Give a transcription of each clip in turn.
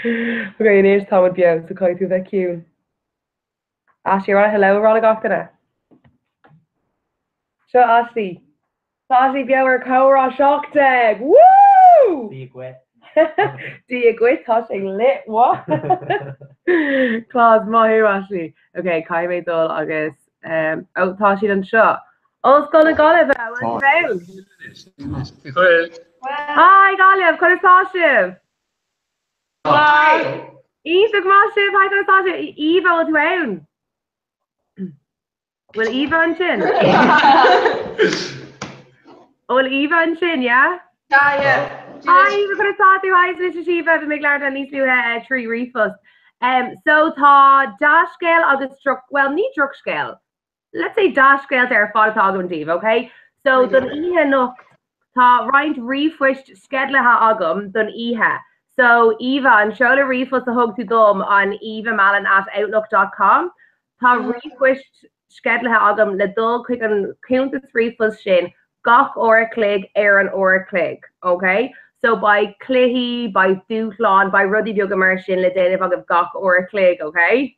Ok, anois tá muid beo, so caithfidh tú a bheith ciúin. Ashley, ar mhaith leat hello a rá le gach duine? Seo Ashley. Tá Ashley beo ar Comhrá 17! Woo! Dia dhuit. Dia dhuit, tá sé lit, what? Class, maith thú Ashley. Ok, caithfidh mé dul agus, um, oh, tá siad anseo. Ollscoil na Gaillimhe, bhfuil sibh ann? Hi Gaillimh, conas tá sibh? Iontach maith sibh, hi conas tá sibh? Eva, bhfuil tú ann? Bhfuil Eva ansin? Bhfuil Eva ansin, yeah? Tá, yeah. Hi Eva, conas tá tú? Hi, is mise Síomha, bhí mé ag labhairt leat níos luaithe trí ríomhphost. So tá dea-scéal agus droch, well ní drochscéal, let's say dea-scéalta ar fad atá agam daoibh, ok? So don oíche anocht tá roinnt ríomhphoist sceidealaithe agam don oíche. So Eva, an seoladh ríomhphost a thug tú dom an evamallon at outlook dot com, tá ríomhphoist sceidealaithe agam le dul chuig an cuntas ríomhphost sin gach uair a chloig ar an uair a chloig, ok? So beidh cluichí, beidh dúshláin, beidh rudaí beaga mar sin le déanamh agaibh gach uair a chloig, ok?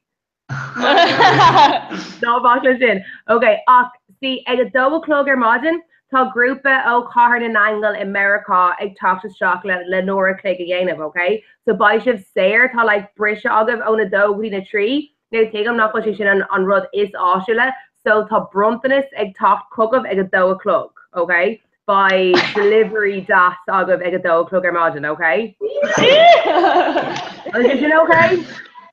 Ná bac leis sin. Ok, ach see, ag a dó a chlog ar maidin, tá grúpa ó Chathair na nAingeal i Meiriceá ag teacht isteach le le n-uair a chloig a dhéanamh, ok? So beidh sibh saor, tá like briseadh agaibh óna dó go dtí na trí. Now tuigim nach bhfuil sé sin an an rud is áisiúla, so tá bronntanas ag teacht chugaibh ag a dó a chlog, ok? Beidh delivery deas agaibh ag a dó a chlog ar maidin, ok? An sé sin ok?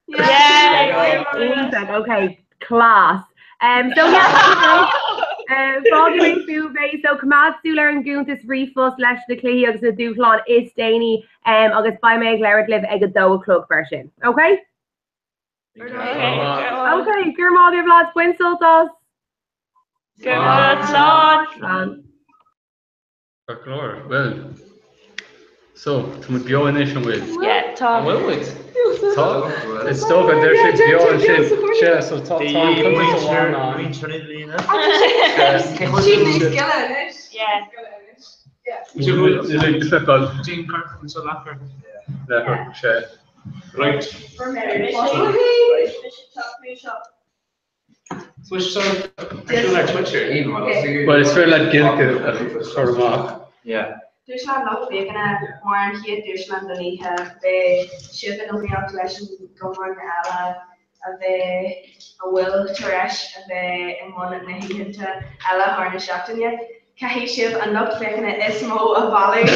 Yeah! Iontach, ok, class. Um, so yeah, um, fágfaidh mé fúibh é, so coimeád súil ar an gcuntas ríomhphost leis na cluichí agus na dúshláin is déanaí um, agus beidh mé ag labhairt libh ag a dó a chlog mar sin, ok? Ok, go raibh maith agaibh lads, bain sult as! Go raibh maith, slán. Ceart go leor, bhuel, so, tá muid beo anois, an bhfuil? Yeah, tá. An bhfuil muid? Tá, is dócha, deir sé beo ansin, sea, so tá tá an cuntas amháin ann. Muintir na bliana. Sin níos gile anois. Yeah. Níl le feiceáil. Jean Kirk, anseo leathchorp. Leathchorp, sea. Right. Bhuel, is féidir leat giolc a chur amach. Dúshlán lucht féachana Mar an chéad dúshlán don oíche, beidh sibh in iomaíocht leis an gcumann eile a bheidh a bhfuil tar éis a bheith i mbun na hoícheanta eile thar na seachtaine. Caithfidh sibh an lucht féachana is mó a mhealladh.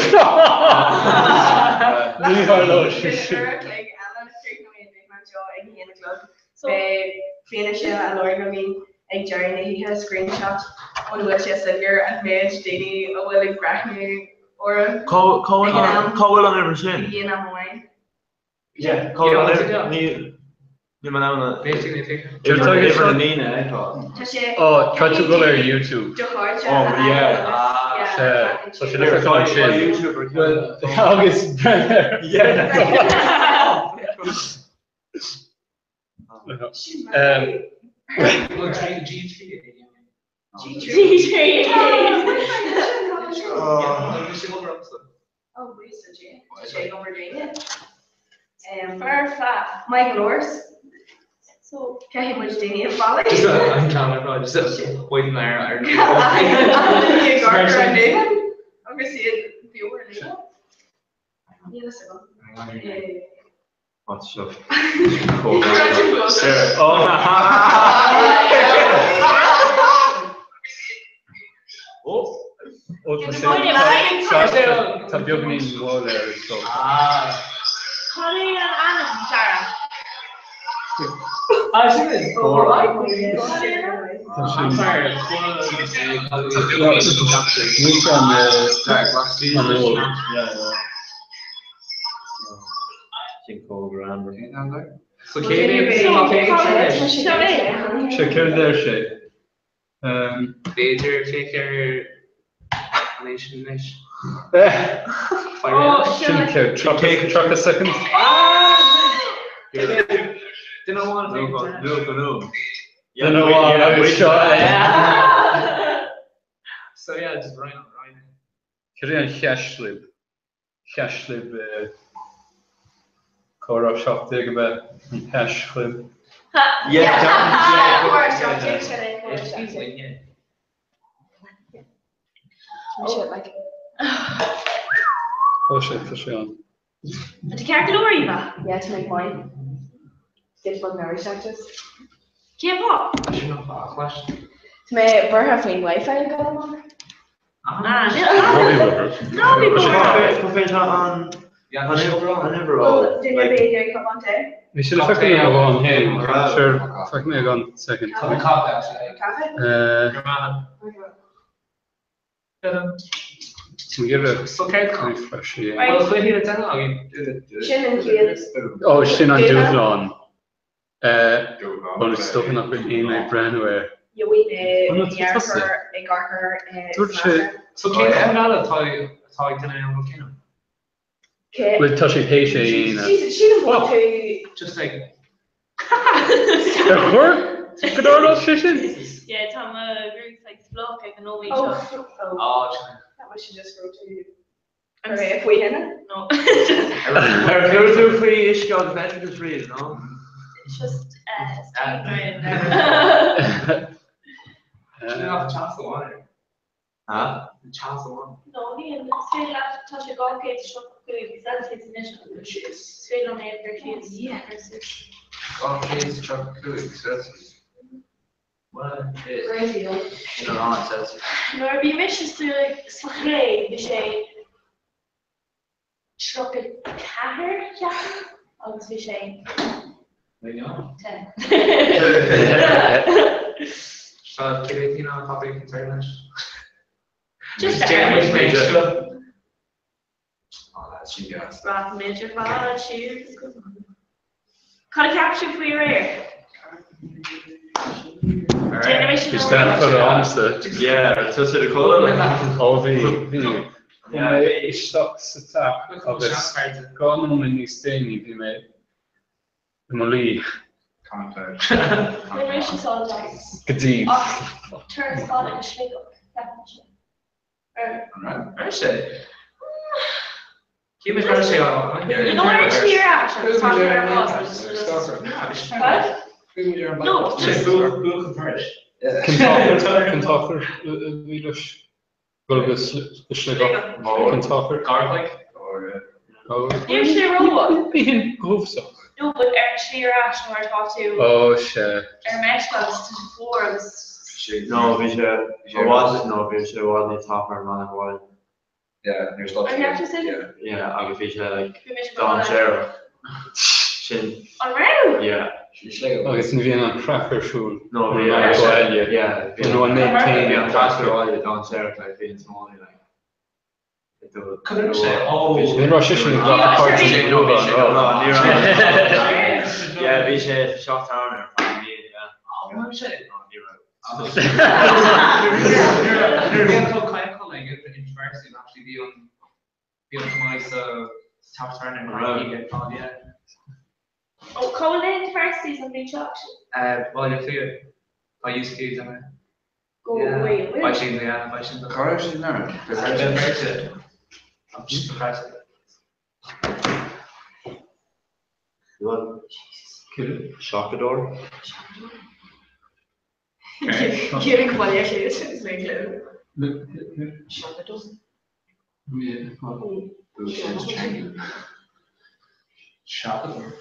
Ní tharlóidh sé sin. Uair a chloig eile, críochnóidh an dúshlán seo ag a haon a chlog. Beidh fianaise á lorg againn ag deireadh na hoíche, screenshot óna bhfuil sé soiléir an méid daoine a bhfuil ag breathnú oraibh Cá bhfuil an uimhir sin? ag aon am amháin. Yeah, cá bhfuil an uimhir? Níl mé in ann uimhir na ndaoine a fheiceáil. Tá sé Ó, caithfidh tú dul ar YouTube. do chairde Oh, a fháil yeah. agus Sea, yeah, tá sé le feiceáil ansin. YouTuber. Bhuel, agus breathnaigh air. Yeah. What's up? Tá beagáinín moill air is dócha. Cad é an ainm, Dara? Níl sé an an ól. Sin chomh greannmhar. So cé mhéad Seo é. Sé céard a deir sé? B'fhéidir féach ar an é sin anois. Sin céard, 30 soicind? Duine amháin féach. Nua go nua. Duine amháin agus seo é. So yeah, just Ryan, Ryan. Cad é an chaislib? Chaislib. Comhrá 17 ab ea an Heis Chlib. Yeah, Comhrá 17 sin é, Comhrá 17. Tá sé, tá sé ann. Tá tú ceart go leor, Eva? Yeah, tá mé go maith. Get bug memory searches. Cén fáth? Sin an fáth, leis. Tá mé buartha faoin Wi-Fi ag dul amach. Ah, ná bí buartha. Cá fad atá an an uimhir Bhuel, duine ar bith ag iarraidh cupán tae? Bhí sé le feiceáil agam ann féin. Sure, feicfidh mé i gceann soicind. Caife, actually. Caife? Refresh a dhéanamh. Sin an chéad. Ó, sin an dúshlán. Bhuel, is dócha nach bhfuil éinne ag breathnú air. Gheobhaidh mé Ó, nó tá tusa. dheartháir ag amharc air Dúirt sé. So cén ceann eile atá atá ag duine an bhfuil cinneadh? Bhuel, tá sé théis é a dhéanamh. Sílim go bhfuil tú. Just like. Ar chóir go dtarlódh sé sin? Yeah, tá mo ghruaig like fliuch ag an nóiméad Oh, seo. Oh, sin. That was she just wrote to you. Ar é faoi thine? No. Ar chuir tú faoi uisce agus leictreachas riamh, no? It's just steam drying Sin nach teas amháin air. Ha? Teas amháin. No, níl. Is féidir leat, tá sé 235 Celsius anois agus is féidir liom é a chur síos. Yeah. 235 Celsius. Crazy, though. Sin an lán Celsius. Nuair a bhí mise sa chré, bhí sé 34, ceapaim, agus bhí sé te. Seo cibé cineál copy concern leis. Just Oh, that's sin gas. Rachaimid ar fad siar go Scotland. Cad a cheap sibh faoi aréir? Déanfaidh mé sin Bhí Stan fada agamsa. Yeah, tá sé de codladh. Ó bhí, bhí. Chuaigh mé isteach sa teach agus 2 nóiméad níos déanaí bhí mé i mo luí. Bhain mise sult as. Go dtí. Ach turas fada go Sligeach, ceapaimse. An raibh sé? Cé mhéad raibh sé ann? No, ar an slí ar ais agus tá sé ar an bhus agus Cad? No, just. Buail an turais. Cén t-achar a bhí leis? Dul go Sligeach. Cén t-achar? Garlaigh. Níl sé rómhaith. Ní hin go cuibheasach. No, but ar an slí ar ais nuair atá tú Ó, sea. ar an meisce agus tá sé fuar agus. No, bhí sé i bhfad, no, bhí sé i bhfad níos tapa ar an mbealach abhaile. Yeah, there's lots An raibh sé sin? Yeah. Yeah, agus bhí sé like Bhí mise go maith. dainséarach. Sin, An raibh? yeah. Agus ní bhíonn an craic ar siúl. No, bhí Ar an mbealach abhaile. Yeah, bhí Nó an méid bhí céanna. an trasna abhaile dainséarach, like bhí an tiománaí like. Cad a raibh sé? Ó. Ní raibh seisean ag glacadh páirt sa ghrúpa, an raibh? No, ní raibh. Yeah, bhí sé sa teach tábhairne ar feadh mí, yeah. Ó, raibh sé? No, ní raibh. Nuair a bhí an Cócaon ag InterVarsity, actually bhí an bhí an tiománaí sa teach tábhairne ar feadh mí ar fad, yeah. Ó, cá bhfuil na InterVarsities an bhliain seo actually? Baile Átha Cliath. Tá UCD déanamh. Go away. Beidh sin, yeah, beidh sin. Cá raibh siad anuraidh? Seachadóir? Ciarraí Baile Átha Cliath is mé clue. Seachadóir. Seachadóir.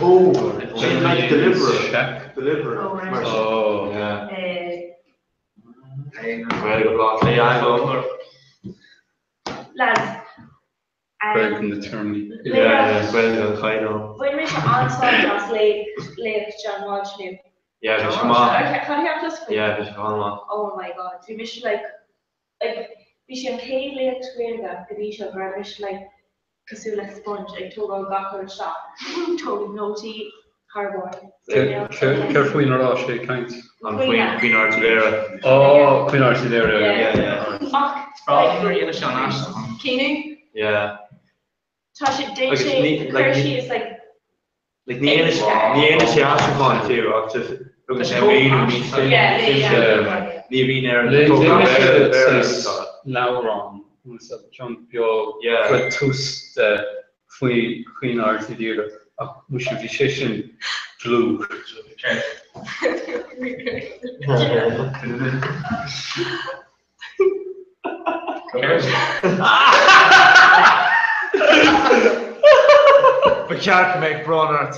Oh, sin like deliverer. Deliverer. Oh, right. Mar sin. Oh. Yeah. Eh, Gaeilge Bhaile Átha Cliath. Lads. Gaeilge na téarmaí. Yeah, Gaeilge an Chaighdeáin. Bhain mise an-sult as léacht John Walsh inniu. Yeah, bhí sé maith. Cad a cheap tusa faoi? Yeah, bhí sé an-mhaith. Oh my god, bhí mise like, like, bhí sé an chéad léacht Ghaeilge go dtí seo go raibh mise like cosúil le sponge ag tógáil gach rud isteach, tógaim nótaí thar barr. Céard faoina raibh sé ag caint? An faoin airtléire. Ó, faoin airtléire. Yeah, yeah. Ach, Is breá liom nuair a dhéanann sé an aistriúchán. Caoineadh? Yeah. tá sé, déan Agus sé, ní- like, cur ní- síos like Like, ní dhéanann sé ní dhéanann sé aistriúchán fiú ach just tugann sé míniú níos simplí. Yeah, yeah, yeah. Ní bhíonn ar an Léigh tógáil mise Béarla saghas úsáid. leabhrán, ceann beag, Yeah. le tús de faoi faoin airtléire. Ach muise bhí sé sin dlúth. Ba cheart go mbeadh brón ort.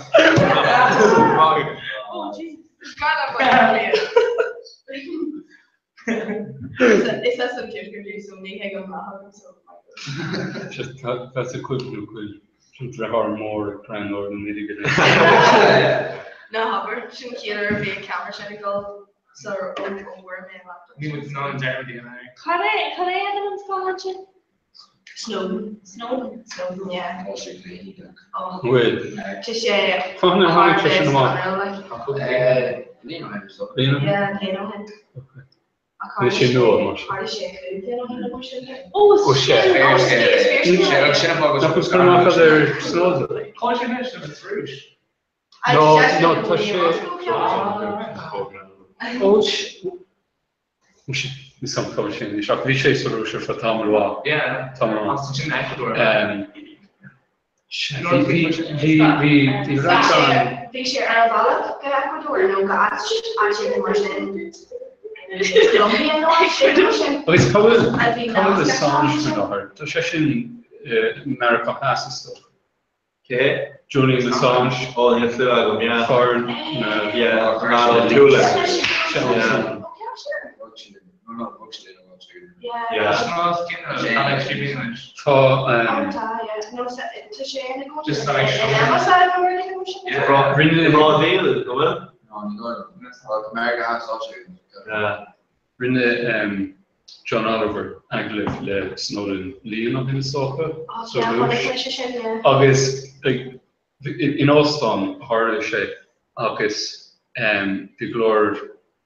Is as an Tuaisceart í so ní thuigim leath agam so Tá sa cuimhniú go bhfuil an deartháir mór ag breathnú ar an uilig anois. Ná habair, sin chéad uair a bhí an ceamara sin ag dul sar ó bhfuair mé an laptop. Ní muid in ann dearmad a dhéanamh air. Cad é cad é ainm an scannán sin? Snowden. Snowden. Snowden, yeah. Tá sé féin. Oh. Bhfuil. Tá sé Cá huair a tháinig sé sin amach? Bliain ó shin or so. Bliain ó shin? Yeah, bliain ó shin. Níl sé nua mar sin. Tharla sé cúig bliana ó shin nó mar sin de. Ó, Ó, sea. Ó, is fíor Nach bhfuil cur amach agat ar Snowden? Cá bhfuil sé anois nó sa Rúis? No, no, tá sé. Ó, Ní sam cá bhfuil sé anois, ach bhí sé sa Rúis ar feadh tamall mhaith. Yeah. Tamall mhaith. As sin Ecuador. Bhí, bhí, bhí, bhí roinnt an. Bhí sé ar a bhealach go Ecuador nó go áit áit éigin mar sin. Colombia nó áit éigin mar sin. Agus cá bhfuil, A bhí cá bhfuil nasc Assange faoi láthair? Tá sé sin i Meiriceá Theas is dócha. Cé? Julian Assange. Ó, níl clue agam, yeah. Fear na. Yeah, an Tuaille. Yeah. Yeah. Tá. Rinne. Bhrádaíl, go bhfuil? Rinne John Oliver agallamh le Snowden bliain ó shin is dócha, sa Rúis, agus in óstán a tharla sé agus bhí go leor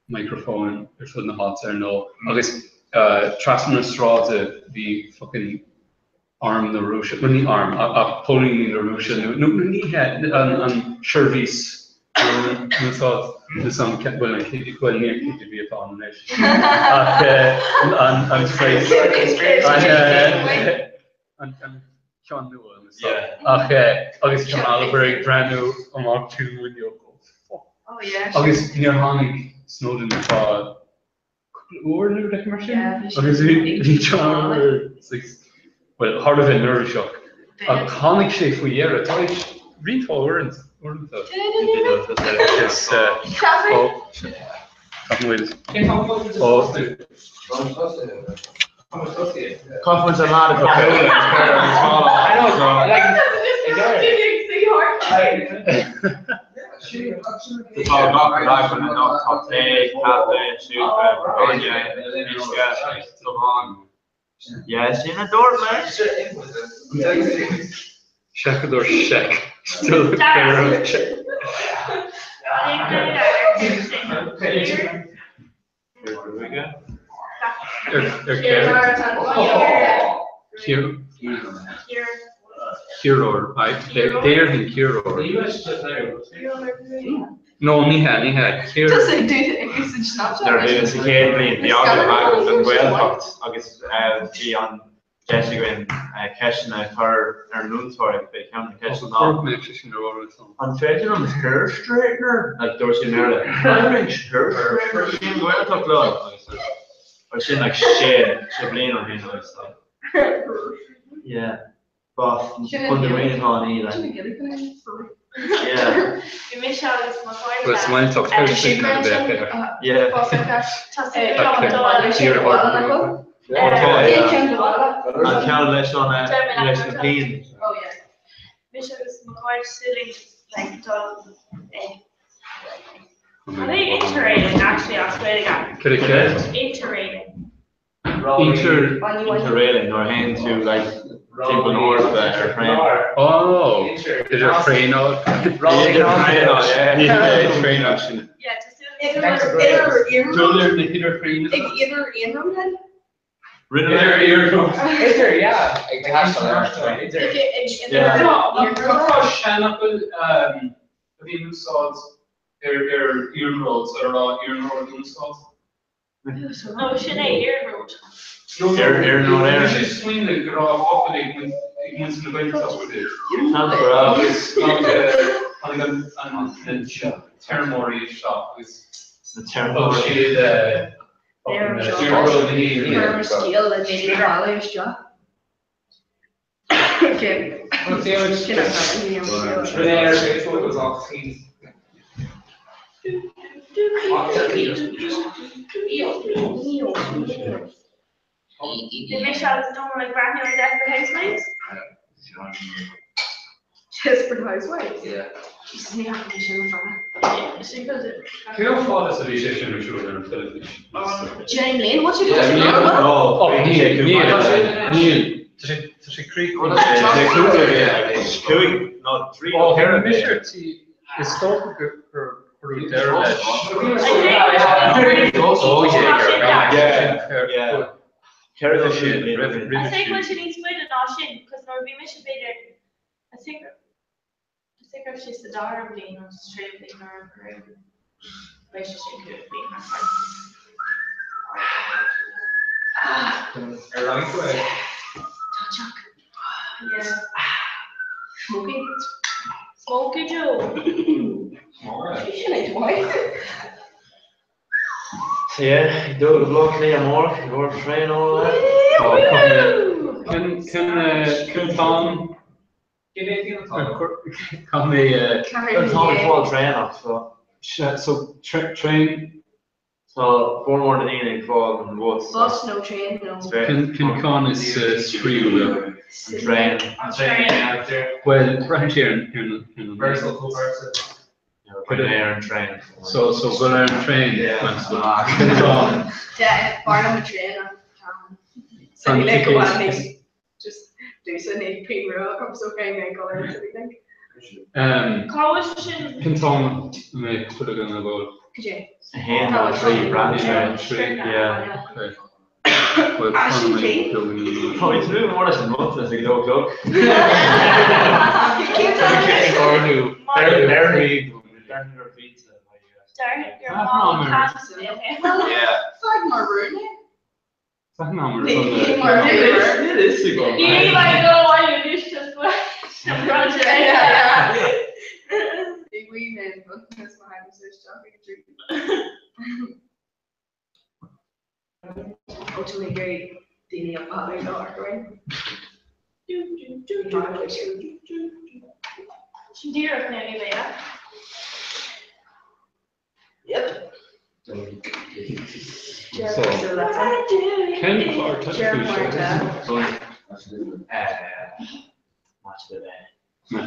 micreafóin ar fud na háite ar ndóigh agus trasna na sráide bhí fucking arm na Rúise, bhuel ní arm ach póilíní na Rúise nó ní hea, an seirbhís nó san, bhuel an KGB, bhuel ní an KGB atá ann anois ach an saghas, an ceann nua ach agus John Oliver ag breathnú amach tríd an bhfuinneog, oh fuck. Agus níor tháinig Snowden ar feadh cúpla uair nó rud mar sin agus bhí John Oliver bhuel thar a bheith neirbhíseach ach tháinig sé faoi dheireadh tar éis roinnt mhaith uaireanta agus ó caithfidh muid ó Caithfidh muid an lad atá Tá gach rud againn anocht, tá tae, caife, siúcra, bainne, uisce, dubhán. Yeah, sin a dúirt mé! Seachadóir seic. Ciaróir, déarfainn ciaróir. No, ní hea, ní hea, ciar. Nuair a bhí mé sa chéad bhliain, bhí agallamh agam don Ghaeltacht agus bhí an deis againn ceisteanna a chur ar an múinteoir agus b'é ceann de na ceisteanna ná An féidir liom hair straightener? Like dúirt sí i mBéarla, Can I bring hair straightener go dtí an Ghaeltacht liom? Agus like sin like sé sé bliana ó shin agus like yeah b'as chun na Ríona atá an í like yeah. Bhí mise agus mo chairde Bhuel, sa nGaeltacht, hair straightener a bheadh air. Yeah. Tá súil agam Ó tá, yeah. An ceann leis an leis na pinn. Mise agus mo chairde súil like dul ag Cad é interrailing actually as Gaeilge? Cad é céard? Interrailing. Inter. Interrailing nuair a théann tú like timpeall na hEorpa ar thraein. Oh, idir thraenáil. Idir thraenáil, yeah. Idir thraenáil sin. Yeah, tá súil agam. Dul ar na hidirthraenacha. Ag idir iarnróid? Rinne Idir iarnróid. Idir, yeah. Ag taisteal ar an traein. Idir. Tá seanfhocal a bhí in úsáid ar iarnród, ar a raibh iarnród in úsáid. No, sin é iarnród. Ar ar nó ar. Bhí sé smaoineamh go raibh focal ag muintir na Gaeltachta. Seans go raibh. Agus tháinig an na téarmóirí isteach agus Na téarmóirí. thug siad Chuir scéal le daoine a mhealladh isteach. Bhí mise agus Donal ag breathnú ar Desperate Housewives. Desperate Housewives? Yeah. Jesus, ní fhaca mé sin le fada. Sin go Cé chomh fada is a bhí sé sin ar siúl ar an teilifís? Jane Lane, what's your Yeah, yeah. No, Oh, níl, níl, níl. Tá sé, tá sé críochnaithe. Cúig nó trí Ó, nó ar ceithre mise bliana. tí, is dócha gur gur cuireadh deireadh leis. Oh, yeah. Yeah, yeah. Ceithre nó Roimhe sin, cúig bliana. roimhe I think sin. bhfuil sé níos faide ná sin, cos nuair a bhí mise b'fhéidir, I think, I think raibh sé sa dara bliain nó sa tríú bliain nuair a raibh beidh sé sin cúig bliana thart. Ar roinnt go é. Tá teach. Yeah. Smoky. Smokey Joe. Sin é maith. So yeah, ag dul go Baile Átha Cliath amárach, i gcomhair traenála. Ó, cén, cén, cén t-am Cé mhéad bliain atá agat? Caithfidh mé, Tá ag fáil traenach, so. so traein. Tá formhór na ndaoine ag fáil an bhus. Bus nó traein nó. Cén ceann is spraíúla? An traein. An traein, yeah. Bhuel, braitheann sé ar an ar an. Versal, go versal. Put it ar an traein. So, so go ar an traein. Yeah. Cén t-am? B'fhearr liom an traein ach tá an like go bhfuil níos just dúsa ní pín rua agam so caithfidh mé dul ar an city Um, Cá bhfuil sé sin? Cén t-am a mbeidh chuile dhuine ag dul? Cad é? A haon nó a trí, braitheann sé. Trí. Yeah. Okay. Bhuel, Ah, sin fanfaidh mé trí. beagán. Tá mé tnúth go mór leis an mbronntanas ag a dó a chlog. Cén t-am? Ordú. Beireann ar pizza. Deir your Ah, mom mar- can't stay here. Yeah. Fág mar rún é. Fan am ar Ní son mar na- rún. It is super. You like go on your dish just Yeah, yeah. Bhí wee men bronntanas behind us isteach ag trí. Ó tá mé ag iarraidh daoine a mhealladh le amharc orainn. Sin díreach nearly there. Yep. So, So that's it. Cén clár teilifíse? Match the day.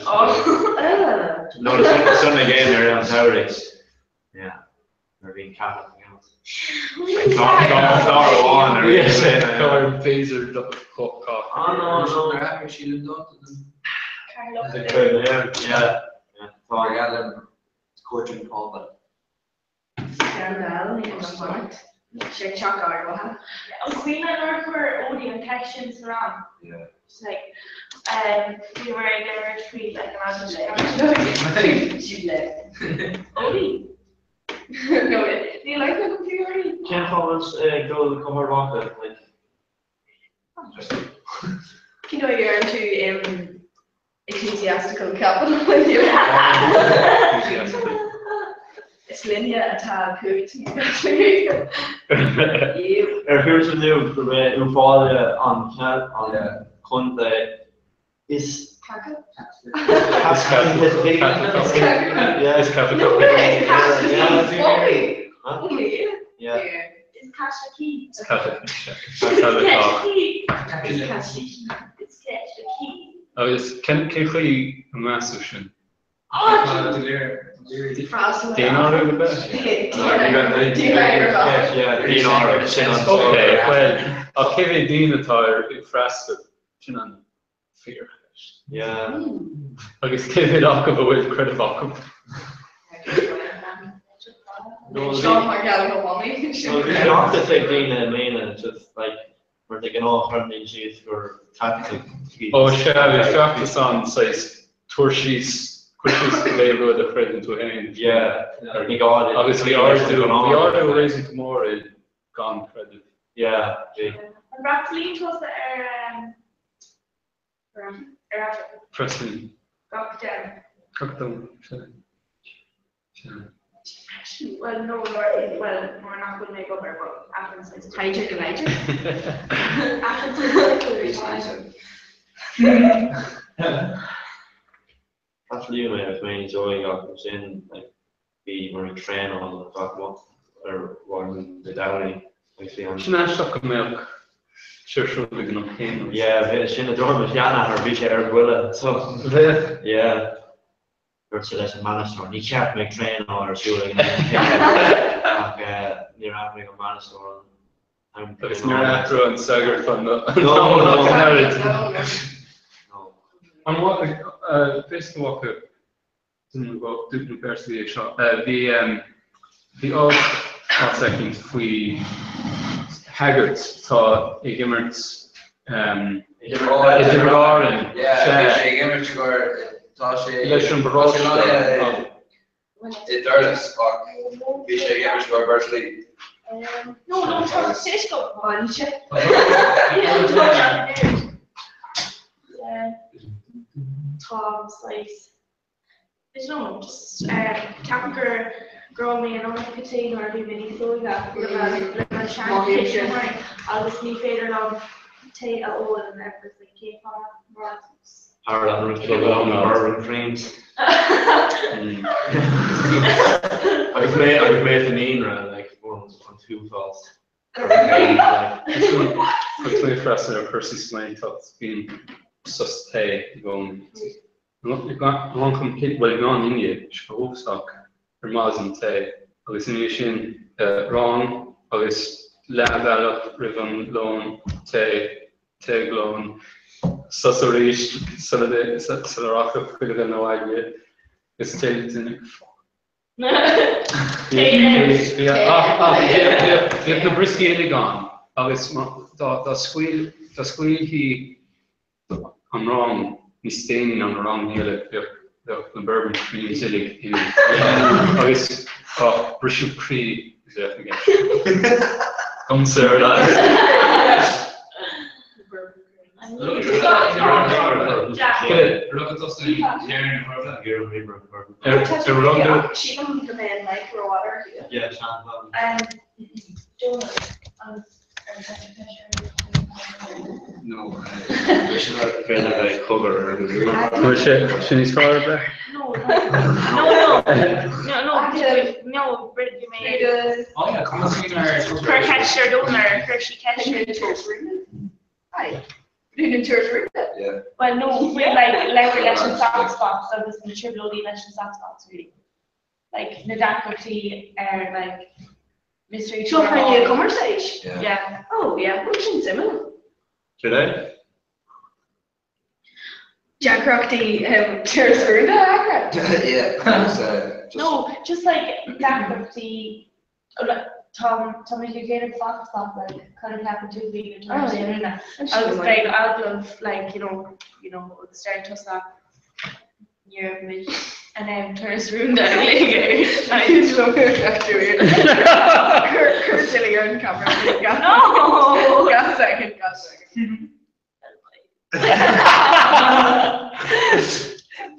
Oh. No, the Sunday game ar an samhradh. Yeah. Nuair a bhíonn ceapadh Clár amháin ar Yes, aon. clár phaser do chách. Oh, no, no. Yeah. Yeah. Yeah. Tá. Coaching Paul, Scandal ní an sport. Sé teach ardmhaithe. An cuimhin nuair a chuir Odie an ceist sin sa rang. Yeah. Just like, we were ag imirt faoi like an but She left. Odie. No, ní like na computer. Cén fáth ag dul go Ard Mhacha? Like, You know you're into ecclesiastical capital. Is linne atá cúirt. Ar thuairt inniu go mbeidh Uíbh Fhailí an an chontae is Caca? Yeah. Is No capital. way! Yeah. Oh, yeah. Yeah. Is Caisleán. Is Catholic. Is Catholic. Caisleán. Is Caisleán. Is Caisleán. Agus cén cén chaoi a measadh sin? Oh, Freastal. Daonáireamh a bheith? Yeah, daonáireamh sin an Okay, well, ach cé mhéad daoine atá ar ag freastal sin an fíorcheist. Yeah. Agus cé mhéad acu a bhfuil creideamh acu? No, Seo mar gheall go mamaí. No, bhí an ag daoine i mbliana just like mar de ghnáth chuireann siad gur Caitlicigh Ó sea, bhí feachtas ann saghas tabhair síos, cuir síos cibé rud a chreideann tú féin. Yeah, ní gá Agus bhí ardú, bhí ardú réasúnta mór i gan creideamh. Yeah, bhí. An bhfreastalaíonn tusa ar ar Aifreann? Freastalaím. Gach Domhnach? Gach Domhnach, sea. Sea. Bhuel, no, nuair, bhuel, nuair nach bhfuil mé ag obair, but Aifreann saghas. Taighde go láidir. Aifreann saghas. Freastalaím mé agus mé níos óige ach ansin like bhí mar ag traenáil gach ar mhaidin Dé Domhnaigh agus bhí an. Sin aisteach go mbeadh sé ar siúl ag an am céanna. Yeah, bhí sin a dúirt mo sheanathair, bhí sé ar buile so. Bheadh. Yeah. Dúirt sé leis an mbainisteoir, ní ceart go mbeadh traenáil ar siúl ag an am céanna ach níor athraigh an bainisteoir an am Agus níor athraigh an sagart an No, Domhnach no. an oiread. No. An bhfios go bhfaca duine nó beirt a bhí ag seo, bhí bhí alt áit eicínt faoi shagart atá ag imirt i dTiobraid Árann. Yeah, bhí sé ag imirt gur tá sé Leis an bparóiste. i nDurlas ach bhí sé ag imirt gur beirt leí. No, no, tá sé go bainte. Tá saghas I don't know, just ceapaim gur gur ól mé an iomarca tae nuair a bhí mé níos óige le mo sheantuismitheoirí agus ní féidir liom tae a ól and everyone's like cén fáth mar Tharla an rud céanna liom Bourbon Creams. Agus mé agus mé sa naíonra like fuair an t-uafás. Agus mé ag freastal ar chúrsaí sláinteachta bíonn sos tae i gcónaí. Bhuel, ag an inné, sé go hósach ar maidin tae agus ina dhiaidh sin rang agus leathbhealach roimh an lón tae, tae ag lón, sos arís sula rachadh chuile dhuine abhaile agus tae le duine. Bhíodh na brioscaí uilig ann agus dá scaoilfí an rang níos déanaí ná na ranganna eile bheadh na Bourbon Creams uilig imithe agus briseadh croí a bheadh i gceist. Domsa ar a laghad. Sílim go mbeidh an mic rófhada ar Sin níos fearr ab ea? Well no, faoi like leabhar leis an soft spots agus na trioblóidí leis an soft spots really. Like na deacrachtaí ar like mystery Seo fá choinne cumarsáid? Yeah. Oh yeah, bhuel sin suimiúil. Sin é? Deacrachtaí turas rúnda a eagrú? Yeah, agus just. No, just like deacrachtaí Tá tá mé ag déanamh soft spot like cad a cheapann tú faoi na turais rúnda agus beidh agallamh like you know you know agus deir tusa ní raibh muid in ann turas rúnda a ghlaoch air. Cuir Tilly ar an camera. No! Gach second, gach second.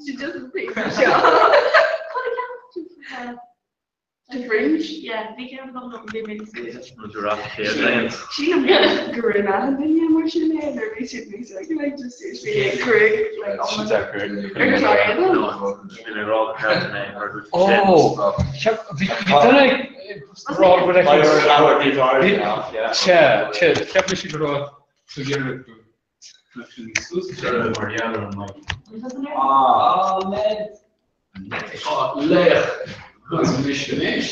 She just repeats the show. Cad a cheapann tú faoi The Fringe? Yeah, bhí ceann agam bhí mé níos Sílim go raibh achan duine mar sin é nuair a bhí siad níos óige like just seriously ag cur like Sin deacair. ar chlár eile. Ó, bhí duine ag rá go raibh Sea, sea, cheap mise go raibh tú ag iarraidh go mbeadh sé níos Laoch agus mise anois.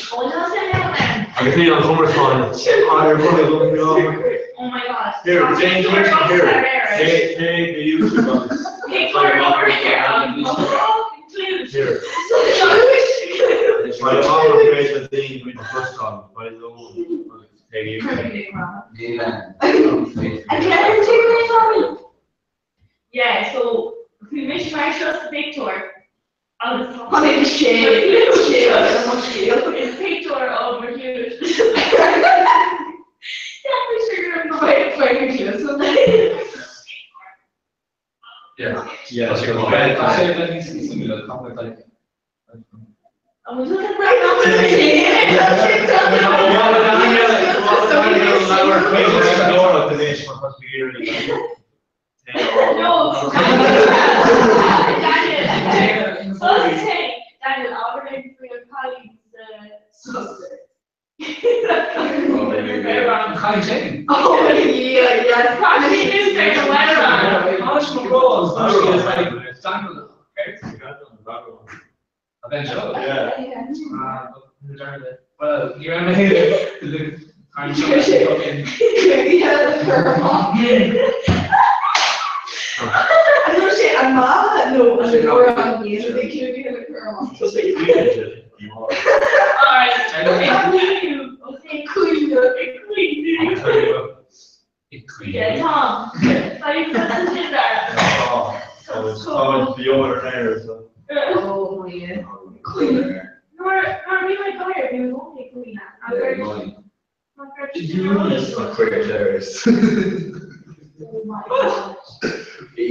Agus níl an chumarsáid ar bun agam faoi láthair. Oh my god. Here, Jane, here, here. Take the YouTube on. Here. My mom created a thing with the first one, but it's all take YouTube. Yeah, so bhí mise mar seo sa phictiúr agus Tháinig sé sé an scéal. Is pictiúr ó mo shiúd. Ceapaim sé go raibh Yeah, tá sé go maith. Tá sé níos suimiúla, caithfidh mé like. Bhí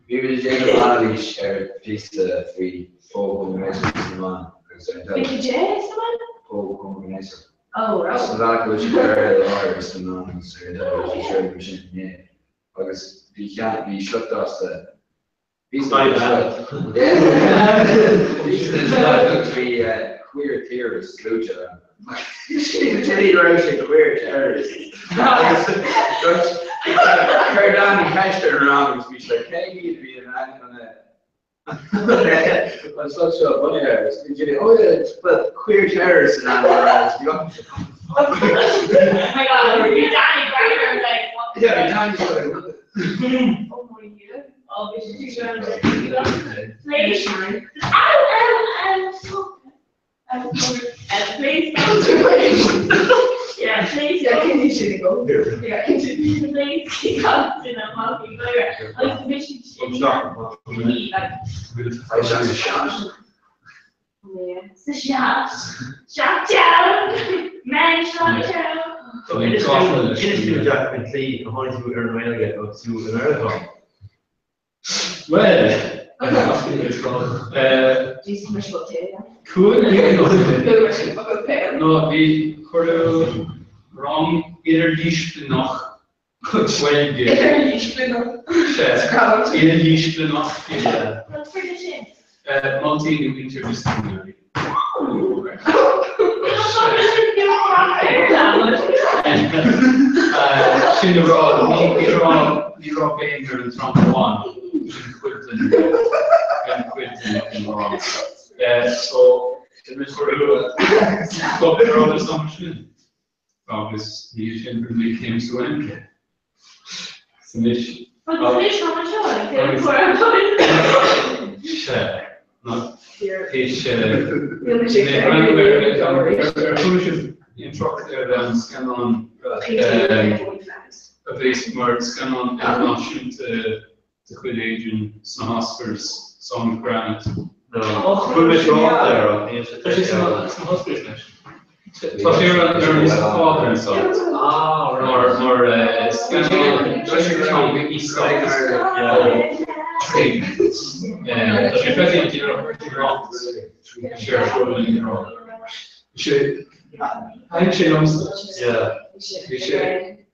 bhí muid ag déanamh anailís ar phíosa faoi phóg homaighnéasach sna meáin agus ar an teilifís. Póg homaighnéasach. Agus an bealach a bhfuil sé curtha i láthair sna meáin agus ar an teilifís agus rudaí mar sin inné. Agus bhí ceann, bhí sliocht as píosa faoi queer theorist luaite ann. Ní raibh sé queer terrorist. Agus chuir Danny ceist ar an rang agus bhí sé like cé hiad a bhí in ann an sliocht seo bunaithe air? Agus bhí Jimmy, oh yeah, well queer terrorist in ann agus bhí Oh my god, bhí Danny Gallagher like what Yeah, bhí Danny like Oh my god. Oh, bhí sé Please. Ow, ow, ow, stop. Please. Yeah, please. Yeah, continue to go. Yeah, continue. Please keep on in a monkey. Agus bhí sí like Sa shot. Shot down. Man shot down. So inis dúinn Jack faoin tslí a tháinig tú ar an nGaeilge agus tú i Meiriceá. Bhuel, nó bhí cuireadh rang idirdhisciplíneach Gaeilge. Idirdhisciplíneach. What's for the sin? Multi nó interdisciplinary. Sin le rá, ní raibh ní raibh béim ar an teanga amháin, sin cuid den den cuid den rang. So cuireadh cúpla rud ar son sin agus ní sin gur mé céim sa Ghaeilge. So anois Agus anois tá mar seo, Sea, ná théis Ar chuala sibh aon trácht ar an scannán a bheas mar scannán idirnáisiúnta de chuid Adrian sna hOscars, Song of Granite? Chuala mé trácht air ach níl sé Tá sé sna hOscars anois. Tá sé ar an liosta fada anseo mar mar scannán teanga iasachta ó Tá sé feicthe díreach díreach sé ar siúl in rá. Sé Thaithin sé liomsa. Bhí sé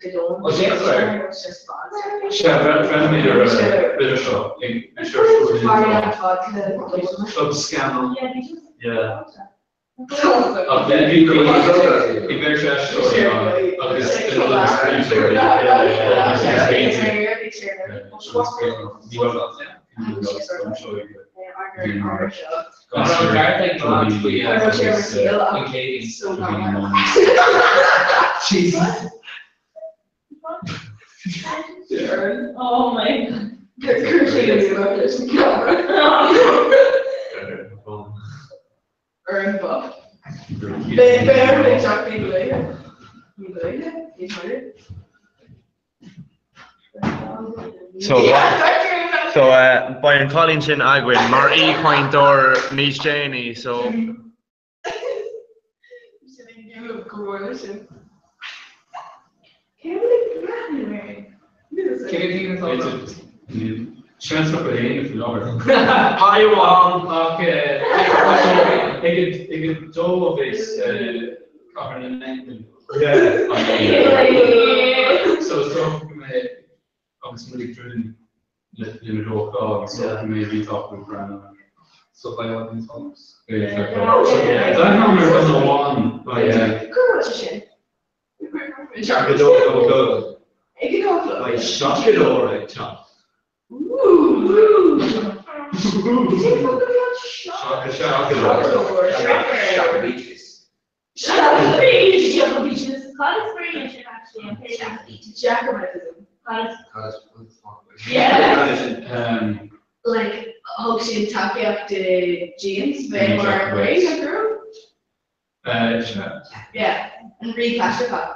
Ó déantar air. Sea, bhreathnaigh mé air roimhe seo ag bhí sé ar siúl in Club Scannán. Ach bhí bhí bhí beirt aisteoirí ann agus duine de na scríbhneoirí Oh my god. Ar an bhfoth. B'fhearr le Jack ní ba luaithe. Ní ba luaithe? Ní ba So so beidh an cailín sin againn mar aoichainteoir níos déanaí so. Sin ag dúil go mór leis sin. Cé bhfuil ag breathnú air? Cé mhéad daoine atá ann? Seans nach bhfuil éinne faoi láthair. Hi a Mham! Ach ag a dó a bheas Cathair na nAingeal. So is dócha go mbeidh agus muid ag druidim lena dó a chlog is dócha go mbeidh roinnt acu ag breathnú air. So beidh i bhfad níos mó. Tá aithne agam ar dhuine amháin. Cá bhfuil sé sin? Ag a dó a chlog. Ag a dó a chlog. Beidh seachadóir ag teacht. Like thug siad tacaíocht do James bheith mar rí, nach raibh? Yeah, an rí Caitliceach.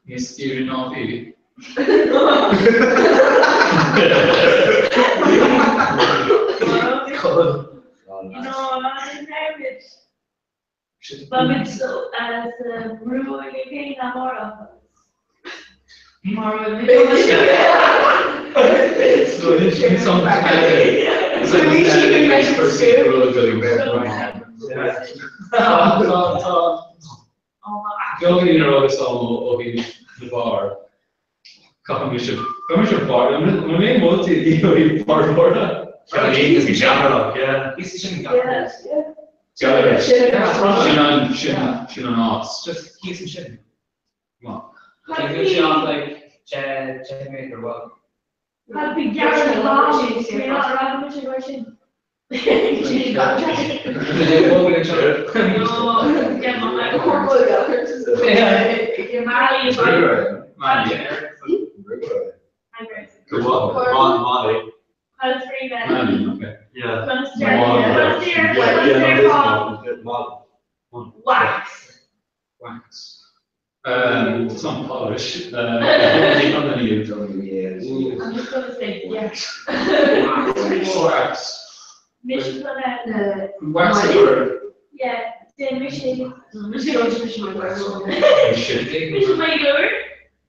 Níos saoire ná bhí. Beagáinín ar eolas agam ó thaobh na bhfear. Caithfidh mise, caithfidh mise barr, an mbeidh moltaí ó thaobh bearbóra? Sin an, sin, sin an áit. Just thíos ansin. Maith. Níl sé ach like 10 méadar uaidh. Wax. Wax. Some polish. I'm just gonna say yes. Wax. Mise gonna Wax a word. Yeah, den mise. Mise Mise my lord.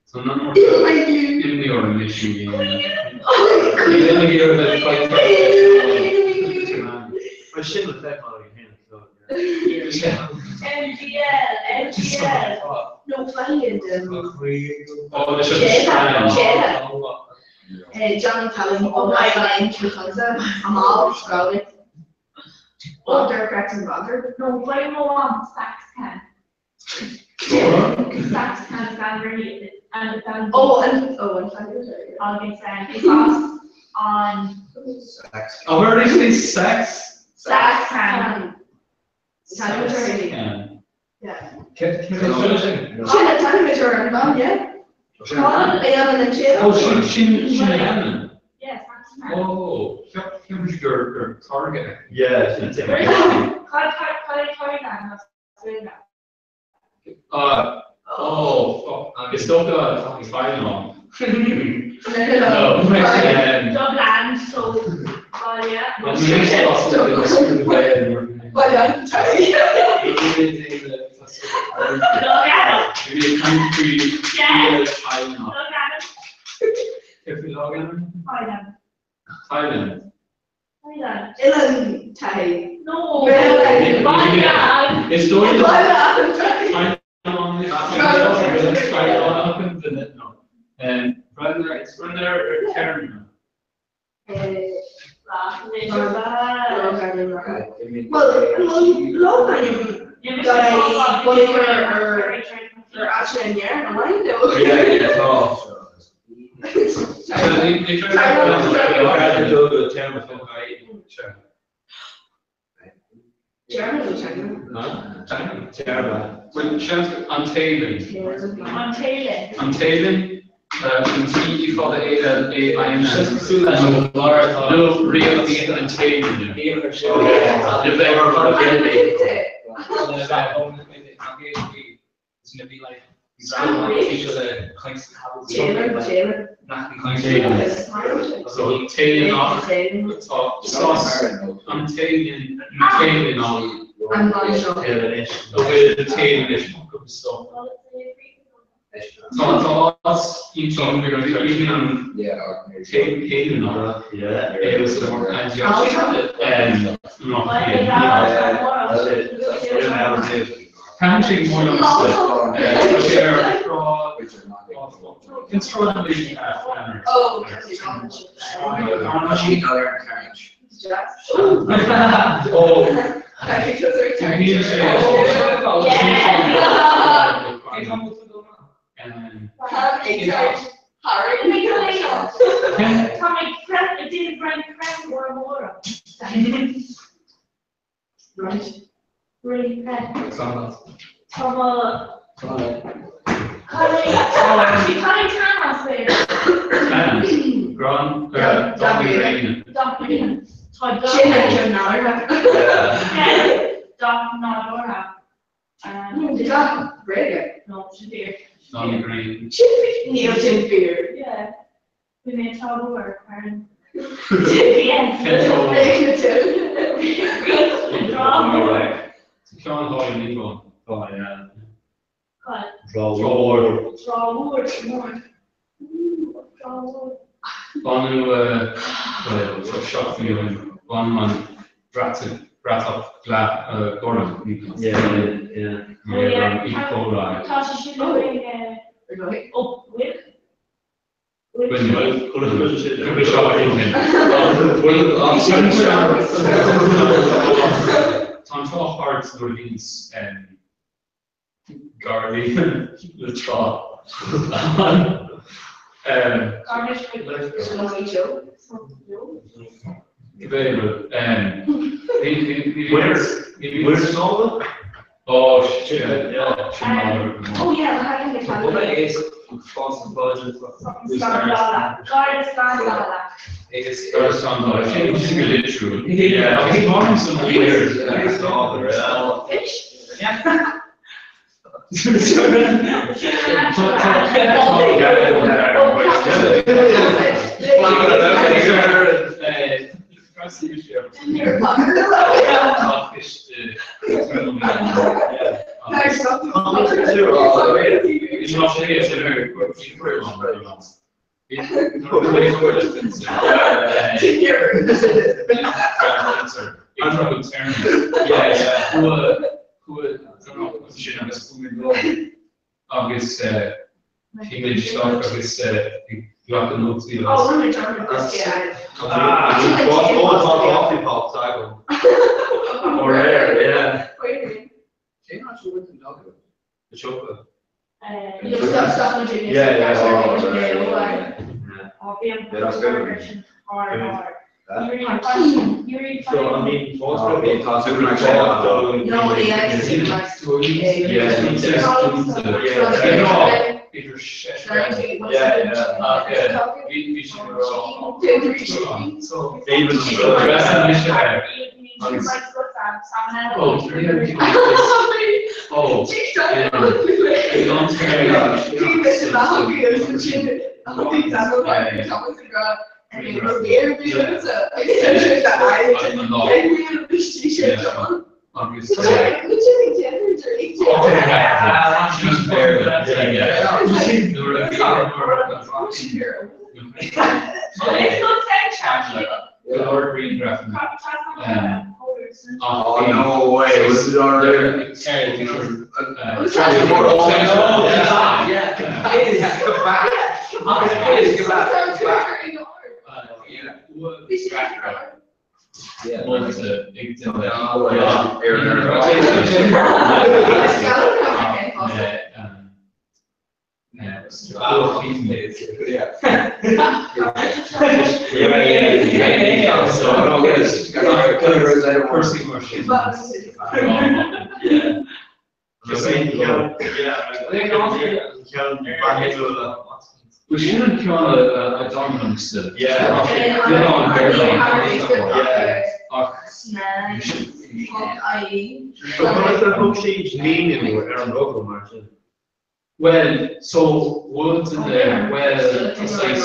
So none more. In the order issue. Sin le feiceáil ag an MGL, MGL. No, find Oh, this is John Tallon oh my God, Amal Scarlett. Walter Gretchen Bogger. No, why mo am sax can. Sax can Sanbury and and Oh, and oh, and Agus is as an Oh, where did you say sex? sax can. Sanitary. Yeah. Can yeah. Oh, sin sin an. Yeah, sax can. Oh, ceann gur target. Yeah, sin Cad cad cad cad na Oh, fuck. Is dócha final. No. Dublin, so yeah. Thailand. Thailand. Thailand. Ilan Tai. No. Is dóigh An Téalainn. An Téalainn, an T E fada A L A I N N. Nó Ríocht na Téalainne. Le bheith So Téalannach atá sos an Téalainn na Téalannach a bhfuil Téalainnis acu so. Tá tá iontach an Téalannach Caitheann sé mór liomsa. Tá sé ar Cén sráid a bhí Baineadh seachtain ó shin, baineadh an bratach ghorm mar an E. coli. Cúpla seachtain ó shin. Tá an trá thart nuair a bhíonns garraí le trá. Cibé rud. Ó, sin Agus bhí muid isteach agus ag glacadh nótaí agus Coffee pops agam. Aréir, yeah. Cén áit a bhfuil an dog? The siopa. Yeah, that's good. So, I mean, Tá super Oh, no way. Was it already? Molta ag duine. Sin an ceann a d'fhan liomsa. Ach Conas a thug siad míniú ar an bhfocal mar sin? Bhuel, so, bhuel, bhuel, tá saghas,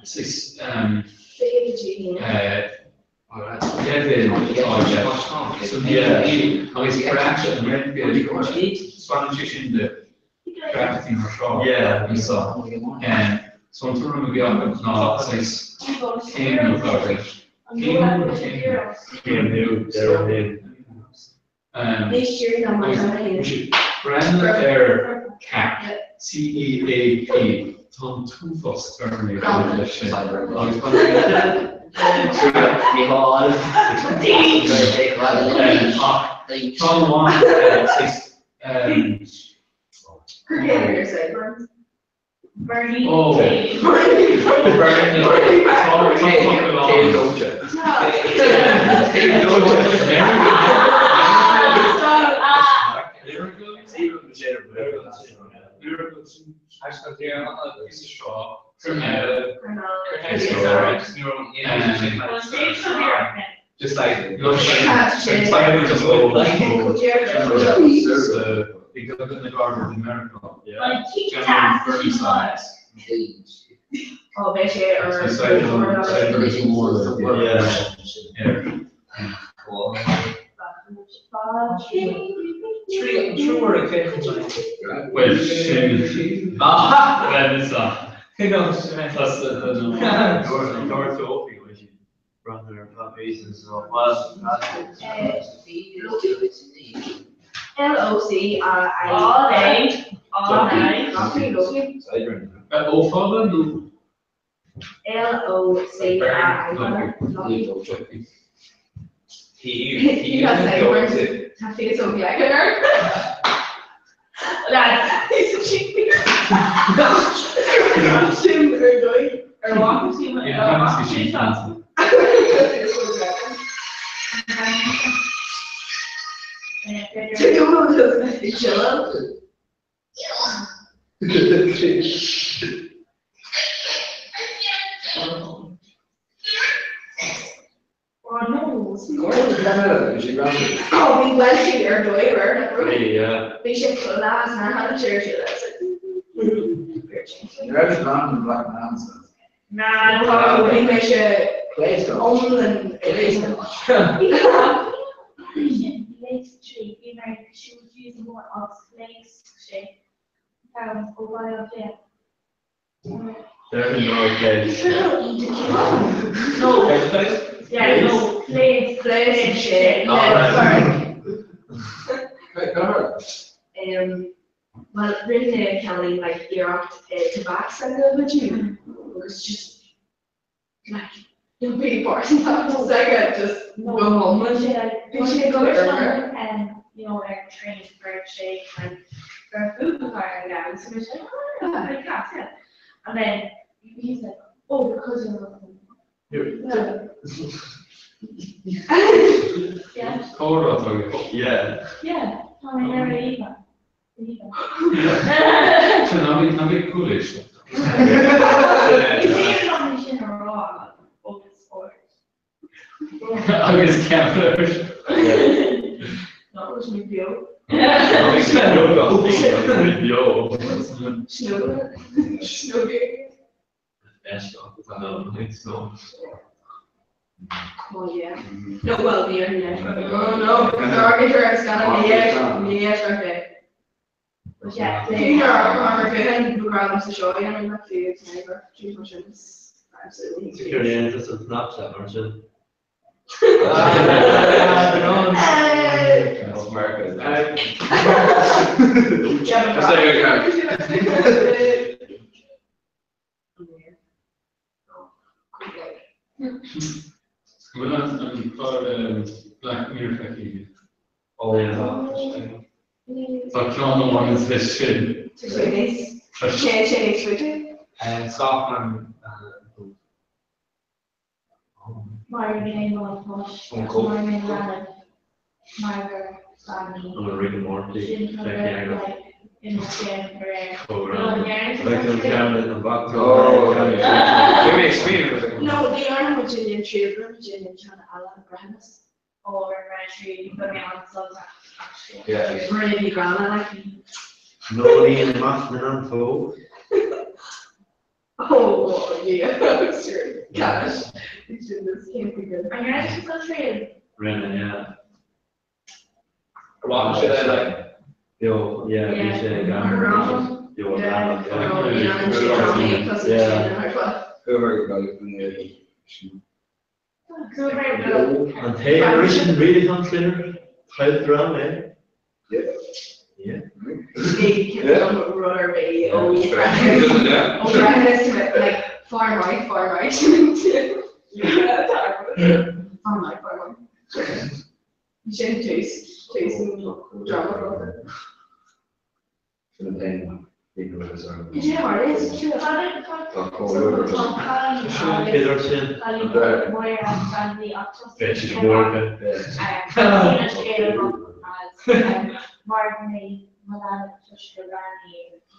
saghas, leibhéal atá i gceist. So ní, agus breac an Baineann sé sin le graffiti mar seo anseo. So an tuairim a bhí acu ná saghas céimniú atá i gceist. Céimniú nó céimniú? Céimniú, déarfainn. Breathnaigh ar CEAP, C-E-A-P, tá an t-uafás téarmaí ag baint leis sin agus ach ceann amháin saghas Bernie. Oh. Bernie. Just like Ó beidh sé ar Well sin L O C A I A Ó fada nó? L O C A I Tá féasóg leathan air. Lads, he's a cheap Sin ar dóigh ar mhaith Oh, bhí Welshie ar dóigh ar Bhí sé lá mar tháinig sé ar Ná bhí mé sé iomlán No. Yeah, no, place, place sé. Well, rinne Kelly like iarracht tobac sa go agus just like you'll be person second just go home Bhí sé go um, you know, ar train for sé like for food car now. So it's like, oh, like that, yeah. And then he's like, oh, because you're Muslim. Yeah. Yeah. Yeah. Tá mé ar Eva. Ná bí cool sin a rá open sport. Agus ceapadh. Ná sin beo. Beo. Snow. Oh yeah. No, well, the oh no, ní ní Yeah. Security just a Snapchat mar sin. An bhfuil an clár Black Mirror feicthe agaibh? Ó tá. Tá ceann amháin leis sin. Tá sé níos sé sé níos faide. Scáthán Mar mé má mar mé leanbh mar gur leanaí An Rick and Morty sin feicthe agat? i mo chéim aréir. No, ní dhearna muid an triail, rinne muid an ceann eile, an breithiúnas. Ó ar an triail, ba mé an-sásta actually. Mar a bhí gránna like. Nóinín amach na neantóg. Oh yeah, sure. Gosh, it's in this can't be good. An raibh tú sa triail? Rinne, yeah. Ar mhaith sé le like. Beo, yeah, bhí sé ag am. Beo an leanbh, yeah. An té a bhriseann rialachán clainne, cailltear ann é. Yeah. Far right, far right. Far right, far right. Sin tús, tús an drama.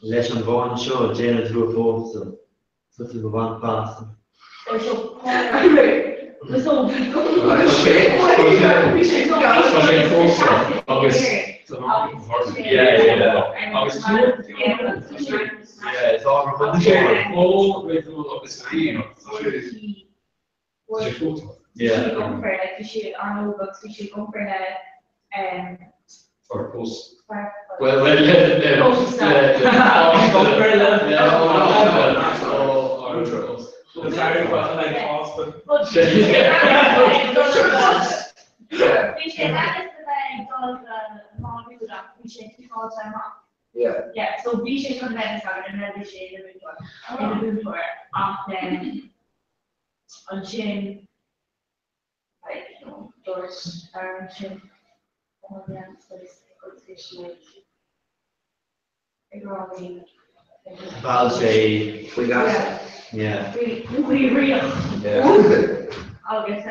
Leis an bhean seo déanfaidh tú a phósadh, tusa mo bhean feasa. Tá sé pósta agus agus Bhí sé leanas a bheith ag dul go Má Nuad ach bhí sé ciceáilte amach. Yeah. Yeah, so bhí sé chun bheith ina sagart and then bhí sé ina mhúinteoir, ina mhúinteoir ach then ansin like, you know, dúirt fear ansin oh yeah, agus agus bhí sé like ag rá léi Mheall sé Faoi gheasa. Yeah. Faoi dhraíocht. Yeah. Agus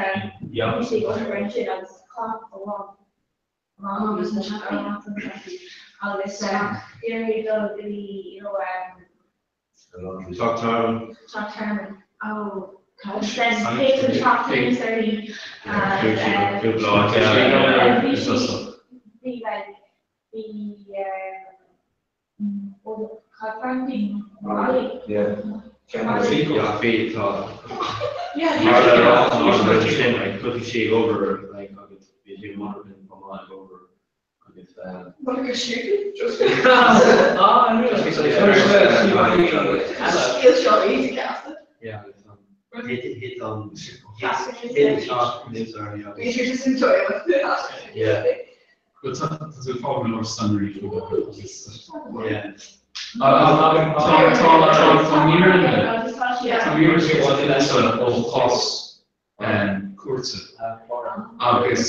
bhí sé ag obair ansin agus chaith a mham agus agus d'iarraidh dul go dtí you know Teach tearmainn. Teach tearmainn. Oh. Then thit an teach anuas uirthi and bhí sí bhí like bhí cad Frankie Molly. Yeah. Yeah, bhí tá. Mar le rá an rud sin like thosaigh sí ag obair like agus bhí sí monarchan chomh maith ag obair agus Monarcha siúd? Just. Ah, Scéal seo easy casta. Yeah, agus an thit thit an thit thit an teach anuas uirthi agus. Bhí sé just enjoyable. Yeah. Bhuel tá tú ag fáil go leor sonraí faoi agus Yeah. Tá míreanna tá míreanna ó chás cúirte agus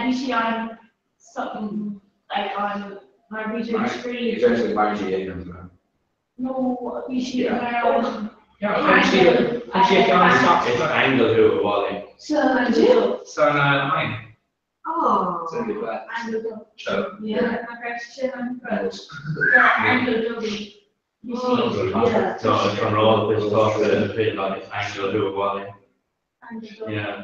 Bhí sí an something like an mar bhí sé scríobh. Nó bhí sí mar an. Yeah, chuir sí chuir sí a ceann isteach Is aingeal thú, a Mholly. San aighean. Oh. Yeah, nach raibh sin an rud. Gur aingeal dubh í. Bhí sí, yeah. Tá an rá is táiste like is aingeal thú, a Mholly. Aingeal dubh. Yeah.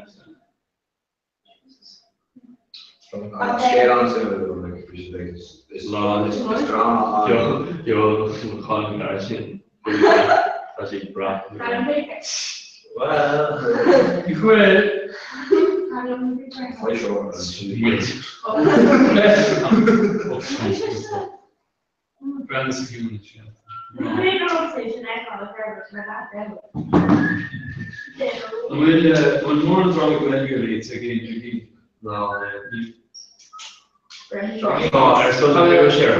Scéal an-suimiúil like bhí sé like is is dráma an. Yo an cháin gar sin. Tá sí breac. Well. Bhuel. Breathnaigh sa chiúnas sin. An bhfuil an bhfuil mórán drámaí Gaeilge léite ag éinne agaibh? Ná. Níl. Tá ar son na gluaise ar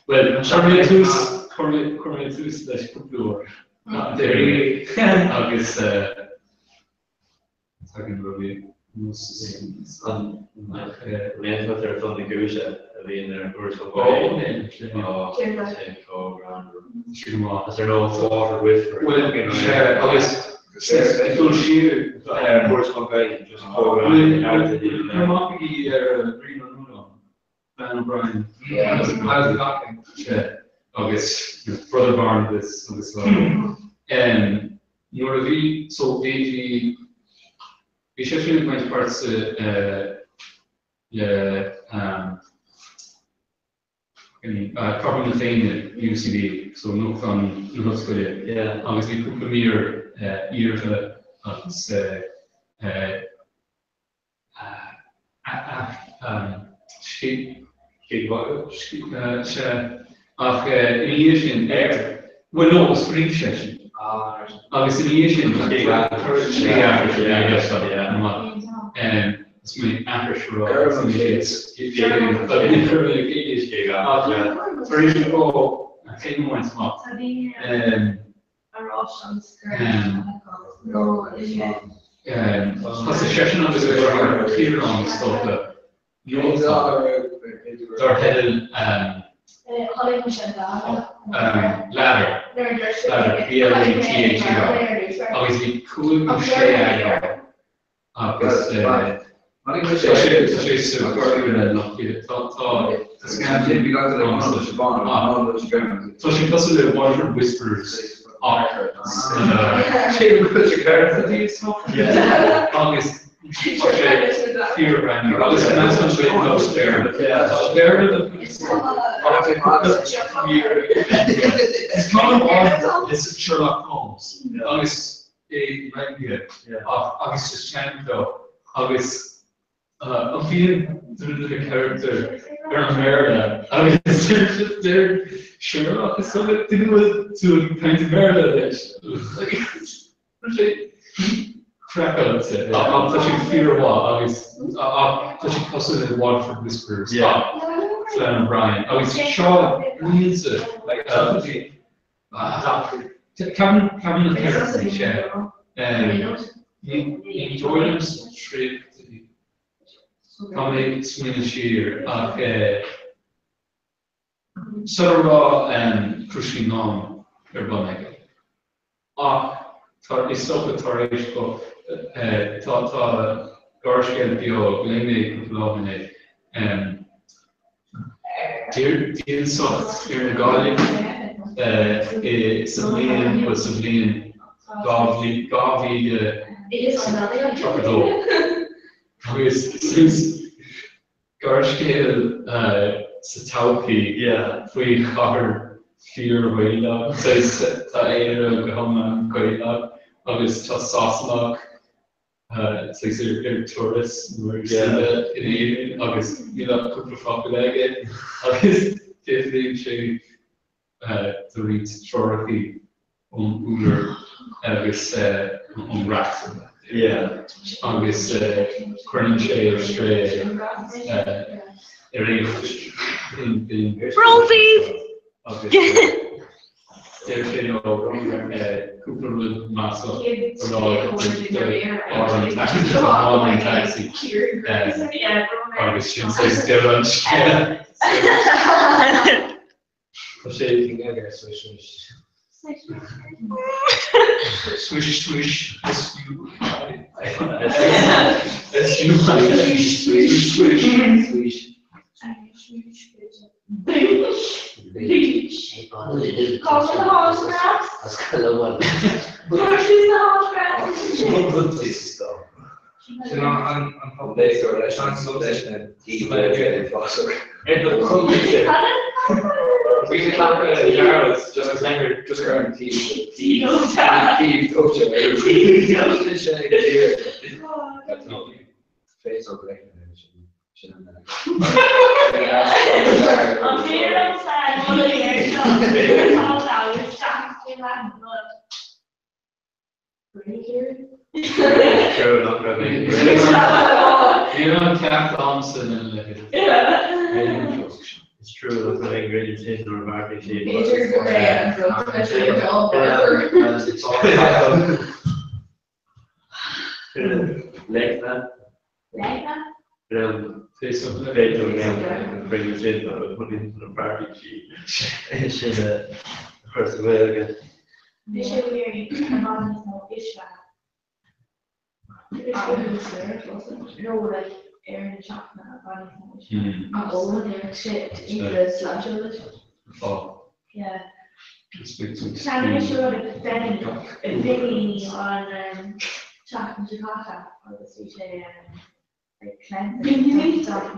Bhuel, chuir mé tús, chuir mé tús leis cúpla uair agus Tagann rudaí anuas is An aontóidh ar son na giúise a bhíonn ar Thuarascáil Ó sé chomh greannmhar. Tá sé go maith. Is ar nós Waterford Whisperer. Bhuel, sea, agus ag dul siar ar Thuarascáil Gaeilge, just chomh greannmhar. Cuir amach í ar Bhrian Ó Nualláin, Dan O'Brien. Sea, agus Brother Barnabas agus nuair a bhí, so bhí, bhí, bhí sé sin ag baint páirt sa le Cothrom na Féinne, UCD, so nuachtán na hollscoile, agus bhí cúpla mír iarrtha agus Sea, ach ina dhiaidh sin, bhuel no, scríobh seisean. Agus ina dhiaidh sin, is mé aithris a rá, tar éis ó, cén bhaint amach. Thosaigh seisean agus a dheartháir Ciarán is dócha, nuachtán dar teideal Lather, Lather, B-L-A-T-H-E-R, agus bhí cúig nó sé eagrán agus tá sé tá sé sa tá tá tá sé cosúil le Waterford Whispers ach agus tá sé fíorghreannmhar agus meascán sé agus Béarla. Béarla den chuid is mó ach Is cuma amháin is Sherlock Holmes agus é i nGaeilge ach agus sa seanchló agus iompaíonn duine de na carachtair ar an mBéarla agus deir Sherlock is dócha duine a bhfuil tú ag caint Béarla leis agus tá sé craiceáilte ach tá sé fíormhaith agus ach tá sé cosúil le Waterford Whispers ach Flann O'Brien agus seo mílte like Ceapaim na carachtair sea. Ní dóigh liom sna tríochaidí. Tá mé ag smaoineamh siar ach sula raibh Crúiscín Lán ar bun aige. Ach tá, is dócha tar éis dó, tá gearrscéal beag, léigh mé cúpla lá ó shin é, Dílseacht Fhir na Gaillimhe sa bhliain, bhuel sa bhliain 2032. Agus is gearrscéal sa todhchaí faoi chathair fíor-Ghaelach, tá Éire go hiomlán Gaelach agus tá Sasanach saghas ar turas nó ar saoire in Éirinn agus níl ach cúpla focal aige agus fiafraíonn sé de roinnt treorachaí ón údar agus ón reachtaire agus cuireann sé ar strae ar aon Rosie! agus Deir sé leo cúpla rud maslach a rá d'fhear an taxi agus sin saghas deireadh an scéil. Tá sé Swish swish S U I S U I swish swish swish. An féidir liom moladh air seo? Tá agus True nach raibh aon Ní raibh an ceacht agamsa lena leithéid. Is trua nach raibh aon ghrian ansin nuair a bheartaigh siad. B'fhéidir gurb é an rud a Leicne. B'fhéidir go mbeadh an ghrian ansin nuair a bheartaigh siad sin a chur sa Ghaeilge. Bhí sé ag iarraidh i bhfad níos mó uisce nó like ar na seachtaine i bhfad níos mó uisce. A ólann ar sé sláintiúil duit. Fáth. Yeah. Is big to Cheannaigh mise rud ag Benny Benny an seachtain seo caite agus bhí sé like cleansing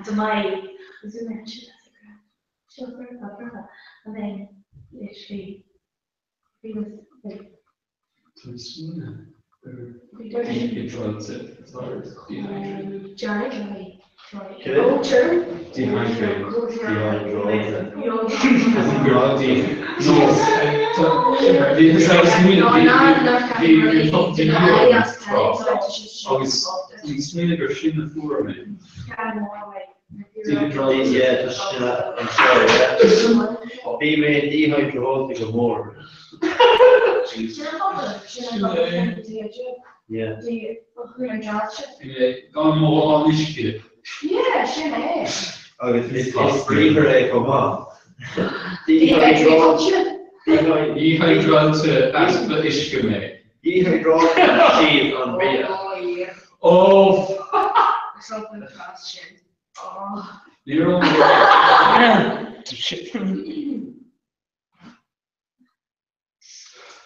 do m'aghaidh agus bhí mé seo seo foirfe foirfe and then literally bhí mé like Tá smaoineamh ar díhiodráilte atá ar dehydrated. Dry dry dry Oh true. Dehydrated. Dehydráilte. Agus bhí smaoineamh gur sin a fuair mé. Díhiodráilte. Yeah, tá sin anseo, yeah. Bhí mé díhiodráilte go mór. Yeah. Gan mórán uisce. Yeah, sin é. Agus is briathar é chomh maith. Díhiodráilte. Díhiodráilte easpa uisce mé. Díhiodráilte siad an bia. Oh, yeah. Oh! Something fast sin. Oh. Ní raibh mé.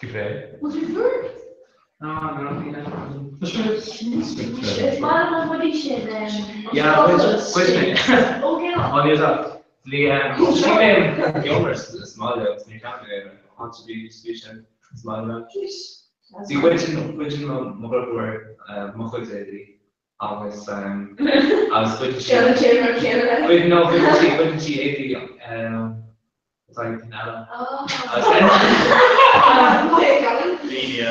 Go Was it good? Ah, no, ní Tá sé Is maith liom an rudaí sin. Yeah, cuid mé. Okay. An é Bhí mé geomar sa mbaile agus ní cheap mé an bhí bhí sin sa mbaile. Bhí cuid sin cuid sin mo dheirfiúr mo chuid éadaí agus agus cuid sí Déanann sé mar chéile. cuid no cuid sí cuid sí éadaí atá ag duine eile. Oh. Agus Daoine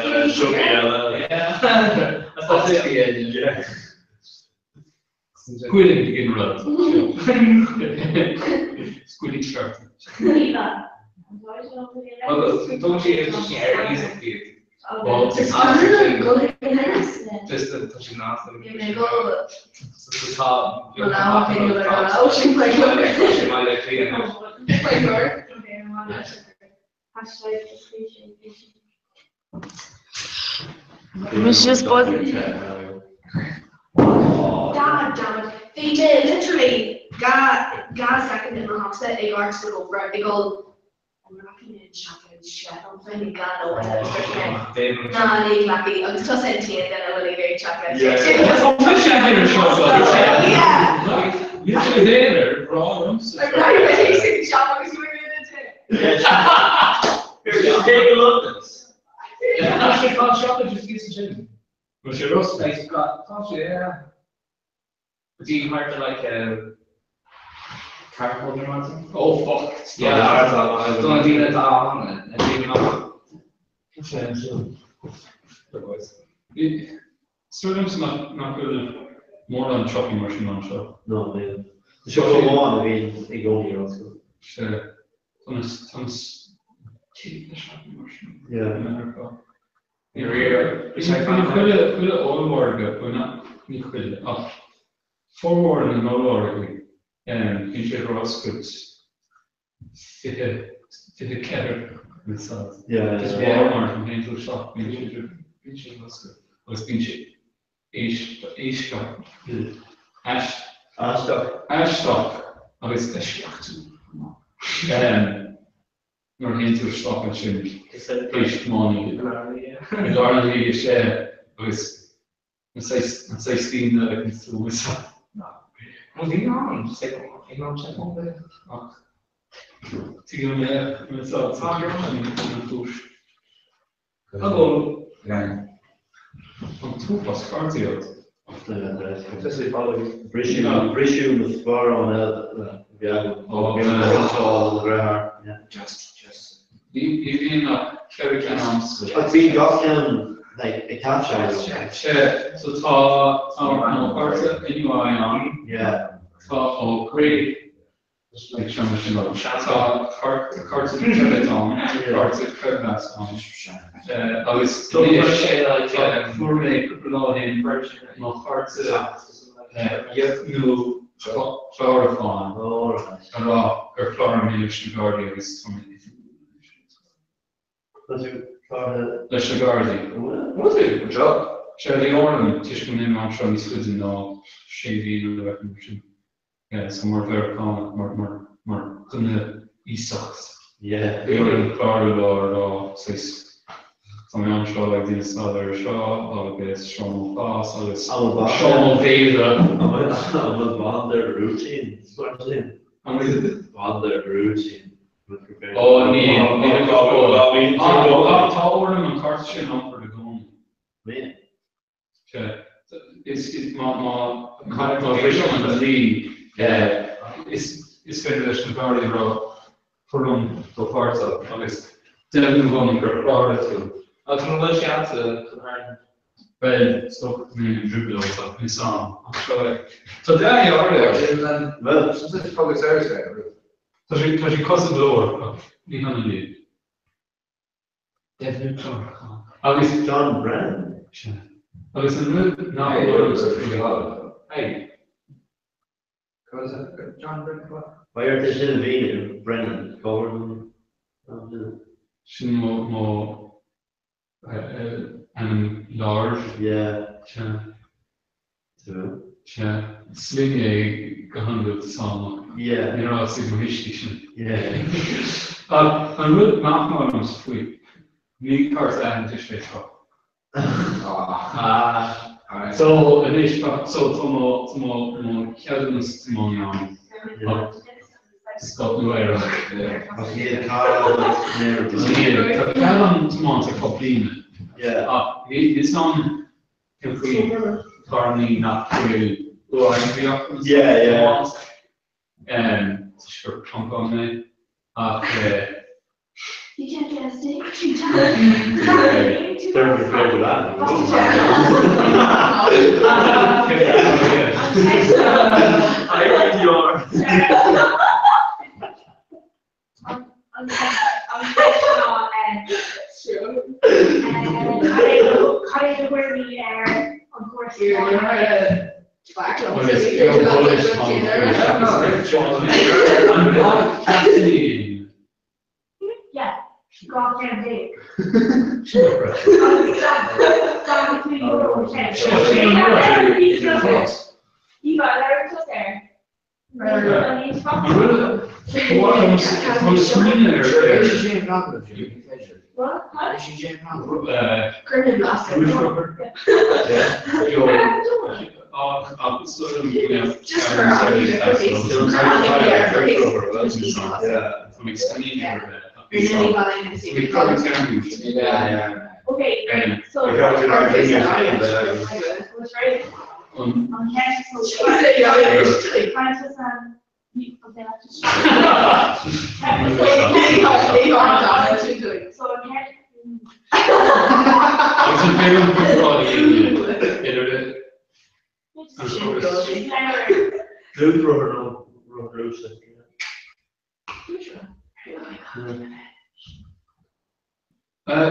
eile, siopaí eile. Agus tá sé Yeah. Cuireann ag an rud. Squilly shirt. Tugann sí sí ar iasacht iad. Just tá sí ná tá Mise just buzz. God damn it. Bhí mé literally 2 second i mo theachsa ag amharc sa gcófra ag dul an rachaidh mé an seacláid seo an féin ag nóiméad agus dúirt mé ná ní ghlacfaidh agus tusa an t-aon duine a bhfuil ag iarraidh seacláid. Yeah. Níl sé aonair, rá liomsa. Right, but he's in the shop agus you were in it. Here, just take a look at this. Bhfuil sé rosta? Tá sé, yeah. Dí thart like a charcoal or something? Oh fuck. Yeah, Don daoine atá ann a daoine amach. Súil liomsa nach bhfuil mórán siopaí mar sin anseo. No, níl. Siopa amháin a bhíonn i gcónaí ar oscailt. Sé tá na tá na céadta siopaí mar sin. Yeah. I Meiriceá. Ní chuile chuile ollmhargadh, bhuel nach ní chuile ach formhór na n-ollmhargaí bíonn siad ar oscailt 20 24 Yeah. Just Walmart an théann tú isteach bíonn siad bíonn siad ar oscailt agus bíonn sé éisteach Aisteach. aisteach agus eisceachtúil nuair a théann tú isteach ansin théis tiománaí i lár na hoíche sé agus an saghas daoine a bhíonn suas Bhuel bhí ann ag an am sin. ach tuigim mé an chúis. Hello. An t-uafás cártaí agat. Briseadh briseadh mo sparán eile a bhí agam. Oh, Bhí mé ag deartháir. Yeah. Just, just. Ní bhíonn ach ceithre cinn agamsa. Ach bhí gach ceann Like, ag taifseadh. Sea, so tá tá mo chárta NUI ann. Yeah. Tá ó great. Like seo mar sin agam. Tá cárta debit ann, cárta creidmheas ann. Agus anois fuair mé cúpla lá ó shin mo chárta dheimhniú clárúcháin a rá gur chláraigh mé leis na Gardaí agus tá mé leis na Gardaí. Bhfuil tú? Anseo? Sea, bhí orm toisc go mbeidh mé anseo níos faide ná sé mhí nó rud mar sin. Yeah, so mar Mheiriceánach, mar, mar, mar dhuine iasacht. Yeah. Bhí orm clárú leo a rá, saghas, tá mé anseo ag déanamh staidéir ar seo agus seo mo chás agus seo mo bhéile. An bhfuil banda rúitín mar sin? An bhfuil? Banda rúitín. Ó, níl, níl go fóill. Tá orm an cárta sin a iompar i gcónaí. Bhíonn. Sea. Is, is, má, má, má bhrisim an dlí, is, is féidir leis na Gardaí a rá, tabhair dom do chárta agus deimhniú dhom gur chláraigh tú. Agus an bhfuil sé agatsa chun airgid? Bhuel, is dócha go mbeinn i dtrioblóid ach níl 's a'm. Ach seo é. Tá dea-dhearadh air. Bhuel, sin saghas public service é, an bhfuil? Tá sé, tá sé cosúil go leor ach ní hionann iad. Deimhniú clárúcháin. Agus. John Brennan. Sea. Agus an rud nach bhfuil faoi. Hey. Cad is é John Brennan? Ba ar é sin a mhíniú, Brennan, Comhar an. Sin mo, mo ainm láir. Yeah. Sea. Sea. Sea. Sloinne é go hiondúil Samach. Yeah. Ní raibh a fhios ag mo thuistí sin. Yeah. Ach an rud nach maith liomsa faoi, ní cárta aitheantais é seo. Ah. So anois, so tá mo, tá mo, mo cheadúnas tiomána ann ach Stát Nua Eabhrac. Ach níl cead Níl. Tá cead agam tiomáint ar feadh bliana. Yeah. Ach níl 'fhios a'm cén chaoi carrannaí nach bhfuil uathoibríoch Yeah, yeah. Toisc gur plancán mé. Ach eh. You can't get a steak. Okay, so.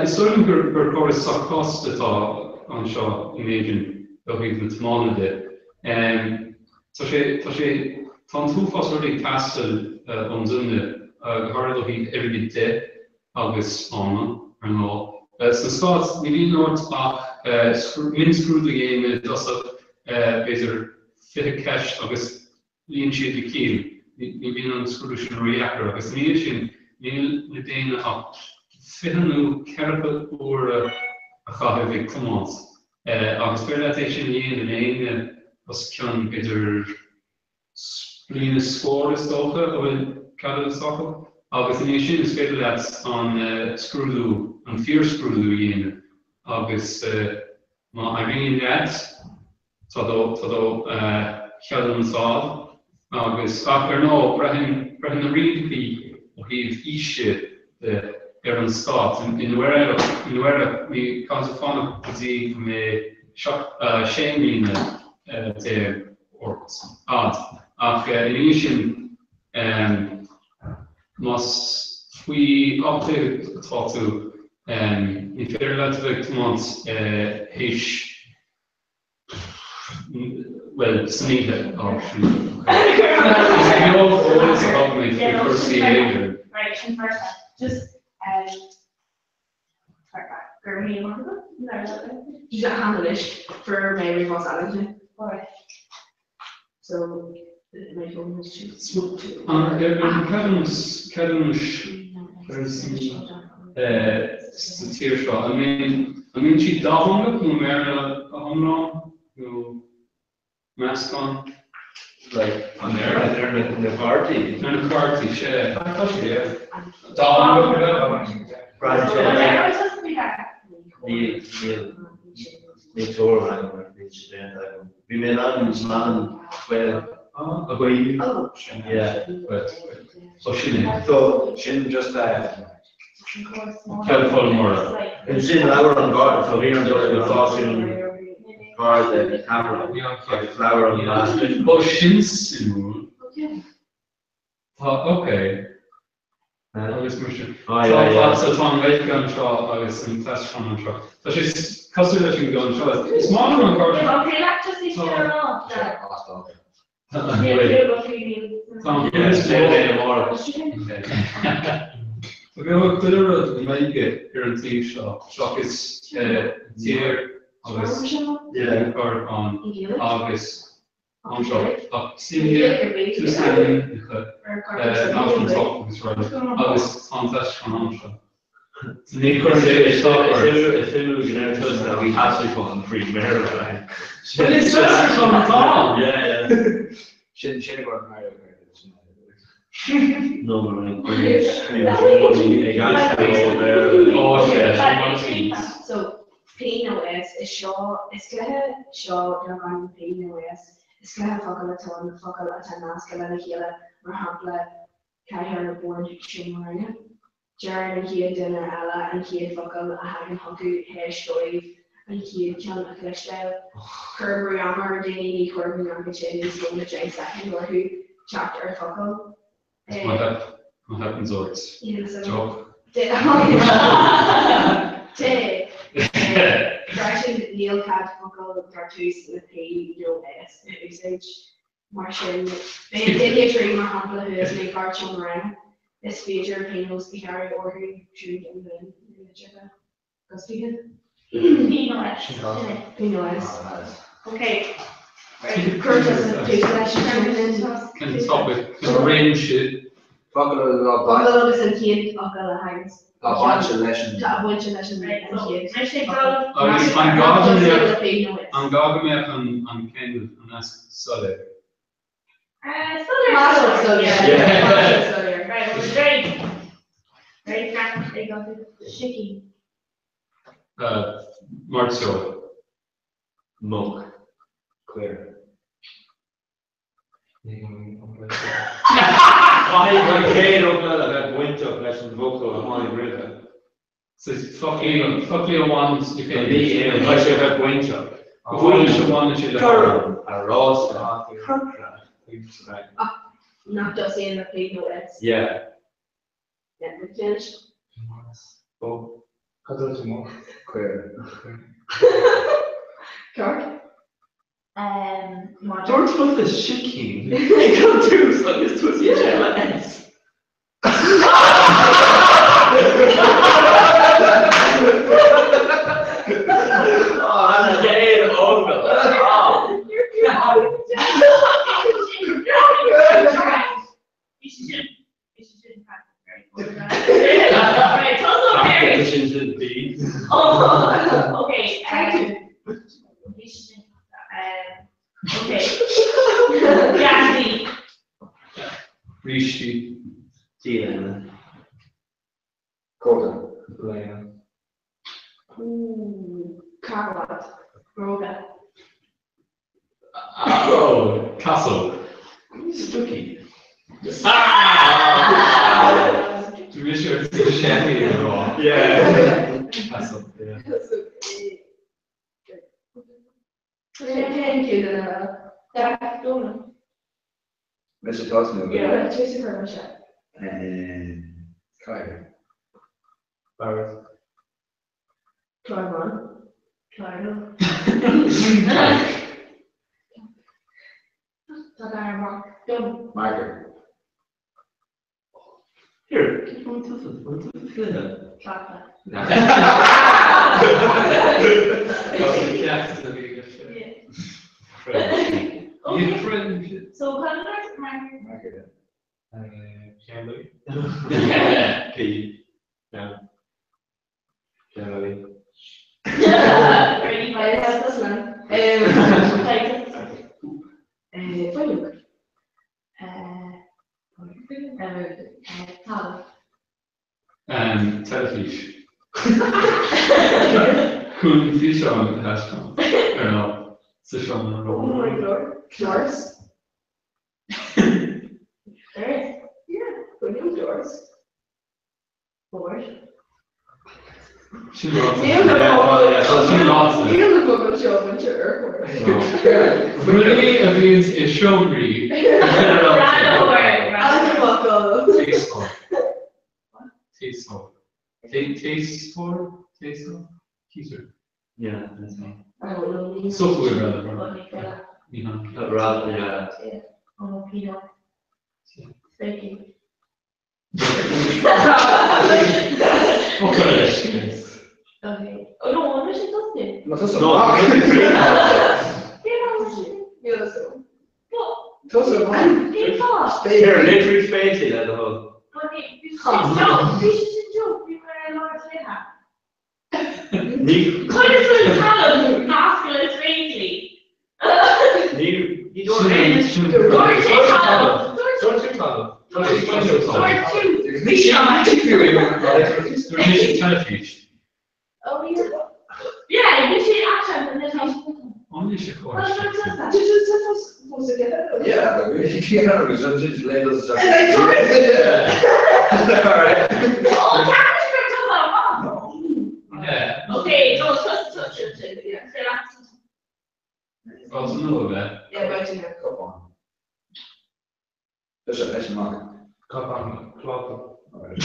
Is dóigh liom gur córas sách casta atá anseo in Éirinn ó thaobh na tiomána de. Tá sé, tá sé, tá an t-uafás rudaí ag teastáil ón duine, go háirid ó thaobh airgid de agus ama, ar ndóigh. Sna Stáit, ní bhíonn ort ach mionscrúdú a dhéanamh i dtosach, b'fhéidir 20 ceist agus líon siad do chinn. Ní bhíonn an scrúdú sin ródheacair agus ina dhiaidh sin níl le déanamh ach 20 nó ceathracha uaire a chaitheamh ag tiomáint. Agus féidir leat é sin a dhéanamh in éinne os cionn b'fhéidir bliain is scór is dócha a bhfuil ceadúnas acu. Agus ina dhiaidh sin is féidir leat an scrúdú, an fíorscrúdú a dhéanamh agus má éiríonn leat, Tá do, tá do cheadúnas a'd agus, ach ar ndóigh, braitheann, braitheann na rialacha ó thaobh aoise de. ar an stát. I nDobhar, ní caithfidh tú fanacht go dtí go mbeidh 16 mbliana ort, a'd. Ach ina dhiaidh sin, más faoi 18 atá tú, ní féidir leat a bheith ag tiomáint théis Bhuel, san oíche, á, sin rud. Is beag eolas atá agam faoi chúrsaí Éireann. Right, sin first Just, go raibh míle maith agat. Just a hand anois fuair mé ríomhphost eile ansin. Alright. So, my phone has changed. An ceadúnas, ceadúnais sa tír seo, an mbíonn siad dátheangach nó Béarla go hiomlán nó meascán? Like, an ar ar na cártaí? Ar na cártaí, sea. Tá sé, yeah. Dátheangach Níl, níl, níl tuairim agam ar bhí sé déanta agam. Bhí mé in ann an Gaeilge a ghuí. Yeah. So sin é. So sin just Cead foghlaimeora. Sin labhair an garda, so bhí an stáisiún garda camera agus labhair an master. Ó sin suimiúil. Tá, ok. Agus mar sin. Tá, so tá an Ghaeilge anseo agus an t-aistriúchán anseo. Tá sé cosúil leis an gceann seo. Is maith liom an cárta. Tá an chuid is mó. Tá chuile rud i nGaeilge ar an taobh seo seachas tír agus an agus anseo ach suíomh túsainmneacha náisiúnta agus rudaí agus tá an t-aistriúchán anseo. Ní chuireann sé isteach ort. Is suimiúil go ndeir tusa an t-aistriúchán faoi Bhéarla. Bhuel is aistriúchán atá ann! Yeah, yeah. Sin sin a gcuir Mario No mar an ag aistriú ó Bhéarla. Ó sea, sin mar a bhí. So P nó S is seo is cluiche seo darb ainm P nó S. Is cluiche focal atá ann, focail atá nasctha lena chéile, mar shampla cathaoir, bord, seomra ranga. Deireann an chéad duine eile an chéad focal a thagann chucu théis dóibh an chéad cheann a chloisteáil. Cuir brú ama ar dhaoine, ní chóir go nglacfadh sé níos mó ná 10 soicind orthu teacht ar focal. Má theipeann ort, deoch. Tae. Freisin, níl cead focal dar tús le P nó S a úsáid. Mar sin, beidh duine 3 mar shampla thuas ag gort seomra ranga. Is féidir pionós a ghearradh orthu siúd a mhúineann na litreacha coscaithe. P nó S. P nó S. Ok. Cuir tusa tús leis an Cén topic? Cén réimse? Focal atá Focal agus an chéad fhocal a thagann. Tá bainte leis an. Tá bainte leis an chéad. Agus an gá go mbeadh an gá go mbeadh an an ceangal an nasc soiléir? Soiléir. Soiléir. Soiléir. Right, well, ready. Ready, Frank, ag an sicín. Mairteoil. Muc. Caor. Caithfidh an chéad fhocal a bheith bainteach leis an bhfocal a tháinig roimhe. So foclaí foclaí a bhaineann le chéile. Caithfidh sé a bheith bainteach. Go bhfuil sé bhaineann sé le Gorm, oráiste, corcra. Ach nach dtosaíonn le P nó S. Yeah. Yeah, déan. Ó, cad dúirt tú muc? Caor. Ceart? Dúirt tusa sicín ag an tús agus tosaíonn sé le S. An chéad fhocal. Rístí. T-léine. Cóta. Léine. Carbhat. Bróga. Oh, casóg. Stocaí. Bhí mise ar tí. Buscemi a rá. Yeah. That's up, yeah. Thank you, Jack Donald. Mise tosnú. Yeah, Tracy Permission. Cathair. Bord. Clárán. Clárán. Tá dar amach. Dum. Marker. Here, bhfuil tusa, bhfuil tusa cluiche? Clapa. Okay. So kind of marker. Marker. Ceann P. Ceann. Ceann Ready? Fuinneog. Talamh. Teilifís. Chun físeán a thaispeáint ar an sa seomra Oh my god. Doors. Doors. Yeah, fuinneog doors. Board. Sin ráite. Níl na focail- Sin ráite. Níl na focail seo bainte ar chor. Rudaí a bhíonns i seomraí. Rannóir. An focal. Téasóir. Téasóir. Téasóir? Téasóir? Heater. Yeah, that's me. Oh, no, ní. Software rather. Ní Ní hann. Rather, yeah. Oh, peanut. Spooky. Okay. Okay. Oh no, I'm just dusted. No, tusa No. Yeah, no, Níl a fhios. What? Tusa amach. People. Here, literally spéisi le do thoil. But bhí sé sin joke, bhí mar ar lá cluiche. Ní Chuir tú talamh nascail is réidí. ní ní dúirt aon Dúirt sé talamh. Dúirt tú talamh. Dúirt tú. Ní sin teilifís. Oh, yeah. Yeah, bhí sé action and then An ní sé Well, chóir. sure, Did you supposed to get it? Yeah, yeah, because I'm just laying those. And I told Yeah. All right. Oh, caithfidh sé gur talamh. No. Yeah. Okay, no, trust, trust, trust, trust. Yeah, relax. Well, it's another bit. Yeah, right in there. Cupán. Tusa leis amach. Cupán, clápa. All right.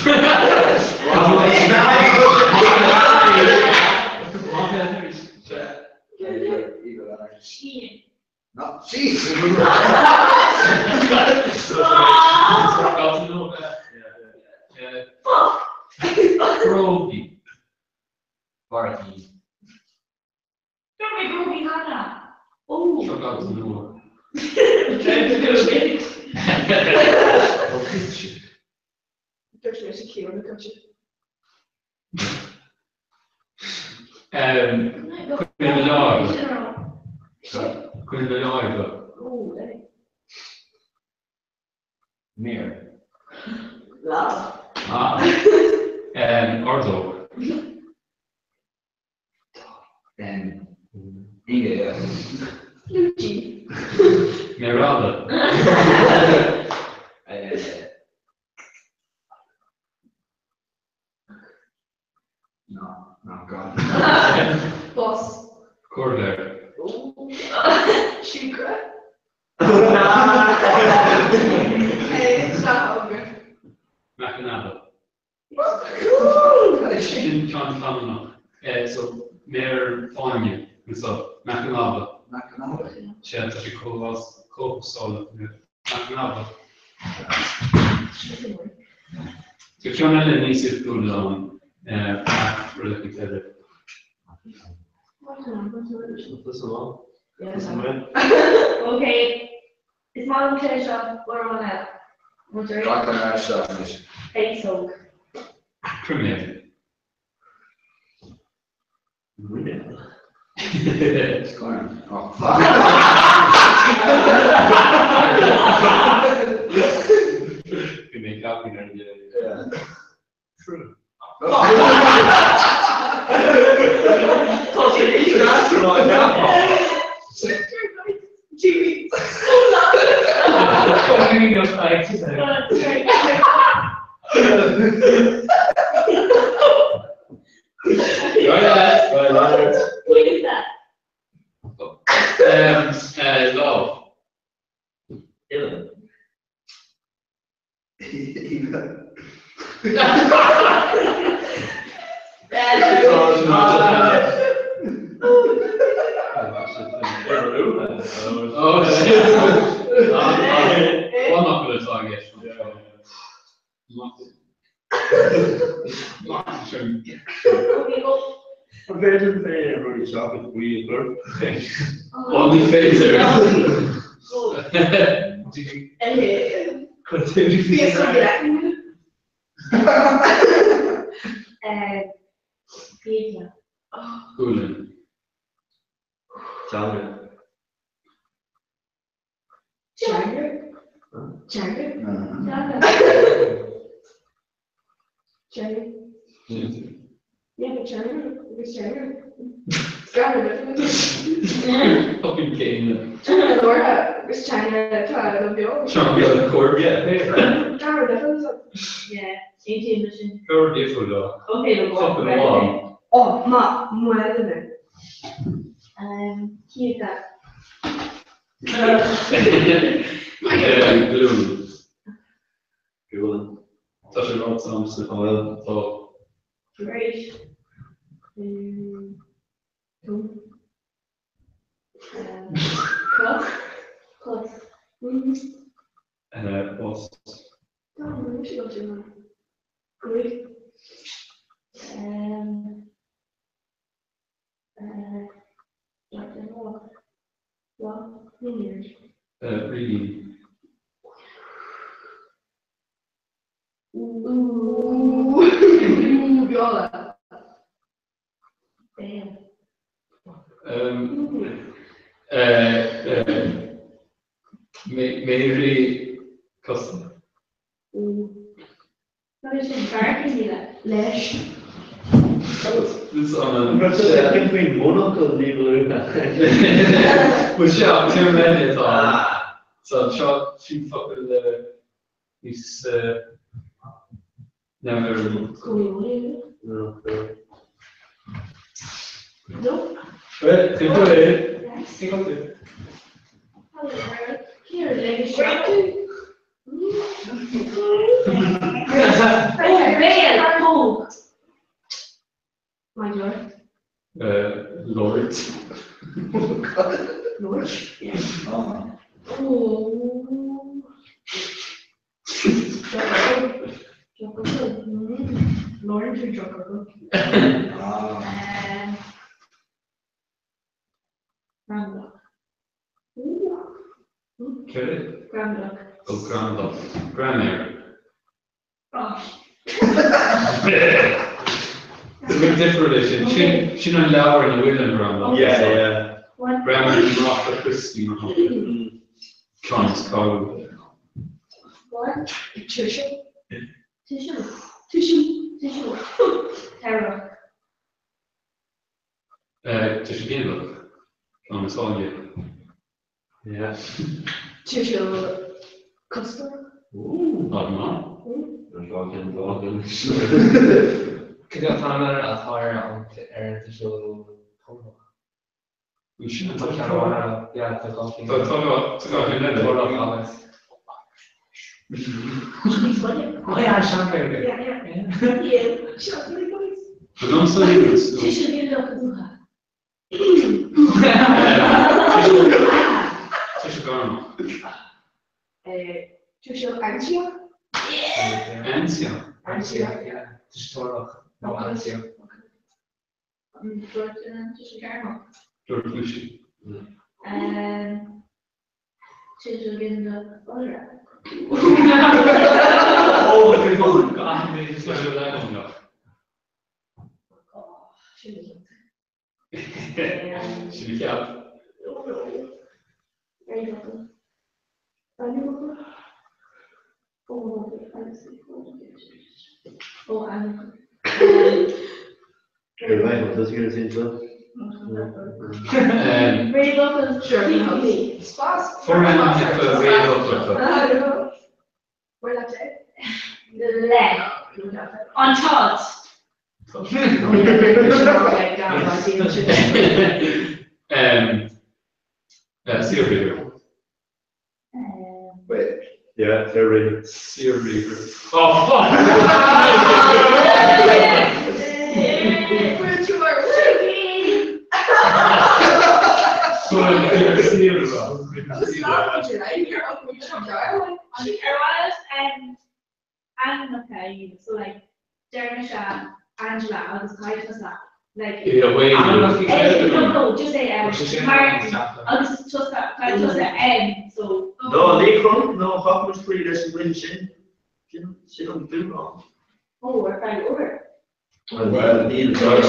Scian. No, jeez. Fuck. Brogi. Barky. Don't make Roby Hannah. Oh. Seo gabh nua. Dúirt mé sé céim na caite. Cuin na láimhe. Cuin na láimhe. Oh, hey. Mirror. Love. Ah. Ordóg. Inge, yeah. Luigi. Méarala. No, no, God. Boss. Corvair. Oh. Siúcra. Hey, stop. Macanaba. Cool. Sin John Flamanach. So méar fáinne so Macanaba. Macanaba. Sé tá sé cósála Macanaba. So ceann eile níos difriúla ann rud éicint eile. Tusa amach. Tusa amach. Okay. Is maith an cluiche seo uair amháin eile. Muid ar Gach an áit seo anois. Féasóg. Croiméad. Muineál. Scorn. Oh, fuck. Bhí mé ceapaí ar an Yeah. True. Tá sé Jimmy. An féidir féin rudaí seachas buí a chur? Ó ní féidir. Gualainn. Teanga. Teanga. Teanga. Teanga. Yeah, but teanga agus teanga. Fucking céanna. Teanga nádúrtha agus teanga atá le beo. Teanga le cóir. Teanga difriúil. Yeah, aontaím leis sin. Cóir difriúil dó. Okay, no, Focal amháin. Oh, ma, muileanna. Um, Cíocha. Glún. Gualainn. Tá sé ráite agamsa. An bhfuil? Tá. Great. Um, tum. Um, cos. Cos. Bos. Tá, níl sé go sin. Great. Um, uh, Rígín. Ooh, Biola. Béal. Méaraí cosa. Ooh. Tá sin fearr Leis. An Cén faoin mbunfhocal ní ba luaithe? Bhuel sea, téarma eile atá ann. So anseo, sin focal níos neamhfhoirmiúla. Bhuel, cén chaoi é? Cén chaoi? Béal, póg. My lord. Lord. Lord? Yeah. Oh. Lauren to Jocko. Gramadach. Céard? Gramadach. Ó, gramadach. Graiméar. Oh. Is a bit difriúil é sin. Sin, sin an leabhar ina bhfuil an gramadach. Yeah, yeah. Graiméar na mBráithre Críostaí mar shampla. Ceann is cáiliúla. What? Tuiseal. Tuiseal. Tuiseal. Tuiseal. Terror. Tuiseal ginideach. Ceann is áille. Yeah. Tuiseal cuspóireach. Tá go maith. An dá cheann dá Cad é an t-ainm eile atá ar an ar an tuiseal tabharthach? Bhuel sin an Tá ceann amháin eile. Yeah, tá dhá cheann. Tá tá tá dhá cheann eile. Tabharthach agus. Oh yeah, sean-Ghaeilge. Yeah, yeah. Yeah. Sean-Ghaeilge. Ba liomsa é. Tuiseal ginideach uatha. Tuiseal gairmeach. Tuiseal ainsealach. Ainsealach. Ainsealach, yeah. Tuiseal tabharthach nó ainsealach. Dúirt tuiseal gairmeach. Dúirt mise. Tuiseal ginideach iolra. Oh, Tuiseal leanúnach. Sin a cheap. Réamhfhocal. Ainmfhocal. Ó ainmfhocal. Ar bheith, tá sí sin seo. Réamhfhocal. Spás. Forainmneacha réamhfhoclacha. Where that day? Le. An t-alt. Saorbriathar. Wait. Yeah, saorriathar. Saorriathar. Oh, fuck! Ainmneacha, so like deir mise Angela agus caithfidh tusa like no no just say Martin agus tusa caithfidh tusa M so. No, ní chun, no, chaith muid faoi leis an gcluiche sin. Sin, sin an dúshlán. Oh, ar feadh uair. Well, níl. Well,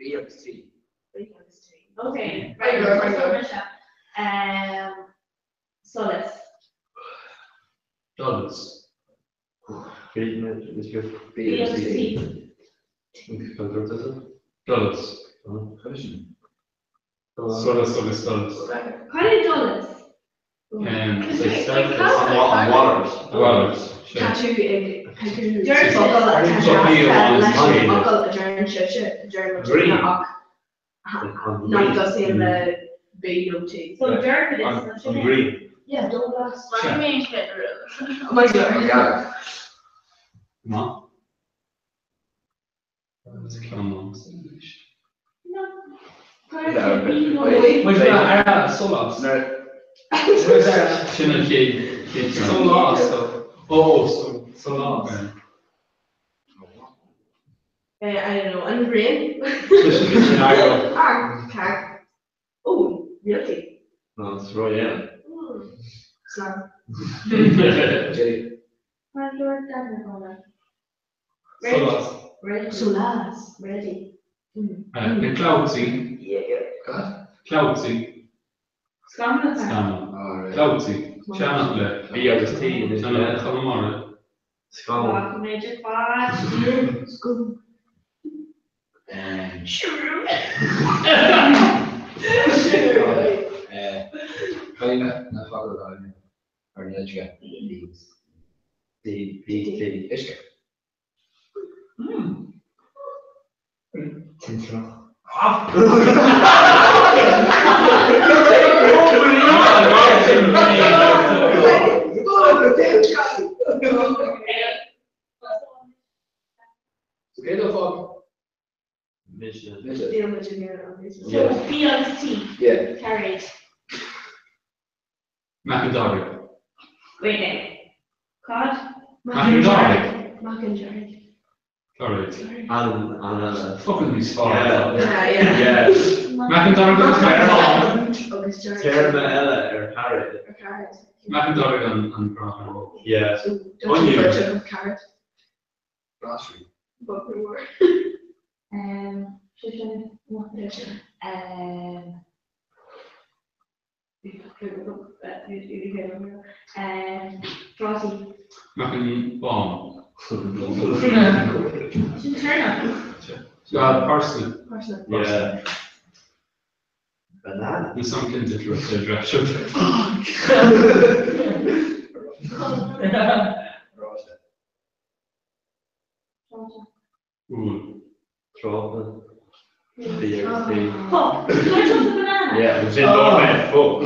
B agus T. Okay, right, um, solas. Dollars. B agus T. Dollars. Solas agus dollars. Cad é dollars? Waters. Tá tú ag Deir focal atá leis an bhfocal a deireann sibhse, a deireann muidne ach nach dtosaíonn le B nó T. So dorchadas nó sin é? Yeah, dólas. Ma. Solas. Sin an chéad Solas. Oh, solas. I don't know, an ghrian? Ah, cat. Oh, really? No, it's Royale. Slán. Solas. Solas. Ready. Na cloudsy. God? Cloudsy. Scamall. Scamall. Cloudsy. Seanach le. B agus T. Seanach le Conamara. Scamall. Major quad. Scum. Caoine na focail atá ar an uisce. D, B, T. Uisce. Tintreach. So cé dó fág? Mise. Mise. Níl muid in aon obviously. So B agus T. Yeah. Carried. McIntyre. Wait now. Cod? McIntyre. Mac and Jared. Sorry. An, an, Fucking níos fearr. Yeah. Yeah, yeah. Yeah. McIntyre agus McIntyre. Agus Jared. Téarma eile ar carrot. Or carrot. McIntyre an an Yeah. So don't Onion. you version of carrot? Glasraí. But we were. Frosty. McIntyre. Sin turn God, parsnip. Parsnip. Yeah. Banana. Ní sam cinnte dress. Oráiste. Úll. Tráth. B agus T. Fuck. Dúirt tusa banana. Yeah, sin dóir fuck.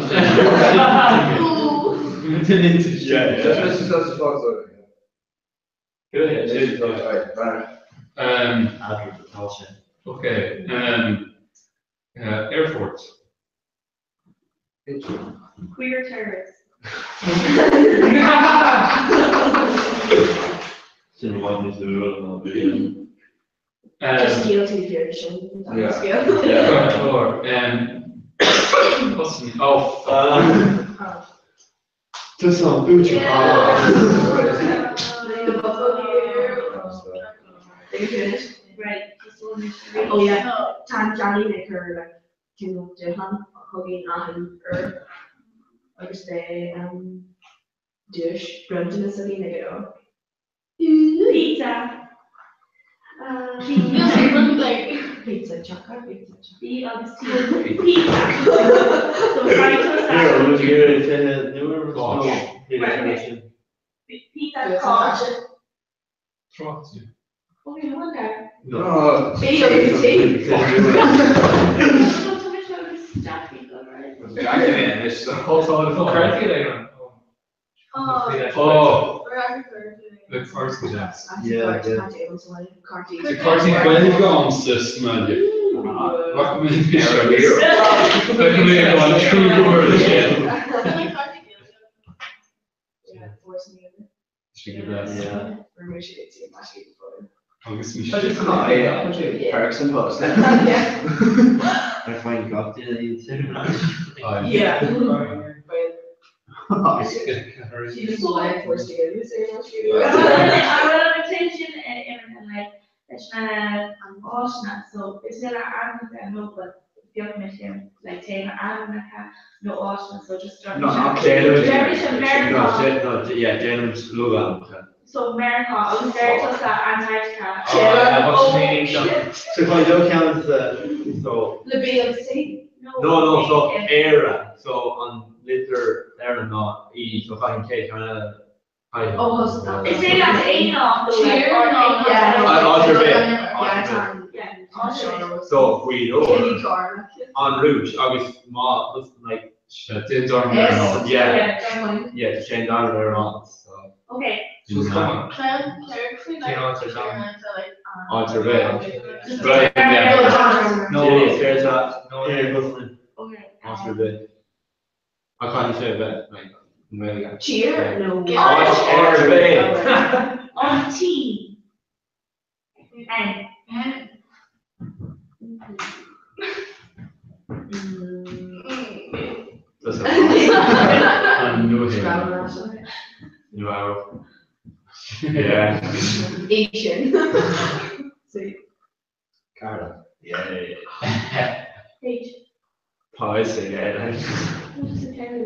Yeah, Just yeah. Mr. Sausage Fox over here. Good. Yeah. Right, banana. Adrian atá sin. Okay. Airport. Queer terrorist. Sin bhain níos luath ná B. Just scale to version. Yeah. Scale. Yeah. Or, oh, fuck. Tusa an búte. Right. Just one. Oh yeah. Tá Johnny ag cur like cineál dúshlán chugainn achan uair agus beidh duais bronntanas againn ag an. Pizza. Pizza chocolate pizza. B agus T. Pizza. So caithfidh tusa. Pizza cáis. Trácht. Okay, no wonder. No. B agus T. Jackie mé anois. Cártaí le Oh. Oh. Le cártaí deas. Tá cártaí Gaeilge agamsa sa mbaile. Rachaidh mé anois agus beidh mé ag an trú uair sin. Sé go deas. Agus mise. Perks and post. I find gach duine iad sin. Yeah. Leis na áiteanna so is féidir ainmneacha nó but beag le téama ainmneacha nó áiteanna so just No, yeah, déanaim logainmneacha. So Meiriceá agus deir tusa Antarctica. So tá do ceann so. Le B agus T? No, no, so Éire, so an litir deireanach ná E, so caithfidh cé ceann eile caithfidh. Is é leat aon áit Áit ar bith. So Gaoth Dobhair, an Rúis agus má like Déan dearmad ar an áit. Yeah, yeah, tá sé an dearmad ar an áit. So. Okay. Áit ar bith. Right, yeah. No, is féidir leat Okay. áit ar bith. Ach caithfidh sé a bheith like i nGaeilge. Tír nó Áit ar bith. An T. N. An Nua-Shéalainn. Nua-Eabhrac. Yeah. Asian. Cara. Yeah. H. Tá a fhios aige.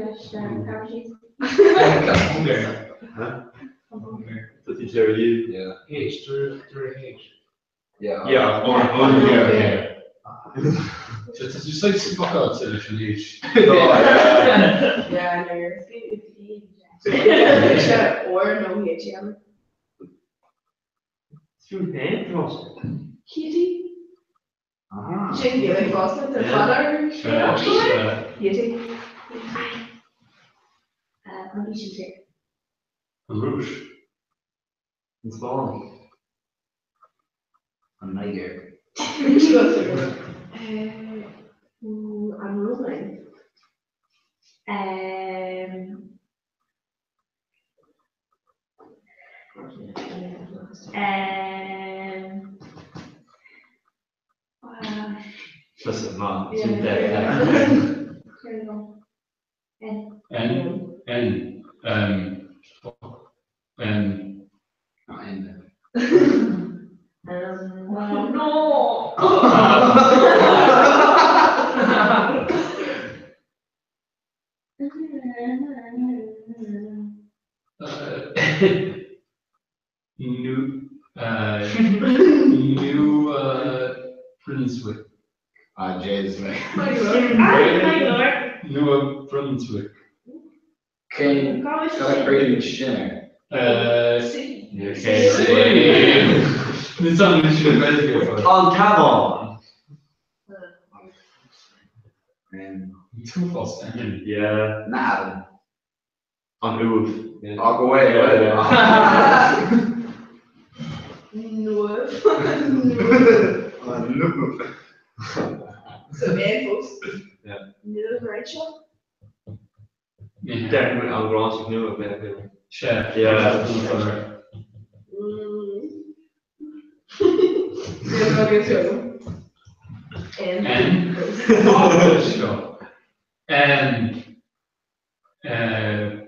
Leis Hungary. Huh? Hungary. Tá tú deir you. Yeah. H, dúirt H. Yeah. Yeah, on on here. So tá tú saghas bacáilte leis an H. Oh, yeah. Yeah, no. Or no H M. Tú féin, Ross? Kitty. Ah. Sin Gaelic fosta, the father. Kitty. An Ísiltír. An Rúis. An Spáinn. An Nigéir. An Rómáin. Tusa maith, sin deich. N. N. Um, N. Not N. Oh no! New, New Brunswick. Ah, Jay's like. My New Brunswick. Cén cad sin? C. Ní san sin Gaeilge. An Cabhán. Tú fós N. Yeah. Nah. An Uaimh. Oh, go away. Nuair. An Uaimh. So é fós. Yeah. Nuair Rachel. Deir an Gráinseach Nua bheith. Se. Yeah. N. N. Seo. N. M.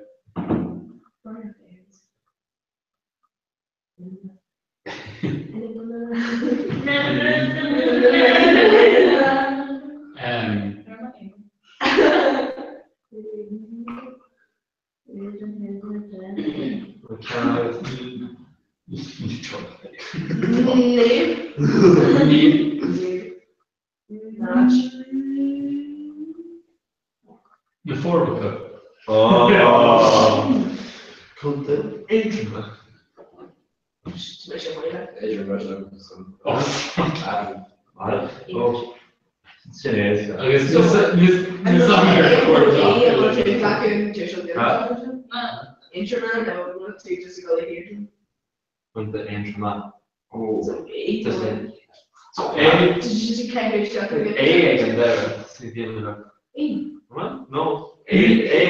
Na Forbacha. Contae Aontroma. Agus Contae Aontroma. A ag an deireadh sa ghinealach. No. A A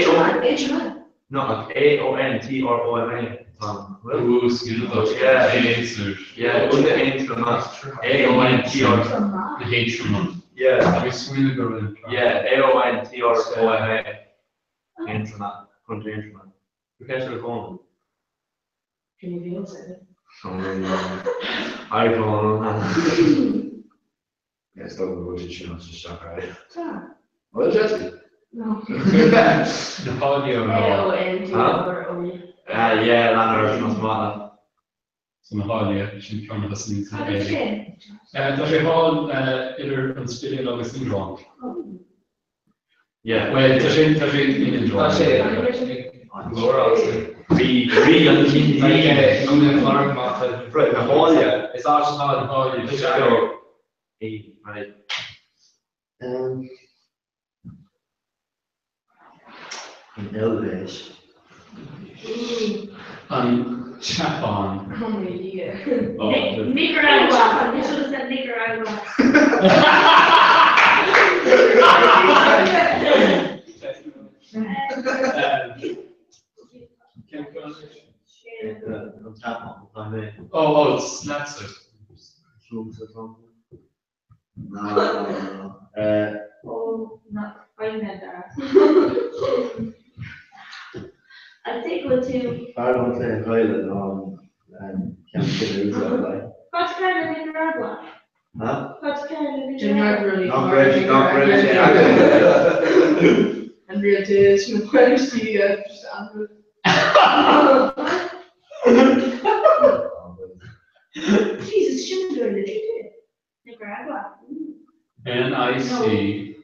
O No, ach A O N T R O M A atá ann. Bhuel? Yeah. Yeah, Contae Aontroma. A O N T R. Na hAontroma. Yeah. Agus smaoinigh go raibh. Yeah, A O N T R O M A. Aontroma. Contae Aontroma. Bhí ceist ar Dhónall. Is dócha go bhfuil siad sin as isteach ar aghaidh. Bhfuil Jesse? Na hÁille ó Yeah, lean ort más maith leat. So na hÁille, sin ceann a thosnaíonn san A. Tá sé thall idir an Spidéal agus Indreabhán. Yeah. Bhuel, tá sé tá sé in Indreabhán. Tá sé Rí rí an Na hÁille is áit atá Na hÁille. Right. An Eilvéis. An tSeapáin. Nicaragua. I should have said Nicaragua. An tSeapáin atá mé. Oh, oh, it's leatsa. No, no, no. Oh, no, I meant that. I'd say go to. Fearr liom cluiche Gaeilge ná an ceann sin a úsáid, like. Cad cearr le Nicaragua? Huh? Cad cearr le Nicaragua? Nach raibh nach raibh sé agat. An rialtas na páistí agus Jesus, sin an dóigh Nicaragua. N I C.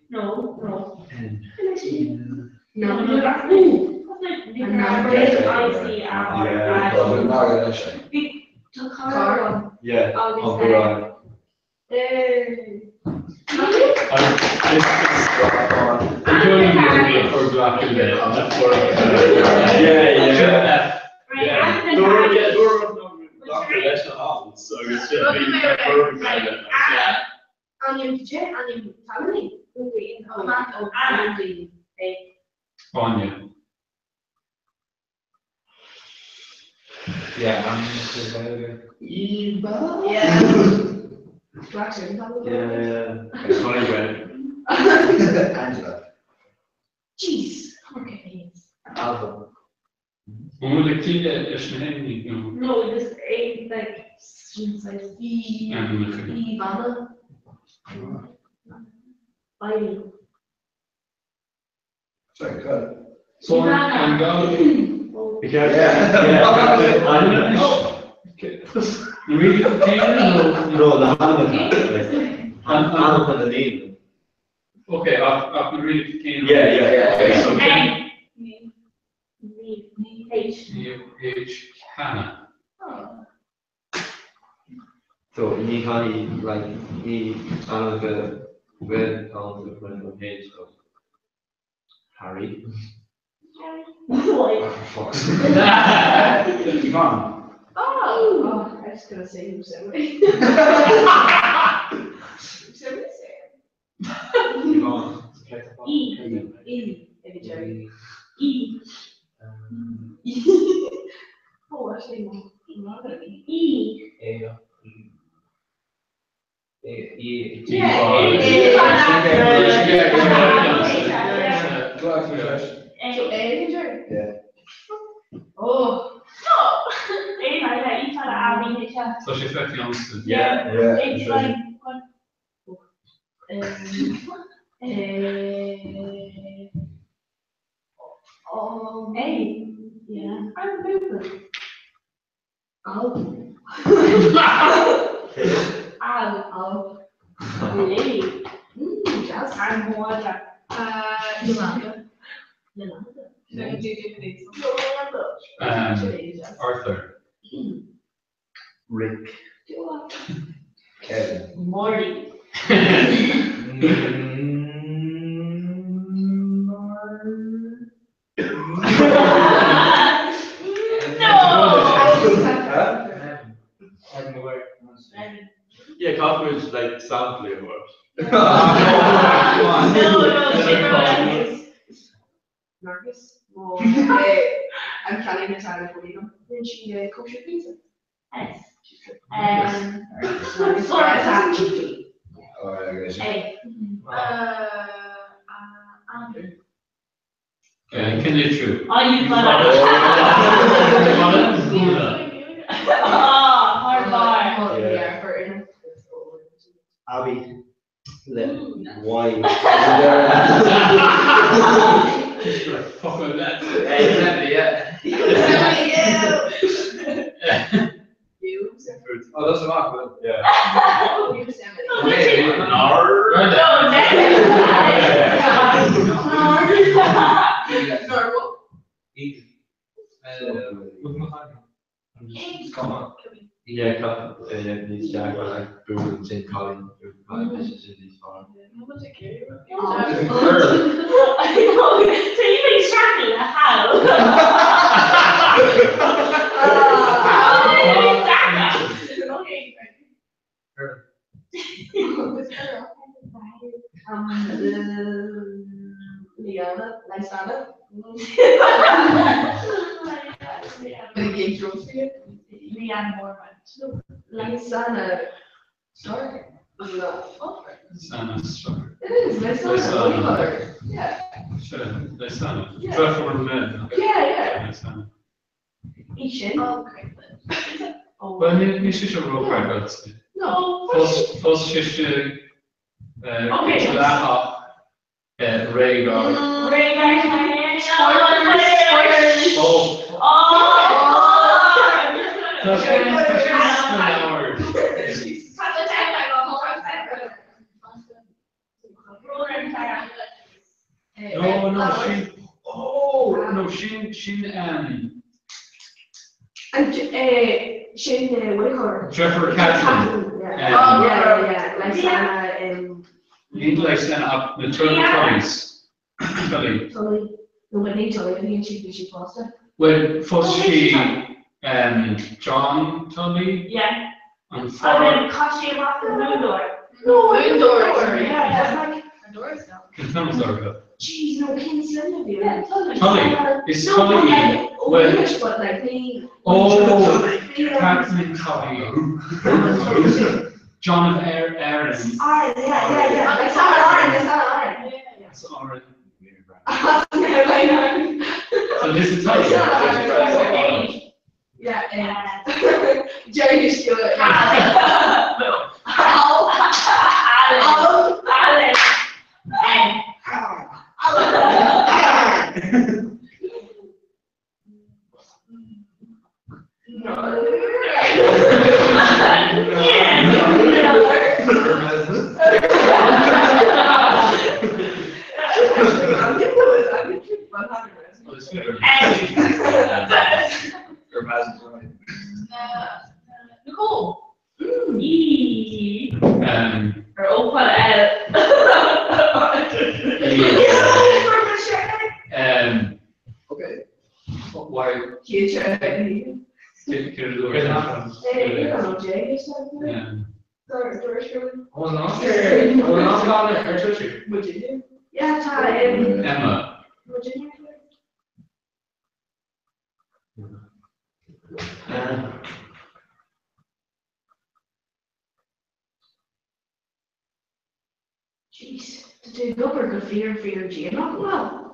No, no. N. No, no. Nicaragua. I C R I. Tá car Yeah. Agus Yeah, yeah. Ainm cé ainm talmhaí? Áine. Yeah, I'm Eva? Yeah, yeah. It's funny when Angela. Jeez, okay. Alba. An bhfuil ag tíle leis na hainmní nó? No, this ain't like E Ainmneacha. Ivana. Eileen. Sorry, cut. So an gá No, na hainmneacha. Ainmneacha na ndaoine. Ok, ach na rí céanna. Yeah, yeah, yeah. Okay, so N. N N H. H Hannah. So ní chaithfidh like ní ainmneacha Gaeilge atá ann so cuireann an H so Harry. Boy. Oh, for fuck's sake. Yvonne. Oh, I was gonna say Yosemite. Yosemite Sam. Yvonne. E. E. Maybe Jerry. E. Oh, actually, no. I'm not gonna be. E. A E E Yeah. So A, Jerry? Yeah. Oh. No. A I E A B H S. Tá sé feicthe agamsa. Yeah. Yeah. It's like what? Oh. A. Yeah. I'm moving. Al. Al. Al. Lily. Mm, deas. An mhadra. Yolanda. Yolanda. Arthur. Rick. Kevin. Marty. Yeah, caithfimid like samplaí a thabhairt. No, no, sin rud. Marcus nó an cailín atá le fóirí liom. Rinne sí cóisir pizza. S. A. Andrew. Cén litriú? Oh, you got it. Ah, thar barr. Abby. Le. Y. Fuck with that. Exactly, yeah. Oh, that's a lot, Yeah. Nar. No, Yeah, caithfidh níos deacra like bualadh sin cailín sin níos fearr. So you been struggling, how? Okay. Liana, Lysana. Leanne Mormont. Lysana. Stark. No. Sana Strucker. It is Lysana. Lysana. Yeah. Sure, Lysana. Yeah. Trevor Men. Yeah, yeah. Lysana. Ishin. Oh, great. Well, ní sé seo róchraid. No. Fós sise Okay. leathach réigear. Spoilers. Oh, Oh. Tá sé sna leabhair. No, no, sin. Oh, no, sin, sin, And sin what do you call her? Trevor Catherine. Yeah. Oh, yeah, yeah. Lysana Ní Lysana ach na Tullys. Tully. Tully. No, but ní Tully, I think she she Foster. Well, fós sí John Tully Yeah. an And fear then Kashi amach an múndoir. No, Moondor. Yeah, that's like Can Jeez, no, King Slim Yeah, Tully. Tully. Is No, Tully. but like, oh, Well- English, but like the Oh, Catherine Tully. John of Erin. Aaron, yeah, yeah, yeah. That's not Aaron, that's not Aaron. That's Aaron. Yeah, So this is Tully. yeah. Jerry Stewart. Al. Al. Alan. Al. Alan. N. Nicole. E. Or open L. Okay. Why? Yeah, tá Emma. Virginia. Jeez, tá tú ag obair go fíor fíor dian nach bhfuil?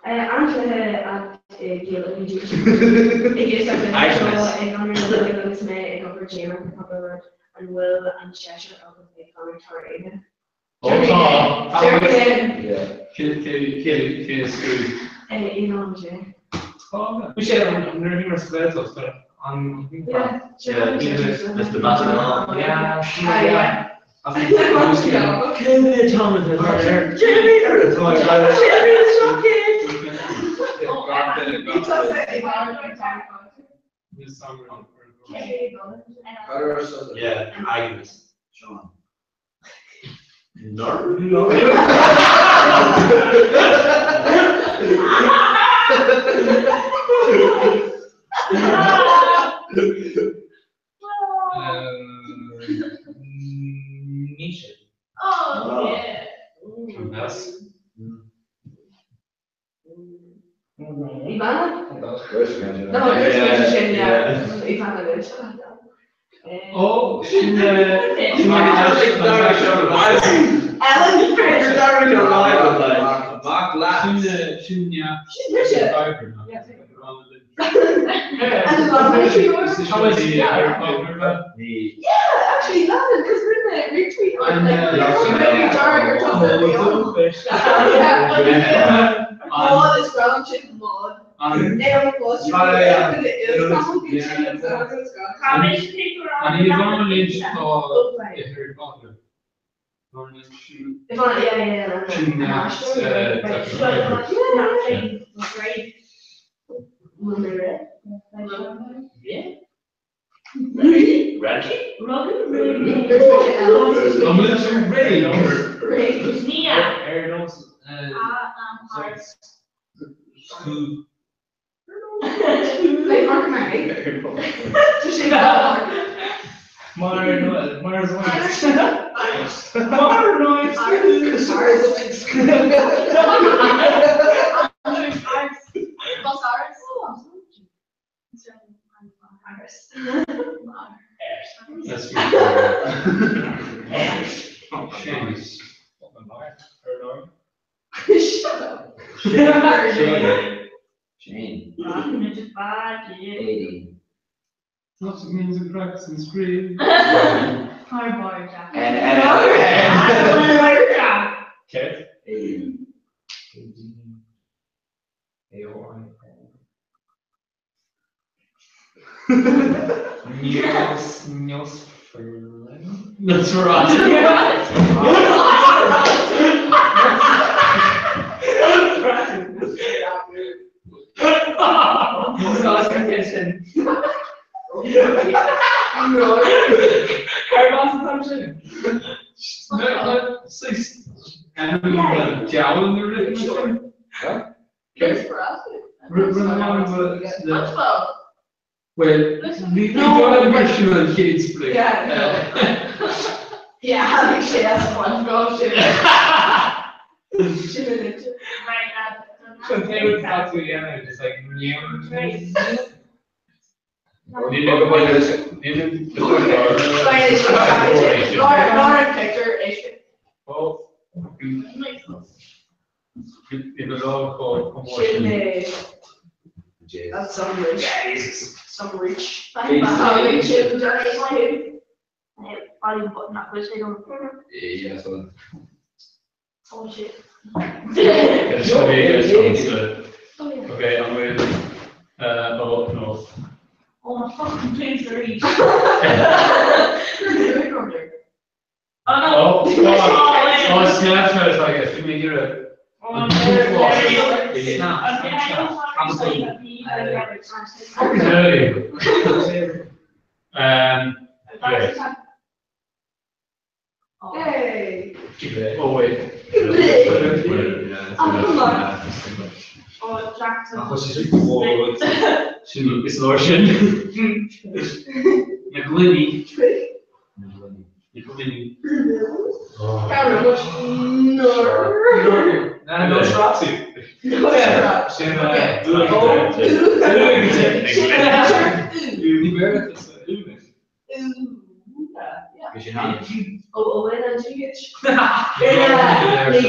An-chluiche at Gael Ag éisteacht leis seo ag an agus mé ag obair déanach cúpla rud an bhfuil an seisear agaibh ag conradh tar éigin. Ó tá. Yeah. Cé is scrúd? Aon am sé. Bhí sé an nuair a bhí mar sa Ghaeltacht. An Yeah. Mr. Batman. Yeah. Yeah. Yeah, Agnes. Sean. No. Nisha. Oh, yeah. Yes. Ivana? No, No, Yeah, sin yeah. Ivana leis. Oh, sin Ellen Sin sin Yeah, actually, London, because we're in the retweet on like, really dark or something. Yeah, Mod is brown chip mod. An Yvonne Lynch tá i Harry Potter. Yvonne, yeah, yeah, Sin Reggie? Ar nós Scoob. Mar mar Mar That's Seamus. Shut up. Shane. Aideen. Lots of means of practice and scream. N N L Céard? Aideen. A O I N. Nios Ferlin? That's right. No, no, say down the rhythm. Well, ní go sin an chéad split. Yeah, Yeah, actually, that's one go. Shit. So they would talk to Yana, just like Lauren picture is Oh, in the law called Sin James. That's some rich. Some rich. Yeah, so. Oh shit. Okay, I'm with oh no. Oh my fucking please read. Oh, Oh no. oh, oh, Snapchat, I guess. You may hear it. Okay. Hey. Oh wait. Oh, come on. Oh, Jackson. Sin is leor sin. Na gloiní. Na gloiní. Cameron, what's no? Na no sráú. No. Sin Ní bhar Oh, oh, and then GH. Yeah, ní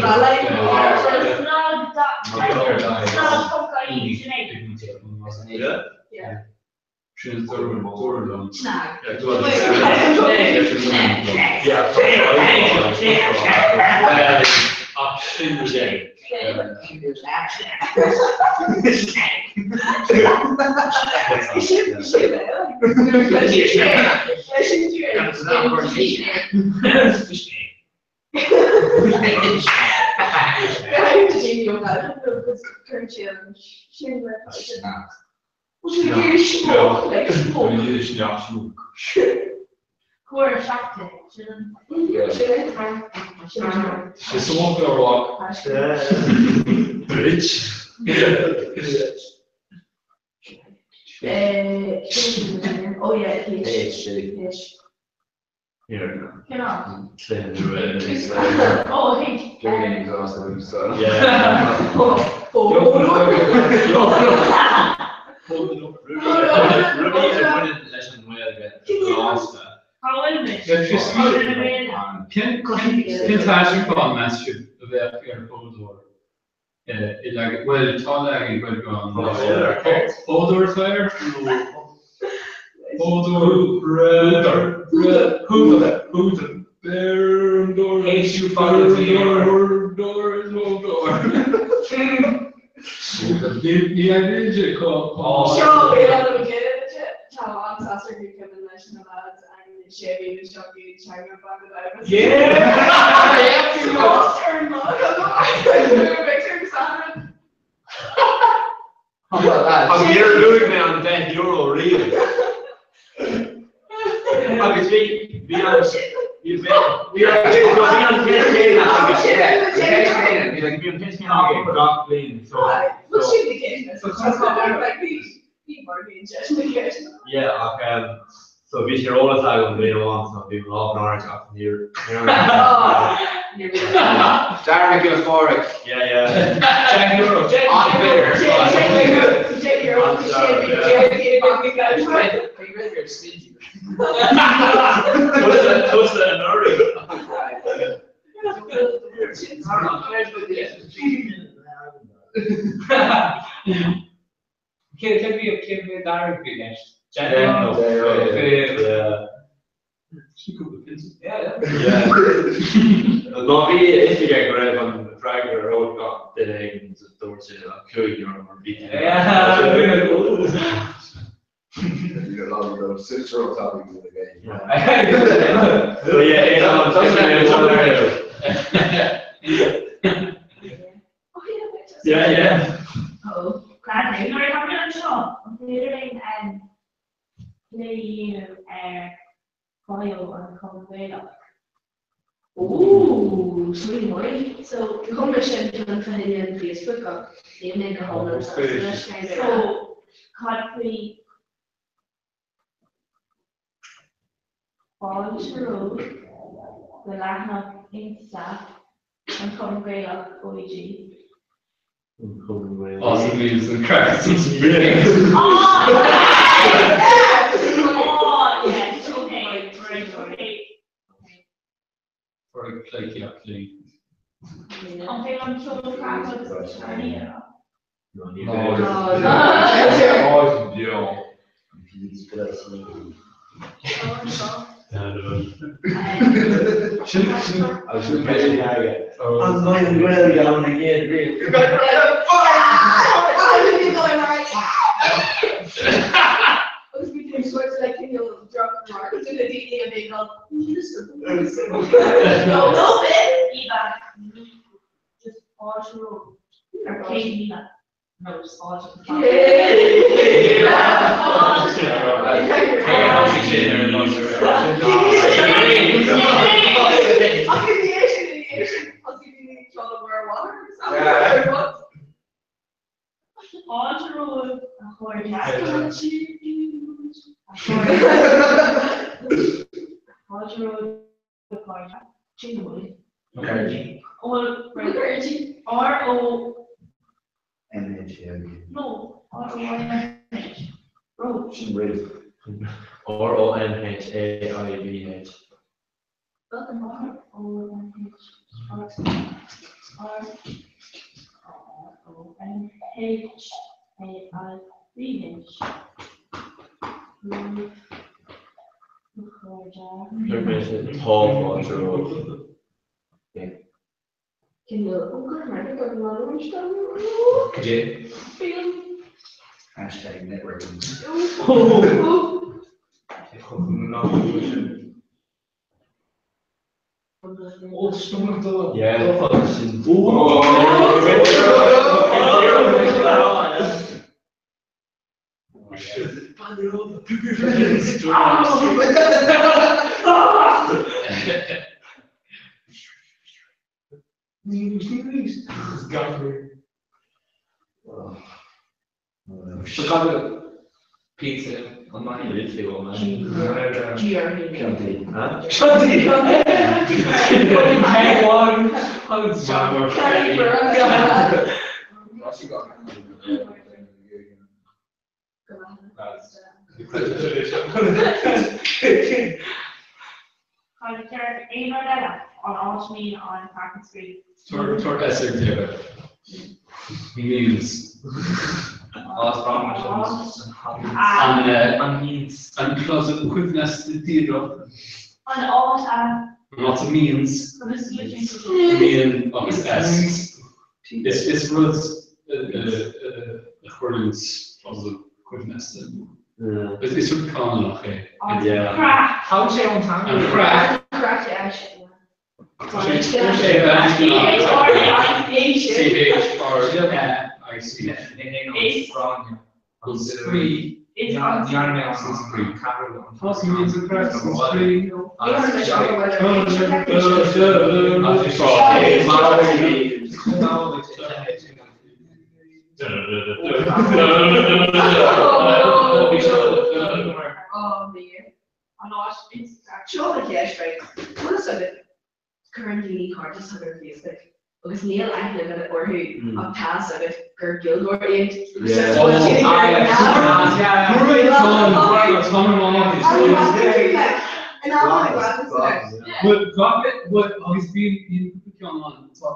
Yeah. Sin dúr Snag. Ach sin sé. Cén t-aistriúchán, meas sibh, a bheadh ar fódóir i leagan, bhuel, tá leagan Gaeilge ann, fódóir atá air nó fódóir, údar, údar, údar, béarlóir, béarlóir, fódóir. Ní fheicimse cá. Seo Tá an-sásta gur cuimhin leis na lads an 16,700 teanga back of Ibis. Agus níor luaigh mé an €10 riamh. Agus bhí bhí an bhí bhí bhí an ceist céanna agus bhí bhí an ceist céanna againn gach bliain so so Yeah ach um so bhí sé ar eolas agam bliain amháin so bhí mo lámh in airde ach níor Dara Mac Giolla Phádraig. Yeah yeah. €10. An-bhir. Tusa anuraidh. Cé cé bhí cé mhéad airgead bhí i gceist? Má bhí a fhios aige go raibh an freagra ar eolas gach duine éigin dúirt sé €5 mar bhí Yeah, yeah. Nuair atá mé anseo, an féidir linn plé a dhéanamh ar bio an Chumann Gaelach? Ooh, sweet boy. So, chum mé sin chun fáinne an Facebook ach níl mé go hiomlán sásta leis. So, cad faoi Fáilte romhaibh go leathanach Insta an Chumann Gaelach OEG. Awesome memes and cracks and spring. Oh, yes, okay, right, okay. For a pleicíocht linn. An féidir liom ceol craic agus tanaí a rá? No, ní féidir. Beo. Sin sin. An an Ghaeilge ann a gcéad riamh. Agus bhí tú sort like cineál droch-marketing na daoine a bhí ag Eva, just fáilte romhaibh. Céad míle. No, just fáilte. Fáilte romhaibh a chairde. A chairde. Fáilte romhaibh a chairde. Sin go bhfuil. Bhfuil R O M H A I B. No, R O N H. Ro. Sin roimh. R O N H A I B H. R O N H R R O N H A I B H. Romhaibh a chairde. Chuir mé sé tá fáilte romhaibh. Cineál ó go raibh maith agat Cad é? Hashtag networking. Aon rud eile an áit mín an craiceann scríobh. Tabhair S ar deireadh. Means. An clásal coibhneasta díreach. An áit a. An áit a mbíonns. Mbíonn agus S. Is rud a chuireann clásal coibhneasta. Is rud canúnach é. An craic. Thóg sé ón teanga. An craic. Seo an cheist, right? Bhfuil fhios agat, cuireann daoine cairdeas chugat ar Facebook agus níl aithne agat orthu ach tá fhios agat gur Gaeilgeoir iad. Agus bíonn cúpla ceann ann atá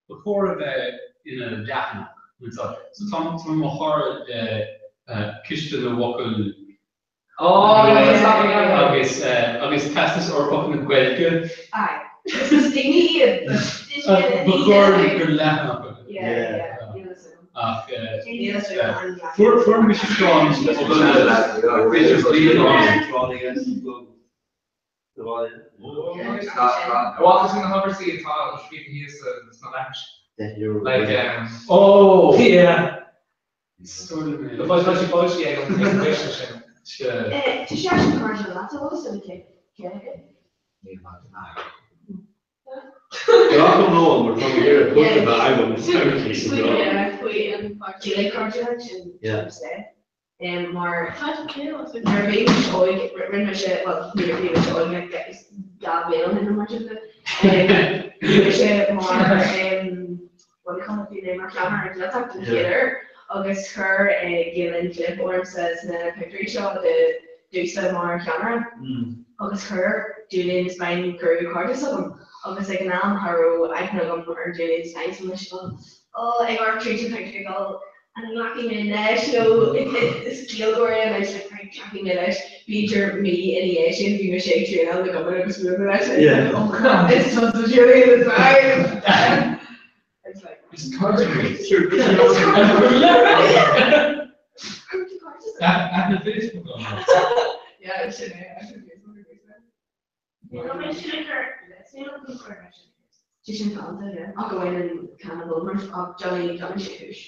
ba chóir a bheith ina leathanach. So tá mo chara le Ciste na bhFocal agus agus Teastas Eorpach na Gaeilge. Is daoine iad. Ba chóir gur leathanach a bheith. Ach fuair mise ceann b'fhéidir bliain ó shin. Bhfuil sin na hobairtí atá scríofa thíos sna leithris. Like Oh! Yeah. Tá sé foilsithe ag an gcoiste sin. Tá sé sin cairde leat a bhfuil fhios agat cé aige? Gach an lá mar tá mé ag iarraidh post a bheith agam Faoi an Gaelic cairde sin sé. Mar nuair a bhí mise óg, rinne mise, bhuel nuair a bhí mise óg like 2 bhliain ó shin nó mar sin de, bhí mise mar what do you call it, bhí mé mar cheannaire ar an Ghaeltacht den chéad uair agus chuir Gael Linn clip ormsa sna pictiúirí seo de domhsa mar cheannaire agus chuir Julian Spine cuireadh cairdeas chugam agus ag an am cha raibh aithne agam ar Julian Spine so mise oh ag amharc tríd an pictiúr ag dul an nglacfaidh mé leis nó is Gaeilgeoir é and I was like right glacfaidh mé leis b'fhéidir mí ina dhiaidh sin bhí mise ag traenáil le cumann agus bhuail mé leis oh my god is tusa Julian Spine It's like Is cairde Aithne Facebook ann. Yeah, sin é, aithne Facebook Tá sin galánta, yeah. Ach amháin an cannibal mar ach Johnny Johnny sé cúis.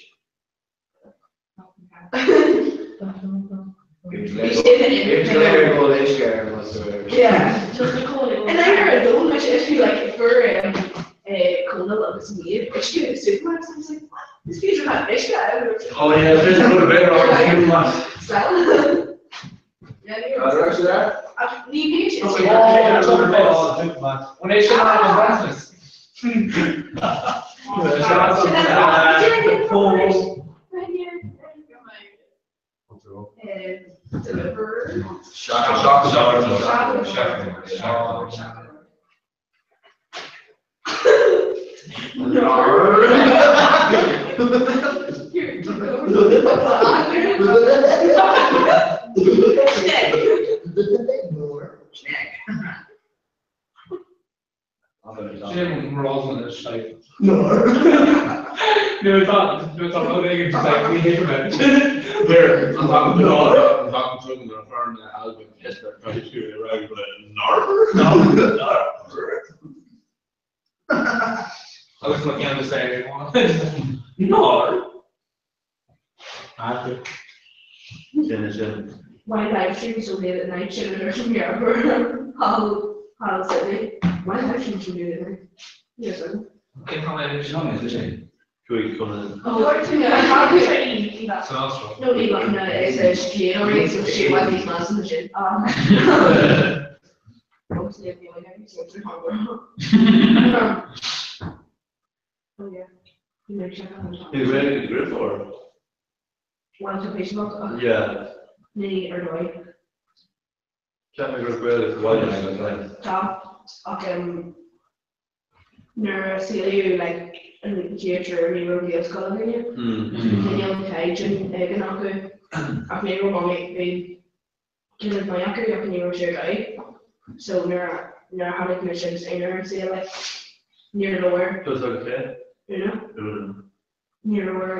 Yeah. And I heard a dón leis uisce like fuair Conal agus Niamh uisce i supermarket and I was like what? Is féidir leat uisce a fháil? Oh yeah, there's a little bit of Smell. Ach ní bhíonn sé Sin Rosalind is like Nuair atá nuair atá rud éigin just like ní thuigim é. Here, an bhfaca tú an bhfaca tú nuair a chuir mé Alvin ceist ar caithfidh tú é rá go nár nár Agus mo cheann is é nár Sin é sin. Why live stream so late at night sin ar an ngearr thall thall Sydney. Why live stream so late at night? Yes, I'm. Cén t-am é anois? Seo é sin. Cúig chun a. Oh, dúirt tú na San Astráil. No, ní bheadh na is é scéal so sé bhfuil níos measa ná sin. Agus ní bhíonn air so trí Oh yeah. Ní mé check on Bhí Gaeilge ag deirfiúr. Bhuel tá pé ach Yeah. ní ar dóigh. Cheap mé go raibh Gaeilge sa bhaile ag an time. Tá ach nuair a saolaíodh like an chéad triúr ní raibh Gaelscoil againne. Cineál caighdeán éigin acu ach ní raibh mamaí bhí Gaeilge maith acu ach ní raibh sé ar dóigh. So nuair a nuair a tháinig mise agus Úna ar an saol like níor labhair Tusa agus cé? Úna. Úna. Níor labhair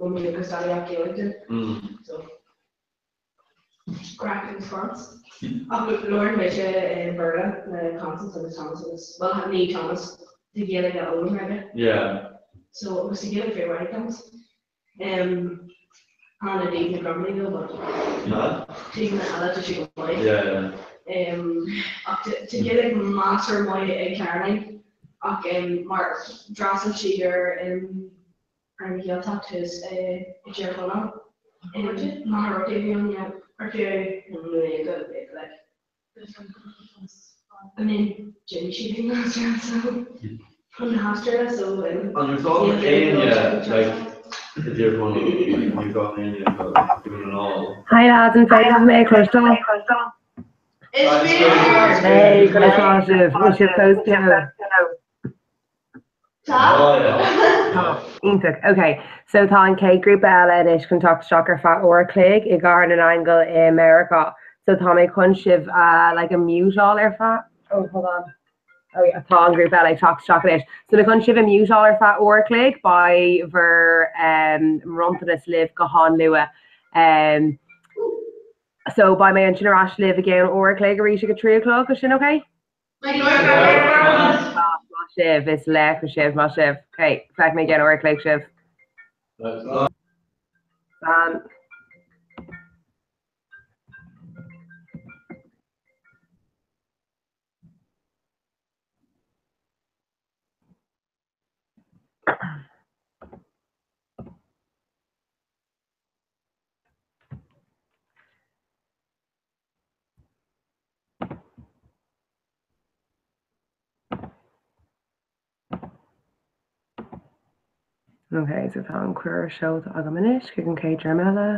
mamaí agus daidí ach Gaeilge dúinn. So craic agus Frans. Ach labhair mise i mBéarla le Constance agus Thomas agus, bhuel ní Thomas, tá Gaeilge á fhoghlaim aige. Yeah. So agus tá Gaeilge fíor mhaith ag Thomas. Um, chan i dtaobh na gramadaí though, but taobhanna eile tá sé go maith. Yeah, yeah. Um, ach tá Gaeilge measartha maith ag Caroline ach um, mar d'fhreastail sí ar um, ar an Ghaeltacht thuas i dTír Chonaill. Machaire Rabhartaigh a bhí ann, yeah, ar feadh na mblianta like. I mean, d'imigh sí chuig an Astráil so chun na hAstráile so um, An raibh éinne like i dTír Chonaill like ní raibh éinne atá Dún na nGall? Hi lads, an féidir mé a chloisteáil? Is féidir! Hey, conas tá sibh? Bhfuil sibh fós beo? Tá. Tá. Iontach. Ok. So tá an chéad grúpa eile anois chun teacht isteach ar feadh uair a chloig i gCathair na nAingeal i Meiriceá. So tá mé chun sibh a like a muteáil ar feadh Oh, hold on. Oh yeah, tá an grúpa eile ag teacht isteach anois. So mé chun sibh a muteáil ar feadh uair a chloig, beidh bhur um, mbronntanas libh go han-luath. Um, so beidh mé ansin ar ais libh i gceann uair a chloig arís ag a 3 a chlog, is sin ok? Maith sibh, is laochra sibh, maith sibh. Ok, feicfidh mé i gceann uair a chloig sibh. Slán. Ok, so tá an cuireadh seolta agam anois chuig an chéad dream eile.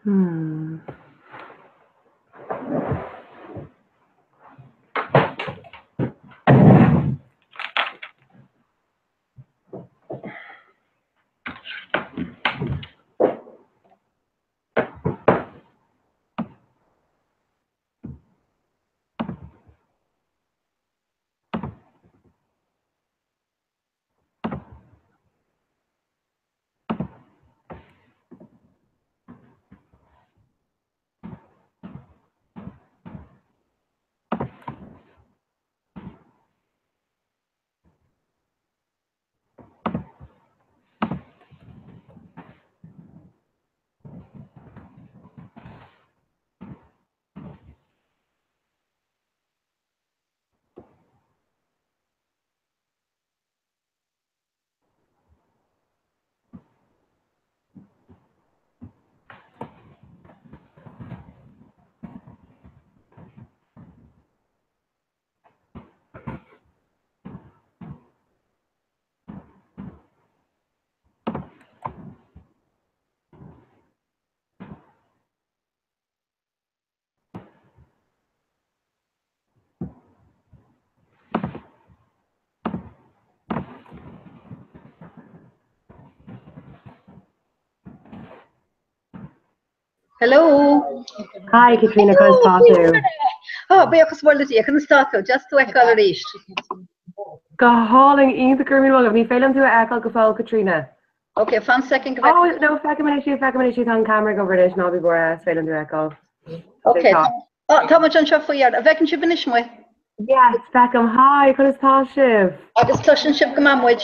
Hmm. Hello. Hi Caitríona, conas tá tú? Oh, buíochas mór le Dia, conas tá tú? Deas tú a fheiceáil arís. Go hálainn, iontach go raibh míle maith agat. Ní féidir liom tú a fheiceáil go fóill, Caitríona. Ok, fan soicind go bhfeicfidh. Oh, no, feicim anois thú, feicim anois thú, tá an camera ag obair anois, ná bí buartha, is féidir liom tú a fheiceáil. Ok, tá, tá muid anseo faoi dheireadh. An bhfeiceann sibh anois muid? Yes, feicim. Hi, conas tá sibh? Agus cloiseann sibh go maith muid?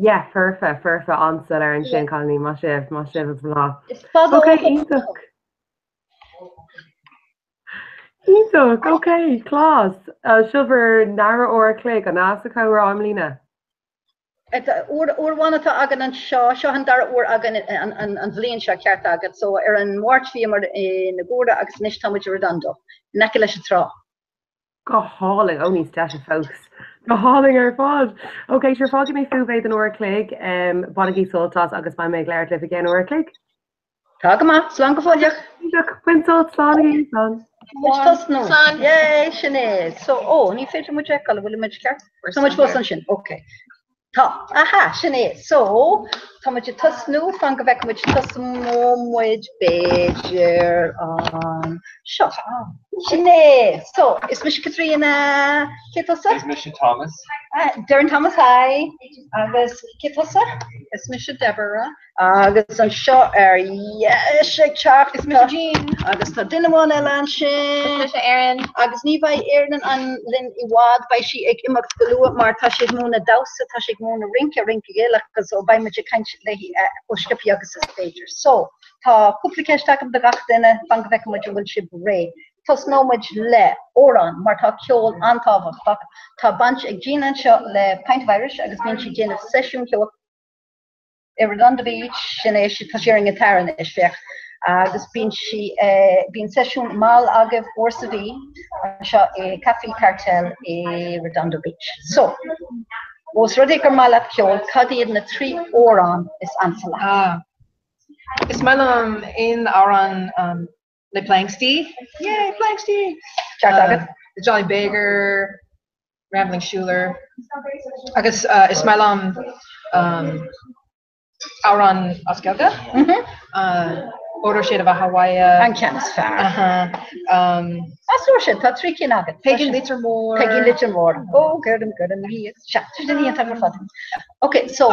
Yeah, foirfe, foirfe, an-soiléir ansin, cailíní, maith sibh, maith sibh a mhná. Is fada Ok, iontach. Iontach, ok, class. Seo bhur ndara uair a chloig, an ea, sa chomhrá amlíne? Uair amháin atá againn anseo, seo an dara huair againn an bhliain seo, ceart agat. So ar an Mháirt bhíomar i Nagura agus anois tá muid i Redondo, in aice leis an trá. Go hálainn, ó níos deise fós. Go hálainn ar fad! Ok, sure, fágfaidh mé fúibh é don uair a chloig, bainigí sult as agus beidh mé ag labhairt libh i gceann uair a chloig. Tá go maith, slán go fóilleach. Bain sult, slán agaibh, slán. Muid tosnú. Slán. Yay, sin é. So, ó, ní féidir muid a fheiceáil, bhfuil muid ceart? Tá muid fós ansin, ok. Tá, aha, sin é. So, tá muid ag tosnú, fan go bhfeicfidh muid, tosnóidh muid b'fhéidir anseo. Sin é. So, is mise Caitríona. Cé tusa? Is mise Thomas. Darren Thomas, hi. Agus cé tusa? Is mise Deborah. Agus anseo ar dheis ag teacht. Is mise Jean. Agus tá duine amháin eile ansin. Is mise Erin. Agus ní bheidh Erin an linn i bhfad, beidh sí ag imeacht go luath mar tá sí ag múineadh damhsa, tá sí ag múineadh rince, rince Gaelach agus so beidh muid ag caint léi chomh sciobtha agus is féidir. So, tá cúpla ceist agam do gach duine, fan go bhfeicfidh muid an bhfuil sibh réidh. Tosnóidh muid le amhrán mar tá ceol an-tábhachtach. Tá baint ag Jean anseo le Pint of Irish agus bíonn sí ag déanamh seisiún ceoil. I Redondo Beach, sin é, tá sí ar an ngiotár anois, féach, agus bíonn sí, bíonn seisiún mall agaibh uair sa mhí anseo i Café Cartel i Redondo Beach. So, ós rud é gur maith leat ceol, cad iad na trí amhrán is ansa leat? Ah, is maith liom aon amhrán le Planxty. Yay, Planxty! Ceart agat. The Jolly Beggar, Rambling Siúlaire. Agus is maith liom amhrán as Gaeilge. Óró Sé do Bheatha 'Bhaile. An ceann is fearr. As uair sin, tá trí cinn agat. Peigín Leitir Móir. Peigín Leitir Móir. Ó, gurm, gurm, sea, tá sin iontach ar fad. Ok, so,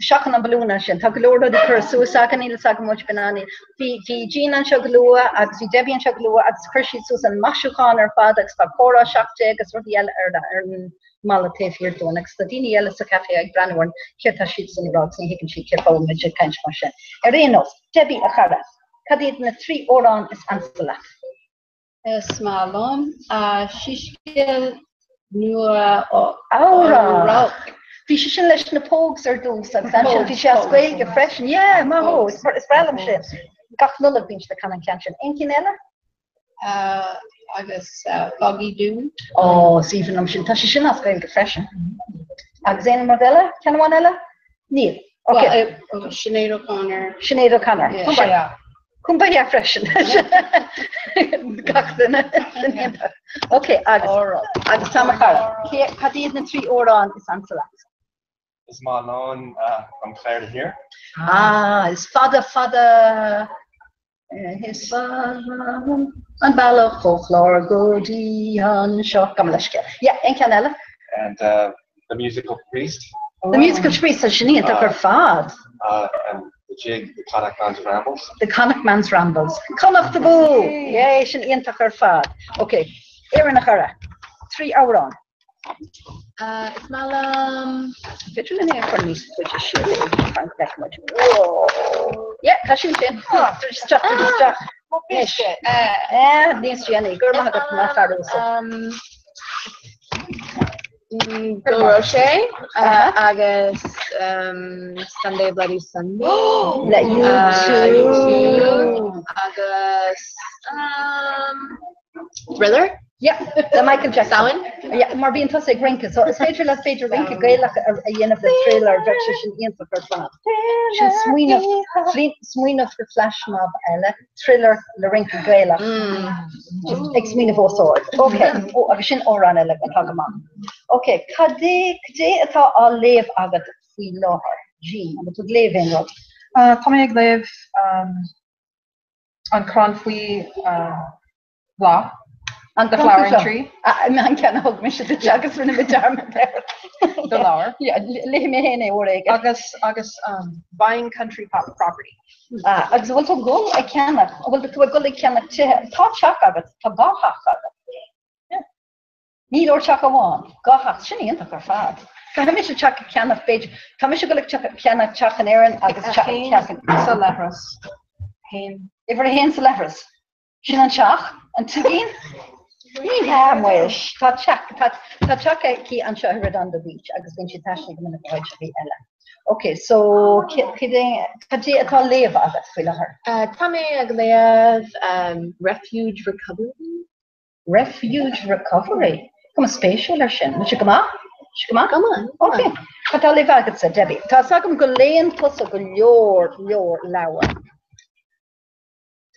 Seachain an balún ansin. Tá go leor rudaí curtha suas againn, níl fhios agam an bhfuil sibh in ann iad. Bhí, bhí Jean anseo go luath agus bhí Debbie anseo go luath agus chuir siad suas an maisiúchán ar fad agus tá comhrá 17 agus rudaí eile ar, ar an mballa taobh thiar dúinn agus tá daoine eile sa chaifé ag breathnú orainn céard tá siadsan ag rá agus ní thuigeann siad cén fáth a bhfuil muid ag caint mar sin. Ar aon nós, Debbie, a chara, cad iad na trí amhrán is ansa leat? Is maith liom Síscéal Nua Eabhrac. Bhí sé sin leis na Pogues ar dtús agus ansin bhí sé as Gaeilge freisin. Yeah, maith thú. Is breá liom sin. Gach Nollaig bíonn siad ag canadh an ceann sin. Aon cinn eile? Agus Foggy Dew. Ó, is aoibhinn liom sin. Tá sé sin as Gaeilge freisin. Agus aon rud eile? Ceann amháin eile? Níl. Ok. Sinéad O'Connor. Sinéad O'Connor. Kumbaya. Kumbaya freisin. Gach duine. Sin iontach. Ok, agus agus tá mo chara. Cé cad iad na 3 amhrán is ansa leat? Is maith liom An Clár Thiar. Ah, is fada fada is fada an bealach ó Chlár go dtí anseo. Gabh mo leithscéal. Yeah, aon ceann eile? And uh, The Musical Priest. The Musical Priest, tá sin iontach ar fad. Uh, and the jig, The Connacht Man's Rambles. The Connacht Man's Rambles. Connacht abú! Yay, sin iontach ar fad. Ok, Erin a chara. 3 amhrán. Uh, is maith liom. Féidir linn é a chur níos faide siar fan go bhfeicfidh muid. Whoa! Yeah, tá sin sin. Tar isteach, tar isteach. Anois. Eh, níos déanaí. Go raibh maith agat, a fhear uasal. Go raibh sé agus Sunday Bloody Sunday. Le U2. Agus Thriller? Yeah, le Michael Jackson. Samhain? Yeah, mar bíonn tusa ag rince, so is féidir leat b'fhéidir rince Gaelach a dhéanamh le Thriller, bheadh sé sin iontach ar fad. Sin smaoineamh, smaoineamh do flash mob eile, Thriller le rince Gaelach. Just ag smaoineamh os ard. Ok, ó, agus sin amhrán eile atá go maith. Ok, cad é, cad é atá á léamh agat faoi láthair? Jean, an bhfuil tú ag léamh aon rud? Tá mé ag léamh An Crann Faoi Bhláth. An The Flowering Tree. An ceann a thug mise duit agus rinne mé dearmad air. Do leabhar. Léifidh mé féin é uair éigin. Agus agus Buying Country Property. Agus an bhfuil tú ag dul ag ceannach, an bhfuil tú ag dul ag ceannach tithe, tá teach agat, tá dhá theach agat. Ní leor teach amháin, dhá theach, sin iontach ar fad. Caithfidh mise teach a cheannach, b'fhéidir. Tá mise ag dul ag ceannach teach in Éirinn agus teach in. Sa leithreas. Haon. Uimhir a haon sa leithreas. Sin an teach? An tigín? Ní hea, muis. Tá teach, tá, tá teach aici anseo i Redondo Beach agus bíonn sí ag taisteal go minic go háiteachaí eile. Ok, so cad é, cad é atá á léamh agat faoi láthair? Tá mé ag léamh Refuge Recovery. Refuge Recovery? Cuma spéisiúil ar sin. Bhfuil sé go maith? Sé go maith? Go maith. Ok. Cad tá á léamh agatsa, Debbie? Tá 'fhios agam go léann tusa go leor, leor leabhar.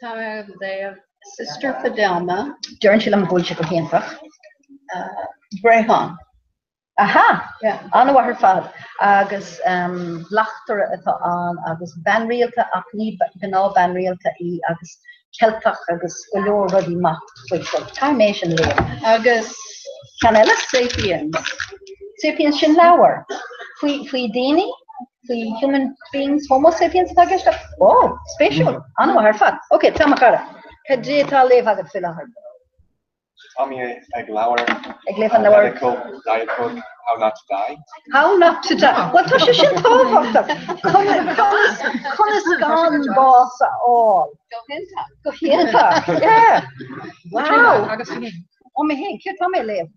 Tá mé ag léamh Sister Fidelma. Deireann siad liom go bhfuil sé go hiontach. Brehon. Aha! An-mhaith ar fad. Agus bleachtaire atá ann agus bean rialta ach ní gnáth bean rialta í agus Ceilteach agus go leor rudaí maith faoi. So caithfidh mé sin a léamh. Agus ceann eile? Sapiens. Sapiens sin leabhar faoi faoi daoine? Faoi human beings, homo sapiens atá i gceist? Ó, spéisiúil. An-mhaith ar fad. Ok, Tom a chara. Cad é atá á léamh agat faoi láthair? Tá mé ag leabhar Ag léamh an leabhar. Medical Diet Book How Not to Die. How Not to Die. Bhuel tá sé sin tábhachtach. Conas conas gan bás a fháil. Go hiontach. Go hiontach. Yeah. Wow. Agus tú féin? Ó mé féin, céard tá mé ag léamh?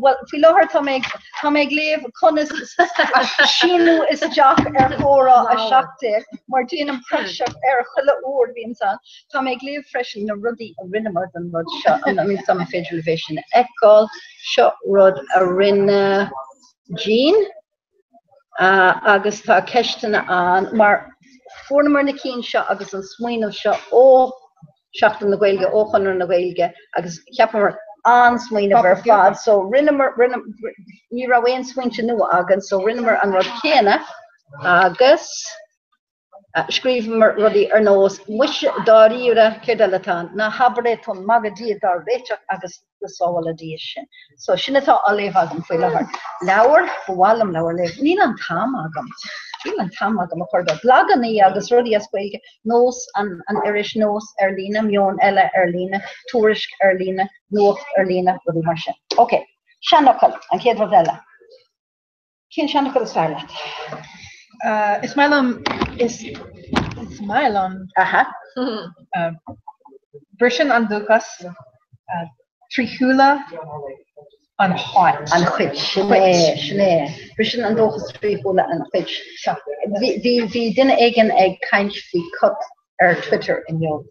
Bhuel, faoi láthair tá mé tá mé ag léamh conas síniú isteach ar chomhrá 17 mar déanaim praiseach ar chuile uair a bhíonns ann. Tá mé ag léamh freisin na rudaí a rinneamar don rud seo, an an féidir libh é sin a fheiceáil? Seo rud a rinne Jean agus tá ceisteanna ann mar fuaireamar na cinn seo agus an smaoineamh seo ó Seachtain na Gaeilge, ó Chonradh na Gaeilge agus cheapamar an-smaoineamh ar fad so rinneamar, rinne, ní raibh aon smaointe nua againn so rinneamar an rud céanna agus Scríobhamar rudaí ar nós, Muise dáiríre, céard eile atá ann? Ná habair é, tá magadh Dia dár réiteach agus go sábhála Dia sinn. So, sin atá á léamh agam faoi láthair. Leabhar, ba mhaith liom leabhar a léamh. Níl an t-am agam. Níl an t-am agam a chur de. Blagannaí agus rudaí as Gaeilge, Nós, an iris Nós ar líne, Meon Eile ar líne, Tuairisc ar líne, Nuacht ar líne, rudaí mar sin. Ok, seanfhocal, an chéad rud eile. Cén seanfhocal is fearr leat? Is maith liom, is is maith liom. Aha. Briseann an dóchas trí shúile an chait. An chait, sin é, sin é. Briseann an dóchas trí shúile an chait. Bhí bhí bhí duine éigin ag caint faoi cut ar Twitter inniu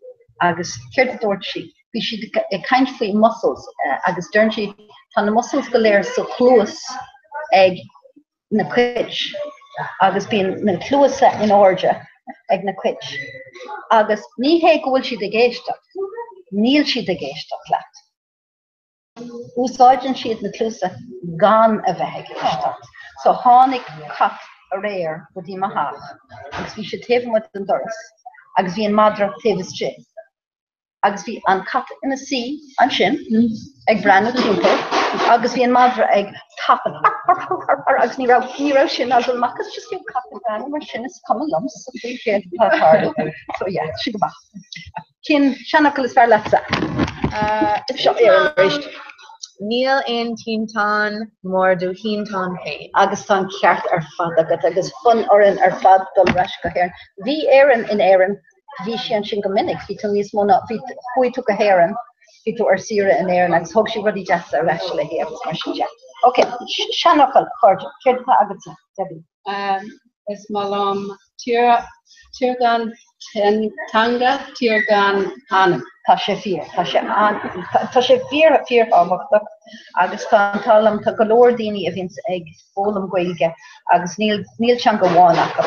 agus céard a dúirt sí? Bhí siad ag caint faoi muscles agus deireann sí tá na muscles go léir sa chluas ag na cait agus bíonn na cluasa in airde. ag na cuid agus ní hé go bhfuil siad ag éisteacht, níl siad ag éisteacht leat. Úsáideann siad na cluasa gan a bheith ag éisteacht. So tháinig cat aréir go dtí mo theach agus bhí sé taobh amuigh den doras agus bhí an madra taobh istigh. Agus bhí an cat ina suí ansin ag breathnú timpeall agus bhí an madra ag tafann agus ní raibh ní raibh sin ag dul amach agus just bhí an cat ag breathnú mar sin is cuma liomsa faoi céard atá ag tarlú. So yeah, sin go maith. Cén seanfhocal is fearr leatsa? Seo Éireann arís. Níl aon tinteán mar do thinteán féin. Agus tá an ceart ar fad agat agus fonn orainn ar fad dul ar ais go hÉirinn. Bhí Éireann in Éirinn, bhí sí ansin go minic, bhí tú níos mó ná, bhí, chuaigh tú go hÉirinn, bhí tú ar saoire in Éirinn agus thóg sí rudaí deasa ar ais léi agus mar sin de. Ok, seanfhocal, a chairde, céard atá agatsa, Debbie? Is maith liom tír, tír gan teanga, tír gan anam. Tá sé fíor, tá sé an, tá sé fíor, fíorthábhachtach agus tá an t-ádh liom, tá go leor daoine a bhíonns ag foghlaim Gaeilge agus níl, níl teanga amháin acu.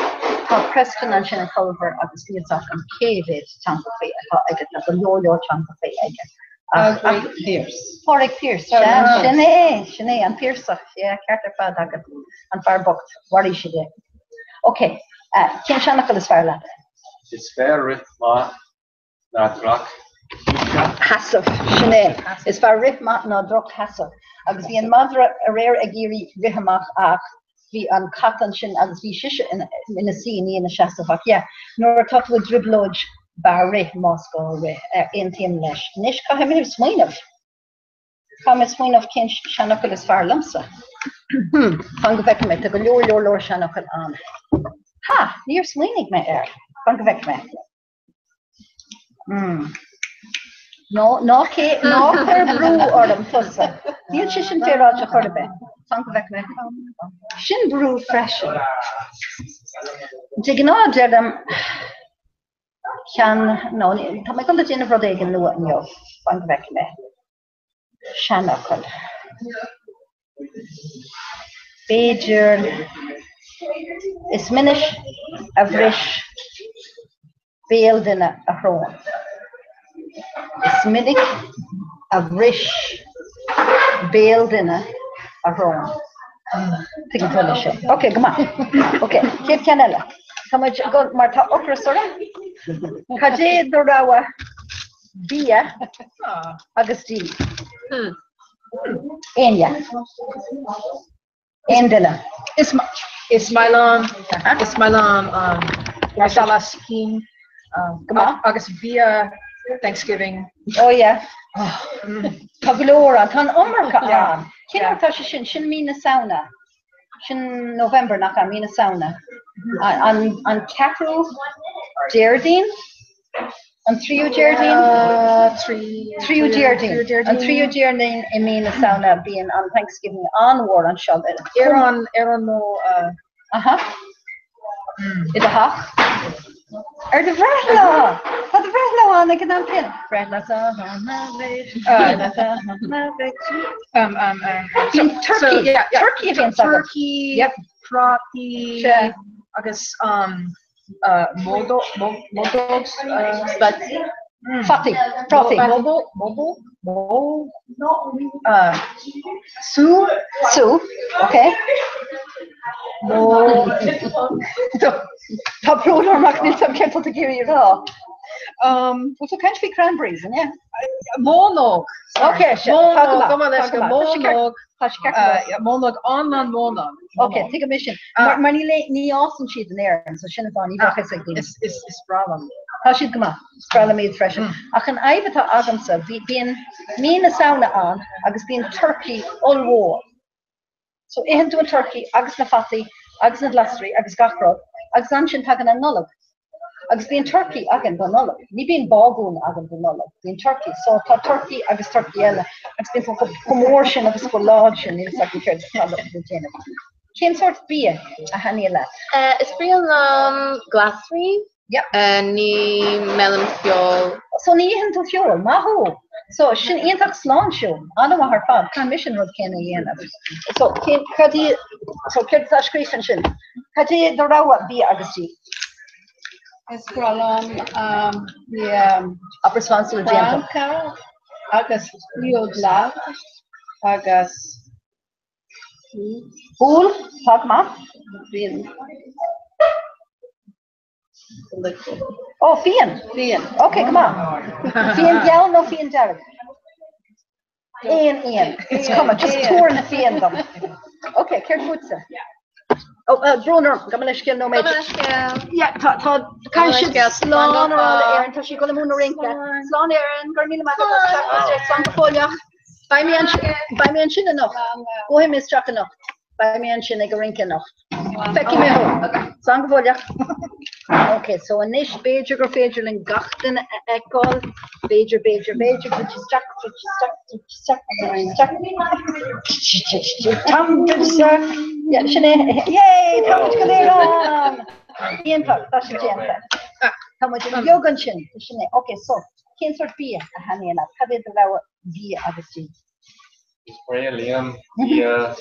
Tá Preston ansin ag Culver agus níl 's agam cé mhéad teangachaí atá aige, tá go leor leor teangachaí aige. Pádraig Pearse. Pádraig Pearse, sea, sin é, sin é, an Piarsach, yeah, ceart ar fad agat. An fear bocht, mharaigh siad é. Ok, cén seanfhocal is fearr leat? Is fearr rith maith ná droch sheasamh. Sin é. Is fearr rith maith ná droch sheasamh. Agus bhí an madra aréir ag iarraidh rith amach ach bhí an cat ansin agus bhí sise ina suí, ní ina seasamh ach yeah, nuair atá tú i dtrioblóid b'fhearr rith más gá rith. Aontaím leis. Anois caithfidh mé smaoineamh. Caithfidh mé smaoineamh cén seanfhocal is fearr liomsa. Hmm, fan go bhfeicfidh mé, tá go leor leor leor seanfhocail ann. Ha! Níor smaoinigh mé air. Fan go bhfeicfidh mé. Hmm. Ná, ná cé, ná cuir brú orm tusa. Níl sé sin féaráilte chor ar bith. Fan go bhfeicfidh mé. Sin brú freisin. De ghnáth deirim Ceann, nó tá mé ag dul a déanamh rud éigin nua inniu, fan go bhfeicfidh mé. Seanfhocal. B'fhéidir, is minic a bhris béal duine a shrón. Is minic a bhris béal duine a shrón. Tuigeann tú leis sin. Ok, go maith. Ok, chéad cheann eile. Tá muid ag dul, mar tá ocras orm. Cad é do rogha bia agus dí? Éinne? Aon duine? Is is maith liom is maith liom marsala sicín Go maith. agus bia Thanksgiving. Oh yeah. Tá go leor ann. Tá an iomarca ann. Cén uair atá sé sin? Sin mí na Samhna. Sin November nach ea? Mí na Samhna. An ceathrú Déardaoin? An tríú Déardaoin? Tríú Déardaoin. An tríú Déardaoin i mí na Samhna bíonn an Thanksgiving an-mhór anseo. Ar an ar an mo Aha. I do theach? Ar do bhreithlá! Tá do bhreithlá ann ag an am céanna. Breithlá sona Bíonn turkey, turkey a bhíonn agat. Turkey, prátaí agus módóg, Fataí, prátaí. Mó, sú, Sú, ok. Mó, Tá brón orm ach níl 's agam céard atá tú ag iarraidh a rá. Bhfuil tú ag caint faoi cranberries, an ea? Mónóg. Ok, sin. Tá go maith. Gabh mo leithscéal, Tá sé ceart. Mónóg. Tá sé ceart go leor. Mónóg, anlann mónóg. Ok, tuigim é sin. Mar mar ní ní fhásann siad in Éirinn, so sin an fáth ní bheadh fhios ag daoine. Is is is breá liom. Tá siad go maith. Is breá liom iad freisin. Ach an fhadhb atá agamsa, bhí bíonn mí na Samhna ann agus bíonn turcaí ollmhór. So itheann tú an turcaí agus na fataí agus na glasraí agus gach rud agus ansin tagann an Nollaig. Agus bíonn turcaí againn don Nollaig. Ní bíonn bágún againn don Nollaig, bíonn turcaí. So tá turcaí agus turcaí eile agus bíonn tú chomh mór sin agus chomh lán sin, níl 's agam céard atá le déanamh. Cén sórt bia a thaitníonn leat? Is breá liom glasraí. Ní maith liom feoil. So ní itheann tú feoil, maith thú! So sin iontach sláintiúil, an-mhaith ar fad, caithfidh mise an rud céanna a dhéanamh. So cén, cad í, so céard atá scríofa ansin? Cad é do rogha bia agus dí? Is breá liom bia Abair slán sula dtéann tú. Francach agus Iodálach agus Úll, tá go maith. Fíon. Ó, fíon! Fíon. Ok, go maith. Fíon geal nó fíon dearg? Aon fhíon. Is cuma, just tabhair na fíon dom. Ok, céard fútsa? Ó, brón orm, gabh mo leithscéal nóiméad. Gabh mo leithscéal. Yeah, tá, tá, caithfidh siad slán a rá le Erin, tá sí ag dul ag múineadh rince. Slán Erin, go raibh míle maith agat, slán go fóilleach. Beidh mé ansin, beidh mé ansin anocht. Gabhfaidh mé isteach anocht. Beidh mé ansin ag an rince anocht. Feicfidh mé thú. Slán go fóilleach. Ok, so anois b'fhéidir gur féidir linn gach duine a fheiceáil. B'fhéidir, b'fhéidir, b'fhéidir, druid isteach, druid isteach, druid isteach, druid isteach. Druid isteach. Yeah, sin é. Yay, tá muid go léir ann! Iontach, tá sé déanta. Tá muid uilig ansin. Sin é. Ok, so, cén sórt bia a thaitníonn leat? Cad é do rogha bia agus dí? Is breá liom bia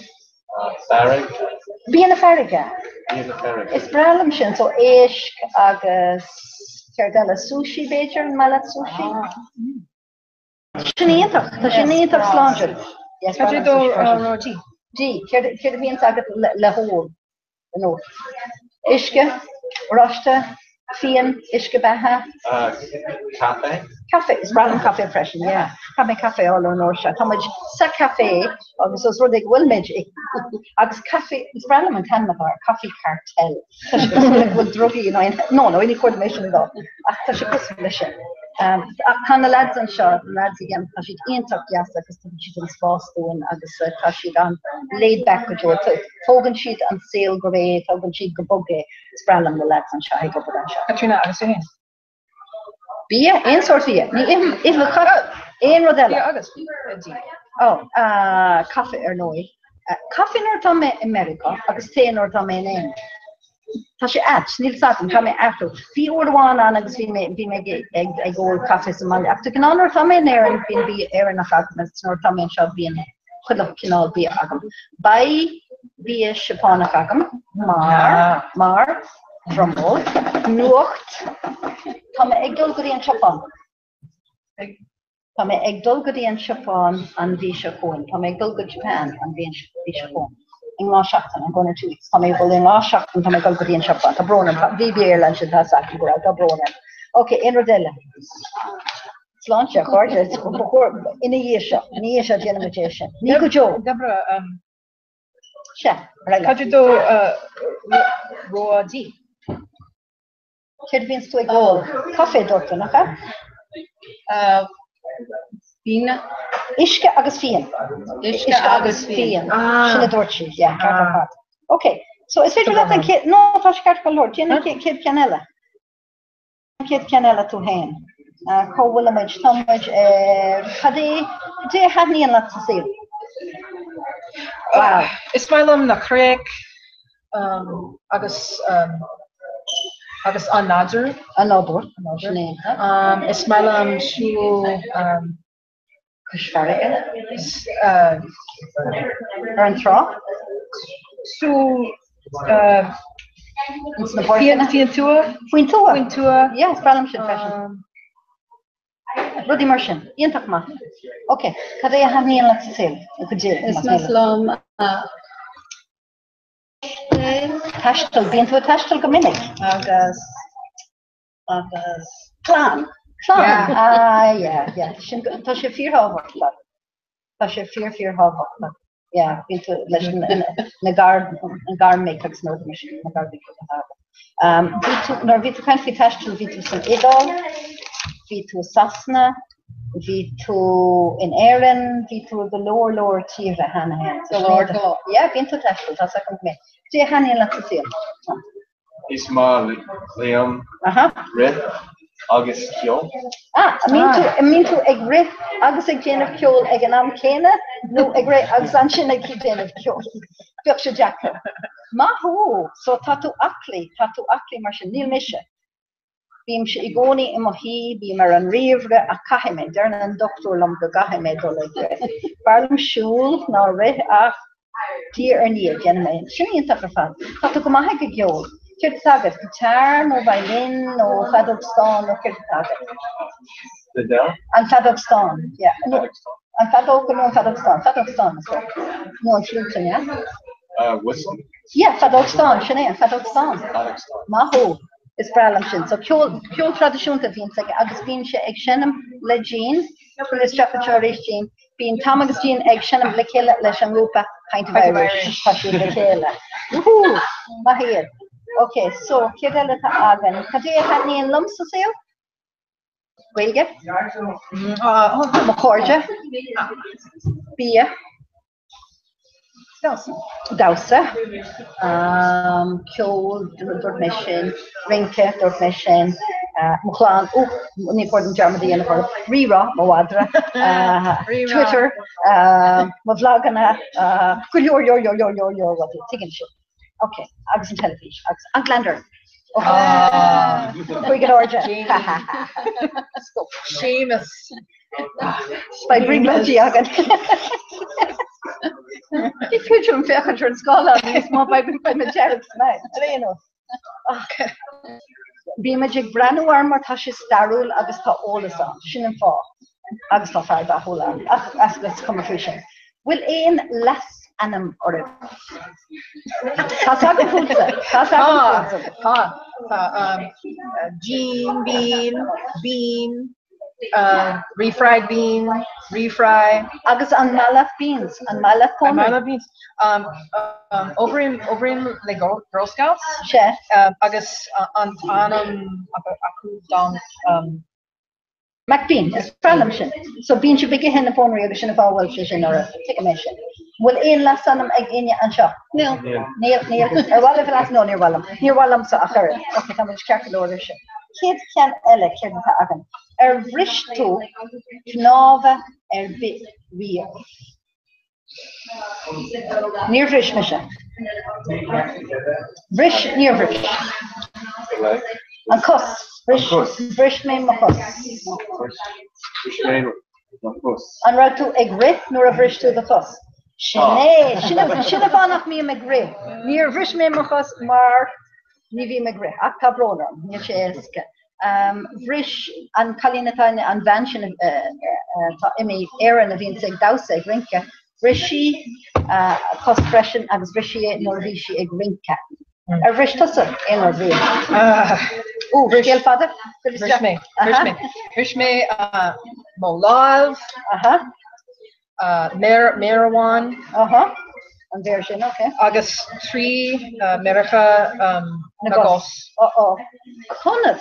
farraige. Bia na farraige? Bia na farraige. Is breá liom sin, so éisc agus céard eile, sushi b'fhéidir, an maith leat sushi? Sin iontach, tá sin iontach sláintiúil. Cad é do rogha dí? Dí, céard a bhíonns agat le hól? nó uisce, oráiste, fíon, uisce beatha. Caife? Caife, is breá liom caife freisin, yeah. Caithfidh mé caife a fháil ón uair seo. Tá muid sa café agus os rud é go bhfuil muid agus caife, is breá liom an t-ainm atá air, Coffee Cartel. Tá sé cosúil le go bhfuil drugaí in aon, no, no, ní chóir dom é sin a rá, ach tá sé cosúil leis sin. Ach tá na lads anseo, na lads a dhéanann, tá siad iontach deas agus tugann siad an spás dúinn agus tá siad an laid back go deo. Tógann siad an saol go réidh, tógann siad go bog é. Is breá liom na lads anseo ag obair anseo. Caitríona, agus tú féin? Bia? Aon sórt bia. Ní ithim uibheacha, aon rud eile. Bia agus dí. Ó, caife ar ndóigh. Caife nuair atá mé i Meiriceá agus tae nuair atá mé in Éirinn. Tá sé ait, níl 's agam, caithfidh mé athrú. Bhí uair amháin ann agus bhí mé, bhí mé ag, ag, ag ól caife sa mbaile. Ach de ghnáth nuair atá mé in Éirinn bíonn bia Éireannach agam agus nuair atá mé anseo bíonn chuile chineál bia agam. Beidh bia Seapánach agam mar, mar, drumroll, nuacht, tá mé ag dul go dtí an tSeapáin. Tá mé ag dul go dtí an tSeapáin an mhí seo chugainn. Tá mé ag dul go Japan an mhí seo chugainn. I ndhá seachtain, I'm going in two weeks. Tá mé ag dul i ndhá seachtain, tá mé ag dul go dtí an tSeapáin. Tá brón orm. Bhí Béarla ansin, tá 's agam go raibh, tá brón orm. Ok, aon rud eile? Sláinte, a chairde. Ba chóir, ina dhiaidh seo, ina dhiaidh seo déanfaidh muid é sin. Ní go deo. Deborah, um, Sea, ar aghaidh leat. Cad é do rogha dí? Céard a bhíonns tú ag ól? Caife, dúirt tú, nach ea? Fíon. Uisce agus fíon. Uisce agus fíon. Sin a dúirt sí, yeah, ceart ar fad. Ok, so is féidir leat an chéad, no, tá sé ceart go leor, déan an chéad ceann eile. An chéad ceann eile tú féin. Cá bhfuilimid? Tá muid ar, cad é, cad é a thaitníonn leat sa saol? Wow. Is maith liom na cnoic, agus agus an nádúr. An nádúr, sin é. Is maith liom siúl cois farraige, ar an trá. Siúl faoin tuath. Faoin tuath. Faoin tuath. Yeah, is breá liom sin freisin. Rudaí mar sin. Iontach maith. Ok, cad é a thaitníonn leat sa saol? Is maith liom Taisteal, bíonn tú ag taisteal go minic. Agus, agus. Clann, clann, ah yeah, yeah, sin, tá sé fíorthábhachtach. Tá sé fíor fíorthábhachtach. Yeah, bíonn tú leis na gar, na garmhic agus na rudaí mar sin, na garmhic go háirithe. Um, bhí tú, nuair a bhí tú ag caint faoi taisteal, bhí tú san Iodáil, bhí tú i Sasana, Bhí tú in Éirinn, bhí tú i go leor leor tíortha cheana féin. Go leor, go leor. Yeah, bíonn tú ag taisteal, tá 's agam go mbíonn. Cad é a thaitníonn leat sa saol? Is maith liom rith agus ceol. Ah, an mbíonn tú, an mbíonn tú ag rith agus ag déanamh ceoil ag an am céanna nó ag rith agus ansin ag déanamh ceoil? Bheadh sé deacair. Maith thú! So tá tú aclaí, tá tú aclaí mar sin. Níl mise. Bímse i gcónaí i mo shuí, bím ar an ríomhaire ach caithfidh mé, deireann an dochtúir liom go gcaithfidh mé dul ag rith. B'fhearr liom siúl ná rith ach diaidh ar ndiaidh déanfaidh mé. Sin iontach ar fad. Tá tú go maith ag an gceol. Céard atá agat? Guitar nó violin nó feadóg stáin nó céard atá agat? An feadóg stáin, yeah. An feadóg nó an feadóg stáin? Feadóg stáin is dócha. Nó an fliúit, an ea? Whistle? Yeah, feadóg stáin, sin é, an feadóg stáin. Maith thú. Is breá liom sin. So ceol, ceol traidisiúnta a bhíonns aige agus bíonn sé ag seinm le Jean, cuir isteach anseo arís Jean, Bíonn Tom agus Jean ag seinm le chéile leis an ngrúpa Pint of Irish. Tá siad le chéile. Woohoo! Maith iad. Ok, so céard eile atá againn? Cad é a thaitníonn liom sa saol? Gaeilge? Mo chairde? Bia? Damhsa. Ceol, dúirt mé sin. Rince, dúirt mé sin. Mo chlann, ó, ní chóir dom dearmad a dhéanamh orthu. Rí-Rá, mo mhadra. Twitter, mo bhlaganna, go leor, leor, leor, leor, leor, leor rudaí, tuigeann sibh. Ok, agus an teilifís, agus an Gliondar. Chuig an airde. Séamus. Beidh brionglóidí againn. Ní féidir liom féachaint ar an scáileán níos mó, beidh mé dearg san áit. Ar aon nós. Bímid ag breathnú air mar tá sé stairiúil agus tá eolas ann, sin an fáth. Agus tá fear dathúil ann, ach is cuma faoi sin. Bhfuil aon leasainm oraibh? Tá's agam fútsa, tá's agam fútsa. Tá, tá, Jean, Bean, Bean, Refried bean, refry. Agus an maith leat beans? An maith leat pónairí? An maith leat beans? Oibrím, oibrím le Girl Scouts. Sea. Agus an t-ainm acu don. McBean, is breá liom sin. So bíonn sibh ag ithe na pónairí agus sin an fáth a bhfuil sé sin oraibh. Tuigim é sin. Bhfuil aon leasainm ag éinne anseo? Níl. Níl, níl. Ar mhaith libh leas? No, níor mhaith liom. Níor mhaith liomsa ach oiread. Ok, tá muid ceart go leor ar sin. Chéad cheann eile, céard atá againn? Ar bhris tú cnámha ar bith riamh? Níor bhris mise. Bhris, níor bhris. An cos. Bhris, bhris mé mo chos. Bhris mé mo chos. An raibh tú ag rith nuair a bhris tú do chos? Sin é, sin an fáth nach mbím ag rith. Níor bhris mé mo chos mar Ní bhím ag rith, ach tá brón orm, níl sé éasca. Bhris an cailín atá, an bhean sin atá imithe, Éireann a bhíonns ag damhsa, ag rince, bhris sí a cos freisin agus bhris sí é nuair a bhí sí ag rince. Ar bhris tusa aon rud riamh? Ó, scéal fada? Bhris mé, bhris mé. Bhris mé mo lámh. Aha. Méar, méar amháin. Aha. An mhéar sin, ok. Agus 3 méaracha na gcos. Oh oh. Conas?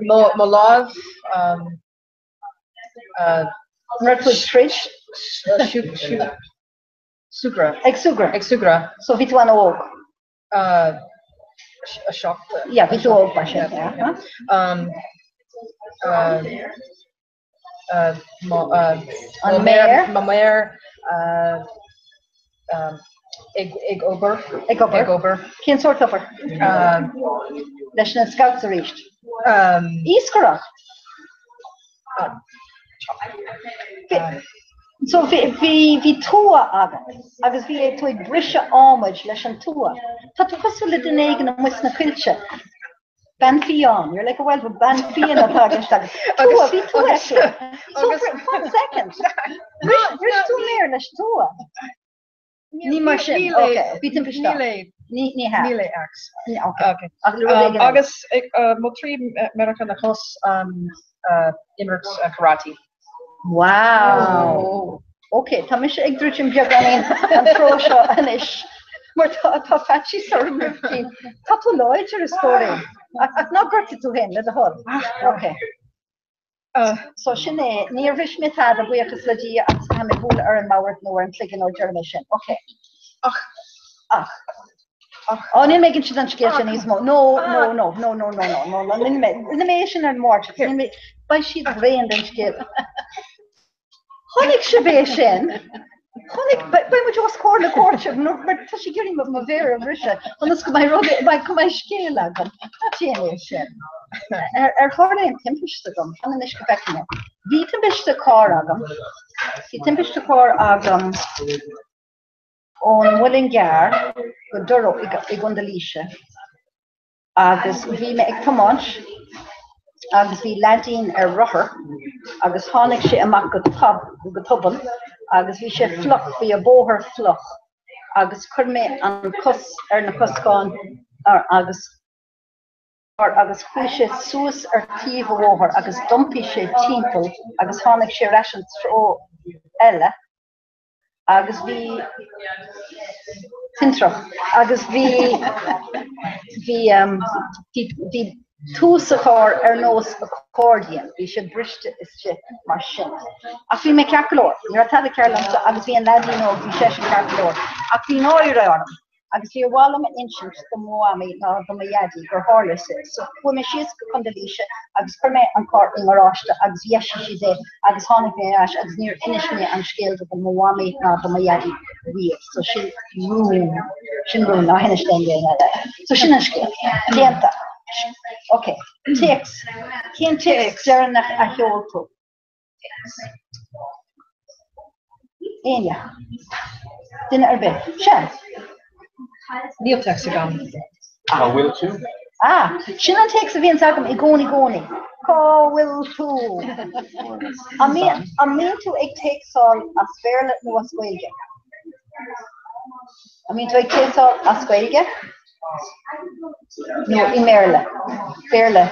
Mo lámh. An raibh tú ag troid? Súgradh. Ag súgradh. Ag súgradh. So bhí tú an-óg? 7. Yeah, bhí tú óg mar sin, yeah. An méar? Mo mhéar ag obair. Ag obair. Ag obair. Cén sórt obair? Leis na Scouts arís. Iascaireacht. So bhí, bhí, bhí tua agat agus bhí tú ag briseadh adhmaid leis an tua. Tá tú cosúil le duine éigin amuigh sna coillte. Bean fiáin, you're like a wild bean fiáin atá i gceist agat. Tua, bhí tua aici. So, one second. Bhris, bhris tú méar leis tua. Ní mar sin, ok, bhí timpiste. Níl é. Ní, ní hea. Níl é axe. Ok. Ach le rud éigin eile. Agus mo 3 méaracha na cos imirt karate. Wow! Ok, tá mise ag druidim beagáinín an treo seo anois mar tá tá faitíos orm roimh cinn. Tá tú láidir a stóirín. Ach ná gortaigh tú féin le do thoil. Ok. So sin é, níor bhris mé tada, buíochas le Dia, agus táim ag bualadh ar an mbord nó ar an chloigeann ó deir mé sin. Ok. Ach. Ach. Ach. Ó, níl mé ag insint an scéal sin níos mó. No, no, no, no, no, no, no, no, no, níl mé, rinne mé é sin ar an Máirt, níl mé, beidh siad bréan den scéal. Chonaic sibh é sin? Chonaic, beidh muid os comhair na cúirte, mar tá sé ag iarraidh mo mhéar a bhriseadh, ionas go mbeidh rud, go mbeidh scéal agam. Ná déan é sin. Ar tharla aon timpiste dom? Fan anois go bhfeicfidh mé. Bhí timpiste cairr agam. Bhí timpiste cairr agam. Ón Muileann gCearr go Durrow i gContae Laoise agus bhí mé ag tiomáint agus bhí leaidín ar rothar agus tháinig sé amach go go tobann agus bhí sé fliuch, bhí an bóthar fliuch agus chuir mé an cos ar na coscáin agus agus chuaigh sé suas ar taobh an bhóthair agus d'iompaigh sé timpeall agus tháinig sé ar ais an treo eile agus bhí tintreach agus bhí bhí bhí bhí tús an chairr ar nós accordion, bhí sé briste istigh mar sin. Ach bhí mé ceart go leor, ní raibh tada cearr liomsa agus bhí an leaidín óg, bhí seisean ceart go leor. Ach bhí náire orm. Agus níor mhaith liom a insint do mo mhamaí ná do mo dhaidí gur tharla sé. So chuaigh mé síos go Contae Laoise agus chuir mé an carr i ngaráiste agus dheisigh siad é agus tháinig mé ar ais agus níor inis mé an scéal do mo mhamaí ná do mo dhaidí riamh. So sin rún, sin rún, ná hinis d'aon duine eile. So sin an scéal. Déanta. Ok. Téacs. Cén téacs deireanach a sheol tú? Éinne? Duine ar bith? Sea. Níl téacs agam. Cá bhfuil tú? Ah, sin an téacs a bhíonns agam i gcónaí gcónaí. Cá bhfuil tú? An mbíonn tú ag téacsáil as Béarla nó as Gaeilge? An mbíonn tú ag téacsáil as Gaeilge? Nó i mBéarla. Béarla.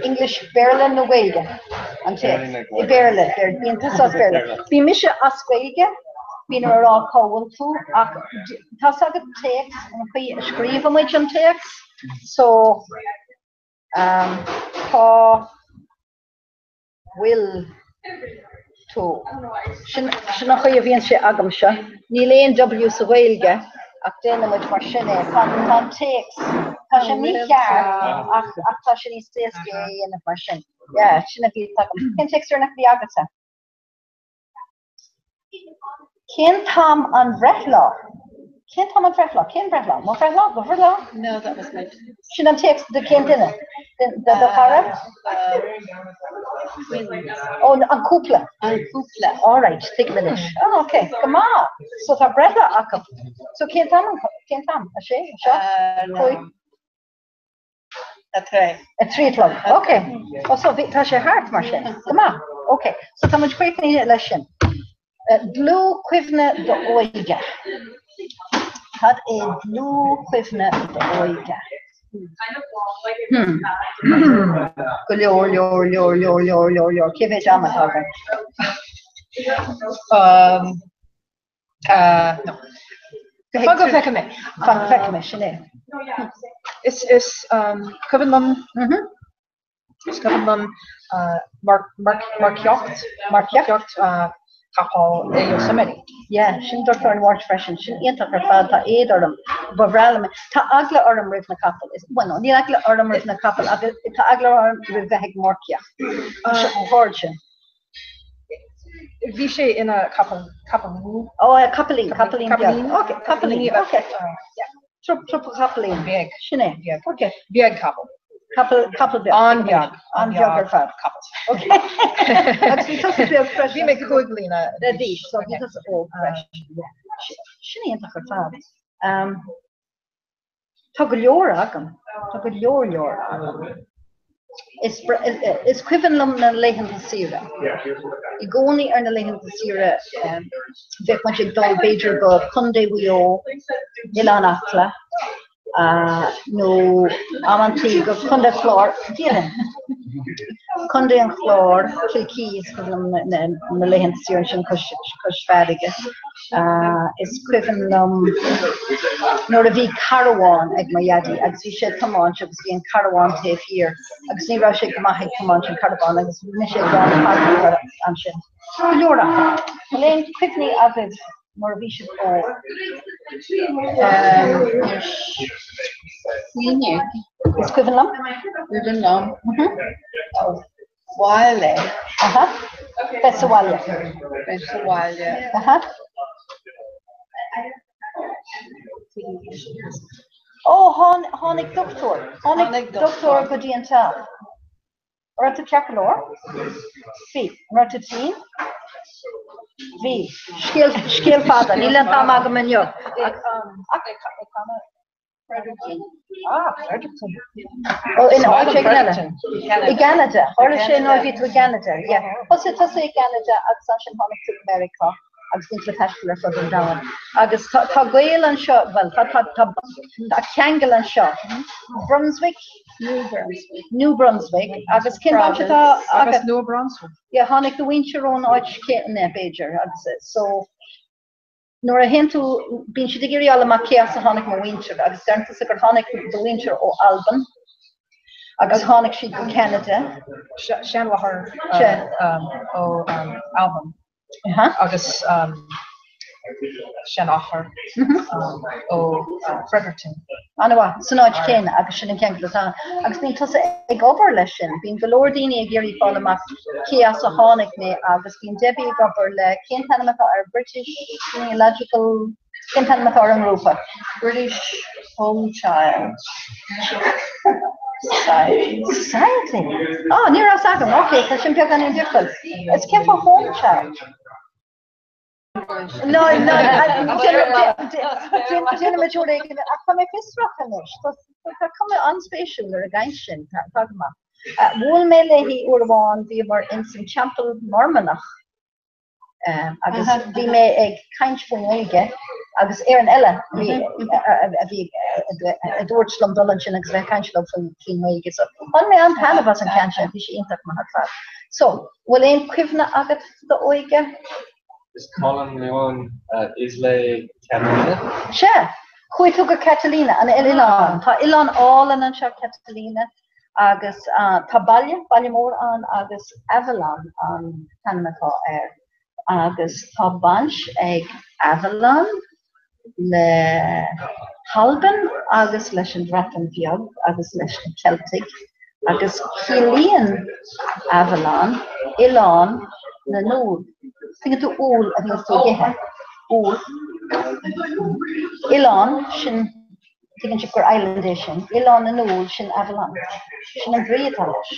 English, Béarla nó Gaeilge? An téacs. I Béarla. Bíonn tusa as Béarla. Bíonn mise as Gaeilge, bíonn orm a rá cá bhfuil tú, ach tá's agat téacs, an chaoi a scríobhann muid an téacs, so um, cá bhfuil tú. Sin an chaoi a bhíonn sé agamsa. Níl aon W sa Ghaeilge ach déanann muid mar sin é. Tá an téacs, tá sé mícheart ach ach tá sé níos éasca é a dhéanamh mar sin. Yeah, sin a bhí agam. Cén téacs deireanach a bhí agatsa? Cén t-am an bhreithlá? Cén t-am an bhreithlá? Cén bhreithlá? Mo bhreithlá? Do bhreithlá? No, that was my... Sin an téacs do cén duine? Do do chara? Ó, an cúpla. An cúpla. All right, tuigim anois. Oh, okay, go maith. So tá breithlá acu. So cén t-am cén t-am? A sé? A seacht? 5? 3. 3 a chlog. Ok. Oh, so bhí, tá sé thart mar sin. Go maith. Ok. So tá muid críochnaithe leis sin. Dlúthchuimhne d'óige. Cad é dlúthchuimhne d'óige? Hmm. Go leor, leor, leor, leor, leor, leor, leor. Cé mhéad ama atá againn? Um, Uh, no. Fan go bhfeicfidh mé. Fan go bhfeicfidh mé, sin é. Is, is um, cuimhin liom, mm -hmm. is cuimhin liom uh, mar, mar, marcaíocht, marcaíocht uh, capall i Yosemite. Yeah, sin dúirt an Mháirt freisin, sin iontach ar fad, tá éad orm, ba bhreá liom, tá eagla orm roimh na capaill, well no, níl eagla orm roimh na capaill, ach tá eagla orm roimh bheith ag marcaíocht. Tá sé chomh hard sin. Bhí sé ina capall, capaillín. Ó, capaillín, capaillín beag. Ok, capaillín, ok. Trup, trup capaillín. Beag. Sin é. Beag. Ok. Beag capall. Capall, capall beag. An-bheag. An-bheag ar fad. Capall. Ok. Agus bhí tusa beag freisin. Bhí mé 5 bliana d'aois, so bhí tusa óg freisin. Sin iontach ar fad. Um, Tá go leor agam. Tá go leor leor agam. Is is cuimhin liom na laethanta saoire. I gcónaí ar na laethanta saoire bheadh muid ag dul b'fhéidir go Contae Mhaigh Eo, Oileán Acla, nó amantaí go Contae Chláir, Dia linn. Contae an Chláir, Kilkee, is cuimhin liom na laethanta saoire ansin cois farraige. Is cuimhin liom nuair a bhí carbhán ag mo dhaidí agus bhí sé ag tiomáint agus bhí an carbhán taobh thiar agus ní raibh sé go maith ag tiomáint an carbhán agus rinne sé a lán ansin. Go leor acu. Bhfuil aon cuimhní agaibh nuair a bhí sibh óg? Is cuimhin liom. Cuimhin liom. Bhaile. Aha. Bheith sa bhaile. Bheith sa bhaile. Aha. Ó, tháinig dochtúir. Tháinig dochtúir go dtí an teach. An raibh tú ceart go leor? Bhí. An raibh tú tinn? Bhí. Scéal, scéal fada. Níl an t-am agam inniu. Ach, Ah, Fredericton. Ó, in áit éigin eile. I gCeanada. Tharla sé nuair a bhí tú i gCeanada. Yeah. Thosaigh tusa i gCeanada agus ansin tháinig tú go Meiriceá agus bhí tú ag taisteal ar fud an domhain. Agus tá, tá gaol anseo, bhuel, tá, tá, tá, tá ceangal anseo. Brunswick? New Brunswick. New Brunswick. Agus cén bhaint atá Agus agat? New Brunswick. Yeah, tháinig do mhuintir ón áit chéanna, b'fhéidir, agus so Nuair a théann tú, bíonn siad ag iarraidh fháil amach cé as a tháinig mo mhuintir agus deireann tusa gur tháinig do mhuintir ó Albain agus tháinig siad go Ceanada. Seanmháthair ó Albain agus seanathair ó Fredericton. An-mhaith, san áit chéanna agus sin an ceangal atá ann. Agus bíonn tusa ag obair leis sin, bíonn go leor daoine ag iarraidh fáil amach cé as a tháinig mé agus bíonn Debbie ag obair le, cén t-ainm atá ar British Genealogical, cén t-ainm atá ar an ngrúpa? British Home Child Society. Society? Ah, ní raibh fhios agam, ok, tá sin beagáinín difriúil. Is cén fáth Home Child? No, no, déanfaimid rud éigin, ach tá mé fiosrach anois. Tá cuma an-spéisiúil ar an gcaint sin, tá go maith. Bhuail mé léi uair amháin, bhíomar ins an Teampall Mormannach agus bhí mé ag caint faoin nGaeilge agus Éireannach eile a bhí a dúirt liom dul ansin agus bheith ag caint leo faoin nGaeilge. So bhain mé an-taitneamh as an gceann sin, bhí sé iontach maith ar fad. So, bhfuil aon cuimhne agat d'óige? Is Colin Leon Islay Catalina. Sea, chuaigh tú go Catalina, an oileán. Tá oileán álainn anseo, Catalina, agus tá baile, baile mór ann agus Avalon an t-ainm atá air. Agus tá baint ag Avalon le hAlbain agus leis an Bhreatain Bheag agus leis na Ceiltigh agus ciallaíonn Avalon oileán na n-úll. Tuigeann tú úll a bhíonns tú ag ithe. Úll. Oileán, sin Tuigeann sibh gur island é sin. Oileán na nÚll, sin Avalon. Sin an bhrí atá leis.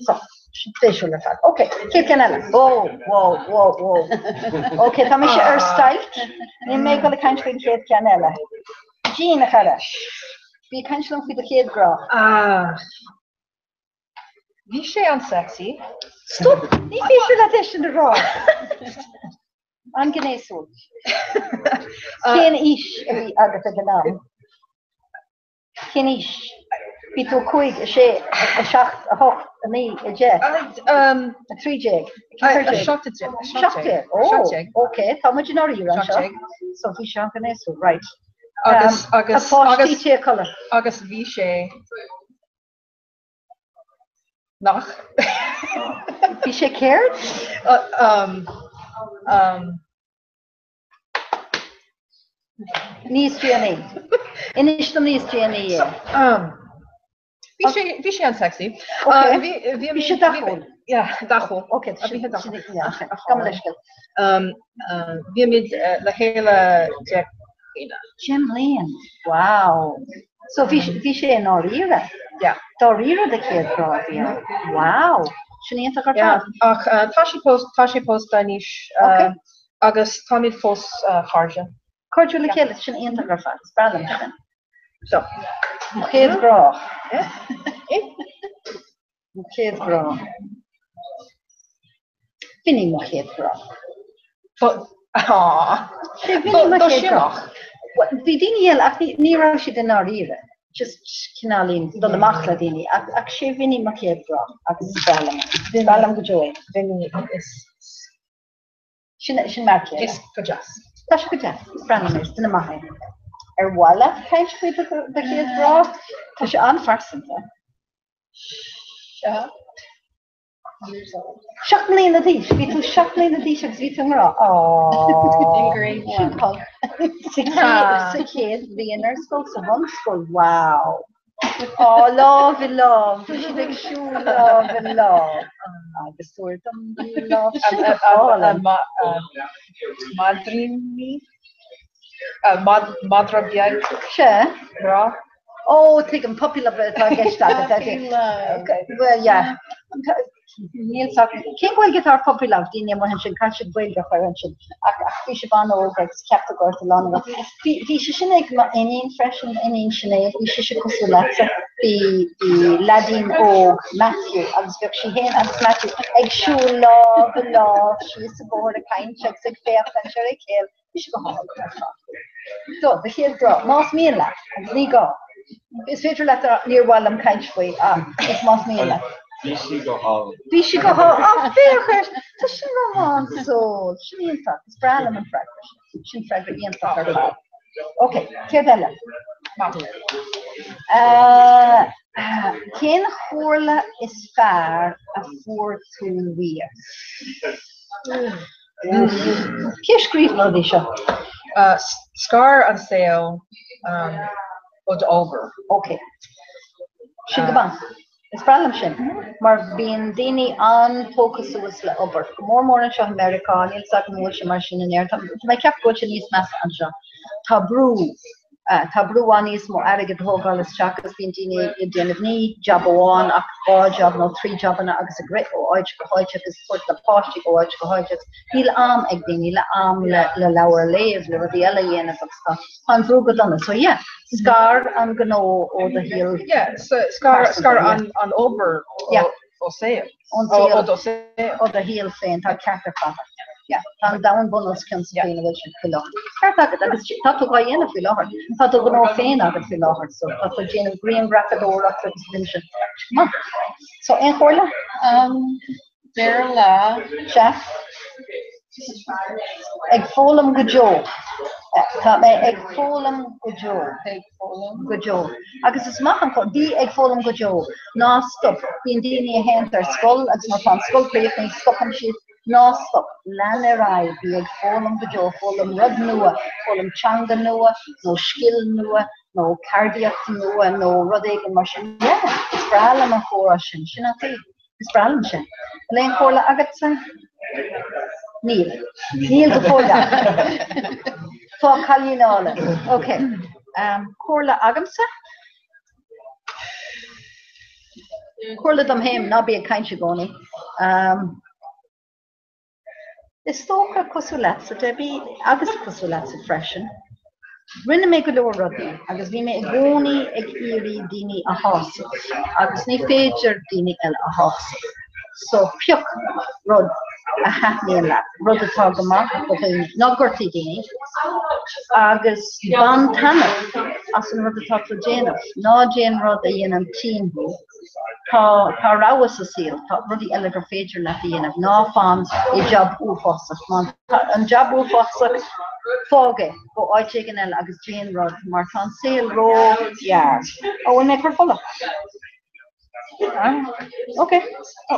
So, sin spéisiúil ar fad. Ok, chéad ceann eile. Whoa, whoa, whoa, whoa. Ok, tá mise ar stailc. Níl mé ag dul ag caint faoin chéad ceann eile. Jean, a chara. Bí ag caint liom faoi do chéad grá. Ah. Bhí sé an-sexy. Stop! Ní féidir leat é sin a rá. An-ghnéasúil. Cén aois a bhí agat ag an am? Cén aois? Bhí tú 5, 6, 7, 8, 9, 10, 13, 14. 17. 17. Ó, ok, tá muid i ndáiríre anseo. So bhí sé an-ghnéasúil, right. Agus, agus, Tá páistí téigh a chodladh. Agus bhí sé Nach. Bhí sé céard? Níos déanaí. Inis dom níos déanaí é. Bhí sé, bhí sé an-sexy. Bhí sé dathúil. Yeah, dathúil. Ok, bhí sé dathúil. Gabh mo leithscéal. Bhíomid le chéile 10 mbliana. 10 mbliana. Wow. So bhí bhí sé i ndáiríre? Yeah. Dáiríre do chéad ghrá a bhí ann. Wow. Sin iontach ar Yeah, fad. ach tá sé fós tá sé pósta anois Ok. agus táimid fós cairde. Cairdiúil le chéile, sin iontach ar fad. Is breá liom sin. So, mo chéad ghrá. Yeah. Mo chéad ghrá. Vinny mo chéad ghrá. Sé Vinny mo chéad ghrá. Bhí daoine eile ach ní raibh siad i ndáiríre. Just cineáilín dul amach le daoine ach ach sé Vinny mo chéad ghrá agus is breá liom. Is breá liom go deo é. Vinny is Sin sin mar chéile. Is go deas. Tá sé go deas. Is breá liom é. Is duine maith é. Ar mhaith leat caint faoi do chéad ghrá? Tá sé an-phearsanta. Sea. 7 mbliana d'aois, bhí tú 7 mbliana d'aois agus bhí tú i ngrá. Sin pug. Sa chéad bhliain ar scoil, sa bhunscoil, wow. Á, lámh i lámh, bhí siad ag siúl lámh i lámh. Agus tabhair dom do lámh, sin go hálainn. Maidríní? Madra beag? Sea. Grá? Ó, tuigim, puppy love atá i gceist agat. Puppy love. Well, yeah. Níl 's agam. Cén Ghaeilge atá ar puppy love? Daoine amuigh ansin, caithfidh siad Gaeilge a chur ansin. Ach ach bhí sibh an-óg agus ceaptar go raibh tú lán Bhí bhí sé sin ag m'iníon freisin, iníon Sinéad, bhí sise cosúil leatsa. Bhí bhí leaidín óg, Matthew, agus bheadh sí féin agus Matthew ag siúl lámh i lámh síos an bóthar ag caint agus ag féachaint ar a chéile. Bhí sé go hálainn ar fad. So, do chéad ghrá, más mian leat, agus ní gá. Is féidir leat a rá, níor mhaith liom caint faoi, ach is más mian leat. Bhí sí go hálainn. Bhí sí go hálainn. Á, féach air! Tá sin rómánsúil. Sin iontach. Is breá liom an freagra sin. Sin freagra iontach ar fad. Ok, céard eile? Cén chomhairle is fearr a fuair tú riamh? Cé a scríobh na rudaí seo? Scar an saol ó d'obair. Ok. Sin go maith. Is breá liom sin, mar bíonn daoine an-tógtha suas le obair, go mór mór anseo i Meiriceá, níl 's agam an bhfuil sé mar sin in Éirinn, tá mé ag ceapadh go bhfuil sé níos measa anseo. Tá brú. Tá brú ann níos mó airgid a thógáil isteach agus bíonn daoine ag déanamh ní jab amháin ach 2 jab nó 3 jabanna agus ag rith ó áit go háit agus tabhairt na páistí ó áit go háit agus níl am ag daoine, níl am le le leabhar a léamh, le rudaí eile a dhéanamh agus tá tá an brú go dona. So yeah, scar an gnó ó do shaol. Yeah, so scar scar an an obair Yeah. ó saol. Ón saol. Ó do saol. Ó do shaol féin, tá ceart ar fad agat. Yeah, tá an domhan bun os cionn sa chaoi ina bhfuil sé faoi láthair. Ceart agat, agus tá tú á dhéanamh faoi láthair. Tá do ghnó féin agat faoi láthair, so tá tú ag déanamh grianghrafadóireacht agus rudaí sin. Maith. So, aon chomhairle? Um, Béarla. Sea. Ag foghlaim go deo. Tá mé ag foghlaim go deo. Ag foghlaim. Go deo. Agus is maith an chomhairle, bí ag foghlaim go deo. Ná stop. Bíonn daoine a théann ar scoil agus nuair atá an scoil críochnaithe, stopann siad. Ná stop. Lean ar aghaidh. Bí ag foghlaim go deo. Foghlaim rud nua. Foghlaim teanga nua nó scil nua nó ceardaíocht nua nó rud éigin mar sin. Yeah, is breá liom an chomhrá sin. Sin an chaoi. Is breá liom sin. An aon chomhairle agatsa? Níl. Níl go fóill ach. Tá cailín álainn. Ok. Um, comhairle agamsa? Comhairle dom féin, ná bí ag caint i gcónaí. Um, Is dócha, cosúil leatsa, Debbie, agus cosúil leatsa freisin, rinne mé go leor rudaí agus bhí mé i gcónaí ag iarraidh daoine a shásamh agus ní féidir daoine eile a shásamh. So pioc rud a thaitníonn leat, rud atá go maith do dhaoine, ná gortaigh daoine, agus bain taitneamh as an rud atá tú ag déanamh. Ná déan rud a dhéanann tinn thú. Tá, tá rogha sa saol, tá rudaí eile gur féidir leat a dhéanamh. Ná fan i jab uafásach. Má tá an jab uafásach, fág é, gabh áit éigin eile agus déan rud, mar tá an saol ró-ghearr. Ó, bhfuil mé ag cur fola? Ah, ok. Ó,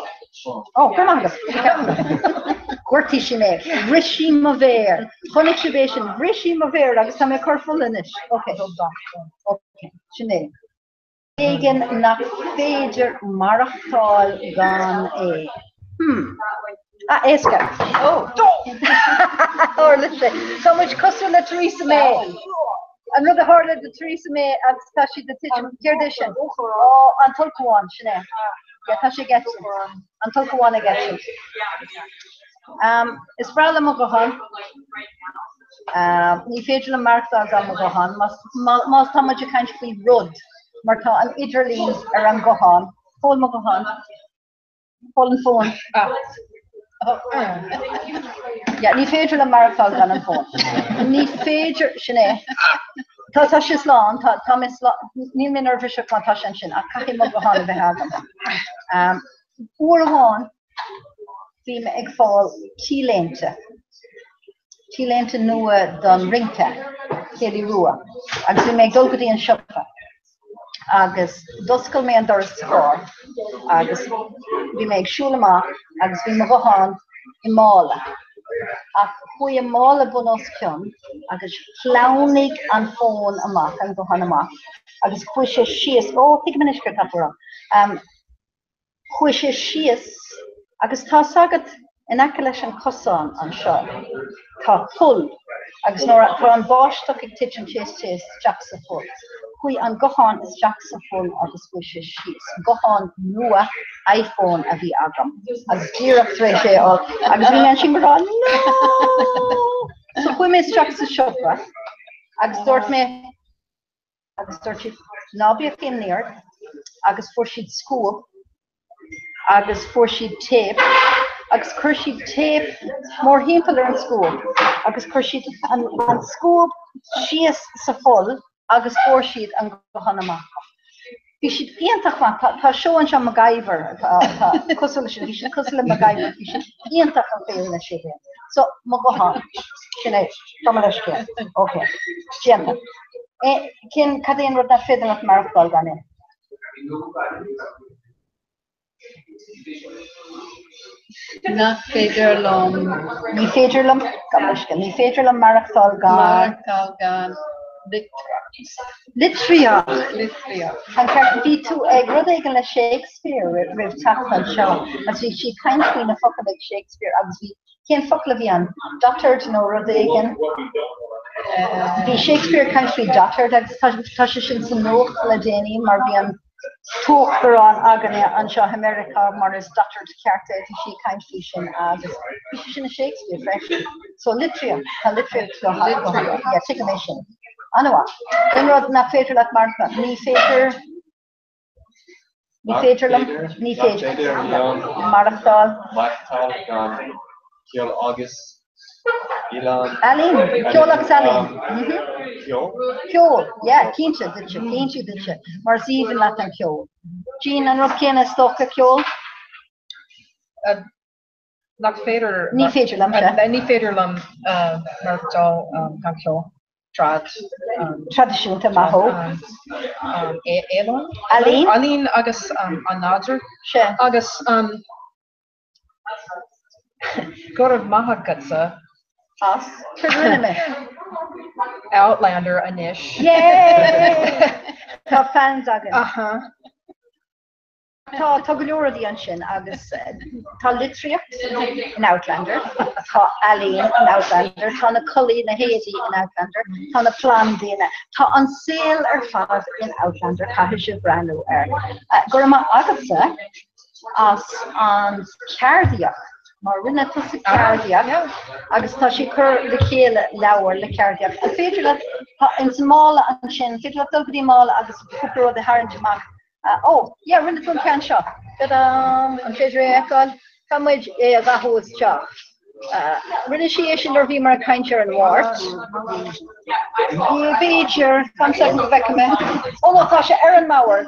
ó, go raibh maith agat. Ghortaigh sí mé. Bhris sí mo mhéar. Chonaic sibh é sin. Bhris sí mo mhéar agus tá mé ag cur fola anois. Ok. Ok, sin é. éigin nach féidir maireachtáil gan é. Hmm. Ah, éasca. Oh. Tharla sé. Tá muid cosúil le Theresa May. An rud a tharla do Theresa May agus tá siad ag titim, céard é sin? Ó, an t-ulchabhán, sin é. Yeah, tá sé ag eitilt. An t-ulchabhán ag eitilt. Um, is breá liom mo ghuthán. Ní féidir liom maireachtáil gan mo ghuthán. Má tá muid ag caint faoi rud, mar tá an idirlíon ar an guthán. Fóin mo ghuthán. Fóin an fón. Yeah, ní féidir liom maireachtáil gan an fón. Ní féidir, sin é. Tá tá sé slán, tá tá mé slán, níl mé neirbhíseach má tá sé ansin, ach caithfidh mo ghuthán a bheith agam. Uair amháin, bhí mé ag fáil T-léinte, T-léinte nua don rince, Céilí Rua, agus bhí mé ag dul go dtí an siopa agus d'oscail mé an doras sa charr agus bhí mé ag siúl amach agus bhí mo ghuthán i mála ach chuaigh an mála bun os cionn agus shleamhnaigh an fón amach, an guthán amach agus chuaigh sé síos, ó tuigim anois céard atá tú a rá, Chuaigh sé síos agus tá's agat in aice leis an cosán anseo tá poll agus nuair tá an bháisteach ag titim téann sé isteach sa pholl. Chuaigh an guthán isteach sa pholl agus chuaigh sé síos. Guthán nua iPhone a bhí agam agus díreach tar éis é a fháil agus bhí mé ansin ag rá No! So chuaigh mé isteach sa siopa agus dúirt mé agus dúirt siad ná bíodh imní ort agus fuair siad scuab agus fuair siad téip agus chuir siad téip mórthimpeall ar an scuab agus chuir siad an scuab síos sa pholl agus fuair siad an guthán amach. Bhí siad iontach maith. Tá seó anseo MacGyver atá cosúil leis sin. Bhí siad cosúil le MacGyver. Bhí siad iontach an chaoi a rinne siad é. So, mo ghuthán. Sin é. Tá mo leithscéal. Ok. Déanta. Cén, cad é an rud nach féidir leat maireachtáil gan é? Nach féidir liom. Ní féidir liom, gabh mo leithscéal, ní féidir liom maireachtáil gan. Maireachtáil gan litríocht. Litríocht. Litríocht. An ceart, bhí tú ag rud éigin le Shakespeare roimh teacht anseo agus bhí sí ag caint faoi na focail ag Shakespeare agus bhí Cén focal a bhí ann? Dotard nó rud éigin? Bhí Shakespeare ag caint faoi dotard agus tá sé sin sa nuacht le déanaí mar bhí an t-uachtarán againne anseo i Meiriceá mar is dotard ceart é, bhí sí ag caint faoi sin agus bhí sé sin i Shakespeare freisin. So litríocht, tá litríocht go hard, yeah, tuigim é sin. An-mhaith. Aon rud nach féidir leat mar ní féidir Ní féidir liom, ní féidir maireachtáil. Maireachtáil gan ceol agus ealaín. Ealaín, ceol agus ealaín. Ceol? Ceol, yeah, cinnte duitse, cinnte duitse, mar is aoibhinn leat an ceol. Jean, an rud céanna is dócha, ceol? Nach féidir. Ní féidir liom, sea. Ní féidir liom maireachtáil gan ceol. Trad. Traidisiúnta, maith thú. Ealaín. Ealaín. Ealaín agus an nádúr. Sea. Agus go raibh maith agatsa. As. Céard a rinne mé? Outlander anois. Yay! Tá fans againn. Aha. Tá, tá go leor rudaí ansin agus tá litríocht in Outlander, tá ealaín in Outlander, tá na culaith, na héadaí in Outlander, tá na plandaí in, tá an saol ar fad in Outlander, caithfidh sibh breathnú air. Go raibh maith agatsa as an ceardaíocht, mar rinne tusa ceardaíocht agus tá sí ag cur le chéile leabhar le ceardaíocht. An féidir leat, tá ins an mála ansin, an féidir leat dul go dtí an mála agus cúpla rud a tharraingt amach Ó, yeah, rinne tú an ceann seo. Ta-dam! An féidir é a fheiceáil? Tá muid é a dhathú isteach. Rinne sí é sin nuair a bhíomar ag caint ar an Mháirt. B'fhéidir, fan soicind go bhfeicfidh mé. Ó no, tá sé ar an mbord.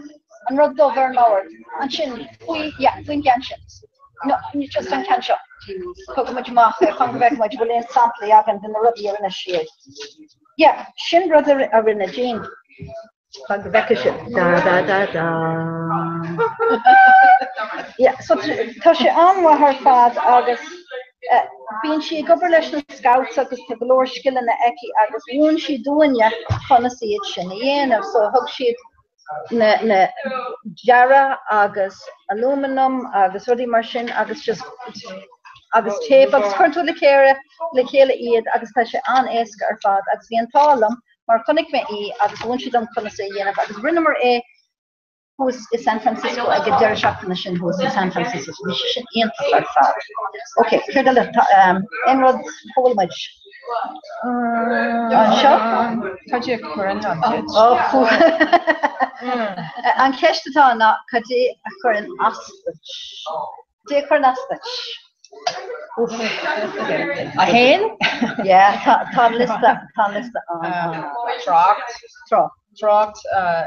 An rud dubh ar an mbord. Ansin, faoi, yeah, faoin gceann sin. No, just an ceann seo. Tógfaidh muid amach é, fan go bhfeicfidh muid bhfuil aon samplaí againn de na rudaí a rinne siad. Yeah, sin rud a rinne Jean. Fan go bhfeicfidh sibh. Da da da da. Yeah, so tá sé an-mhaith ar fad agus eh, bíonn sí ag obair leis na scouts agus tá go leor scileanna aici agus mhúin sí dúinne conas iad sin a dhéanamh. So thug siad na, na dearadh agus aluminum agus rudaí mar sin agus just agus tape agus cuireann tú le chéile le chéile iad agus tá sé an-éasca ar fad agus bhí an t-ádh liom mar chonaic mé í agus mhúin sí dom conas é a dhéanamh agus rinneamar é thuas i San Francisco ag an deireadh seachtaine sin thuas i San Francisco. Bhí sé sin iontach ar fad. Ok, céard eile? Tá, aon rud, cá bhfuil muid? Anseo? Cad é a chuireann as duit? Ó, An cheist atá ná cad é a chuireann as duit? Cad é a chuireann as duit? A haon? Yeah, tá tá an liosta tá an liosta an. Trácht. Trácht. Trácht.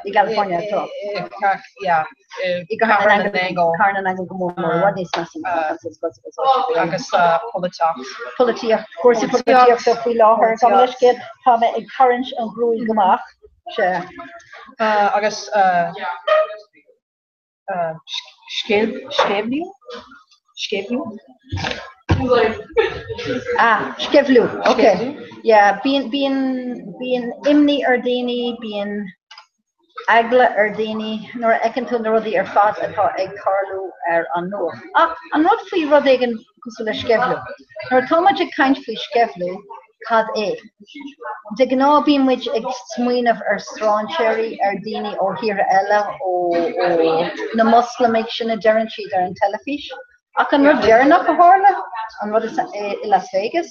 I gCalifornia, trácht. Yeah. I gCathair na nAingeal. Cathair na nAingeal go mór mór, i bhfad níos measa ná San Francisco agus áit Agus polaitíocht. Polaitíocht, cúrsaí polaitíochta faoi láthair, gabh mo leithscéal, tá mé ag tarraingt an ghruaig amach. Sea. Agus Sceimhliú? Sceimhliú? Ah, sceimhliú, ok. Yeah, bíonn, bíonn, bíonn imní ar daoine, bíonn eagla ar daoine nuair a fheiceann tú na rudaí ar fad atá ag tarlú ar an nuacht. Ach an rud faoi rud éigin cosúil le sceimhliú, nuair atá muid ag caint faoi sceimhliú, Cad é? De ghnáth bíonn muid ag smaoineamh ar strainséirí, ar daoine ó thíortha eile, ó na Moslamaigh sin a deireann siad ar an teilifís. Ach an rud deireanach a tharla, an rud i Las Vegas,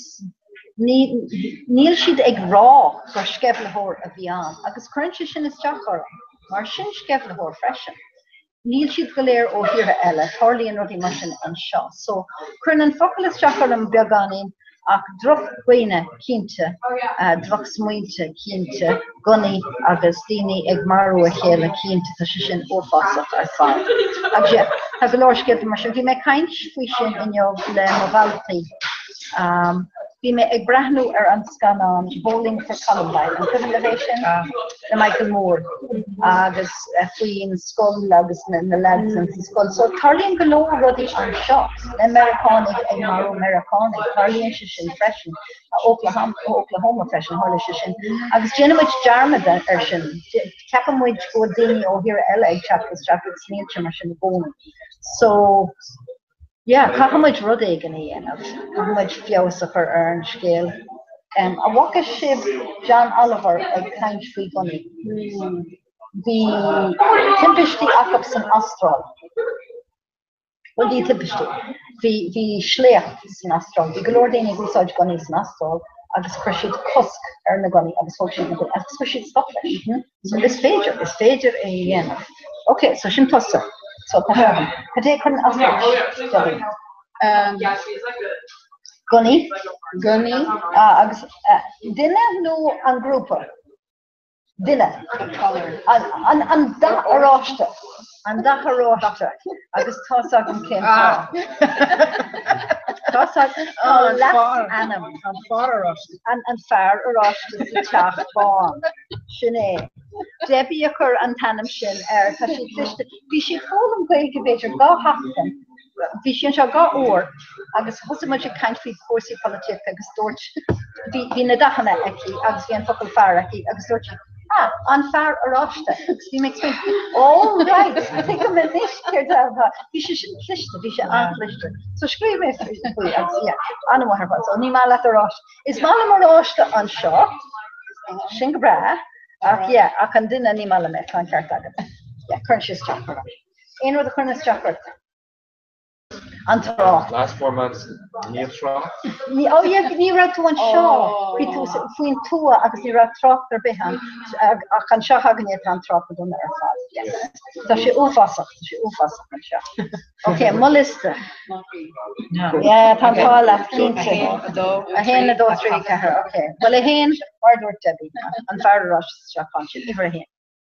níl siad ag rá gur sceimhlitheoir a bhí ann agus cuireann sé sin isteach orm, mar sin sceimhlitheoir freisin. Níl siad go léir ó thíortha eile, tarlaíonn rudaí mar sin anseo. So, cuireann an focal isteach orm beagáinín ach drochdhaoine cinnte, drochsmaointe cinnte, gunnaí agus daoine ag marú a chéile cinnte, tá sé sin uafásach ar fad. Agus yeah, tá go leor scéalta mar sin. Bhí mé ag caint faoi sin inniu le mo dhaltaí. Bhí mé ag breathnú ar an scannán Bowling for Columbine, an cuimhin libh é sin? Le Michael Moore agus faoin scoil agus na lads in sa scoil. So tarlaíonn go leor rudaí anseo le Meiriceánaigh ag marú Meiriceánaigh, tarlaíonn sé sin freisin. Oklahoma, Oklahoma freisin, tharla sé sin. Agus déanann muid dearmad ar sin. Ceapann muid go bhfuil daoine ó thíortha eile ag teacht isteach agus níl sé mar sin i gcónaí. So Yeah, caithfidh muid rud éigin a dhéanamh. Caithfidh muid feabhas a chur ar an scéal. An bhfaca sibh John Oliver ag caint faoi gunnaí? Bhí timpistí acu san Astráil. Bhuel, ní timpistí. Bhí, bhí sléacht san Astráil. Bhí go leor daoine ag úsáid gunnaí san Astráil agus chuir siad cosc ar na gunnaí agus thóg siad na gunnaí agus chuir siad stop leis. So is féidir, is féidir é a dhéanamh. Ok, so sin tusa. So tá sé agam. Cad é a chuireann as duit, Debbie? Um, Gunnaí? Gunnaí. Ah, agus eh, duine nó an grúpa? Duine. An, an, an dath oráiste. An dath oráiste. Agus tá's agam cén Ah. fáth. Tá's agam tá An fear. leasainm. An fear oráiste. An, an fear oráiste sa teach bán. Sin é. Debbie a chuir an t-ainm sin air. Tá sí cliste. Bhí sí ag foghlaim Gaeilge b'fhéidir dhá sheachtain. Bhí sí anseo dhá uair agus thosaigh muid ag caint faoi chúrsaí polaitíochta agus dúirt, bhí, bhí na dathanna aici agus bhí an focal fear aici agus dúirt sí, ah, an fear oráiste. Agus bhí mé ag smaoineamh, oh right, tuigim anois céard atá. Bhí sé sin cliste, bhí sé an-chliste. So scríobh mé faoi agus yeah, an-mhaith ar fad. So ní maith leat oráiste. Is maith liom oráiste anseo, sin go breá, ach yeah, ach an duine ní maith liom é, tá an ceart agat. Yeah, cuireann sé isteach orm. Aon rud a chuireann isteach ort? An trácht. Last 4 months, níl trácht? Ní, oh yeah, ní raibh tú anseo, bhí tú faoin tuath agus ní raibh trácht ar bith ann, ach anseo againne tá an trácht go dona ar fad. Yes. Tá sé uafásach, tá sé uafásach anseo. Ok, mo liosta. Yeah, tá an t-ádh leat, cinnte. 1, 2, 3, 4, ok. Bhuel, 1, mar a dúirt Debbie, an fear oráiste sa teach bán, sin uimhir a haon.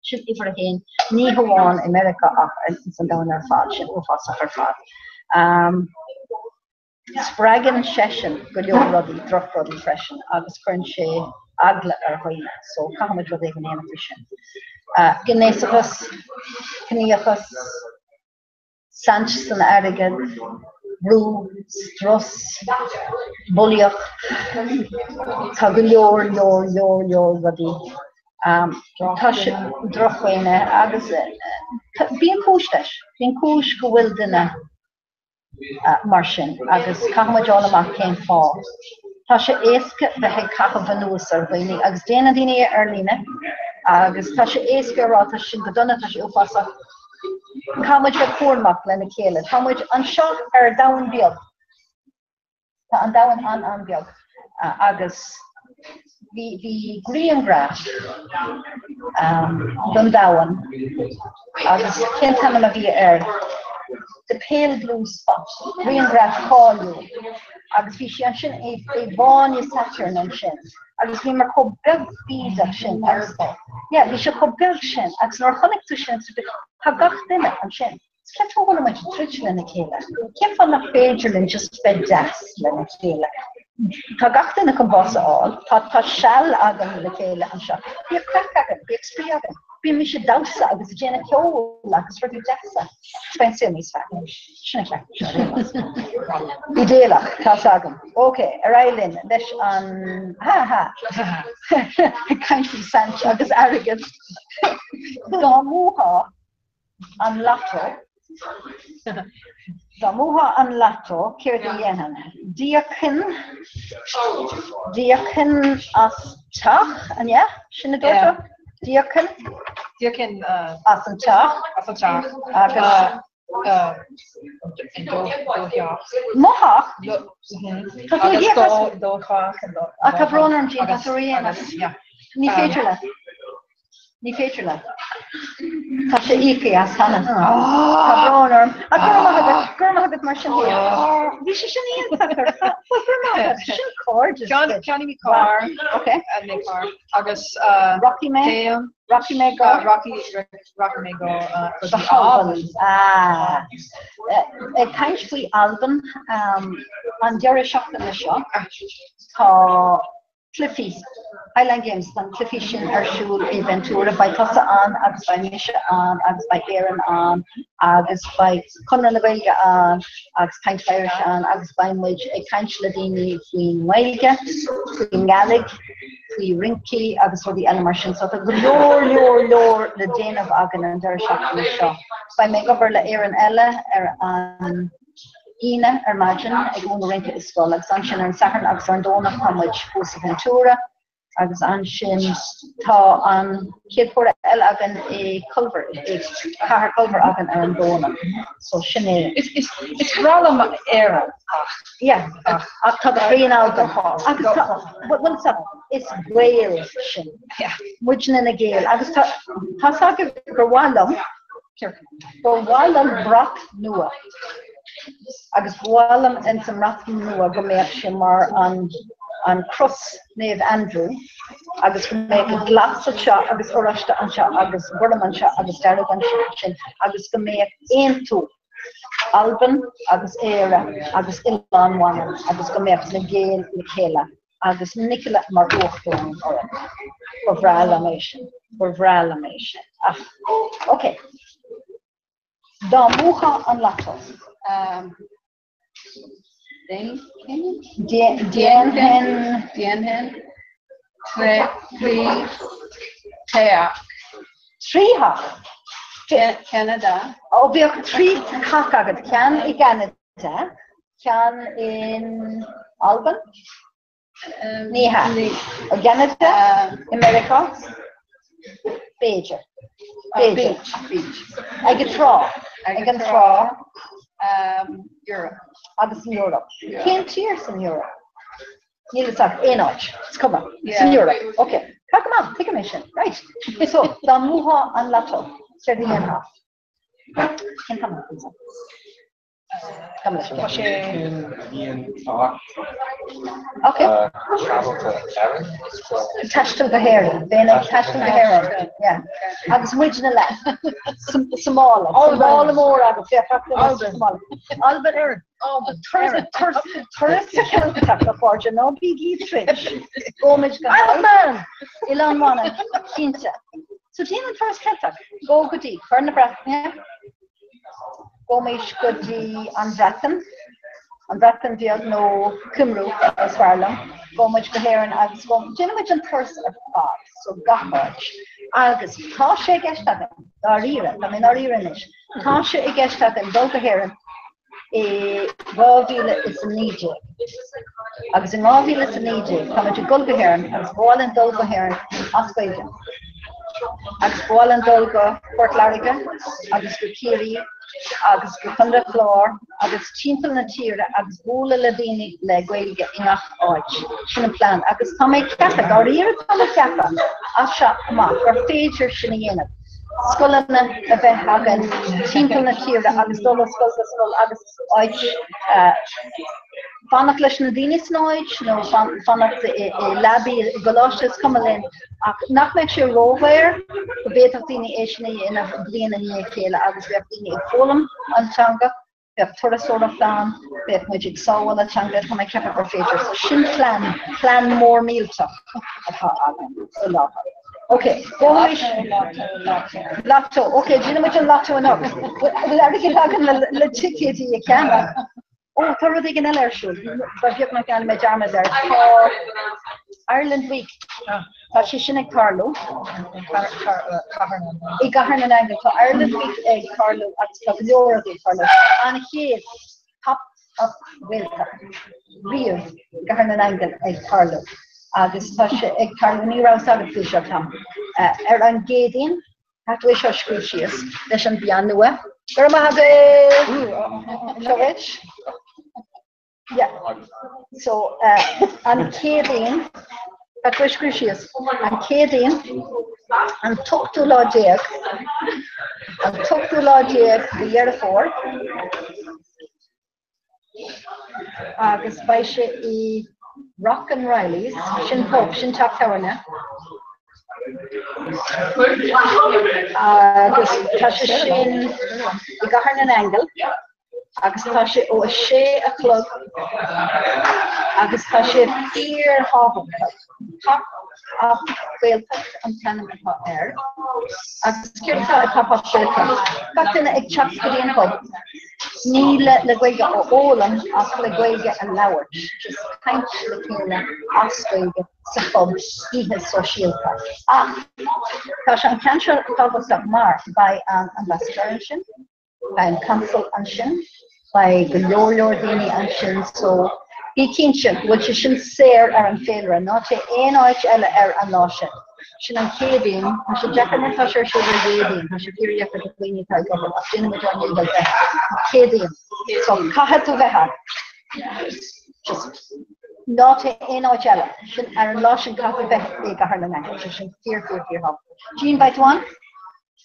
Sin uimhir a haon, ní hamháin i Meiriceá ach san domhan ar fad, sin uafásach ar fad. Spreagann seisean go leor rudaí, drochrudaí freisin, agus cuireann sé eagla ar dhaoine, so caithfimid rud éigin a dhéanamh faoi sin. Gnéasachas, ciníochas, saint san airgead, brú, strus, bulaíocht, tá go leor, leor, leor, leor rudaí. Tá sé drochdhaoine agus bíonn cúis leis, bíonn cúis go bhfuil duine mar sin agus caithfidh muid fháil amach cén fáth. Tá sé éasca bheith ag caitheamh anuas ar dhaoine agus déanann daoine é ar líne agus tá sé éasca a rá tá sin go dona, tá sé uafásach. Caithfidh muid bheith cúramach lena chéile. Tá muid anseo ar domhan beag. Tá an domhan an-an-bheag agus bhí bhí grianghraf den domhan agus cén t-ainm a bhí air? The Pale Blue Spot, grianghraf cáiliúil agus bhí sé ansin i i bhfáinne Saturn ansin agus bhíomar chomh beag bídeach sin agus yeah bhí sé chomh beag sin agus nuair a chonaic tú sin tá gach duine ansin. Cén fáth a bhfuil muid ag troid lena chéile? Cén fáth nach féidir linn just bheith deas lena chéile? Tá gach duine chun bás a fháil. Tá tá seal againn le chéile anseo. Bíodh craic againn, bíodh spraoi againn. Bímis ag damhsa agus ag déanamh ceoil agus rudaí deasa. Beidh an saol níos fearr. Sin an ceart seo. Idéalach, tá's agam. Ok, ar aghaidh linn leis an ha ha. Ag caint faoi saint agus airgead. Dá mbuafá an lotto. Dá mbuafá an lató, céard a dhéanfainn? D'íocfainn, d'íocfainn as teach, an ea? Sin a dúirt tú? D'íocfainn? D'íocfainn as an teach. As an teach. Agus do theach. Mo theach? Tá tú ag íoc as. Do theach. Á, tá brón orm, Jean, tá tú ródhéanach. Ní féidir leat. Ní féidir leat. Tá sé íoctha as cheana. Tá brón orm. Ach go raibh maith agat, go raibh maith agat mar sin féin. Bhí sé sin iontach ar fad. Bhuel, go raibh maith agat. Sin cairdeas. Ceannóidh mé carr. Ok. Mé carr. Agus Rachaidh mé. Téim. Rachaidh mé go. Rachaidh rachaidh mé go go dtí Albain. Ah. Ag caint faoi Albain, an deireadh seachtaine seo, tá cluichí Highland Games, tá na cluichí sin ar siúl i Ventura. Beidh tusa ann agus beidh mise ann agus beidh Éirinn ann agus beidh Conradh na Gaeilge ann agus Caint Irish ann agus beidh muid ag caint le daoine faoin nGaeilge, faoin nGàidhlig, faoi rincí agus rudaí eile mar sin. So tá go leor, leor, leor le déanamh againn an deireadh seachtaine seo. Beidh mé ag obair le Éirinn Eile ar an. Aoine ar maidin ag múineadh rince i scoil agus ansin ar an Satharn agus ar an Domhnach tá muid thuas i Ventura agus ansin tá an chéad chomhrá eile againn i Culver, i cathair Culver againn ar an Domhnach. So sin é. Is is is breá liom Éire ach. Yeah, ach tá do chroí in Albain. Agus tá, bhuel tá, is Gaeil sinn. Yeah. Muidne na Gaeil agus tá, tá's agaibh gur mhaith liom Ba mhaith liom brat nua agus ba mhaith liom ins an mbrat nua go mbeadh sé mar an an cros Naomh Andrew agus go mbeadh glas anseo agus oráiste anseo agus gorm anseo agus dearg ansin agus go mbeadh aontú Albain agus Éire agus Oileán Mhanann agus go mbeadh na Gaeil le chéile. agus Nicola mar uachtarán orainn. Ba bhreá liom é sin. Ba bhreá liom é sin. Ach, ok. Dá mbuafá an lató. Déanfainn. Déanfainn trí theach. Trí theach? Ceanada. Ó, bheadh trí theach agat, ceann i gCeanada, Ceann in Albain? Ní hea. I gCeanada? I Meiriceá? B'fhéidir. B'fhéidir. Ag an trá. Ag an trá. Europe. Agus san Eoraip. Cén tír san Eoraip? Níl fhios agat. Aon áit. Is cuma. San Eoraip. Ok. Tá go maith. Tuigim é sin. Right. So, dá mbuafá an lató, céard a dhéanfá? Cén t-am? Tá sé Taisteal go hÉirinn, bheinn ag taisteal go hÉirinn, yeah. Agus muidne leat sa mála, sa mála mór agat, féach sa mála. Albain Éirinn. Turas turas Ceilteach a chairde, ná bígí ag troid. Gabhaimid go Albain! Oileán Mhanann, cinnte. So déan an turas Ceilteach, gabh go dtí Corn na Breataine, Gabhaimis go dtí an Bhreatain, an Bhreatain Bheag nó Cymru is fearr liom. Gabhaimid go hÉirinn agus déanaimid an turas ar fad, so gach áit. Agus tá sé i gceist againn, dáiríre, tá mé dáiríre anois, tá sé i gceist againn dul go hÉirinn i 2019. Agus in 2019 táimid ag dul go hÉirinn agus ba mhaith linn dul go hÉirinn as Gaeilge. Agus ba mhaith linn dul go Port Láirge agus go Ciarraí agus go Contae an Chláir agus timpeall na tíre agus bualadh le daoine le Gaeilge i ngach áit. Sin an plean. Agus tá mé ag ceapadh, dáiríre tá mé ag ceapadh as seo amach gur féidir sin a dhéanamh. Scoileanna a bheith againn timpeall na tíre agus dul ó scoil go scoil agus áit fanacht leis na daoine san áit nó fanacht i leabaí i gcoláiste is cuma linn ach nach mbeadh sé ródhaor go bhféadfadh daoine é sin a dhéanamh bliain i ndiaidh a chéile agus bheadh daoine ag foghlaim an teanga Bheadh turasóireacht ann, bheadh muid ag sábháil an teanga, tá mé ag ceapadh gur féidir. So sin plean, plean mór millteach atá againn faoi láthair. Ok, gabhaimis. Lotto, ok, déanfaidh muid an lotto anocht. Bhfuil airgead againn le, le ticéidí a cheannach? Ó, tá rud éigin eile ar siúl, ba bheag nach ndearna mé dearmad air. Tá Ireland Week. Tá sé sin ag tarlú. I gCathair na nAingeal. Tá Ireland Week ag tarlú agus tá go leor rudaí ag tarlú. An chéad Pop Up Gaeltacht riamh i gCathair na nAingeal ag tarlú agus tá sé ag tarlú, ní raibh fhios agat faoi seo Tom, ar an gCéadaoin, tá tú é seo a scríobh síos leis an bpeann nua. Go raibh maith agat! Seo dhuit. Yeah. So, an Chéadaoin, tá tú é a scríobh síos, an Chéadaoin, an t-ochtú lá déag, an t-ochtú lá déag de Dheireadh Fómhair, agus beidh sé i Rock and Reilly's, sin pub, sin teach tábhairne, agus tá sé sin i gCathair na nAingeal. agus tá sé ó 6 a chlog agus tá sé fíorthábhachtach. Pop Up Gaeltacht an t-ainm atá air. Agus céard atá i Pop Up Gaeltacht? Gach duine ag teacht go dtí an pub, ní le le Gaeilge a fhoghlaim ach le Gaeilge a labhairt, just caint le chéile as Gaeilge sa phub, oíche sóisialta. Ach tá sé an ceann seo tábhachtach mar beidh an ambassador ansin, Beidh an Consal ansin, beidh go leor leor daoine ansin so bí cinnte go bhfuil sé sin saor ar an féilire, ná téigh aon áit eile ar an lá sin. Sin an Chéadaoin, tá sé deacair mar tá sé ar siúl ar Dhéadaoin, tá sé fíordheacair do dhaoine atá ag obair ach déanfaidh muid ár ndícheall bheith ann. Céadaoin, so caithfidh tú bheith ann. Just ná téigh aon áit eile, sin ar an lá sin caithfidh tú bheith i gCathair na nAingeal, sé sin fíor fíor fíor thábhachtach. Jean, beidh tú ann?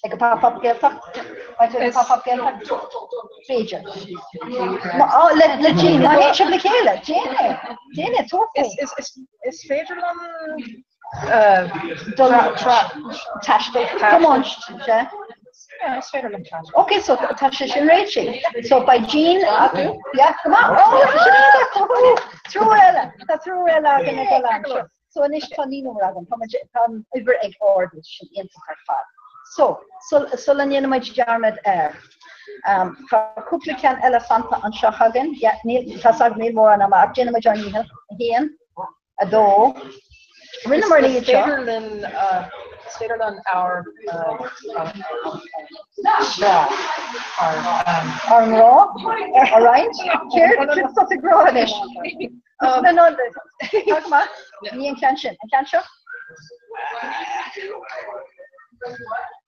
Ag an Pop Up Gaeltacht? Beidh tú ag an Pop Up Gaeltacht? B'fhéidir. Le le Jean, má théann sibh le chéile, déan é, déan é, tabhair faoi. Is is is féidir liom dul taisteal, tiomáint, sea? Yeah, is féidir liom taisteal. Ok, so tá sé sin réitithe. So beidh Jean acu, yeah, go maith, oh, tá sin iontach, triúr eile, tá triúr eile againn ag dul anseo. So anois tá naonúr againn, tá muid, tá an uimhir ag ardú, sin iontach ar fad. So, sula ndéanfaidh muid dearmad air, tá cúpla ceann eile fanta anseo againn, yeah, níl, tá 's agam níl mórán ama ach déanfaidh muid ár ndícheall, 1, 2, rinneamar iad seo. Is féidir linn, is féidir linn ár, ár, ár ngrá a roinnt? Céard, céard atá tú ag rá anois? No, no, tá go maith. Ní an ceann sin. An ceann seo?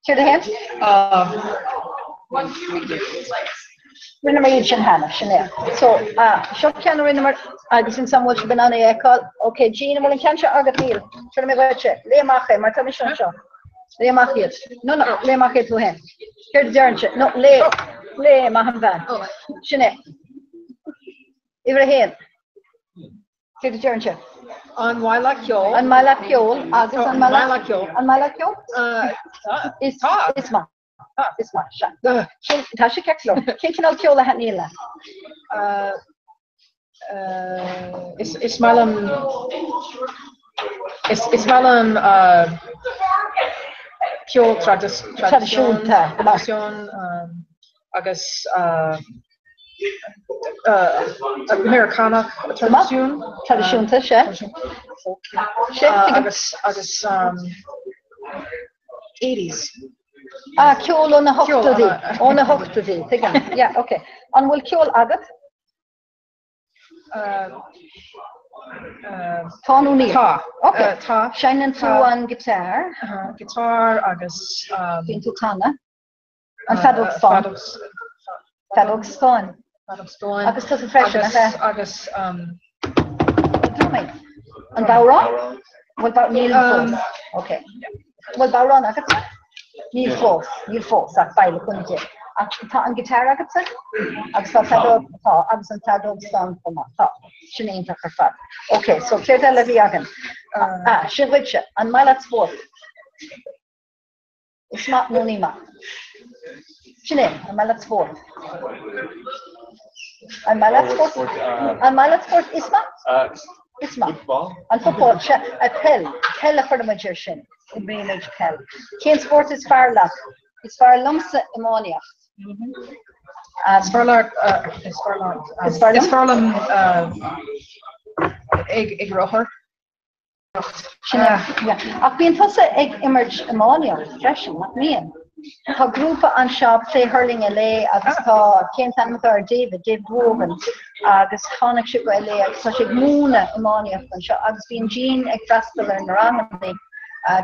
Céard a haon? Rinneamar iad sin cheana, sin é. So, seo ceann a rinneamar agus ansan bhfuil sibh in ann é a fheiceáil. Ok, Jean, an bhfuil an ceann seo agat? Níl. Tabharfaidh mé dhuit é. Léigh amach é, mar tá mise anseo. Léigh amach iad. No, no, léigh amach iad tú féin. Céard a deireann sé? No, léigh. Léigh, maith an bhean. Sin é. Uimhir a haon. Céard a deireann sé? An maith leat ceol? An maith leat ceol agus an maith leat ceol? An maith leat ceol? Is Tá. Is maith. Is maith. Sea. Sin, tá sé ceart go leor. Cén cineál ceoil a thaitníonn leat? Is is maith liom is is maith liom ceol traidisiúnta. Traidisiún agus Meiriceánach traidisiún. Traidisiúnta, sea. Agus agus 80s. Ah, ceol ó na hochtóidí. Ó na hochtóidí, tuigim. Yeah, ok. An bhfuil ceol agat? Tá nó níl? Tá. Ok. Tá. Seinneann tú an guitar? Guitar agus. Bíonn tú ag canadh? An feadóg stáin. Feadóg stáin. Feadóg stáin. Agus tusa freisin, nach ea? Agus. Drumaí. An bodhrán? Bhfuil bodhrán? Níl fós. Ok. Bhfuil bodhrán agatsa? Níl fós. Níl fós, ach beidh le cúnamh Dé. Ach tá an guitar agatsa? Agus tá feadóg, tá, agus an feadóg stáin chomh maith. Tá. Sin iontach ar fad. Ok, so céard eile a bhí againn? Ah, sin dhuitse. An maith leat spórt? Is maith nó ní maith? Sin é, an maith leat spórt? An maith leat spórt? An maith leat spórt? Is maith? Is maith. An football, sea, peil, peil a chuireann muid air sin. Imríonn muid peil. Cén spórt is fearr leat? Is fearr liomsa iománaíocht. Is fearr leat, is fearr liom, is fearr liom ag rothar. Sin é, yeah. Ach bíonn tusa ag imirt iománaíocht freisin, nach mbíonn? Tá grúpa anseo, Play Hurling LA, agus tá, cén t-ainm atá air, David, David Wogan, agus tháinig sé go LA agus tá sé ag múineadh iománaíocht anseo agus bíonn Jean ag freastal ar na ranganna.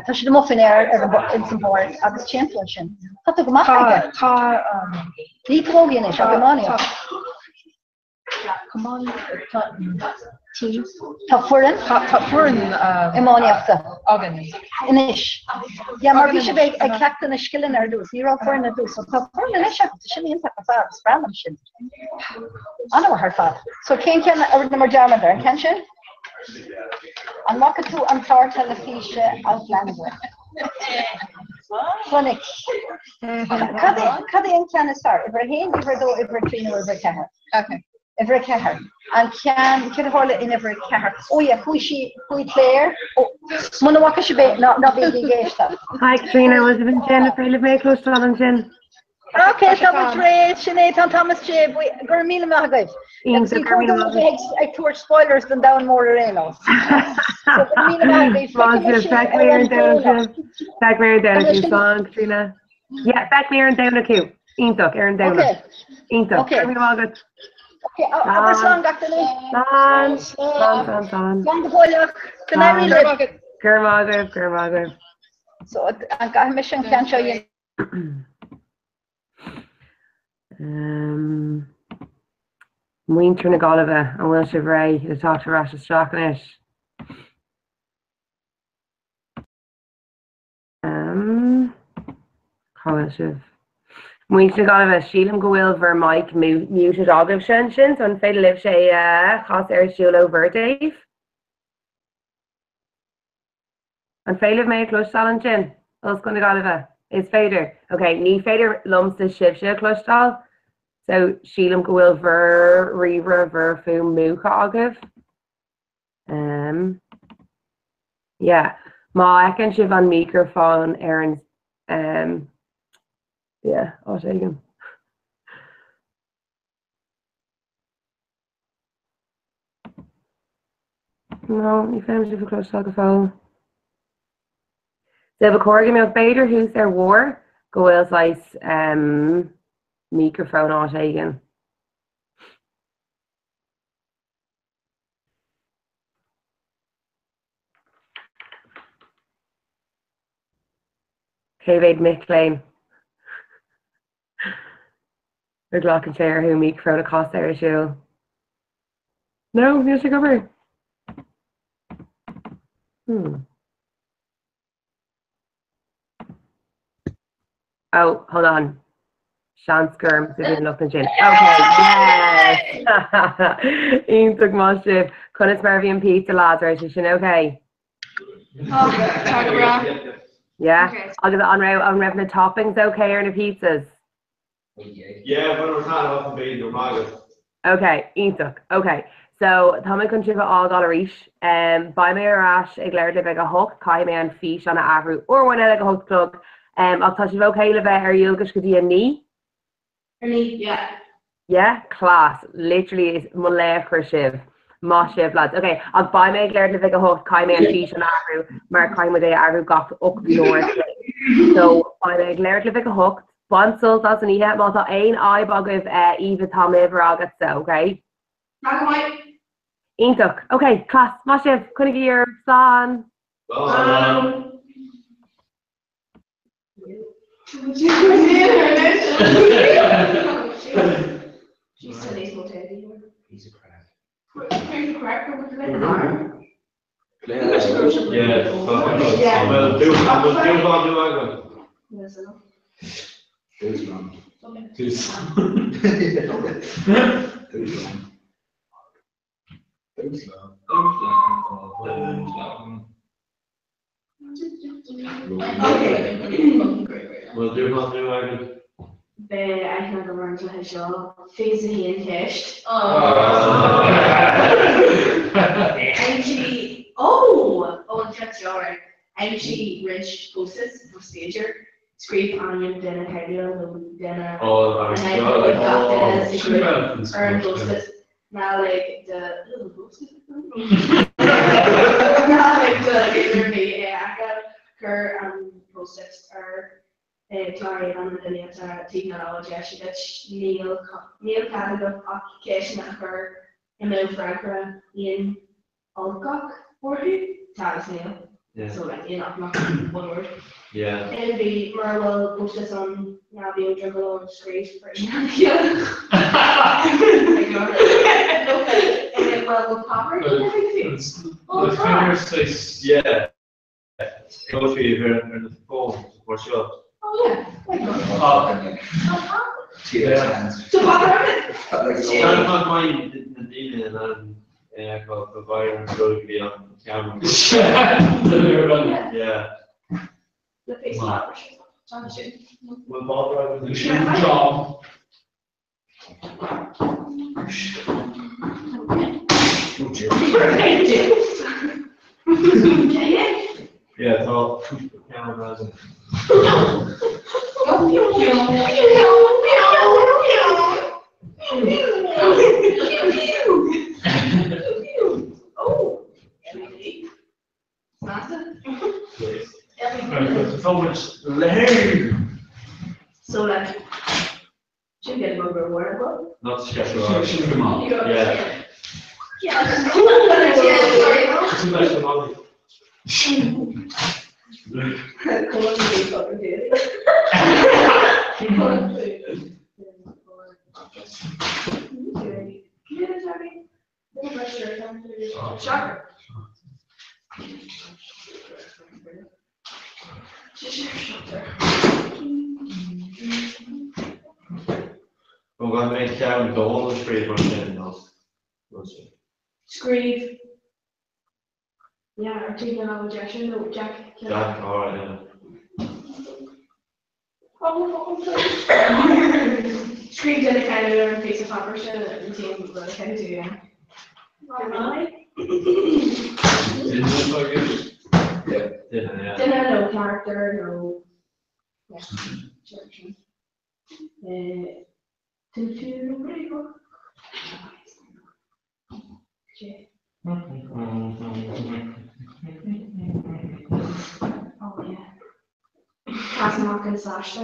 Tá siad amuigh faoin aer ar an, ins an bpáirc agus téann tú ansin. Tá tú go maith aige. Tá, tá, Ní camogie anois, ach iománaíocht. Tá foireann. Tá foireann iománaíochta againn. Anois. Yeah, mar bhí sibh ag cleachtadh na scileanna ar dtús. Ní raibh foireann ar dtús. So tá foireann anois agat. Sin iontach ar fad. Is breá liom sin. An-mhaith ar fad. So cén ceann a rinneamar dearmad air? An ceann sin? An bhfaca tú an clár teilifíse Outlander? Chonaic. Cad é cad é an ceann is fearr? Uimhir a haon, uimhir a dó, uimhir a trí nó uimhir a ceathair? Okay. Uimhir a ceathair. An ceann, céard a tharla in uimhir a ceathair? Ó yeah, chuaigh sí, chuaigh Claire, ó, muna bhfaca sibh é, ná, ná bígí ag éisteacht. Hi Caitríona, bhfuil sibh ansin? An féidir libh mé a chloisteáil ansin? Ok, tá muid réidh, sin é, tá an t-am istigh, go raibh míle maith agaibh. Agus ní cóir dom a bheith ag tabhairt spoilers don domhan mór ar aon nós. So, go raibh míle maith agaibh. Feicfidh mé ar an Domhnach sibh. Feicfidh mé ar an Domhnach thú. Slán, Caitríona. Yeah, feicfidh mé ar an Domhnach thú. Iontach, ar an Domhnach. Iontach. Go raibh míle maith agat. Ok, abair slán gach duine. Slán. Slán, slán, slán. Slán go fóilleach. Go n-éirí libh. Go raibh maith agaibh, go raibh maith agaibh. So, an gcaithfidh mise an ceann seo a dhéanamh? Muintir na Gaillimhe, an bhfuil sibh réidh le teacht ar ais isteach anois? Cá bhfuil sibh? Muintir na Gaillimhe, sílim go bhfuil bhur mic muted agaibhse ansin, so an féidir libhse é a chas ar siúl ó bhur dtaobh? An féidir libh mé a chloisteáil ansin? Ollscoil na Gaillimhe? Is féidir. Ok, ní féidir liomsa sibhse a chloisteáil, so sílim go bhfuil bhur ríomhaire, bhur fón múchta agaibh. Um, yeah. Má fheiceann sibh an microphone ar an um, yeah, áit éigin. No, ní féidir sibh a chloisteáil go fóill. So ba chóir go mbeadh b'fhéidir thuas ar bharr go bhfuil saghas um, microphone áit éigin. Cé mhéad mic léinn? a nglacann sé orthu micreafón a chasadh ar siúl. No, níl sé ag obair. Hmm. Oh, hold on. Seans gur ormsa a bhí an locht ansin. Okay, yes! Iontach maith sibh. Conas mar a bhí an pizza lads, raibh sé sin okay? Tá go breá. Yeah? Agus an raibh an raibh na toppings okay ar na pizzas? Yeah, bhain taitneamh as an bia go maith agat. Ok, iontach. Ok. So, tá mé chun sibh a fhágáil arís. Um, beidh mé ar ais ag labhairt libh ag a hocht, caithfidh mé an físeán a athrú uair amháin eile ag a hocht a chlog. Um, ach tá sibh ok le bheith ar dualgas go dtí a naoi? Yeah. Yeah, class. Literally is mo laochra sibh. Maith sibh lads. Ok, ach beidh mé ag labhairt libh ag a hocht, caithfidh mé an físeán a athrú mar caithfidh muid é a athrú gach 8 n-uair a chloig. So beidh mé ag labhairt libh ag a hocht, bain sult as an oíche, má tá aon fhadhb agaibh Aoibhe tá m'uimhir agatsa, ok? Tá go maith. Iontach. Ok, class. Maith sibh. Coinnigí oraibh. Slán. Slán. Bhfuil dúshlán nua agat? Beidh aithne agam ar an gcluiche seo. 21 ceist. Aimsigh, ó! Ó, an ceann seo, right. Aimsigh roinnt postas, más féidir. Scríobh ainm duine cáiliúil nó duine a n-aithneoidh gach duine sa ghrúpa ar an bpostas. Ná lig do Ná lig do Cuir an post-it ar chlár éadain an duine atá taobh na láimhe deise duit. Níl níl cead agat ach ceisteanna a chur a mbeadh freagra aonfhoclach orthu, tá agus níl. So like aonfhoclach, one word. NB, Mura bhfuil post-its ann, ná bíodh drogall ort scríobh ar éadan a chéile. Bhfuil páipéar Tá. Yeah. Go sí ar na fón mar seo. Oh yeah. So Tá maith na daoine in ann é a fheiceáil go bhfaigheann an rud go dtí an ceamara. Yeah. Le píosa páipéir sin. Bhfuil páipéar agat? Sin job. Yeah, tá ceann agam. So much leather. So like Sin get more reward well. Not schedule. Sin go maith. Yeah. Sin leis an mamaí. Shocker. Ó gan mé ceann dónal a scríobh mar sin nó Scríobh. Yeah, ar taobh na láimhe deise nó Jack. Jack, alright, yeah. Scríobh duine ceann ar an phíosa páipéir sin an t-aon rud a chaithfidh tú a dhéanamh. Duine atá i gceist? Yeah, duine, yeah. Duine nó character nó yeah, sure, sin. Tú nó bréagach. Oh yeah. Cas amach an sáiste.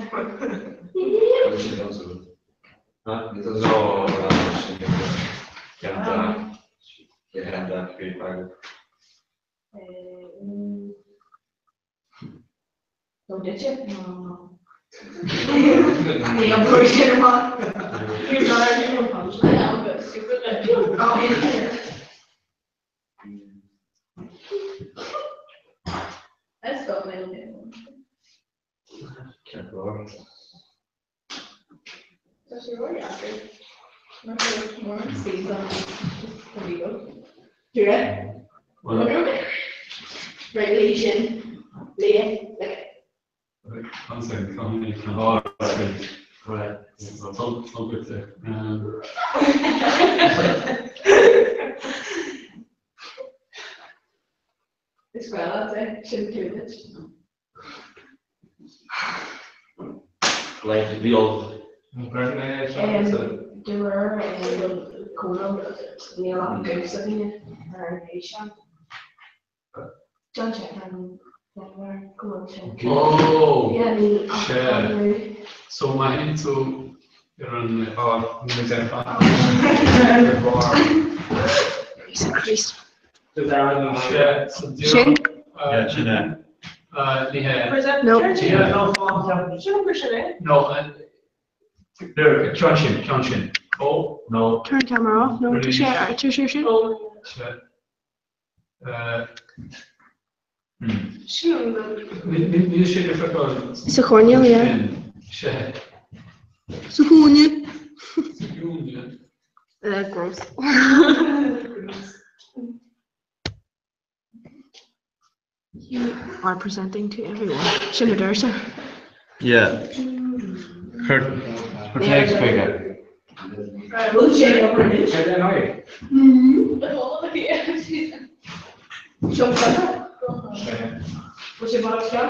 Nó duitse? No. Ní an bhfuair sin amach. You're not our punchline. I'm a bit stupid. Oh, yeah. Let's go, man. Ceart go leor. Tá sé ródheacair. Mar tá mórán C's ann. There we go. Do it. Right, léigh sin. Léigh. Like. One second, tá mé ag Right. Tá Is Gael é sin clúid. Like the old. De réir Conal níl ach goose againne ar an fhíseán. John Chapman go bhfuil sin. Oh! Yeah, níl ach Sea. an So má théann tú ar an níl mé dearfa. Jesus Christ. Sea, so Sin? Yeah, sin é. Ní hea. No. Sin é? No, ceann sin, ceann sin. Oh, no. Turn camera off. No, tá sé ar tá sé sin. Sea. Sin. Níl sé le feiceáil. Sa choirnéal, yeah. Sea. Sa chúinne. Sa chúinne. Gross. You are presenting to everyone. Sin a deir sé. Yeah. Cuir téacs chuige. Bhfuil sé ag obair anois? Seo Bhfuil sé mar seo?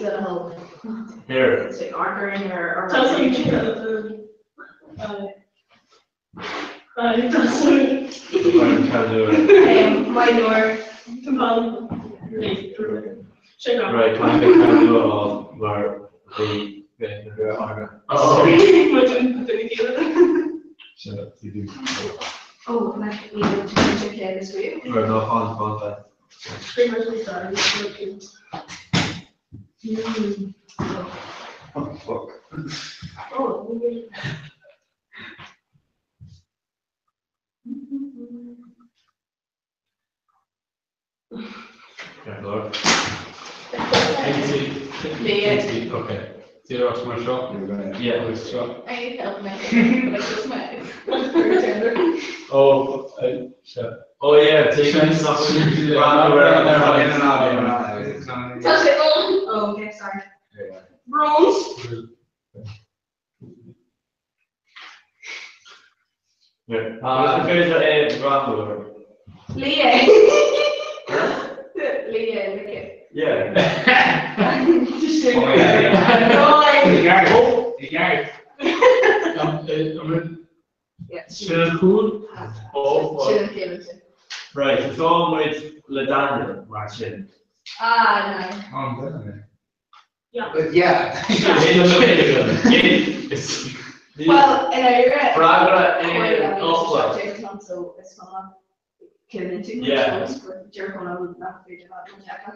le do thoil. Here. Right, caithfidh mé ceann nua a fháil mar bhí Right, tosóidh muid le Daniel mar sin. Ah, no. Yeah. Well, in Éire. Freagra aon fhocal. So is cuma cén Yeah. deir chun nach féidir leat an teanga.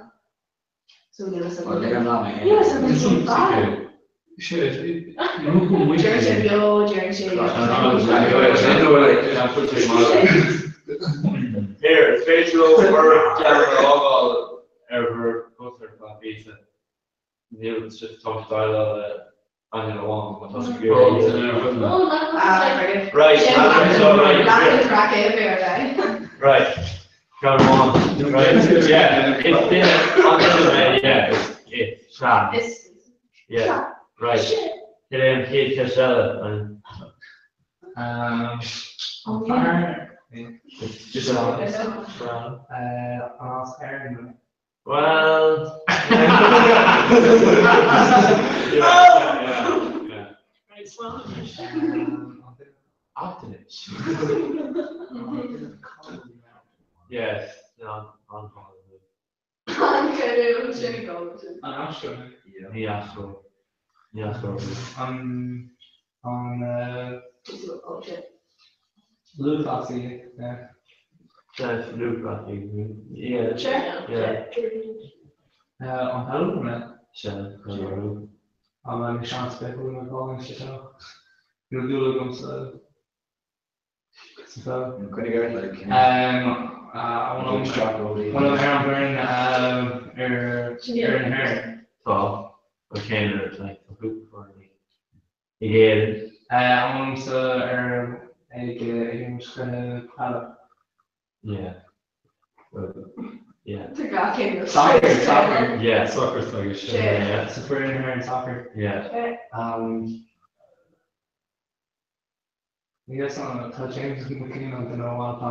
So níl a fhios Well, níl an am Níl a fhios agam Deir sé beo, deir sé. Here, is féidir leo bhur gceann a fhágáil ar bhur gcos ar feadh píosa. Níl sibh tá déileáil le ainm amháin má tá sibh ag iarraidh. Right, so right. Right. Ceann amháin. Right, yeah. Is duine an duine mé, yeah. Is sea. Yeah. Right. Cad é an chéad cheist eile? Um, fear. Just an As Éirinn. Well. Yeah, yeah, yeah. Afternoons. Yes, no, on holiday. An aisteoir. Ní aisteoir. Ní aisteoir. An an lúthchleasaí. Yeah. Yes, lúthchleasaí. Yeah. Yeah. An peileadóir mé? Sea, peileadóir. An mbeidh seans ar bith agam ag dul sa peil? Níl dúil agam sa sa pheil. Coinnigh ort like. An bhfuil ar an bhfoireann ar fhoireann na hÉireann? Tá. Ó cén uair like tá cúpla foireann ag Éirinn. An bhfuilimse ar ag ag imirt cluiche peile? Yeah. Yeah. Soccer, soccer. Yeah, soccer soccer. Yeah. Sa foireann na hÉireann soccer. Yeah. Um, Níl a fhios agam, tá James McKean an duine amháin atá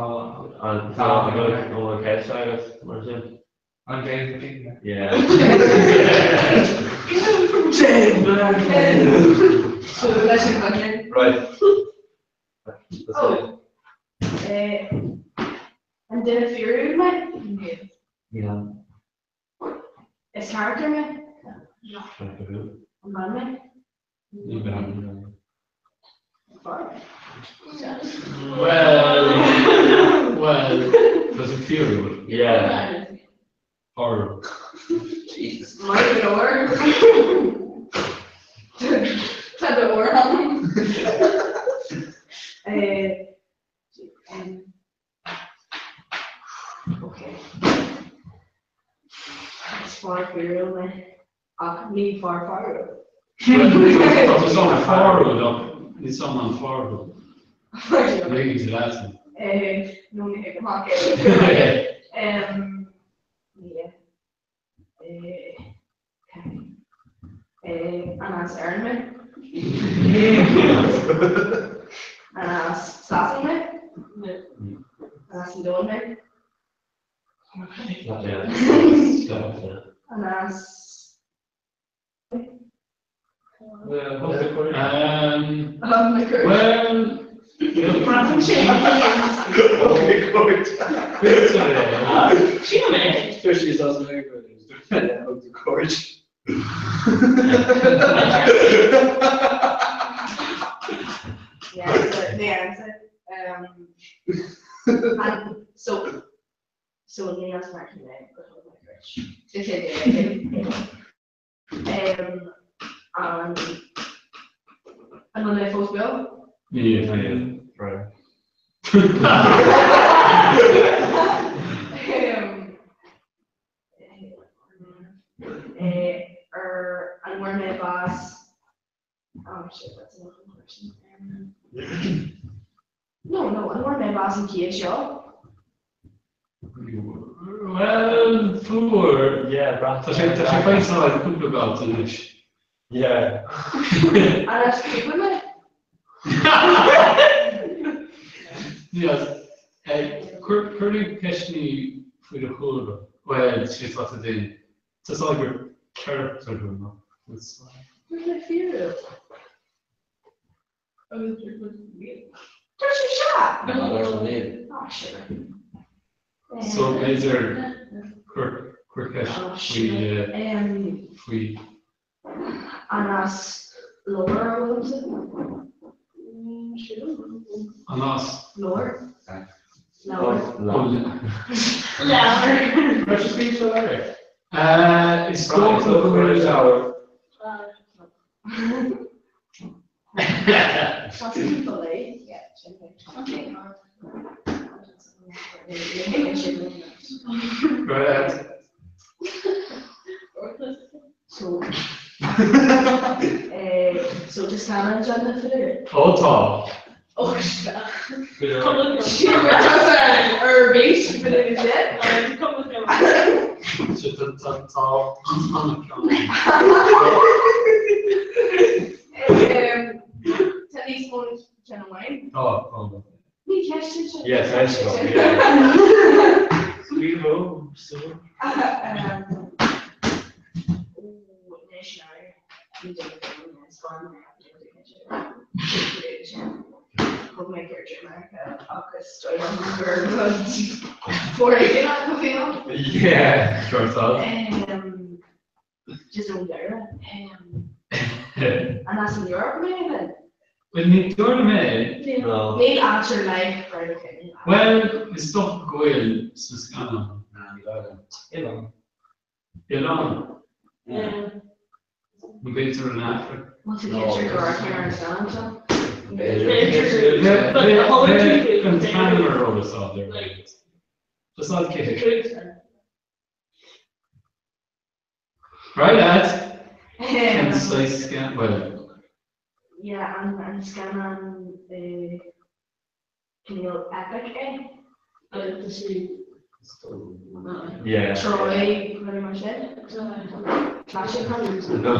An tá an bhfuil ceist agat mar sin? An James McKean mé? Yeah. James McKean. Leis an gcoinne. Right. Oh. An duine fíorúil mé? Yeah. Is character mé? An bean mé? Ní bean. Fear? Well, well, tá sé fíorúil. Yeah. Horror. Jesus. Maith go leor. Tá do ór ann. Okay. Is fear fíorúil mé ach ní fear fearúil. Tá tú san fearúil ach ní san an fearúil. Ní sa leasú. Nó ní ag amach é. Yeah. An as Éirinn mé? An as Sasana mé? An as an domhan mé? An as Bhuel, So ní as mar mé go An an bhfuil mé fós beo? Níl. Right. Ar an bhfuair mé bás? Oh shit, that's another question. No, no, an bhfuair mé bás an chéad seo? Bhuel, fuair. Yeah, braithim. Tá sé tá sé faighte le cúpla babhta anois. Yeah. An as Cúba mé? Yes. Cuir cuir ceisteanna faoi do chúlra. Bhuel, sé tá tú duine. Tá a fhios gur character thú, no? Bhfuil mé fíorúil? Dúirt sé sea! Ah, sugar. So b'fhéidir cuir cuir ceist faoi faoi. An as leabhar a bhfuilimse? An as? Leabhar. Leabhar. Leabhar. Raibh sé scríofa leabhar? Is dócha go bhfuil leabhar. Right. So, so just scannán déanta fir? Ó tá. Ó Ar bís Tá Tá níos mó ná ceann amháin. Tá, tá. Ní ceist sin. Yes, I saw. Yeah, sure thought. Just ón deireadh. An as an Eoraip mé then? Well, ní dúirt mé. Níl áit ar leith right okay. Well, is dócha go bhfuil sa scannán. Oileán. Oileán? Nó b'fhéidir an Afraic? Bhfuil tú cinnte gur amharc mé ar an scannán seo? B'fhéidir an t-ainm ar eolas agat. Just not cé. Right lads. An saghas scan, well. Yeah, an an scannán cineál epic é. Yeah. Troy, rudaí mar sin. Classic No,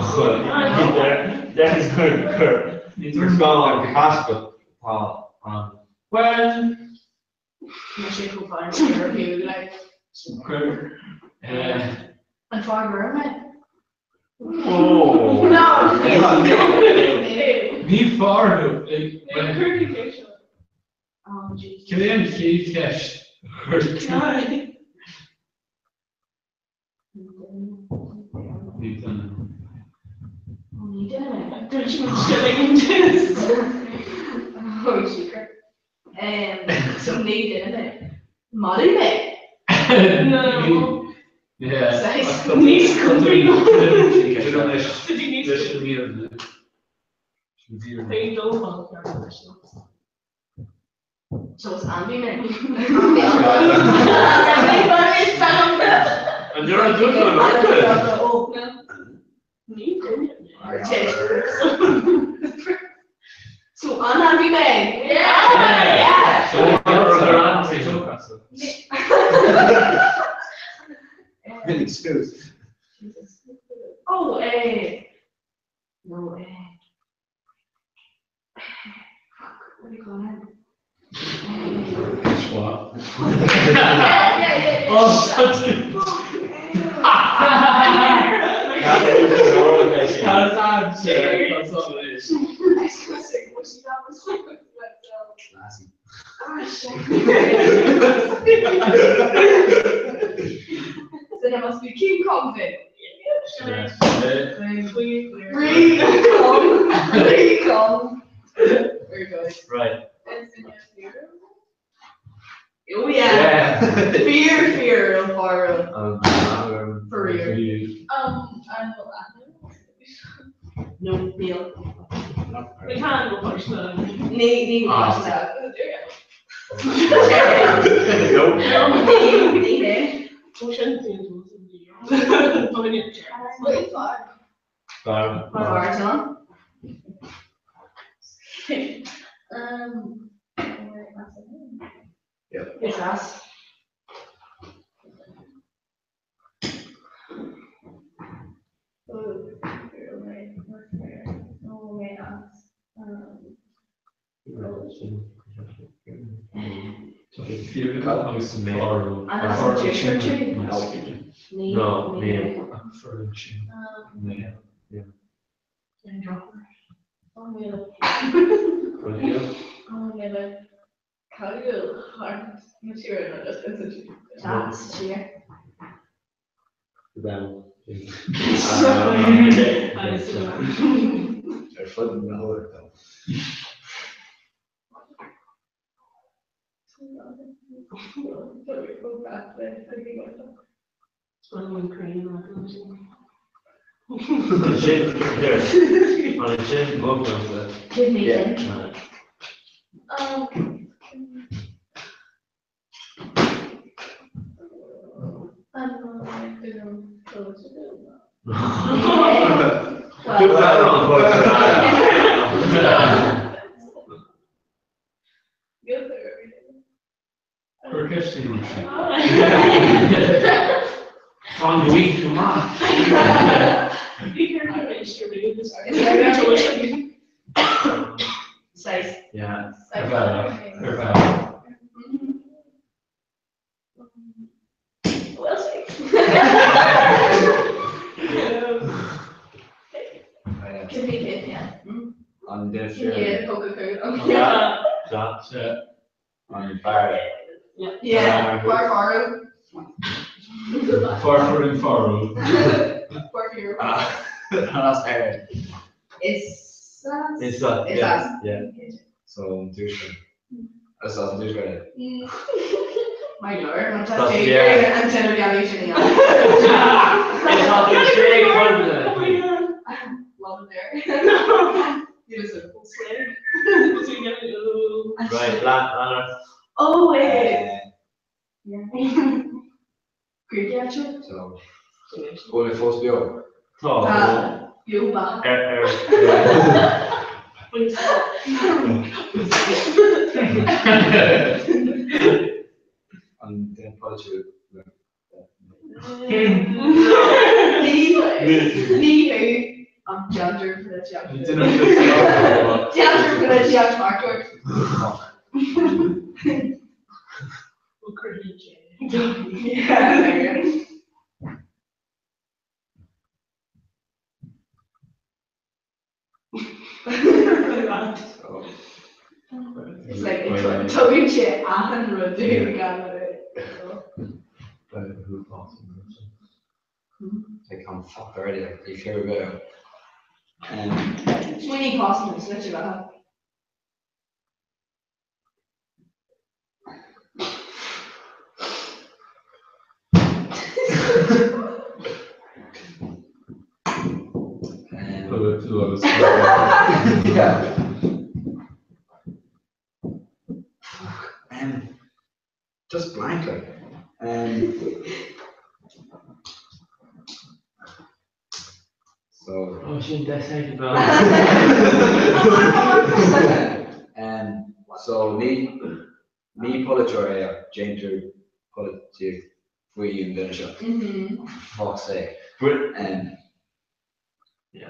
that is gur gur gur scannán classic tá an. Well. Tá sé chomh fada ar fiú like. Cuir eh. An fear gorm mé? Oh. No! Ní fear thú. Oh jeez. Cad é an chéad cheist a chuir tú? Ní duine. Ní duine mé. Oh secret. So ní duine mé. Madadh mé? No. Yeah. Níos cumhraí. Leis an mír. So is ainmhí mé. An dúirt an dúirt an Ní duine mé. So an ainmhí mé? Yeah! Yeah! So Oh, eh. No, eh. Fuck, what do you call it? What? Yeah, yeah, yeah. Oh, that's it. Classy. So there must be King Kong then. Rí Kong. Very good. Right. Oh yeah. Fear, fear, fear. For real. An bhfuil aithne? No, níl. We can go push them. Ní ní Ah. Ní hé. Bar. Bar John. Yeah. It's us. Agus mé. No, níl. Ar fud na hEorpa. An sin bognasa. Yeah. An bhí go maith. Size. Yeah. Ar An duine Yeah, fear. Coca-Cola. An fear. Yeah, Bar Faro. Farfar in Faro. Bar Faro. That's Aaron. Is It's that. Is Yeah. that? Yeah. So an dúisce. That's an dúisce. My lord, I'm That's- just yeah. I'm telling you, I'm It's not the same one. Love it there. You just Right, Lana. Oh wait. Yeah. Greek actually. So bhfuil mé fós beo. Tá. Beo ba. Ar An duine polaitiúil. Ní ní who I'm gender for the Duine Gender for the marker. Yeah. So It's like it's tugann sé achan rud gan like I'm fucked already. Like you clear about. Smaoinigh possible switch about. Yeah. Just blank like. So. Oh, sin deis about. So ní ní polaiteoir é ach déantar polaitíocht faoi an duine seo. Fuck's sake.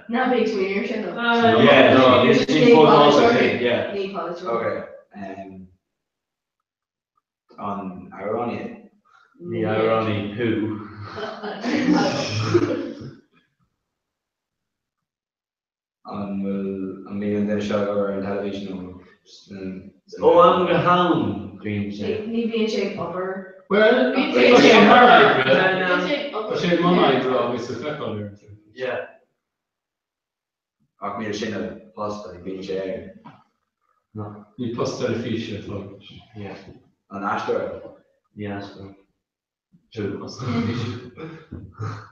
Ná bí smaoineamh sin though. Yeah, no, it's Ní sin polaiteoir. yeah. Ní polaiteoir. Okay. An amhránaí. Ní amhránaí who. An bhfuil an mbíonn an duine duine seo ag obair ar an teilifís nó Ó am go ham bíonn sé. Ní bhíonn sé ag obair. Bhuel, tá sé i mbun oibre. Tá sé i mbun oibre agus le feiceáil ar an teilifís. Yeah. Ach níl sin a post, like, bíonn sé air. No. Ní post teilifíse atá aige. Yeah. An aisteoir? Ní aisteoir. Sin post teilifíse.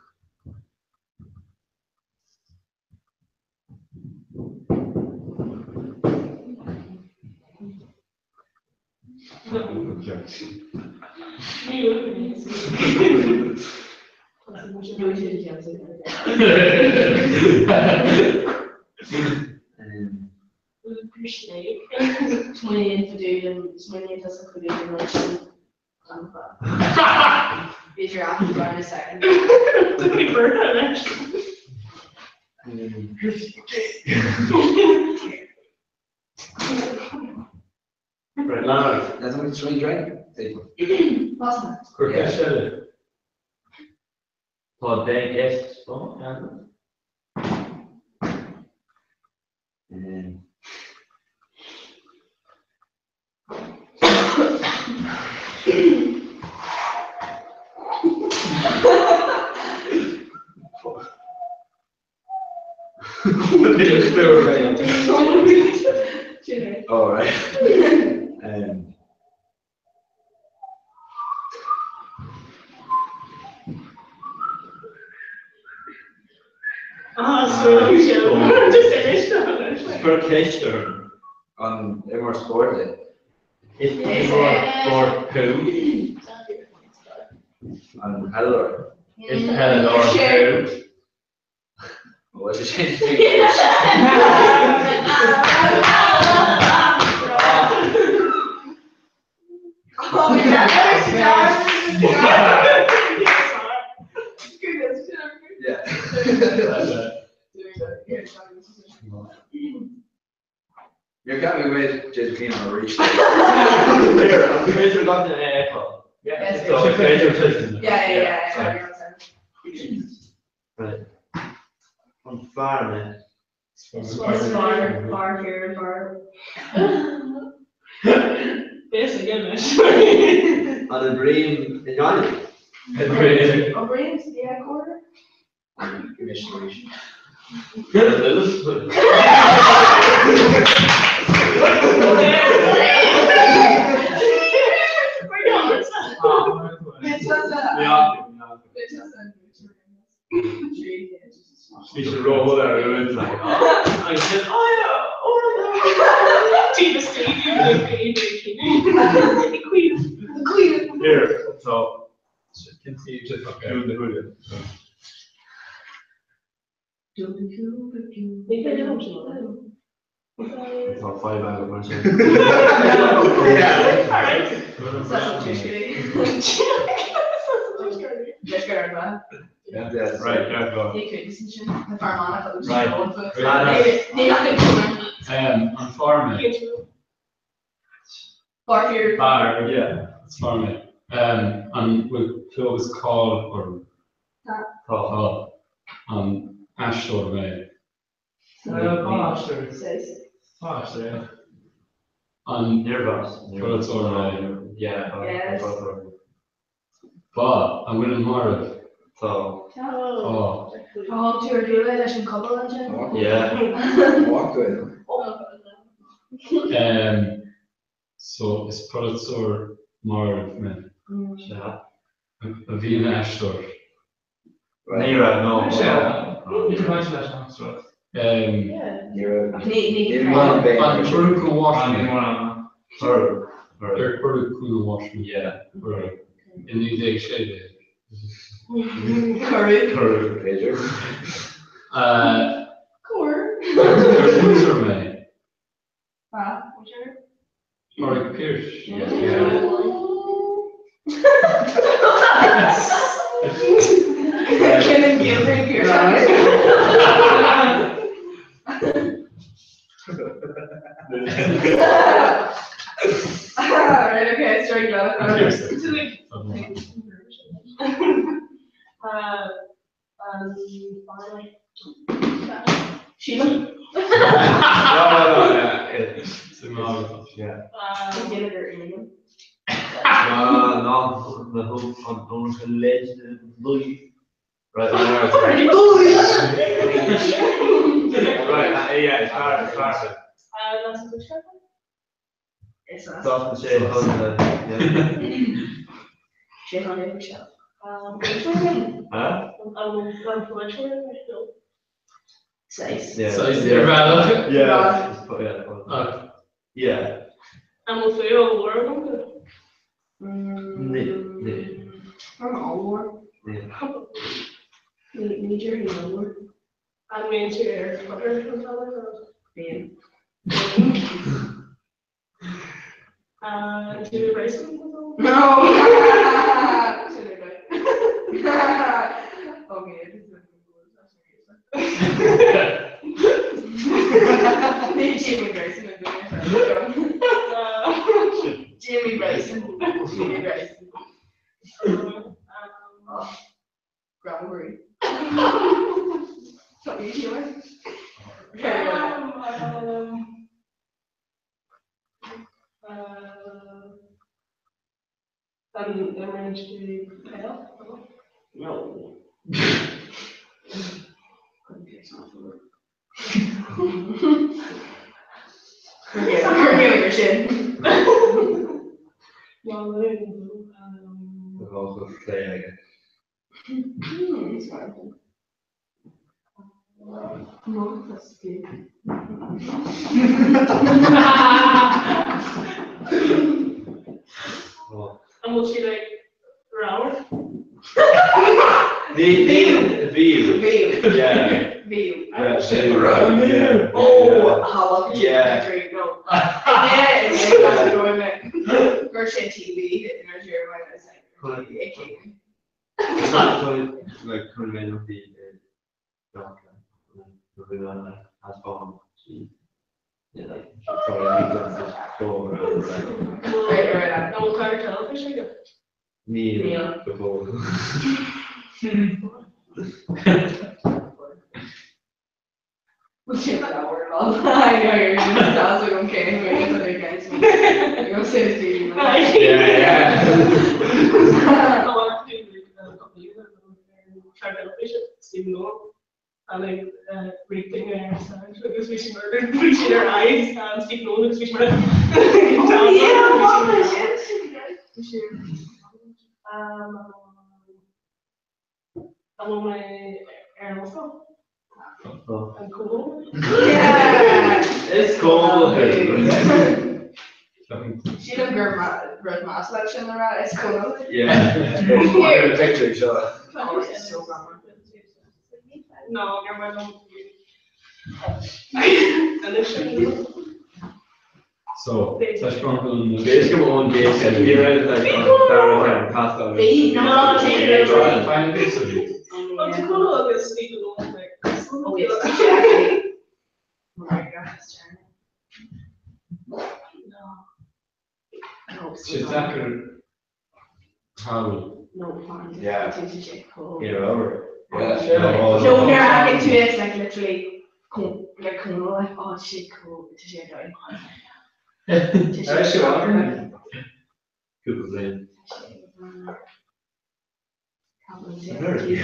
Right, lean. That's only three drink. Cuir ceist eile. Tá beidh gceist ó, All right. Um, Cuir ceist orm. An imreoir spóirt é? Is imreoir spóirt thú. An peileadóir? Is peileadóir thú. Bhfuil sé sin Níor cheap mé go mbeadh James Clean ann arís. Féidir gan duine é a fheiceáil. Yeah, yeah, yeah. Right. An fear mé. Is fear, fear, fear, fear. An oibrím i nGaillimh? Oibrím, yeah, cóir. Bhí sé rómhór ar uain Here, so cinntí dún na húille. Tá fadhb agam mar sin. Right, yeah, go. Right. An fear mé. Fear, yeah. Is fear mé. An bhfuil clú agus cáil orm? Tá. Tá. An aisteoir mé? Tá aisteoir. Tá aisteoir, yeah. An polaiteoir mé? Yeah, Yes. Ba, an bhfuilim marbh? Tá. Tá. Tá tú ar bualadh leis an chopail ansin? Yeah. So is polaiteoir marbh mé. Sea. A bhí ina aisteoir. Ní raibh, no. An cuireadh chun bháis mé? Ar cuireadh chun bháis mé? Yeah. Cuireadh. I 1916. Cuireadh. Cuireadh. B'fhéidir. Cóir. Ar mhúinteoir mé? Ba. Pádraig Pearse. Cinneann Gilbert Pearse. Right, okay, sorry, got it. Sílim. No, no, no, yeah. Yeah. Déanamh ar éigean. Ná na an iomarca leideanna luí. Right, Right, yeah, it's fearr, it's fearr. Tá sé chun Sé chun é seo. Huh? Saghas. Yeah. Saghas, ar bhealach. Yeah. Yeah. Yeah. An bhfuil fuath ollmhór agam? Ní. Ní. An ollmhór? Ní. Ní déarfainn ollmhór. An mbíonn tú ar Twitter an t-am ar fad? Bíonn. Taylor Bryson? No! Okay. Ní Jamie Bryson a bhí Jamie Bryson. Jamie Bryson. Grandma Tá you Jamie? An imríonn tú peil? No. Chuir sin. No, Tá chuid plé aige. No, that's good. An bhfuil sí like ramhar? Bhí Bhí. Bhí. Yeah. Bhí. Yeah, yeah. Oh, how lucky Yeah. No. Yeah, yeah, Gur sin TV in our Like chun mé nó bhí as fá Yeah, like Right, right, An bhfuil clár teilifíse aige? Níl Níl. go fóill. Well, sin leabhar lom. I know you're just also okay. You're so sweet. Yeah, yeah. Clár teilifíse Stephen Nolan. And like raping ar side agus bhí sí murdered bhí sí ar eyes and Stephen Nolan agus bhí sí murdered. Oh yeah, what was it? An bhfuil mé ar an ollscoil? An Cómhal? Yeah. Is cómhal Sílim gur rud maith leis sin le rá is cómhal. Yeah. Picture seo. Oh, it's so grammar. No, gur mar liom. Anois sin. So, taispeánann an B'fhéidir go bhfuil an géis ní raibh like an dara ceann pastáil. Bhí, no, Fine, basically. Tá Cómhal agus Stephen Nolan like. Oh, yes, exactly. My God, Sé deacair shamhlú. No, fine. Yeah. Cool. Ní raibh. Yeah. No, no, I get to it's like literally cool, like cool, like oh shit, cool, it's a doing. Ar sé bhar? Cúpla bliain. B'fhéidir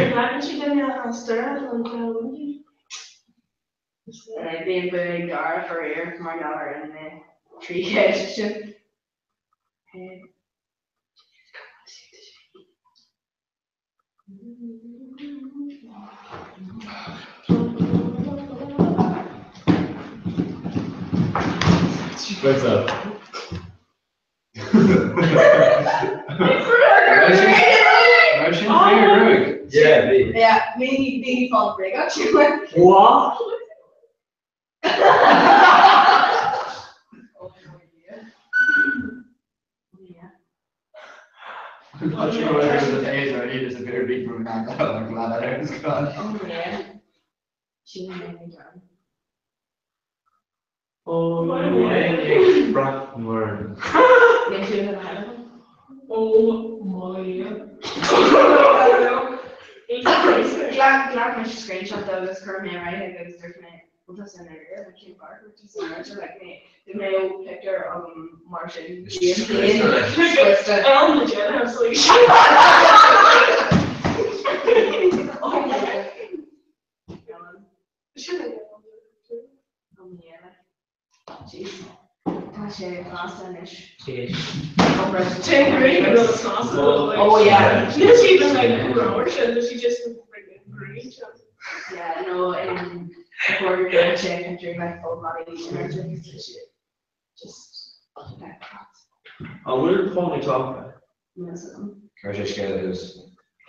leagann sí duine as deireadh an clár Wendy. Bíonn bua ag Dara faraor mar gheall ar an 3 cheist sin. What's up? Raibh sin fíor-ruaig. Yeah, bhí. Yeah, bhí bhí fáil bréagach sin. What? I'm not sure whether the phase where I needed a bit of beat from Amanda. I'm glad that it was gone. Oh yeah. She made me down. Oh, Brackmurn. Níl tú in a him. Oh my. Ghlac mise screenshot de agus chuir mé ar aghaidh agus dúirt mé bhfuil tusa in air like cén fáth gur tusa in air like mé bhí mé ó pictiúr agam mar sin bhí an scriosta. Am na déanamh so Oh my God. Oh yeah. Jeez. Tá sé fásta anois. Ten green and those sauces. Oh yeah. Níl sí even like grower sin, tá sí just like green. Yeah, no, um, before you're check and drink like full body energy, just that. An bhfuil fón ag Tom? Chuir sé scéal thuas.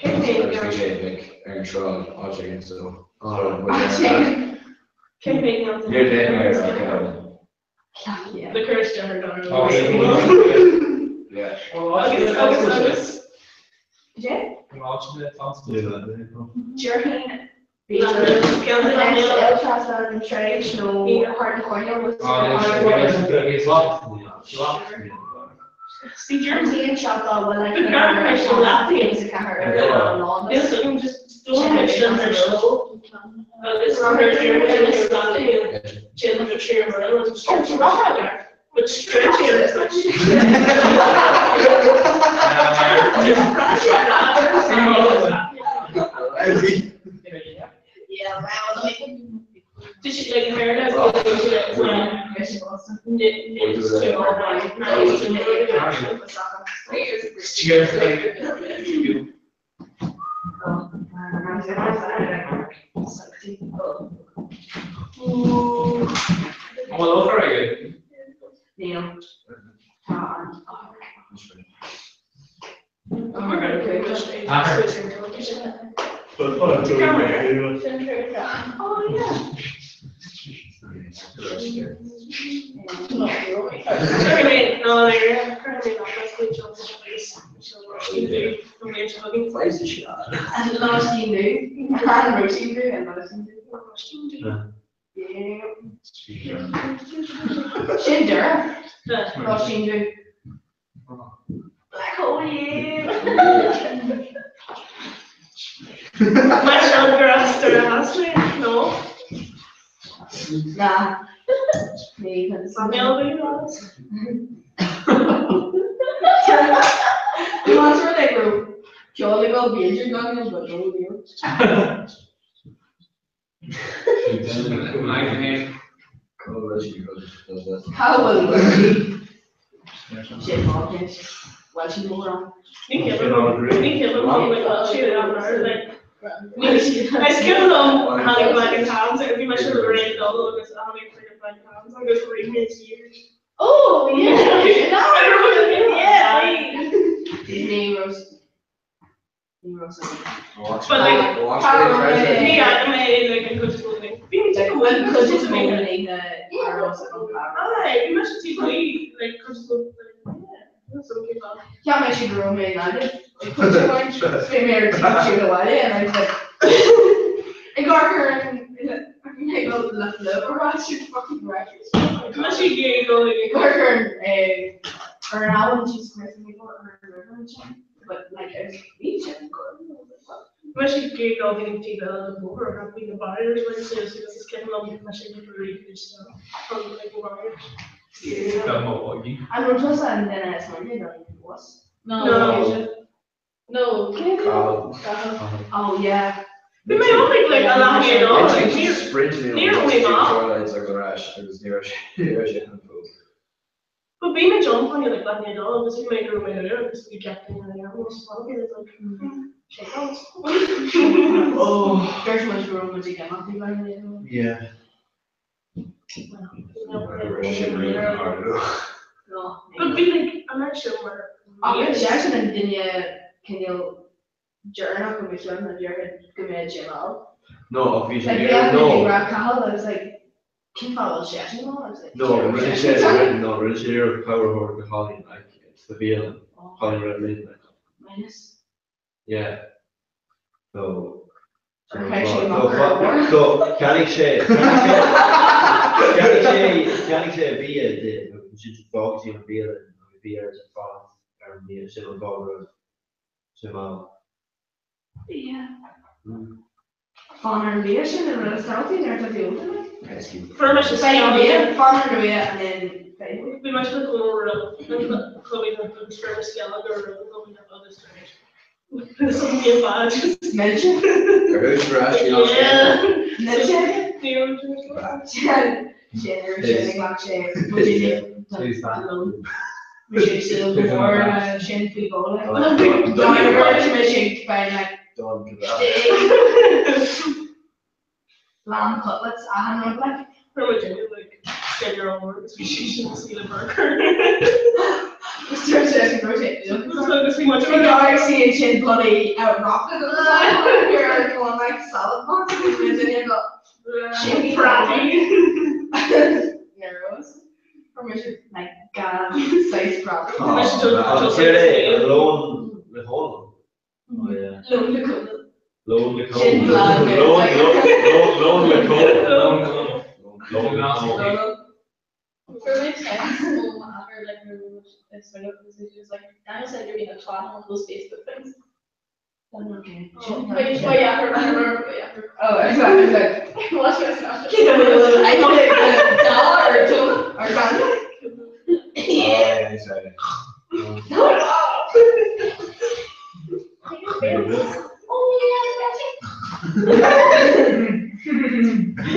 Bhí sé like ar an tsráid áit éigin so Níor léigh mé ar ach The curse jar Déarfainn b'fhéidir trasna an tsráid nó thart an choirnéal Bhí an siopa a bhfuil An bhfuil eochair aige? Níl. Tá an Sin deireadh. Róisín Dubh. Black hole yeah. Mar sin gur as Doire Theas mé, no? Na. Ní Más rud é go raibh ceol ag dul b'fhéidir gan but no deal. Cá bhfuil Sin bhfuil sí mórán. Ní Is cuimhin liom tháinig Black and Tans bhí mise réidh dul agus tháinig freaking Black and Tans agus rith mé siar. Oh yeah! Yeah! Ní raibh But like ní fhaca mé like an chuid is mó den bhí mé go bhfuil Cuid is mó den oíche Aye, bhí mise taobh amuigh like cuid is mó yeah, so cén fáth. Cheap mé go raibh mé in Gaillimh ag pointe amháin, bhí mé ar tí siúl abhaile and I was like ag amharc ar an mé go le le sin fucking wreckage. Mise ag iarraidh dul ag Ag amharc ar an ar an abhainn Jesus Christ ag amharc ar an river ansin. But like I was bhí sin go Mise ag iarraidh dul go dtí an taobh eile den bhóthar ach bhí na barriers like so agus is cuimhin liom mise ag rith isteach from like the barriers. An raibh tusa an duine is moille don bhus? No. No. Cé Oh yeah. Bhí mé ann ag like a leath i ndiaidh a dó like ní raibh mé maith. Agus ní raibh sé an fós. But bhí mé John Pony like leath i ndiaidh a dó agus bhí mé go raibh mé luath agus bhí gach duine eile ann agus well bhí like shit house. Dúirt muid go raibh muid ag imeacht ag leath i ndiaidh a dó. Yeah. But bhí like an áit sin mar Ach seisean an duine cineál deireanach i mo cheann a déarfainn go mbeadh Jim ann. No, ach bhí sé Like ag iarraidh, bhí no. ag rá Cathal I was like cén fáth a bhfuil seisean ann? I was like No, rinne sé, rinne, no, rinne sé iarracht cabhair a thabhairt do Cholleen, like, sa bhialann, Colleen Red Midnight. Minus. Yeah. So, Ar chaith sé amach ar an bhord? So, cheannaigh sé, cheannaigh sé, cheannaigh sé bia di, agus ansin d'fhág sí an bhialann agus bhí air fanacht ar. ar an mbia, sin an fáth go raibh sé mall. Yeah. Fan ar an mbia sin an rud is tábhachtaí nuair atá tú ólta like. Fuair mise Beidh an bia, fan ar an mbia and then beidh. Bhí mise le Conall roimh an club agus fuair mé scéala go raibh an club agus tar éis some bia fad. Milse? Ar bhus ar ais bhí an Yeah. Milse? Ní raibh Sin sin ar sin ag glac sé Please, man. Bhí sé súil go mór le sin faoi bhó like. Dúirt mé sin beidh like Don steak, lamb cutlets, achan rud like. Fuair muid duine like dinner mór agus bhí sí sin sa le burger. Agus dúirt sé go raibh sé Agus bhí muid Bhí sí sin bloody rocket You're going like salad box agus bhí duine go sin Prátaí. Nervous. Or mise like gan saghas prátaí. Lón le hÓnal. Oh yeah. Lón le Conal. Lón le Sin Conal. blag. Lón lón lón le Conal. Lón le Conal. For my text ó m'athair like nuair a bhí muid ag smaoineamh agus he was like Daniel said you're being a clown on those Facebook things. Okay. Wait, wait, yeah, her, her, her, yeah, her. Oh, exactly. Like, Watch my Snapchat. you know, I think the dollar or two or something. Yeah, sorry. No, no. Oh yeah,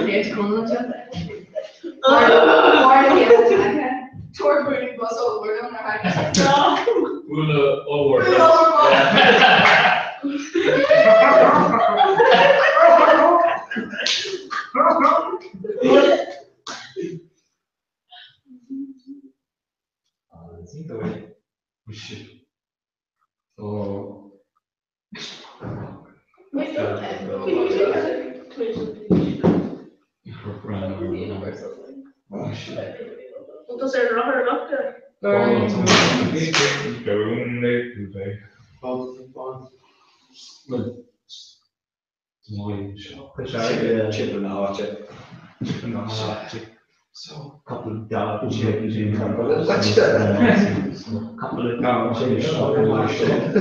Bhí Conal Tor brú bus ó bhur na Bula ollmhór. Oh. Wait, no, Does ar rothar amach Chip na háite. Chip na háite. So, couple of dog chips. Couple of dog chips. Couple of dog chips.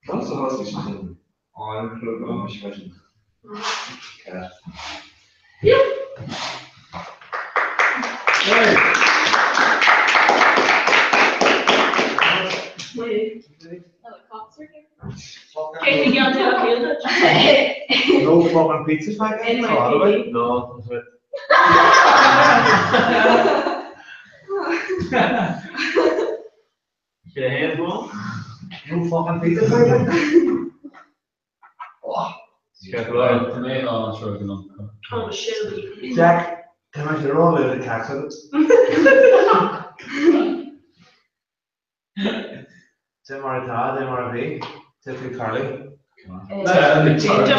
Conas a thosaigh sé sin? An Cat. No fucking pizza packet? In my Thought No, that's it. Get a hand roll? No fucking pizza packet? Tá mé á seo go Oh, shit. Jack, tá mé sé rá le cat Dé mar atá, dé mar a bhí, Tiffany Carley. An dhéanfaidh muid ceann de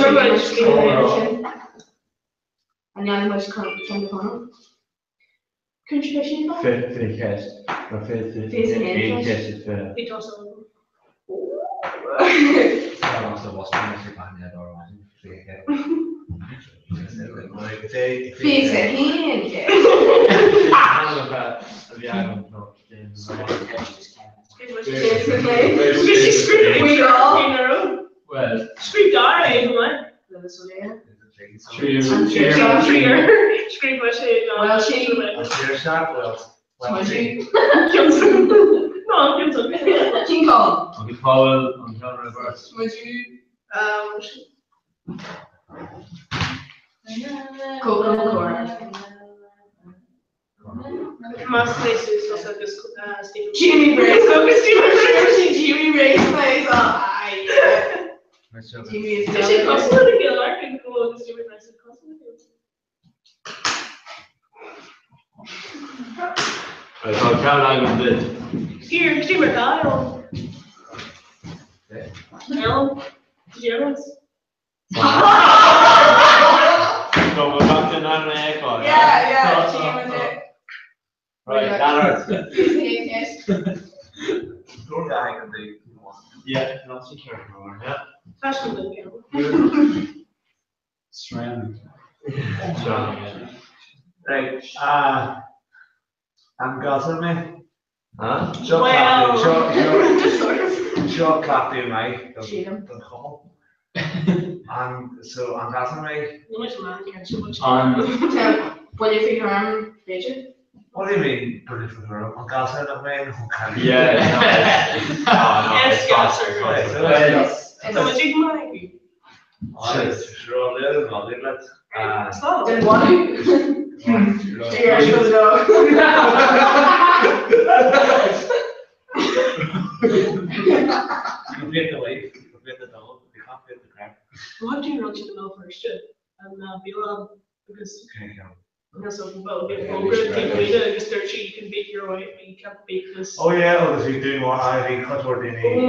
Chonall? Cúis Fi fi ceist. Nó fi fi Fi is aon aon ceist is fi. Bhí tusa. Fi is aon ceist. We all. Well, Scríobh dar é go maith. Scríobh mé sé Well, she- No, Johnson. King Kong. Agus Paul an ceann reverse. Would you Coco Cora? Más places was agus Stephen. Jimmy Brace. Agus Stephen Brace. Jimmy Brace plays on. Jimmy is Tá sé cosúil le chéile ar go agus Stephen Brace cosúil le chéile. Tá ceann agam duit. Here, Stephen Kyle. Ellen, did you ever? No, we're back to an aircon. Yeah, yeah, Jimmy was it. Right, that hurts. Yes. Scór leath ag an Yeah, no, sin ceart go leor, yeah. Tá sin duine. Sraith. Sraith. Right, ah, an gasúr mé? Huh? Seo Well. cleachtadh, seo, Just sort of. seo cleachtadh maith don Sílim. don chumann. An, so, an gasúr mé? Ní muid an ceann sin. An. Buille faoi thuairim, b'fhéidir? What do you mean, buille faoi thuairim? An gasúr nach mé nó an cailín? Yeah, no, no, Is it's gasúr, gasúr. it's gasúr. Tá muid ag magadh. Sure, leat. Ah, Stop. Den bhunú? Right. Go bit the wife, go bit the dog, we can't fit the crap. What do you run to the mill first? And Bílán agus Okay, yeah. so well bhí fógra taobh agus dúirt sí you can beat your wife but you can't beat this. Oh yeah, oh, there's doing what I think cut or Oh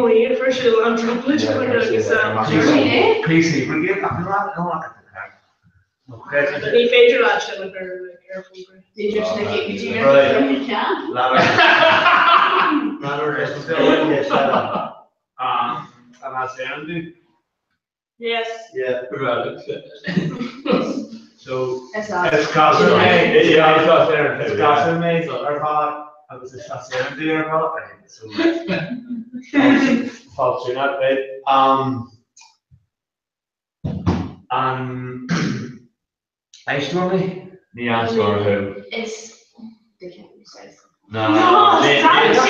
yeah, first she an triplet agus PC brigade, I'm not I'm not the crap. Okay. ní féidir leat sin a chur like, ar fógra. Right. Ladder. Ladder is still Um, and I say Andy. Yes. Yeah. Right. So Is that? it's gasúr mé. Yeah, it's gasúr. It's gasúr mé ar fad agus is as Éirinn ar fad. Right, So fáil sin right. Um, an aisteoir mé? Ní aisteoir thú. Is. They can't be safe. No, No, ní- it's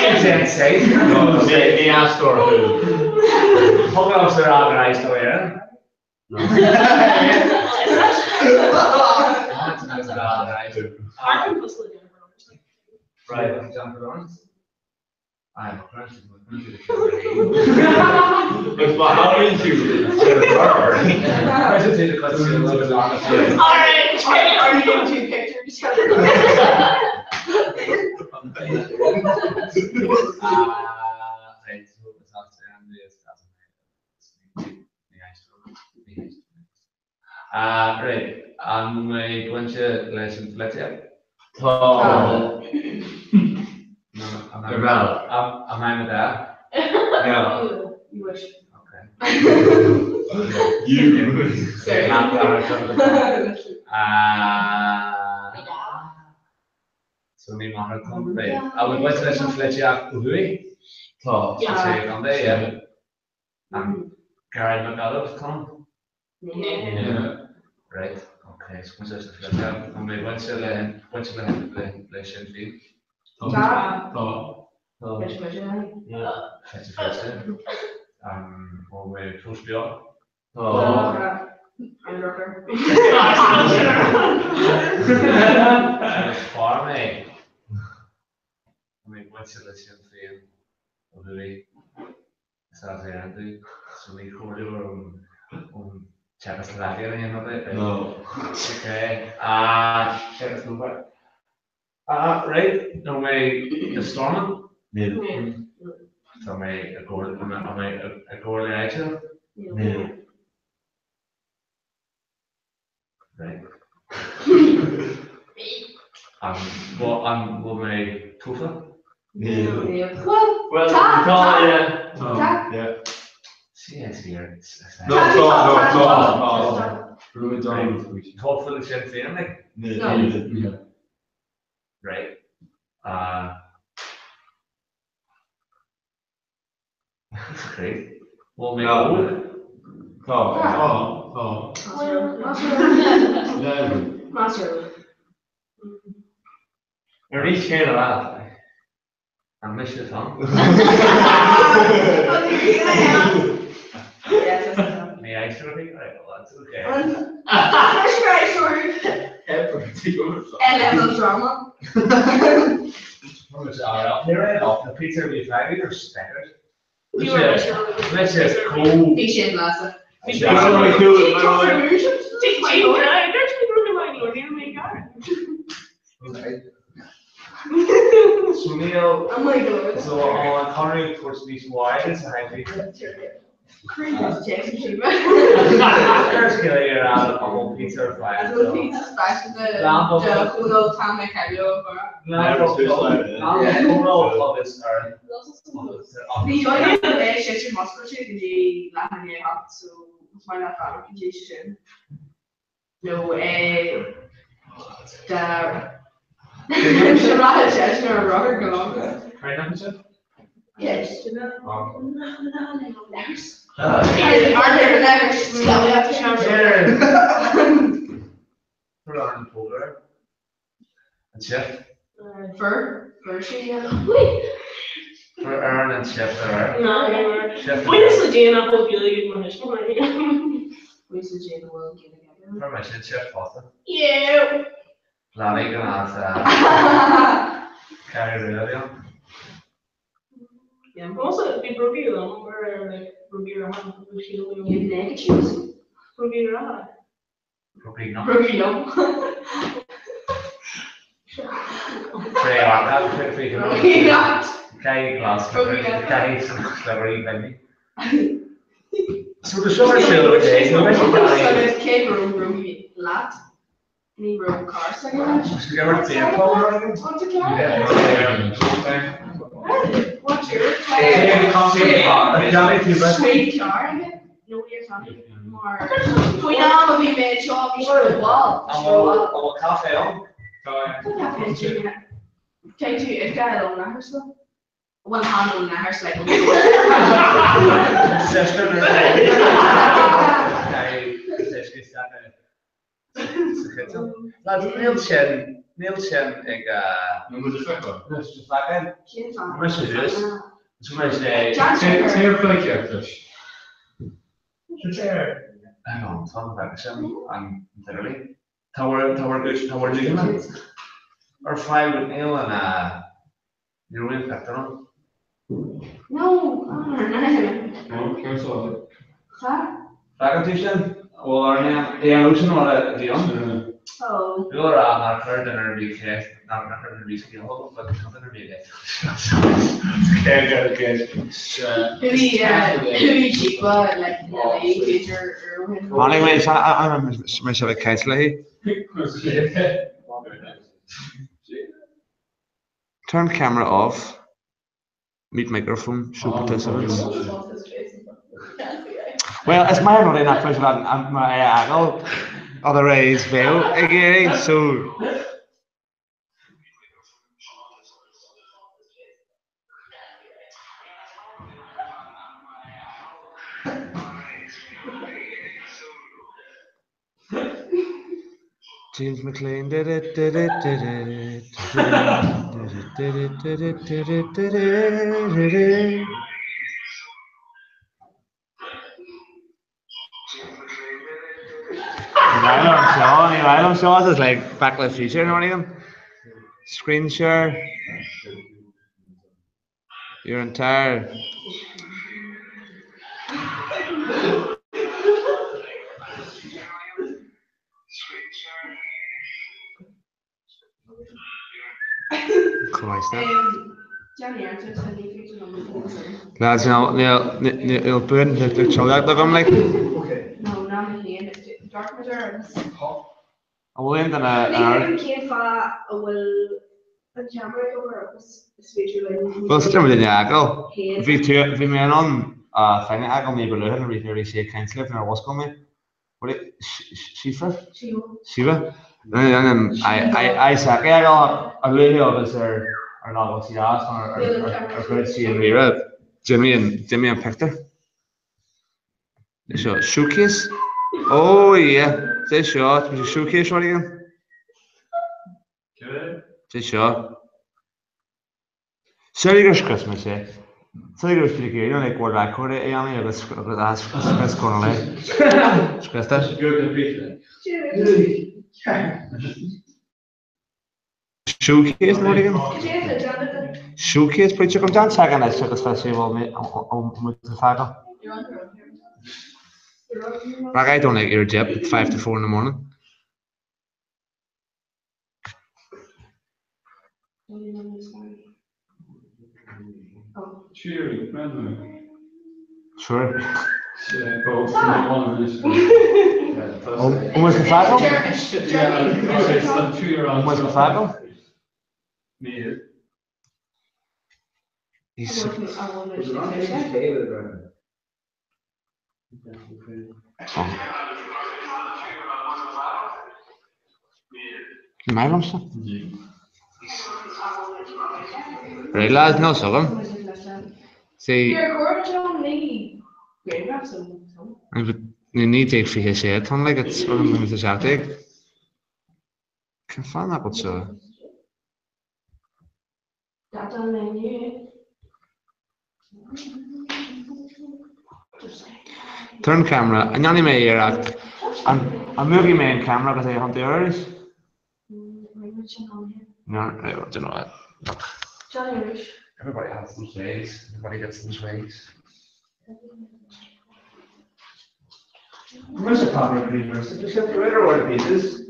ní- No, ní ní aisteoir thú. Thug am sa rá gur aisteoir Éireann. No. I can puzzle it down. Right. Jennifer Lawrence? I'm a person. It's my how did you? All right. Are you going to pictures? Right, an mé bainte leis an pholaitíocht? Tá. Ar bhealach. Am I dad? No. You wish. Okay. You. Sorry. Ah, So ní maith an Right. An bhfuil bainte leis an pholaitíocht ó thuaidh? Tá. Sa sé contae, yeah. An Gary McAuliffe con? Yeah. Right, okay, so bainte leis an pholaitíocht. An mbeidh bainte le bainte le le le Sinn Féin? Tá. Tá. Tá. Leis muid Yeah. Fite fuaite. Um, bhfuil mé fós beo? Tá. I'm rocker. Is fear mé. An mbeidh bainte le Sinn Féin ó thuaidh? Is as Éirinn tú. So ní comhairleoir ón ón Czechoslovakia nó aon rud é? No. Okay. Ah, Czechoslovakia. Ah, right. Nó mé i Stormont? Níl. Tá mé i gcomhairle tá mé i gcomhairle áitiúil? Níl. Right. An bhfuil an bhfuil mé tofa? Níl. Well, Well, Tá, tá, tá. yeah. Tá. Yeah. CS here. No, tá, no, tá, tá. Rúid an. Tofa le Sinn Féin, like? Níl. No. Níl. Right. Uh, that's great. Bhfuil mé No. óg? Tá. Tá. Tá. Well, Lean. Master. Arís chéile leat. An mise Tom? Yes, that's Ní aisteoir thú? Right, well, that's okay. L-level drama. Ní raibh na pizza bhí feidhm ar speicear. You were Mise có. Bhí sin lása. So níl Oh my god. so an conradh towards níos wide sa haifi. Tháinig mé mé seo ag caint léi. Turn camera off. Mute microphone, show participants. Well, is maith an rud é nach féidir leat é a fhágáil otherwise bheadh ag iarraidh, so. James McLean did it, did it, did it, did it, did it, did it, did it, did it, did it. Ní raibh liom seo is like Back to the Future nó anything. Screen share. Your entire Christ. Lads, níl buan le teocht agam like. An bhfuil aon duine ar? Bhuel, is duine a fhágáil. Bhí tú, bhí mé in ann féin a fhágáil ní ba luaithe nuair a bhí sí ag caint libh nuair a mhuscail mé. Síofra? Síomha? Isaac a fhágáil a luaithe agus ar ar fhágáil sí as mar ar dhruid sí an ríomhaire. D'imigh an pictiúr. Seo showcase? Oh yeah, Dé seo, tá sé showcase rud éigin. Dé seo. Sorry gur scrios mé sé. Sorry gur scrios mé like world record é dhéanamh agus agus scrios Conal é. Scriosta. Showcase nó rud éigin? Showcase pointe agam déan teagann leis agus tá sé bhfuil mé muid a fágáil. Like I don't like your dip at 5 to 4 in the morning. Sure. An bhfuil caife agam? An bhfuil caife agam? Ní maith liomsa. Right lads, níl a fhios agam. See, 1926 atá ann, like, it's 17. Cén fáth nach bhfuil seo? Turn camera, an ndéanfaidh mé iarracht? An múchfaidh mé an ceamara agus é a thiontú arís? No, I don't know what. Everybody has those ways. Everybody gets those ways. Where's the proper green room? Just have to rid of all the pieces.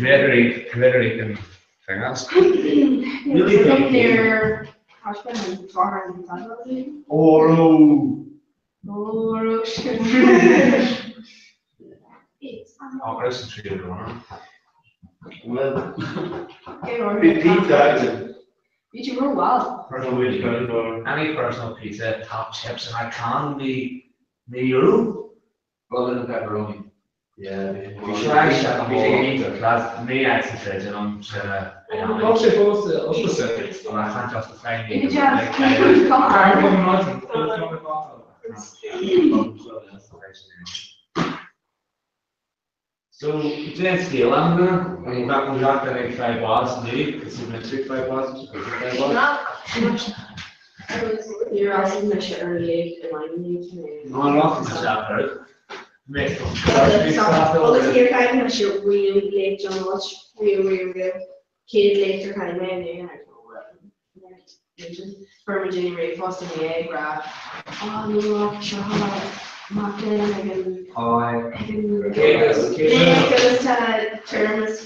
Very, very fingers. Oh, Agus an tríú rang. Well, bhí pizza againn. Bhí tú rómhall. Personal wage credit Any personal pizza, top chips and I can ní ní euro? Rather than pepperoni. Yeah, bhí sé bhí sé iontach lads ní fhad sa fridge an sin a Tá sé fós oscailte. An chaint as the fine So déan scéal an duine an bheadh an gach duine ag fáil bás ní is í mise ag fáil bás is ag fáil bás. Níor fhreastail mise ar an léacht in aghaidh Nó an raibh mise a Agus níor chaith mise riamh léacht John Walsh, riamh riamh riamh. Chéad léacht ar chaith mé inniu Fuair muid daoine ríomhphost inné ag rá Ó ní raibh seo mac léinn ag an ag an léacht agus tá tuairim is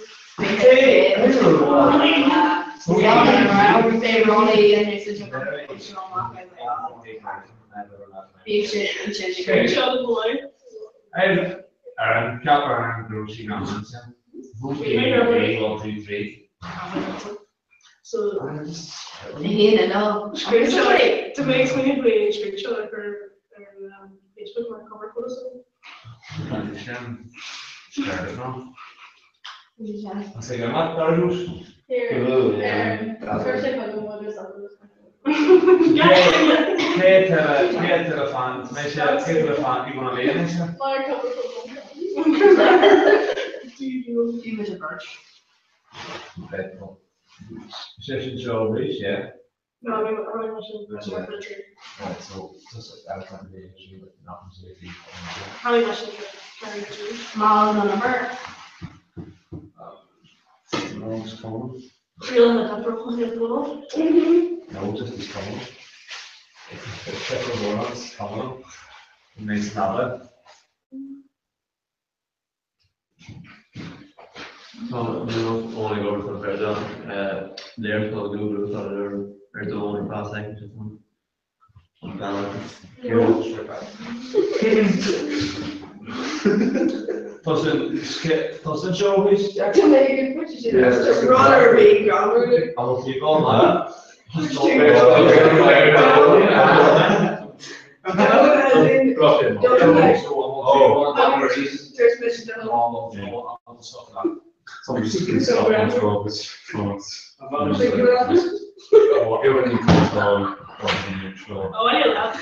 Ar an ceap ar an go raibh sí gan ansin. Bhí 1, 2, 3. So Hé no. Screenshot Tá mé ag smaoineamh faoi screenshot a chur ar Facebook mar cover photo so. Sin scared no. An sé go maith dar Here. Chuir sé chugam agus agus. Cé te fan mé sé cé te fan i bhna léana se? Mar cover photo. Do you a birch? Sé sin seo arís, yeah? No, I mean, I mean, sin. Right, so just like that kind of issue, but not completely. Probably my sin. Mal na number. No, it's coming. Real na pepper on your little. No, just it's coming. It's pepper it's coming. Nice nada. Tá only over for Brazil. Léir Google ar ar dó ar pass an bealach. Tá sin seo arís? Runner being grammar. An bhfuil tú man? There's mission to Oh, I love.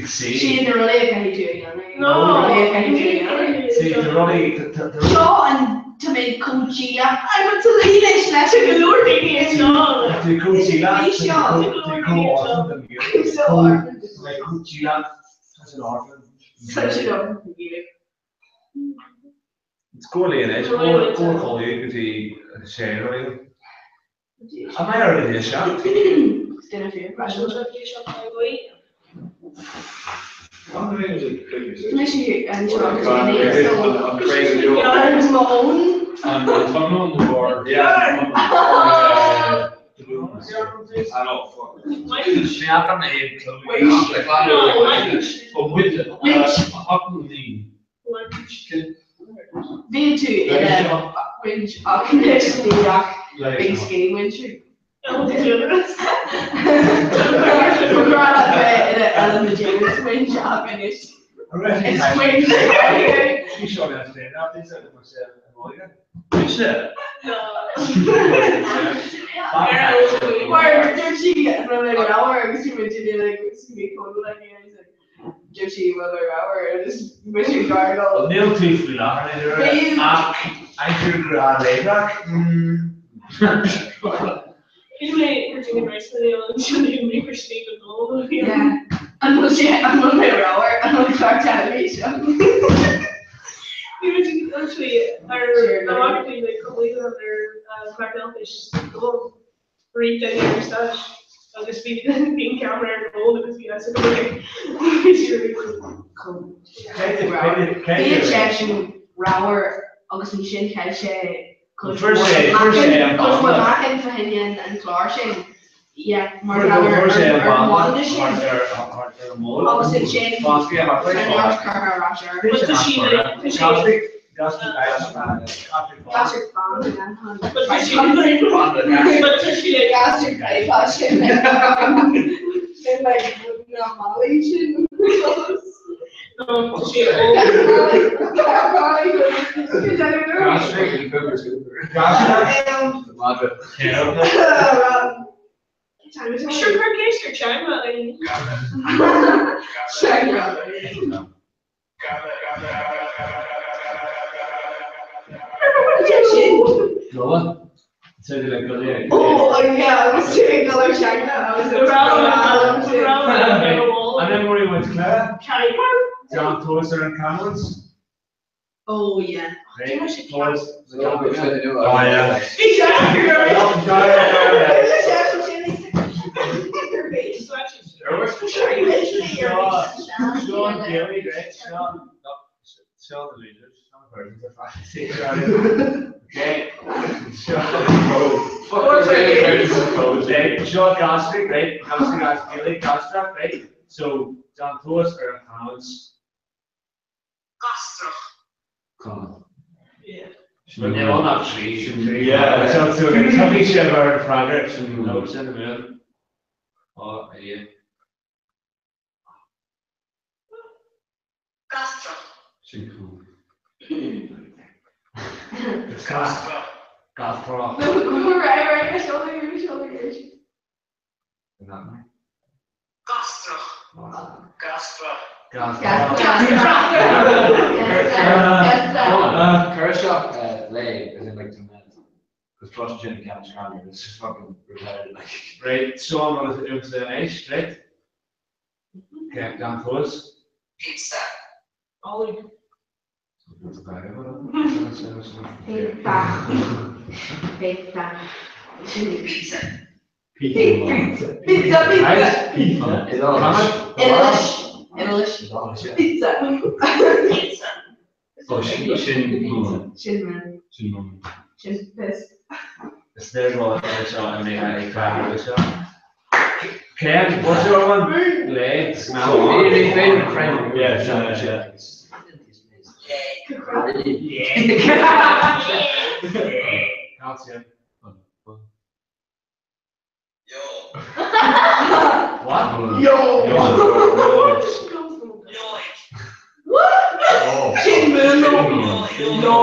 Sí na rudaí a chaithfidh tú a dhéanamh. No. Rudaí a chaithfidh tú a dhéanamh. See, the rudaí Seo an tá mé chomh díleach. I'm to leave leis leis Go leor daoine anseo. Tú chomh díleach, Bhí seo. tú chomh orphan den I'm so orphan. Like chomh díleach, such an orphan. Such an orphan. It's go léin éis, go go dtí Sé nó Am I already a shot? Bhí tú i do whinge ach anois ní ach big skinny whinge thú. Ba ghrá leat bheith i do Ellen DeGeneres whinge ach anois is whinge Mar dúirt sí an raibh mé ramhar agus bhí muid like bhí Conal like Dúirt sí bhfuil mé ramhar agus mise ag gargáil. Níl tú faoi láthair i ndáiríre ach aimsir ghnáthláithreach. Shíl mé gur duine breise a bhí ann sin mé gur Stephen Dole a bhí ann. An bhfuil sé an bhfuil mé ramhar an bhfuil clár teilifíse? Bhí muid actually ar an bhfacthas like cúpla oíche ar chlár teilifíse Stephen Dole. Bhí duine ar stáitse agus bhí an ceamara ar roll agus bhí fhios agam like bhí sí really Bíonn seisean ramhar agus ansin chaill sé cuid mhór meáchain fá choinne an chláir sin. Yeah, mar gheall ar an bhanda sin. Agus ansin tá neart curtha ar ais air. But tá sí like tá sí An imreoidh muid cluiche? Déan tomhas ar an chanúint. Oh yeah. Tomhas na canúinte. Oh yeah. Sean Daly, right? Sean, Sean the losers. Sean the virgins are fine. Okay. Sean Sean Gastric, right? Gastric, Gastric, Gastric, right? So, déan tomhas ar an chanúint. Gastrach. Níl ann ach trí. Yeah, so tiocfaidh sibh ar an freagra. Nó sin an mún. Ó, a Dhia. Gastrach. Sin cool. Gastrach. Gastrach. Gastrach. Gastrach. Cuir isteach lé as in like to mend. Cos cloiseann sin an ceann screaming it's just fucking repetitive like. Right, seo an rud atá uaimse anois, right? Okay, déan tomhas. Pizza. Ollie. Pizza. Pizza. Pizza. Pizza. Pizza. Pizza. Irish. Irish. Pizza. Pizza. Oh, sin sin Sin man. Sin man. Sin piss. Is léir go bhfuil an seo i mbeatha ag freagra seo. Ken, what's your one? Lé. Yeah, sure, sure. Calcium. Yo. What? Yo. Yo. What? Sin man. No.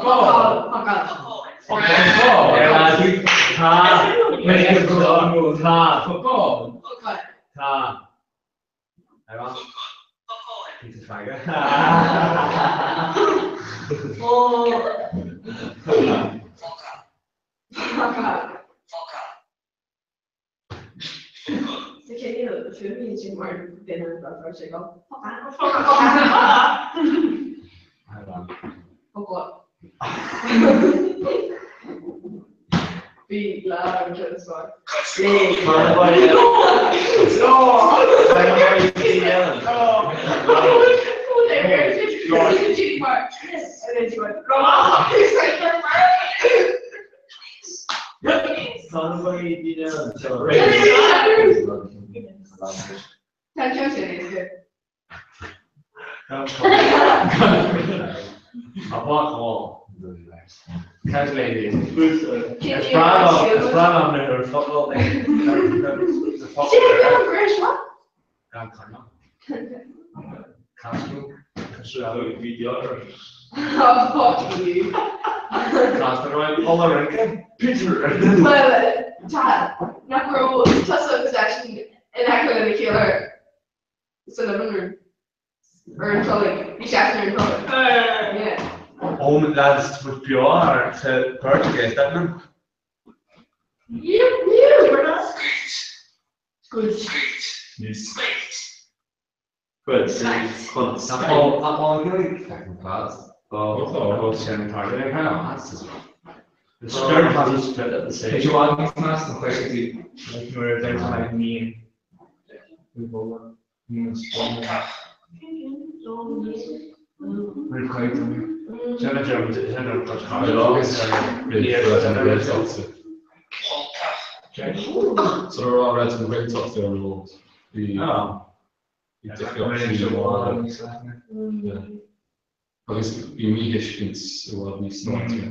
Focáil. Focáil. Tá. Tá. Focáil. Tá. Bhí lá an ceann is fearr. Well, tá, nach raibh tusa agus eisean in aice lena chéile sa living room ar an tolg. Bhí seisean ar an tolg. Yeah. Oh lads, tá muid beo ar tá beirt ag éisteacht linn. Yep, yeah, we're not. Good. Good. Chun Agus bhí míthuiscint i bhfad níos sláinte.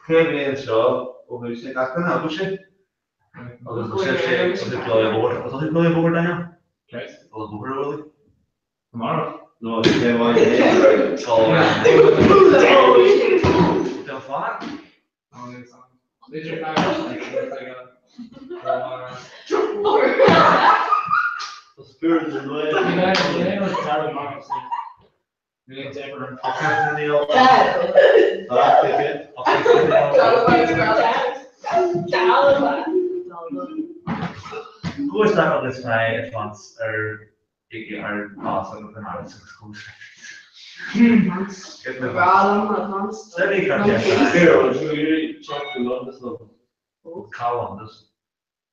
Cé bhliain seo ó thús ag gach duine acu sin? Agus tá sibhse ag dul ar bóthar. Tá tú ag dul ar bóthar, Daniel? Dul ar bóthar, a Willie? Amárach. No, cé mhaith é? Tá. Tá fad?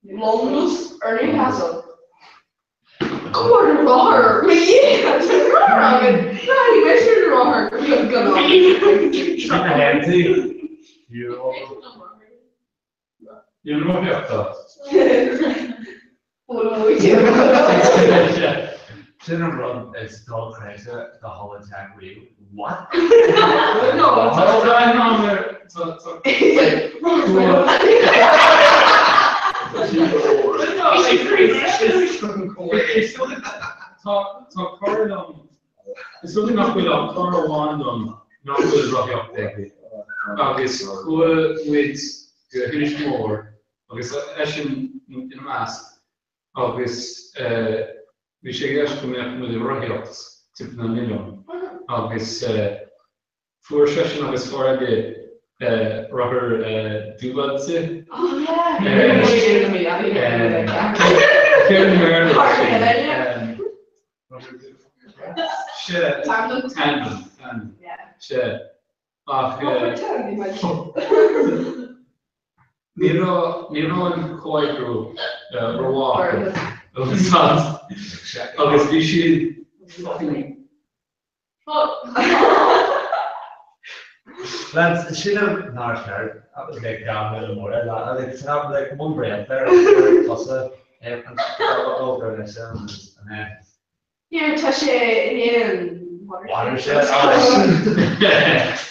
Londas ar Newcastle. Go rothar me rothar Sin an rud is dochreidte de Holland riamh. What? Tá cara liom, is dócha nach bhfuil ach cara amháin liom nach bhfuil rothaíocht aige. Agus chuaigh muid go hInis Mór agus eisean ina measc agus bhí sé i gceist go mbeadh muid ag rothaíocht timpeall an oileáin agus fuair seisean agus fear eile rothar dúbailte. Céard i mBéarla sin? Sea. Tandem. Tandem. Sea. Ach ní raibh ní raibh an comhoibriú rómhaith acu. Agus bhí siad fucking Lads, sílim nár cheart agus like gan mé le móra le like san am like mun bréalt ar tusa an obair leis an an Yeah, tá sé in aon watershed.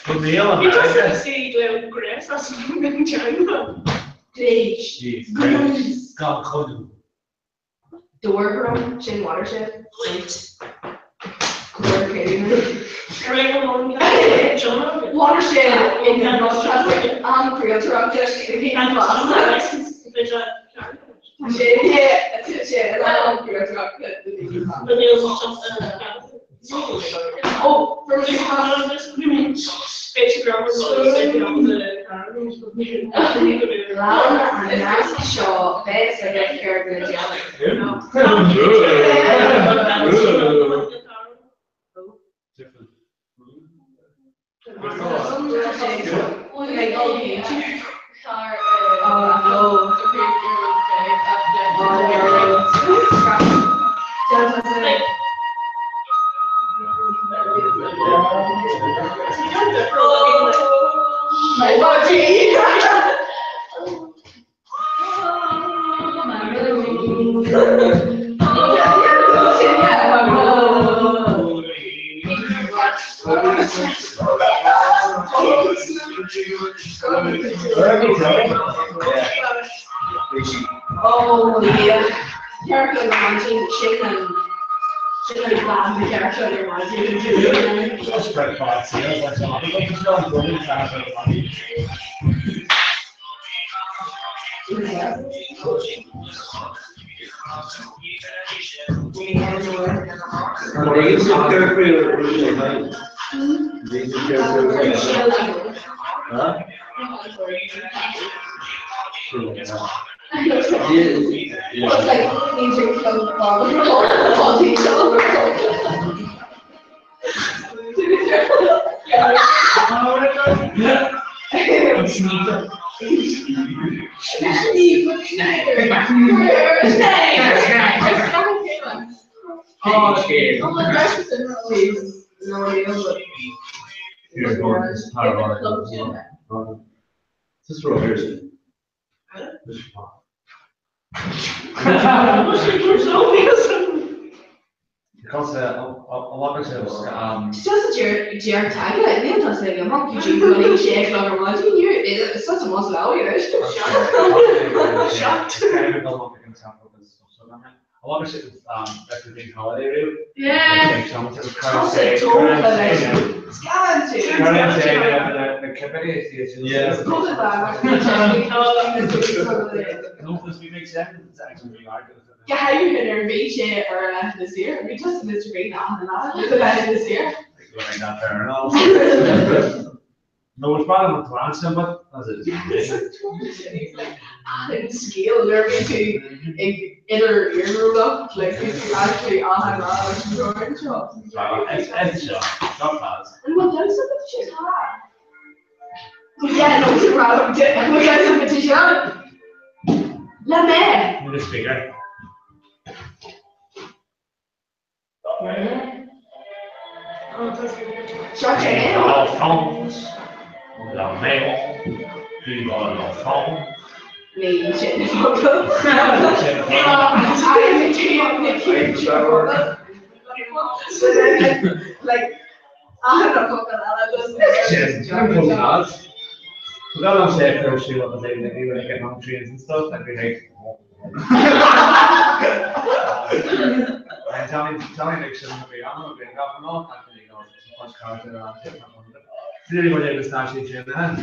Go níl an Bhí tusa ag le gréas as an teanga. Gréis. Gréis. Gan chodú. Dúrthrom, sin watershed. Watershed in the Lean an nasc seo beidh aige céard le déanamh. Oh yeah. Ceart an maidin sin an sin an plan ceart ar maidin. Just breakfast here, that's all. It's like music from This row here is. Just dear tag níl tá sé go monkey G go sé ar maidin such a muscle Shocked. I want to say holiday route. Yeah. Yeah, how you gonna bhí sé ar this year? Bhí just Mr. Green on an this year. No, it's part of the plan, but that's it. An scéal nuair bhí tú ag idir iarúlacht le bhí tú actually an lá leis an drawing seo. It's seo, not class. An bhfuil damhsa go sé tá? Yeah, no, it's a problem. Bhfuil damhsa go seo? Le mé. With the speaker. Seo sé. L'enfance, la mère, vive l'enfant. Ní sin Like, So that I'm saying for she was like we were like getting on trains and stuff and be like and Johnny Johnny Nixon would be on would be up and all and you know some punch cards around Really what it was actually doing that.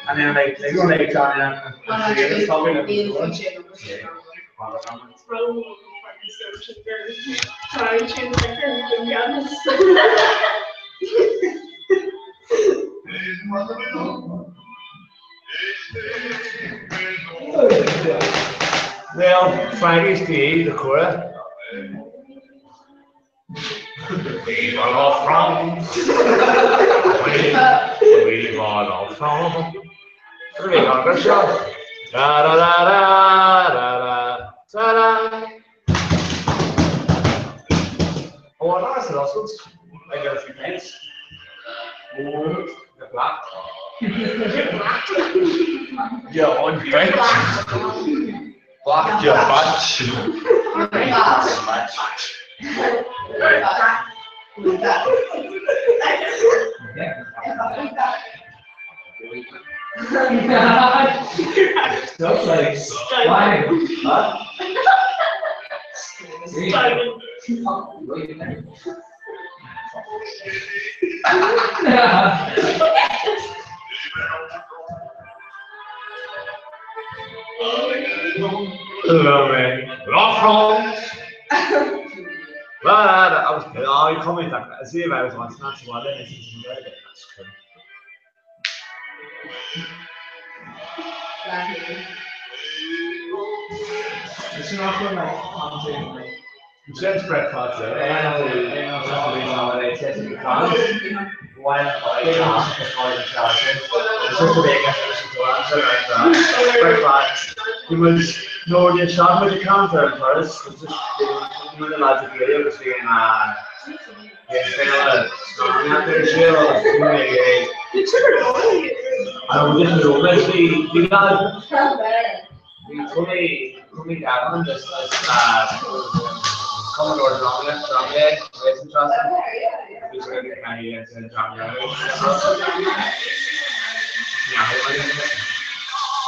And then like they were like Johnny and it's probably like Well, Friday's day, the Cora. Vive la France! Vive la France! Ra ra ra ra ra ra ra ra. Oh, that's an awesome. I got a few pints. Oh, the black. Yeah, on bench. Black, yeah, batch. Snowflakes. Why? Huh? Love La France! La la la. I was oh, you call me that. See if I was once not so well. That's cool. Is nach bhfuil like an like James breakfast. He was no the shot with the counter in Paris. Just the lads of video was being Commodore Dromia, Dromia, Racing Trust.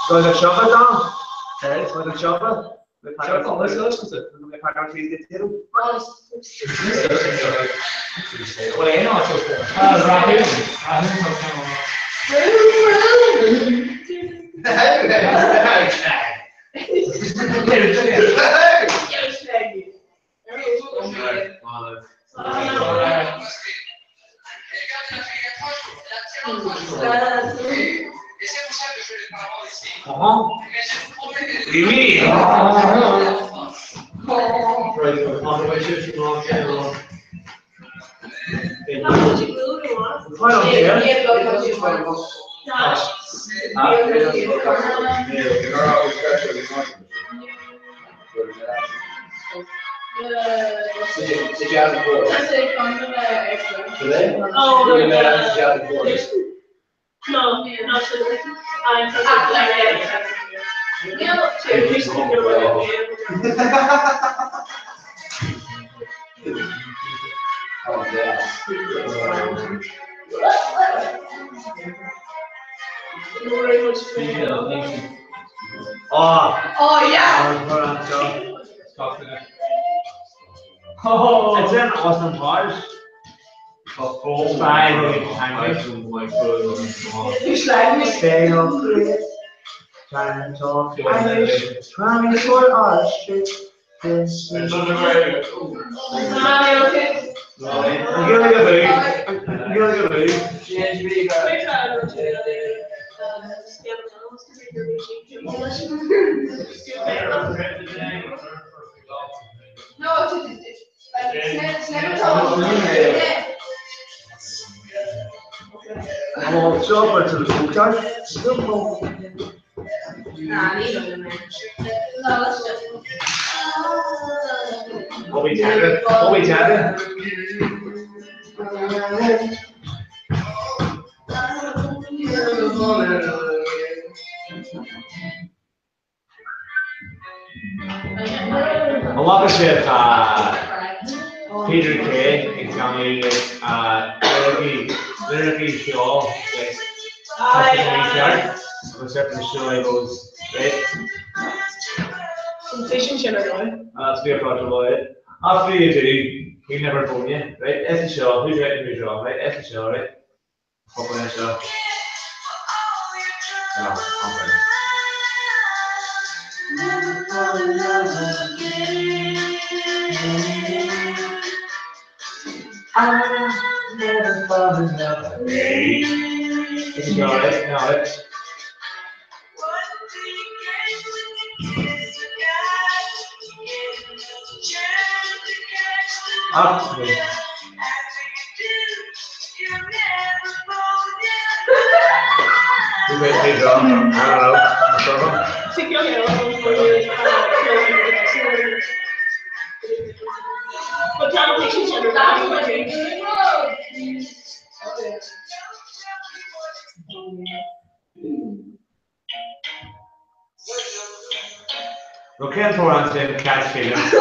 Goes a shopper down. Okay, so the shopper. Oui, oui. No, not I'm Oh. Oh yeah. Oh, it's in Austin Powers. Trying to talk Irish, trying to sort our shit. This is I'm gonna go boo. I'm gonna go boo. No, it's like it's never told. I'm all chopper to the cook What we tapping? What we tapping? An bhfaca sibh Peter Kay ag déanamh liricí ceoil like ceart agus ar an seo goes right. Sensation sin ar ndóigh. That's be a project about it. After you do, we never phone you, right? Is the show, who's right and who's wrong, right? Is the show, right? Fucking is show. No, I'm ready. Never fall in love again. I never fall in love again. This is not it, not it. Up. Nó cén t-amhrán sin Catch Feelings?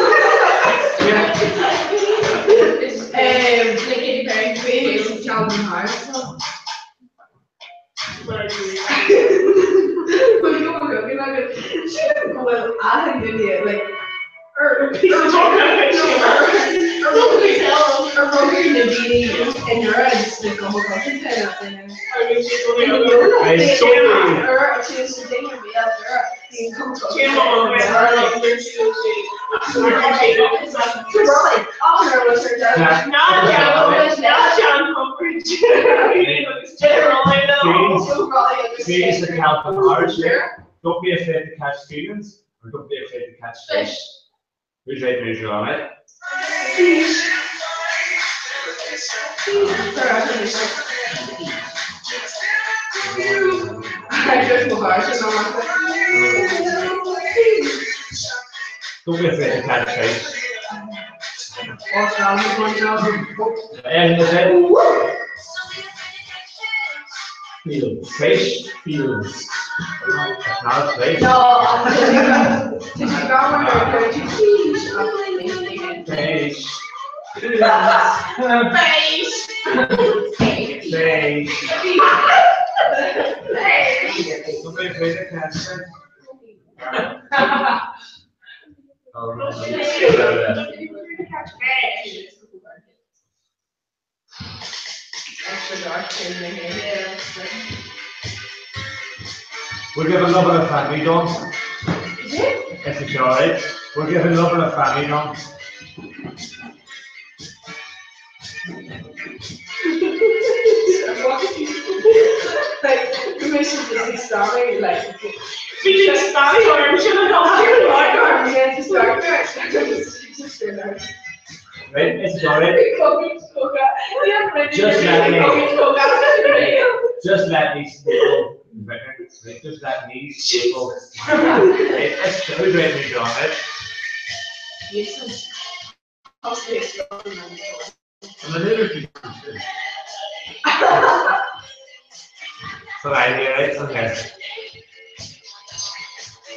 Please the Calvin Harris here. Don't be afraid to catch feelings or don't be afraid to catch fish. Who's right, who's wrong, right? Don't be afraid to catch fish. And the Feelings. Fish, feelings. Not fish. No. Fish. Fish. Fish. Don't be afraid to catch fish. Oh, no. We're giving love and a family dance. Is it alright? We're giving love and a family dance. Like, the mission is starting, like, Right? Is it alright? Just let me. Just let me staple. Right? Just let me staple. Right? It's who's right, who's wrong, right? So right here, right? Okay.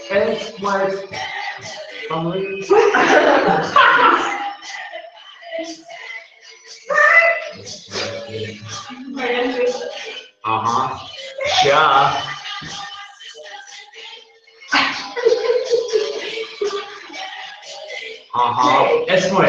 It's my family. Uh-huh. Yeah. Uh-huh. It's my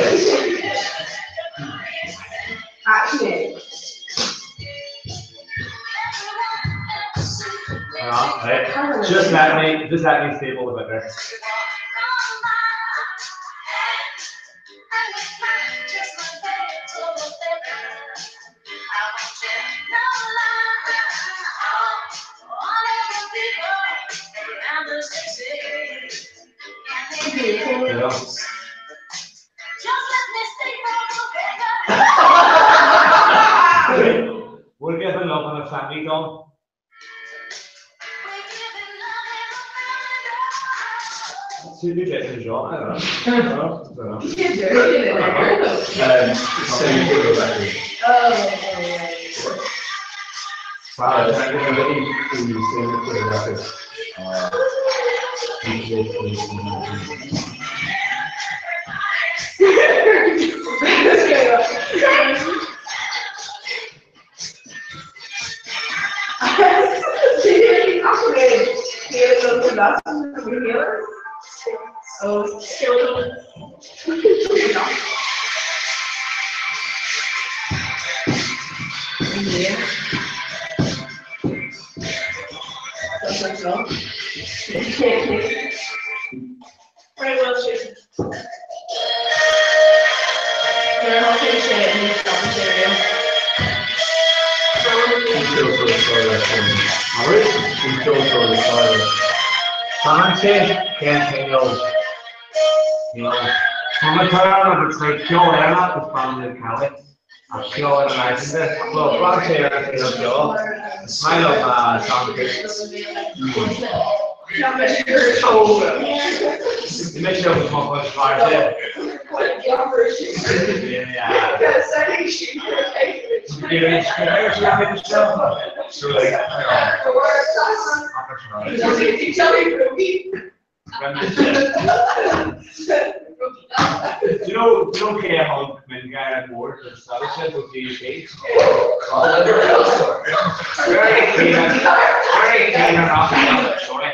Uh, right. Just let me just let me staple a bit there. Yeah. We're giving love on a family dog. See, we get the job, I don't know. I don't know. Wow, I think I'm looking to sing for the record. Tá mar agus ceol eile is fan le Kelly. Ach ceol an-náisiúnta. Bhuel, braitheann sé ar an cineál ceoil. Is maith liom Tom Cruise. Bhí mise agus mo chuid cairde. Bhí roinnt So like, Do you know, do you know cé a thug miongháire mór don stádas sin ó DUP? Very keen on sorry.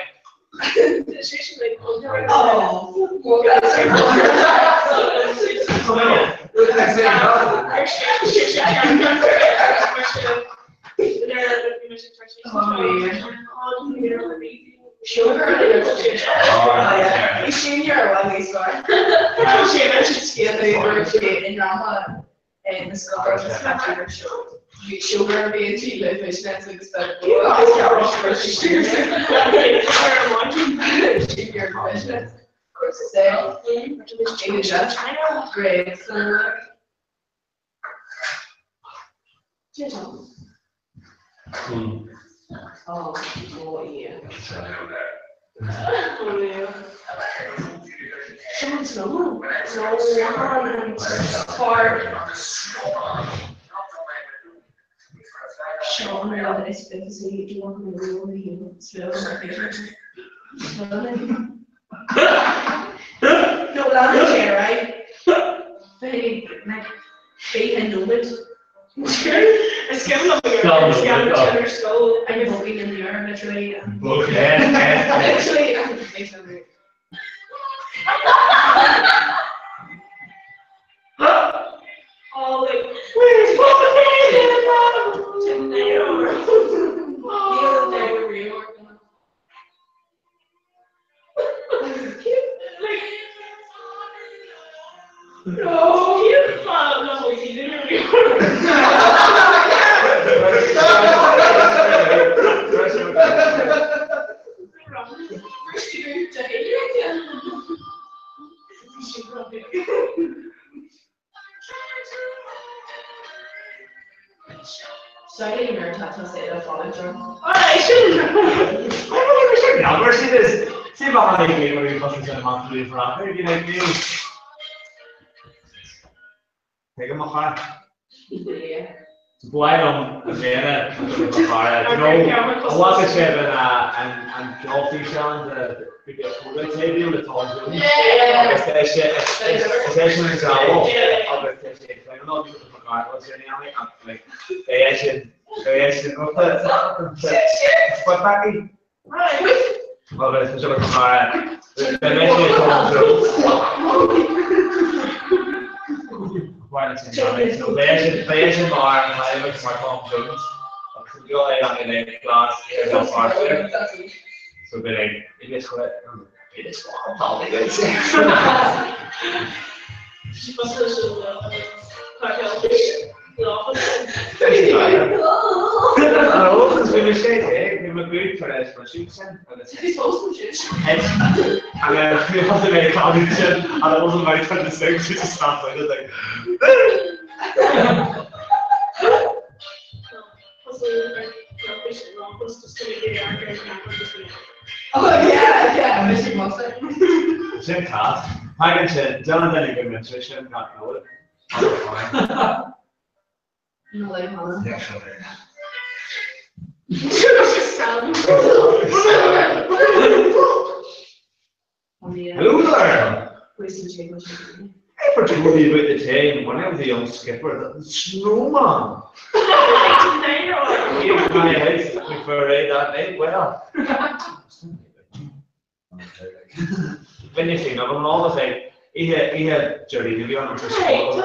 Tuigim a chara. Ba mhaith liom a bhéile mo chara. Do you know, an bhfaca sibh an an ceolfhíseán de de Photo le Tom Jones? Agus tá sé is é sin an diabhal agus tá sé ag pléimeáil mo chara go sin ach like é sin é sin What Becky? Agus tá sé le mo chara. Beidh mé sé Tom Jones. Beidh sin mar mar Tom Jones. Go é an le glas ar an So be like, it is what it is what it is. Bhí mé sé bhí mé good tar éis mar sin sin agus And then bhí mé ag sin and it wasn't my turn to sing, she just stopped like, like Oh yeah, yeah, Mr. Monster. Sin class. Tagann sin, déanann duine go mbíonn sin gach Nollaig. Nollaig shona. Hello there! I ever told you about the time when I was a young skipper that the snowman came to my house before I that night. Well, when you think of them all, it's like, he had, he had Jerry to be on, which was called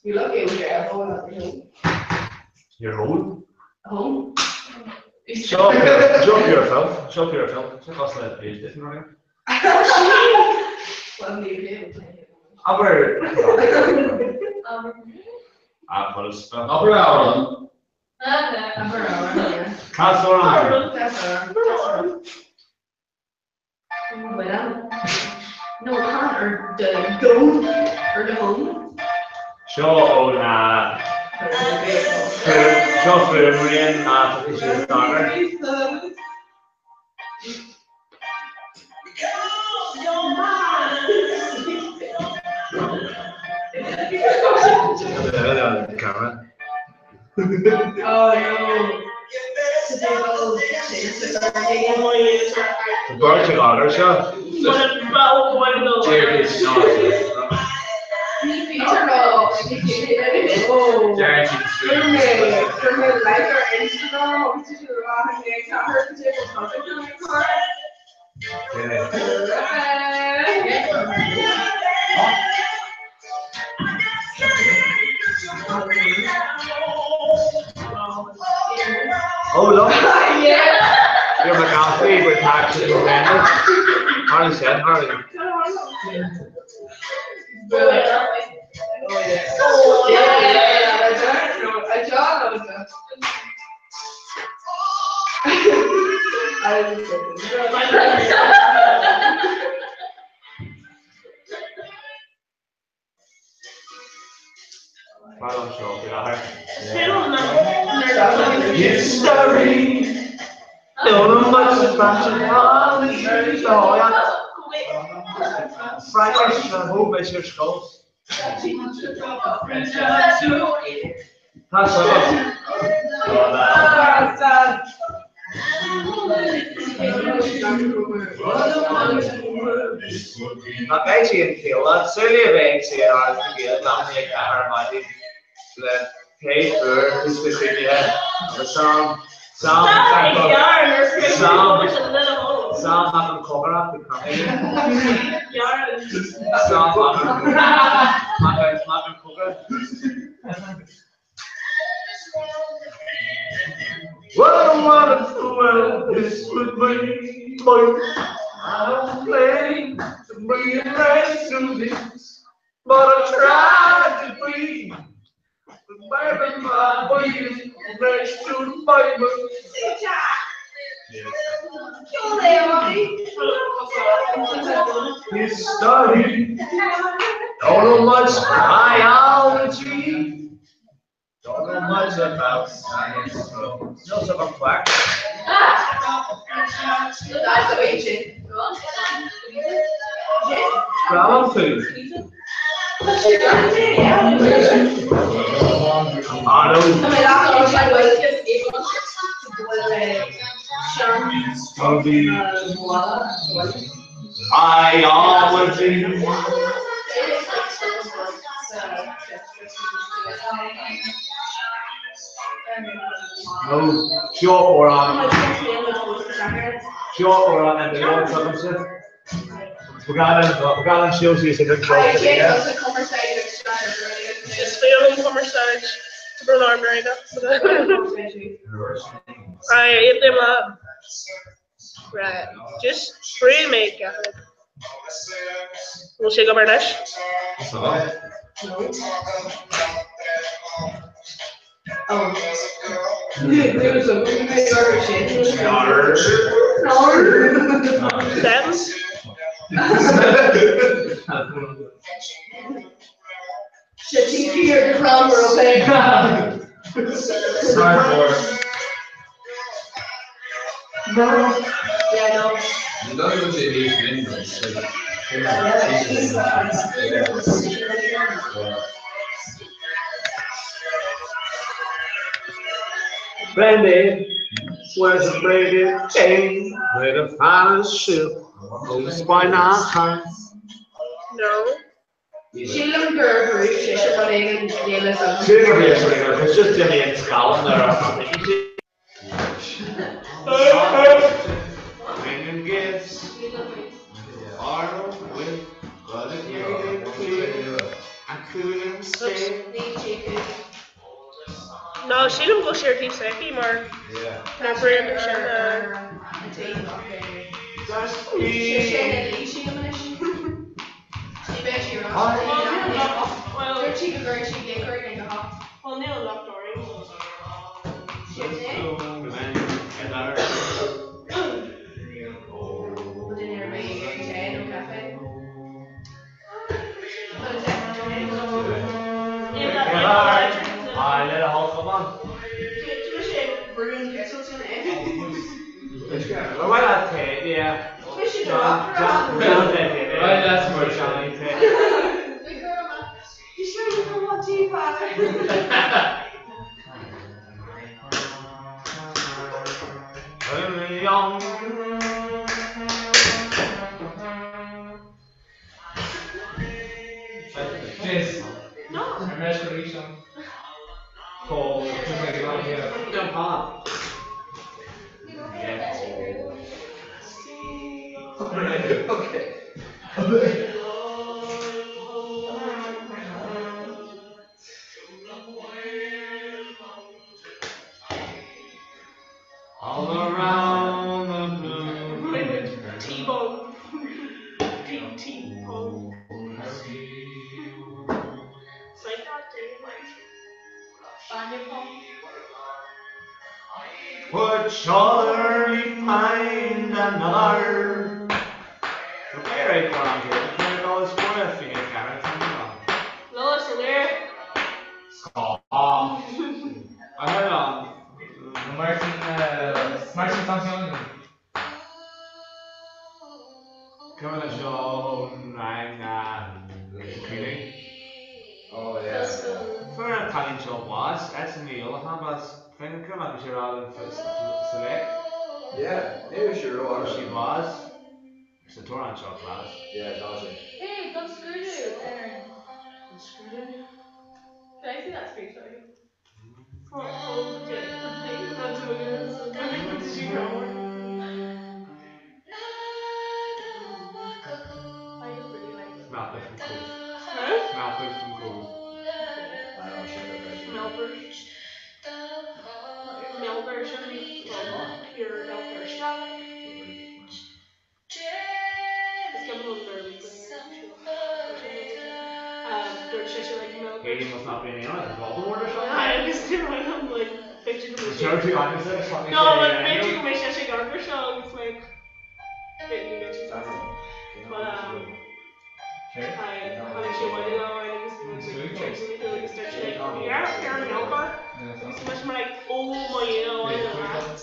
You look in your home. Your home? Home. Shop your, yourself. Shop yourself. Check us out, please. Different right? Abair. Abair amhrán. Abair amhrán. Cas amhrán. Cas amhrán. Bhuel, nó tá ar do go ar do thóin. Seo ó na Seo fuaimrian má tá siad ag staidéar. Camera. Oh no. Tá beirt ag obair seo. Oh, look. You're McCaffrey with Patrick Bennett. Harley said Harley. Mar an seo faoi láthair. History. Don't know much about Fraincis na thóg sé ar scoil. Tá Má beidh sí an chéile, súile a bheidh sí ar ard go Gaeilge leath i ndiaidh 4 ar maidin le tae fuar cúpla cruinnithe agus Sam Sam Sam Sam Mac an Chomhaireacht ag Sam Mac Mac an Chomhaireacht. What a wonderful world this would be. I don't claim to be a rationalist, but I try to be. The baby, my baby, next to the baby. History. Don't know much biology. Don't know much about science. No, so I'm quack. Brown food. I know. Biology. No, seo amhrán. Seo amhrán an duine s'agamsa. Ba gheall an síol síos ag an Is féidir liom cumarsáid Brón orm Right, Right, just brúigh mé ceathair. Bhfuil sé ag obair anois? Settings? Brandy wears a braided chain with a fine ship goes by night. No. Sílim gur bhrúigh sise rud éigin níl a fhios agam. Sílim gur bhí a It's just Jimmy and Scotland there or something. Bringing gifts. Arnold with but it made it clear I couldn't stay. No, sílim go bhfuil sé ar taobh s'aici mar ná brúnn sin Well, níl locht orainn. Ar mhaith leat tae? Yeah. Right leat mar Johnny tae. All around the blue. T-bone. T-T-bone. Would surely find another. Okay, right, go on here. Turn all score finger carrot Lois there. I heard on. Martin Martin Thompson. Come on, seo rang Cooling. Oh yeah. Fuair an cailín seo bás, Edson Ní Uallacháin bás, Finger cuma agus sé rá sa léic. Yeah, ní sé ró sí bás sa t-amhrán seo class. Yeah, tá sé. Hey, don scrúdú, Erin. Don scrúdú? Can I see that screenshot again? Oh, oh, yeah. Did you know? I just really like it. Smelter from Cove. Huh? Smelter from Cove. Melbourne. Melbourne, pure Melbourne. Is cuma liom nuair a bhí Dúirt sé sin like Melbourne. Katie must not be in aon Voldemort or something. Agus dúirt liom like b'fhéidir go mbeidh sé. Sure tú aimsir No, but b'fhéidir go mbeidh sé sé gar seo agus like b'fhéidir go mbeidh sé sásta. But um tháinig sé abhaile lá amháin agus bhí muid ag caint agus dúirt sé like yeah, pure Melbourne. Agus bhí mise mar like oh my god, I know that.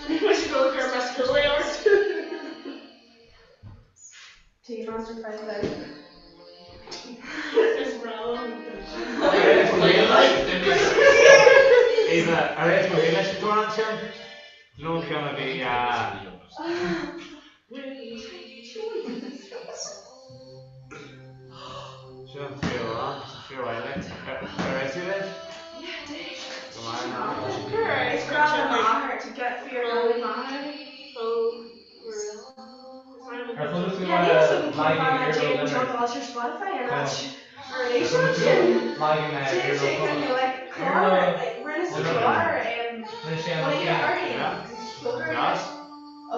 Mise go gur meas cúlaí ort. Tea Master 5000. Is breá liom. Eva, ar éist mo leis an t-amhrán sin? Do you know ceann a bhí Sin an fíor fíor Ar éist tú leis? Go maith ná. It's grab maher to get for your own maher. Ar chuala tú Yeah, níl some Lying in Jane John Walsh ar Spotify ar áit ar an éisteacht sin. Lying in Sin sé kind of like clár, like rinne sa chlár bunaithe uirthi agus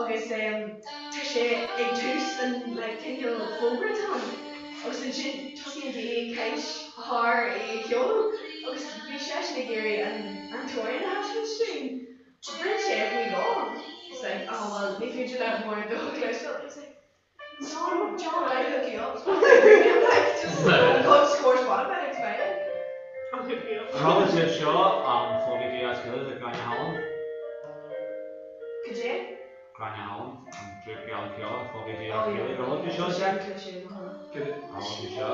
agus tá sé ag tús an like cineál fógra ann agus ansin tosaíonn daoine ag caint thar é ag ceol agus bhí seisean ag iarraidh an an t-amhrán a thaispeáint dúinn. Rinne sé é faoi dhó. It's like, oh well, ní féidir leat mórán dó a chloisteáil. It's like, John, John, I hook you up. I'm like, just go score Spotify, it's fine. I'll hook you up. An raibh sibh seo an fógraí as Gaeilge le Gráinne Holland? Cad é? Gráinne Holland, an grúpa geal ceoil, fógraí as Gaeilge. An raibh tú seo, Jack? An raibh tú seo?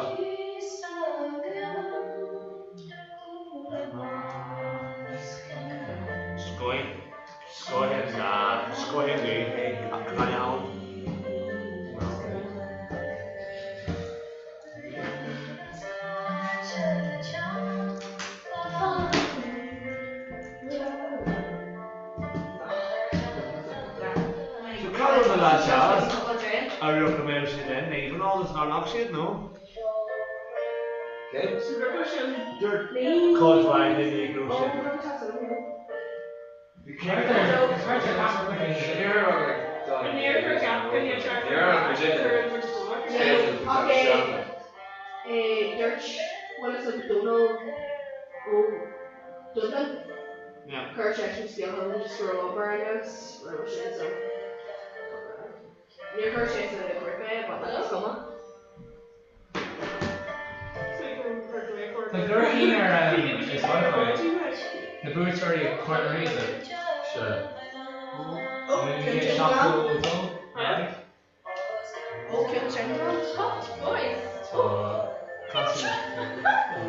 Scoith, scoith an, scoith an ghaoth ag Gráinne Holland. So cá raibh na lads eile a raibh go mbeadh siad in even all is nár nocht siad nó? Dúirt cuid mhaith daoine go raibh siad. Dúirt bhfuil fhios ag Dónal Ó Duibhlinn chuir seisean scéal chugam just go raibh obair aige agus rinne sin so níor chuir sé sa ghrúpa é but like is cuma. Tá gurcín ar ar Spotify. Na buaiteoirí Corn Uí Riada. Sea. 1972. Ó ceann sin Hot boys. Tá casadh an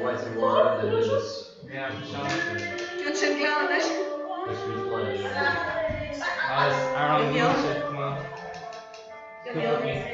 White and Warren le Lewis. Yeah, sean. Ceann sin glan anois. Is bhí fly. Agus amhrán múinte, come on. Yeah. Come on, Kings.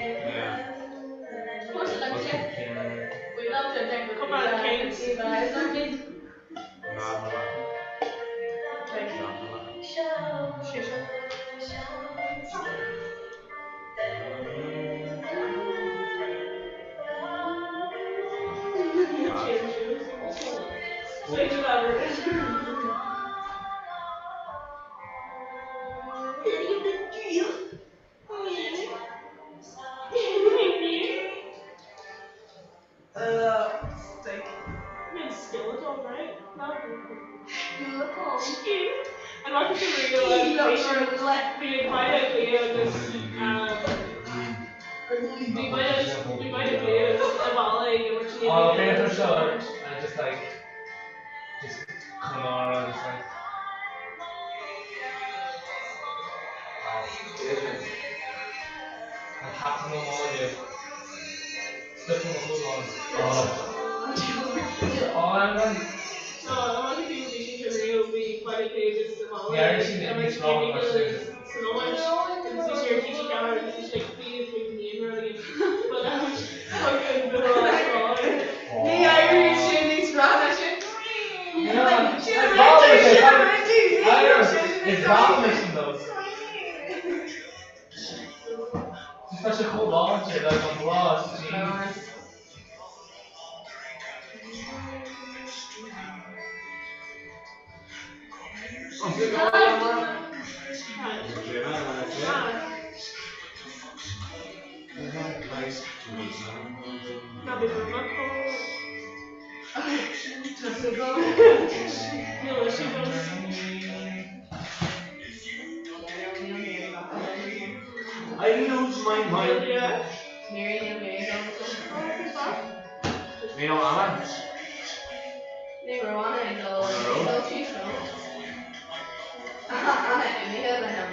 Oh, féach ar seo and just like just Conamara just like An Captain Ó Máille Slip on the Chualann. Oh, I'm gonna Ní éiríonn sé níos fearr ná sin. Is breá leis an nós. Tá sé chomh láidir le an blas, jeez. I lose my mind. Níl Anna. Ní raibh Anna ag dul ag dul síos nó. Anna imithe lena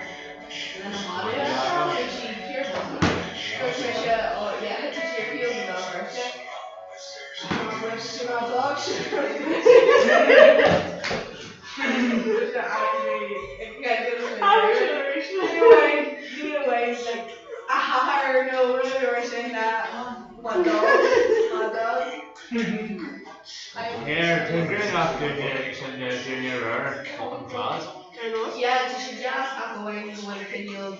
lena madadh bhí sí pure buzzing. Dúirt mise ó yeah tá tír fiú go dá bheirt. Sin á dog sin. A hathair nó rud mar sin my dog, my dog. Here, tá grianghraf dúinne sin dúinne aréir an class. Yeah, tá sé deas ach amháin go bhfuil cineál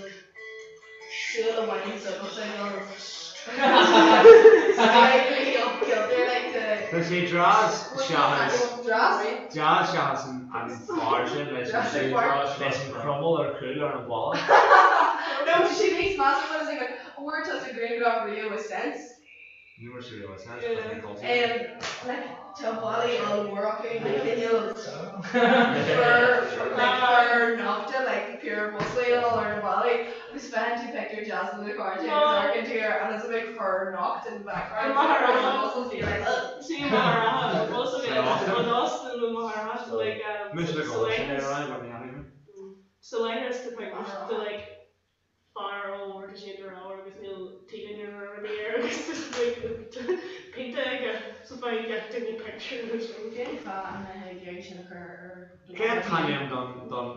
súil amháin s'agamsa ag dul slightly off kilter like the Tá sé deas seachas Deas? deas seachas an fear sin leis an Jurassic Park. leis an chromail ar chúl ar an bhalla. No, tá sé níos measa mar is like bhfuair tusa grianghraf riamh with sense. Ní raibh sé riamh with sense, but bhí cosúil. Like tá ballaí ollmhór acu like cineál fur like fur nochta like pure muscly all ar na ballaí agus faigheann tú pictiúr deas de na cairde agus amharcann tú air and it's a big fur nocht in the background so there's the muscles you're like ugh. Mise le go sin ar aghaidh mar bhí ann. Sa leithreas de like fear ollmhór tá sé ar ábhar agus níl T-léine ar ar bith air agus just like pionta aige so faigheann gach duine pictiúr de sin. Cén fáth a mbeifeá ag iarraidh sin a chur ar do Cén t-ainm don don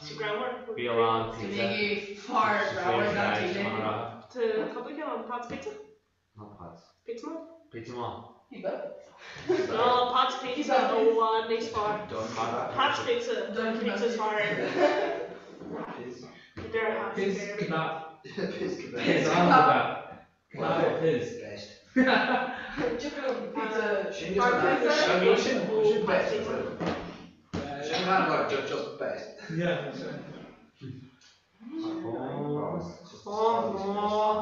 Sa greannmhar. bialann Go pizza mbeidh fear sa greannmhar Saoirse gan Áit T-léine? Machaire? Tá cúpla ceann ann, Pat's Pizza? Not Pat's. Pizza Man? Pizza Man. No, Pat's Pizza i bhfad níos fearr. Pat's Pizza, don pizza is fearr ever. Piz kebab. Piz kebab. Kebab or piz? Best. Pizza. Sin just sin sin best. Sin kind of like just just best. Yeah.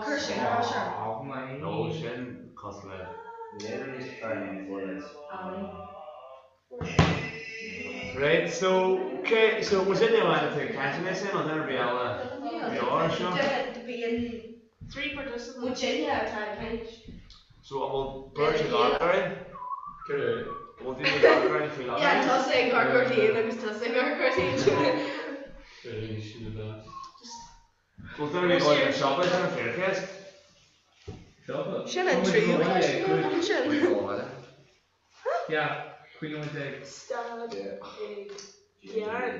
Cuir sin ar ais orm. No, sin cosúil le. Right, so okay, so was it amháin atá ag caint anois sin nó duine ar bith eile beo ar seo? Bíonn Three participants. muidinne atá ag caint. So an bhfuil beirt ag amharc orainn? Bhfuil daoine ag amharc orainn faoi láthair? Yeah, tusa ag amharc ort féin agus tusa ag amharc ort féin. Bhfuil duine ag dul ag an siopa sin an fíorcheist? Siopa? Sin an tríú ceist sin. Yeah, 15 nóiméad. Stad ag gearán.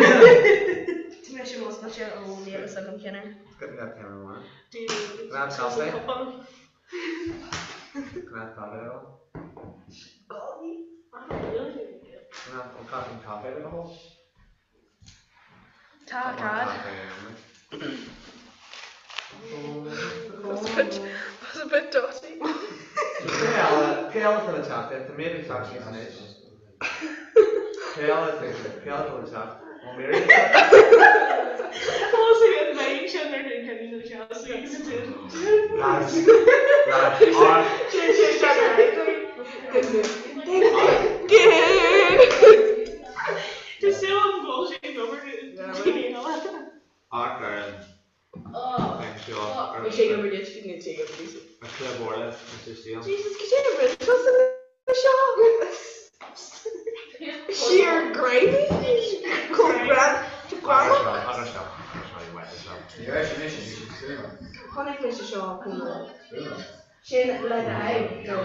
Tá mise múscailte ó níl fhios agam cén uair. Tá cad? Was a bit, was a bit dotty. Cé eile atá le teacht? Tá mé ag teacht síos anois. Cé eile cé eile atá le teacht? Ó Mary ag teacht? Also an bheidh sin ar an cinneadh na seasaí agus Lads, lads, ar. Tá súil agam go bhfuil sé ag obair daoine eile. Amharc ar an seo. Bhí sé ag obair duit, bhí sé ag obair duit. Ar Chluiche Bhaile, Mr. Steele. Jesus, cad é a rinne tusa seo? Sheer gravy? Chomh greamach? Chonaic mise seo chomh maith. Sin le d'aghaidh nó?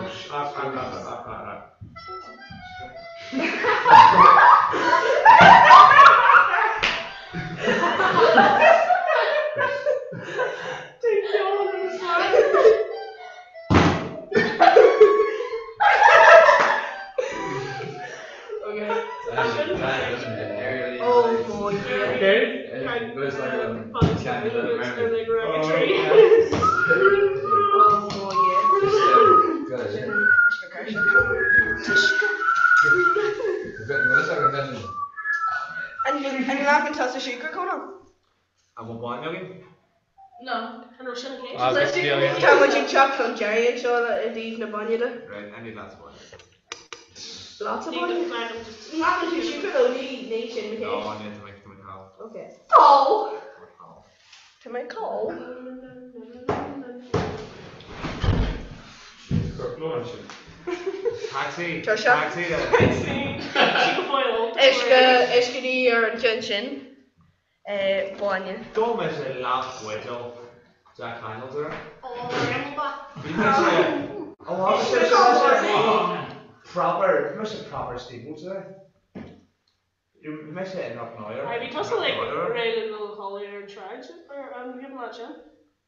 An nglacann tusa siúcra, Conall? An bhfuil bainne againn? No. An raibh sin an chéad? Tá muid ag teacht chun deiridh anseo i dtaobh na bainne de. Right, I need lots of bainne. Lots of bainne? Nglacann tú siúcra though, ní ní sin mo No, chéad. níl, tá mé tá mé call. Ok. Call! Tá mé call. Taxi! Tá sé. Taxi! Taxi! Sí go fóill. Uisce, uisce dí ar an gceann sin. Bainne. D'ól mise leath buidéal Jack Daniels aréir. Ó, Camelback. Bhí mise, ó bhí mise proper, bhí mise proper steamboat today. Bhí mise in Loch Náir. Aye, bhí tusa like réidh le dul a chodladh ar an tsráid ar an gcibeal sin.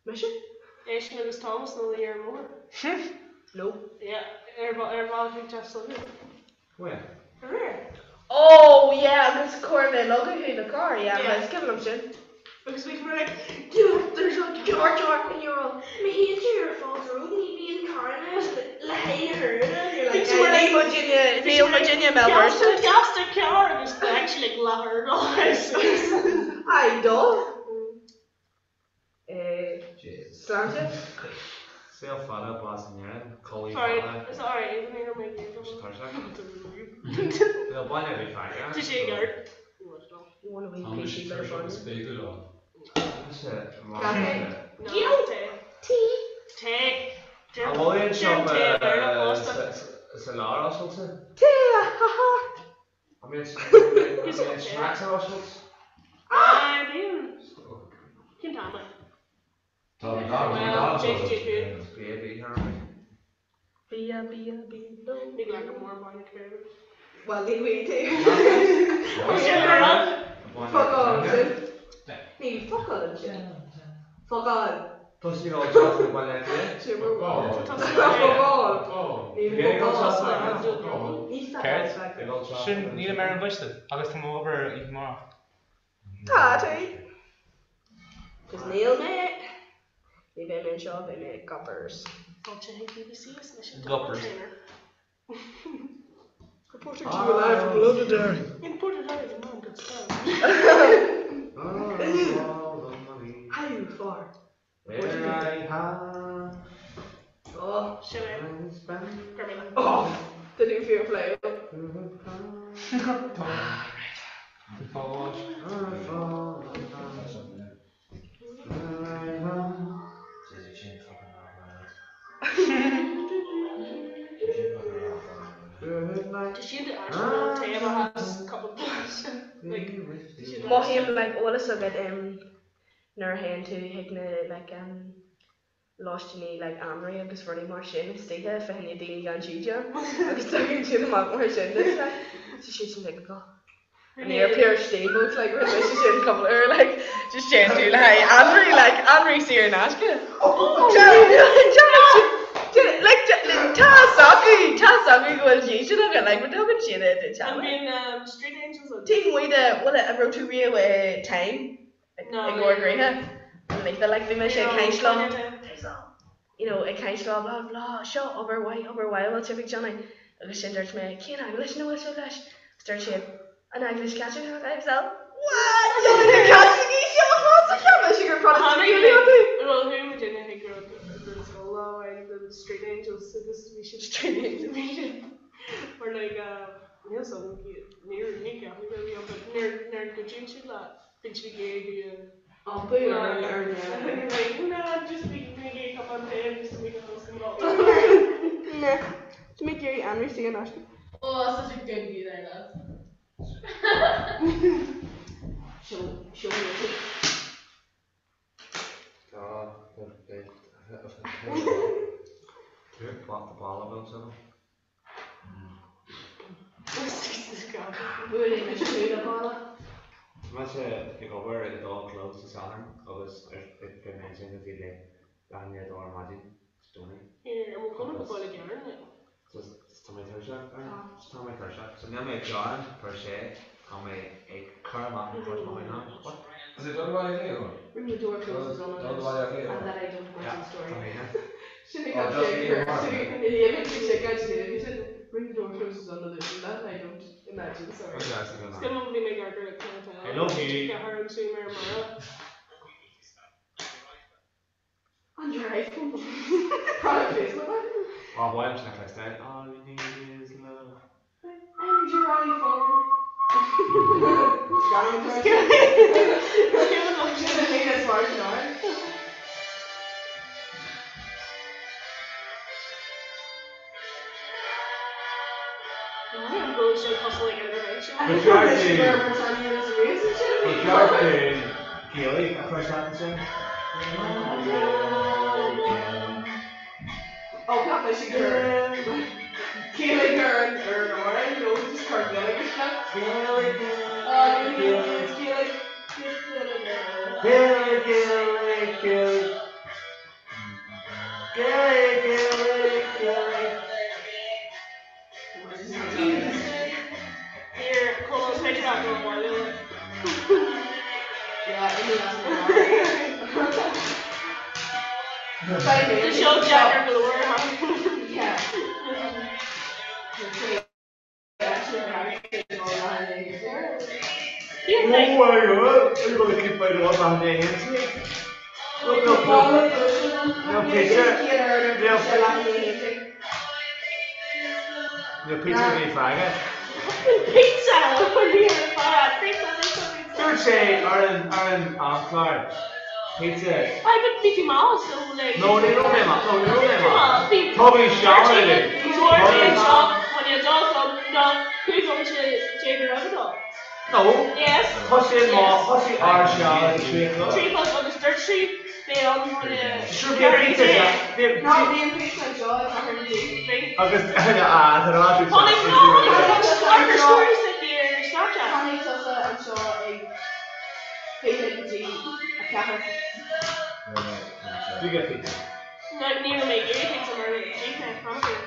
Mise? Eisean agus Thomas ina luí ar an mbóthar. No. Yeah, ar ar bhealach chuig teach s'againne. Where? Aréir. Oh yeah, agus chuir mé leoga thú le carr, yeah, Yeah. is cuimhin liom sin. Because we were like, dude, there's a jar jar and you're all, Me hate you ar Falls Road, ní bhíonn carranna le haghaidh na huaire, and you're like, Bhí muid níl muidinne, níl muidinne Mel Gasta, Bursa. gasta carr agus actually like leathair go I do. Sláinte. Saol fada, blas in Éirinn, codladh Sorry, fada. it's alright, even though my ears Tá sé are tuirseach. Níl bainne a bhí faighte. Tá sé ag ort. Tá mise tuirseach is beidh go leor. Café. No, te. Tea. Te. An bhfuil aon siopa sa lár oscailte? Tea, ha ha. An mbíonn snacks ar oscailt? Ah, bíonn. Cén t-am é? Tá an dá Well, J J Bia bia Bia, bia, bia, no. Ní ghlacann mór bainne céir. Well, ní bhí tú. Sin ar an. Focal ansin. Ní focal ansin. Focal. Tá sí ag teacht ó Bhaile Átha Cliath. Focal. Ní focal. Ní Céard? focal. Sin nílim ar an gcoiste agus tá mé ag obair oíche amárach. Tá tú. Cos níl mé. Ní bheidh mé anseo, beidh mé ag Goppers. Fáilte chuig BBC is mise Goppers. Reporting to you live from Londonderry. In Portadown, the man got stabbed. How far? Where I have Oh, Sin é. Gurmila. oh, the new fear play. Tá. Sin like bhfuil fhios agat em nuair a théann tú chuig na like em lóistíní like anraith agus rudaí mar sin istoíche fá choinne daoine gan dídean agus tugann siad amach mar sin duit like so siad sin like go an air pure steamboats like rinne mise sin cúpla uair like just téann tú le haghaidh anraith like anraith saor in aisce like tá fhios acu tá fhios acu go bhfuil dídean agat like ma tugann siad é duit An bíonn Street Angels ann? Taobh amuigh de bhfuil an raibh tú riamh i Time i gCora Gréithe an Leithe like bhí mise ag caint leo you know ag caint leo blah blah seo obair mhaith obair mhaith a bhfuil sibh ag déanamh agus sin dúirt mé cén eaglais ina bhfuil sibh leis agus dúirt siad an eaglais Caitliceach I was like what déanann na Caitlicigh seo fós cheap mise gur Protastúnaigh a bhí iontu. Bhuel chuaigh muid in chuig rud den scoil lá amháin den Street Angels agus bhí siad Street Angels bhí siad mar like níl fhios agam níor ní ceapaim go raibh but nuair nuair a gcuidíonn siad leat bíonn siad ag iarraidh thú a iompú ar an ar an like no just bí mé ag cupán tae agus tá mé go go No, tá mé ag iarraidh anraith saor in aisce. Oh, that's such a good view there, love. Show show me your teeth. Buaileann tú le balla. Tá mise ag obair ag a dó a chlog sa Satharn agus beidh mé ansin go dtí leath i ndiaidh a dó ar maidin Dé Domhnaigh. Here, an bhfuil cuma go baile gearr like? Tá mé tuirseach, tá mé tuirseach. So níl mé ag gearán per se, tá mé ag cur amach an port mo choinneáil. What? Is it dul abhaile Cliath or? Ring the door closes on Dul abhaile Cliath and that I don't imagine story. Tá mé here. Sin ag Oh, just me and Mark. Ring the door closes on illusion that I don't imagine sorry. What did I say Skin bhí mé gar gur I love you. Ceathair an sí mar mara. On your iPhone. Product placement. Oh boy, I'm just gonna say all you need is love. And your iPhone. Just kidding. Ba cheart dúinn Ba cheart dúinn Gaeilge a chur isteach ansin. Gaeilge, Gaeilge, Gaeilge. Gaeilge, Gaeilge, Gaeilge. Here, Conal, is féidir leat dul abhaile like. Tá seo deacair go leor, huh? Oh my god, I'm gonna keep my love on the hands. Look, look, look. No pizza. No, no pizza bhí fágtha. Pizza! Ní fad. Pizza, pizza, pizza. Dúirt sé ar an ar an amchlár pizza. I but bhí tú mall so like. No, ní raibh mé mall. No, ní raibh mé mall. Bhí Tugaim sean air. Dúirt sé anseo chun a dul chun ná 15 roimh a dó. No. Yes. Thosaigh má thosaigh ár sean ag 3 o'clock. 3 o'clock agus dúirt sí beidh ann chun a. Sure bhí pizza bhí Agus ah tá rá tú Tháinig no tháinig ar stories aici ar Snapchat. Tháinig tusa anseo ag 3:40. Do get pizza. No, ní raibh mé ag iarraidh pizza mar d'ith mé crannchur.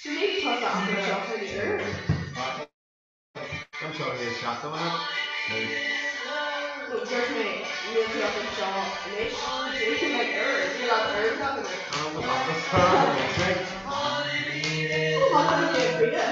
D'imigh tusa as anseo chun uair. Anseo i seachtain amach. No, dúirt mé, níl tú as anseo anois, like uair, níl ach uair agam. Oh, má tá mé ag Frida.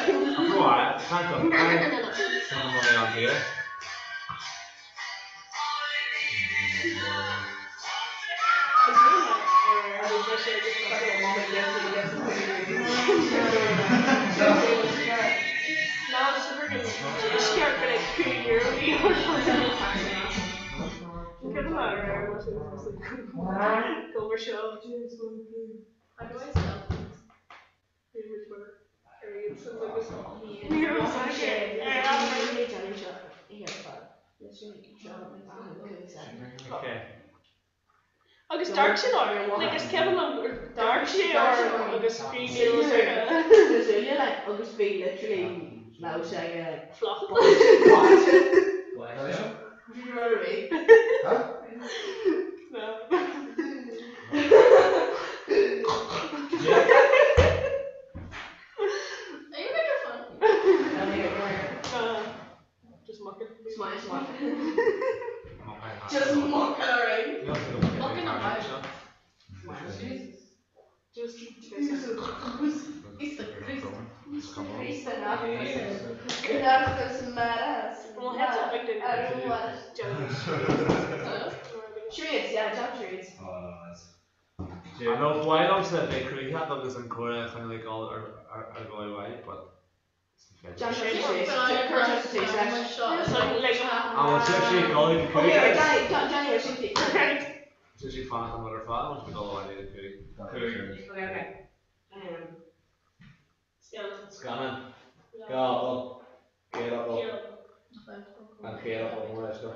Go seo. How do I spell things? Agus d'amharc siad orm, like is cuimhin liom gur d'amharc sé orm agus bhí mé os aige. Sa súile like agus bhí literally lamh aige. Fliuch. Do you know what I mean? No. Are you making fun? Just mucking. Smile, smile. Just mucking around. Mucking around. Just Christ enough matters. Well, heads up, like the I don't want Charades, yeah, jump charades. I know why don't say bheith cruthaitheach agus an comhrá a choinneáil ag dul ar ar dhóigh mhaith, but Jump charades. An bhfuil sibhse ag dul ag Okay, right, Johnny, Johnny, Johnny, Johnny. Tá sí fanacht an rud ar fad, an bhfuil sibh ag dul abhaile ag 5? Okay, okay. Scannán. 2 fhocal. Céad fhocal. An chéad fhocal mór leis seo.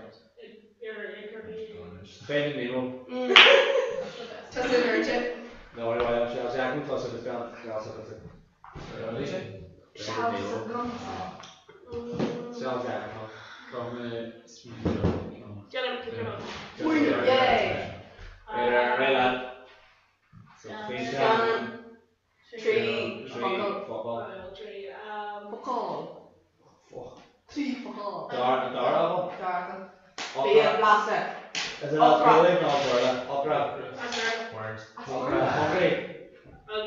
Finding Nemo. Tá sin airde. No, ní bhfuil sé Jack tá sé gan Seal Jack. Yay! Scannán. 3 focal. Focal. Focal. 3 focal. Dara focal. Dara focal. Bia blasta. Is it Gaeilge nó Béarla? Opera. Words. Opera. Hungry.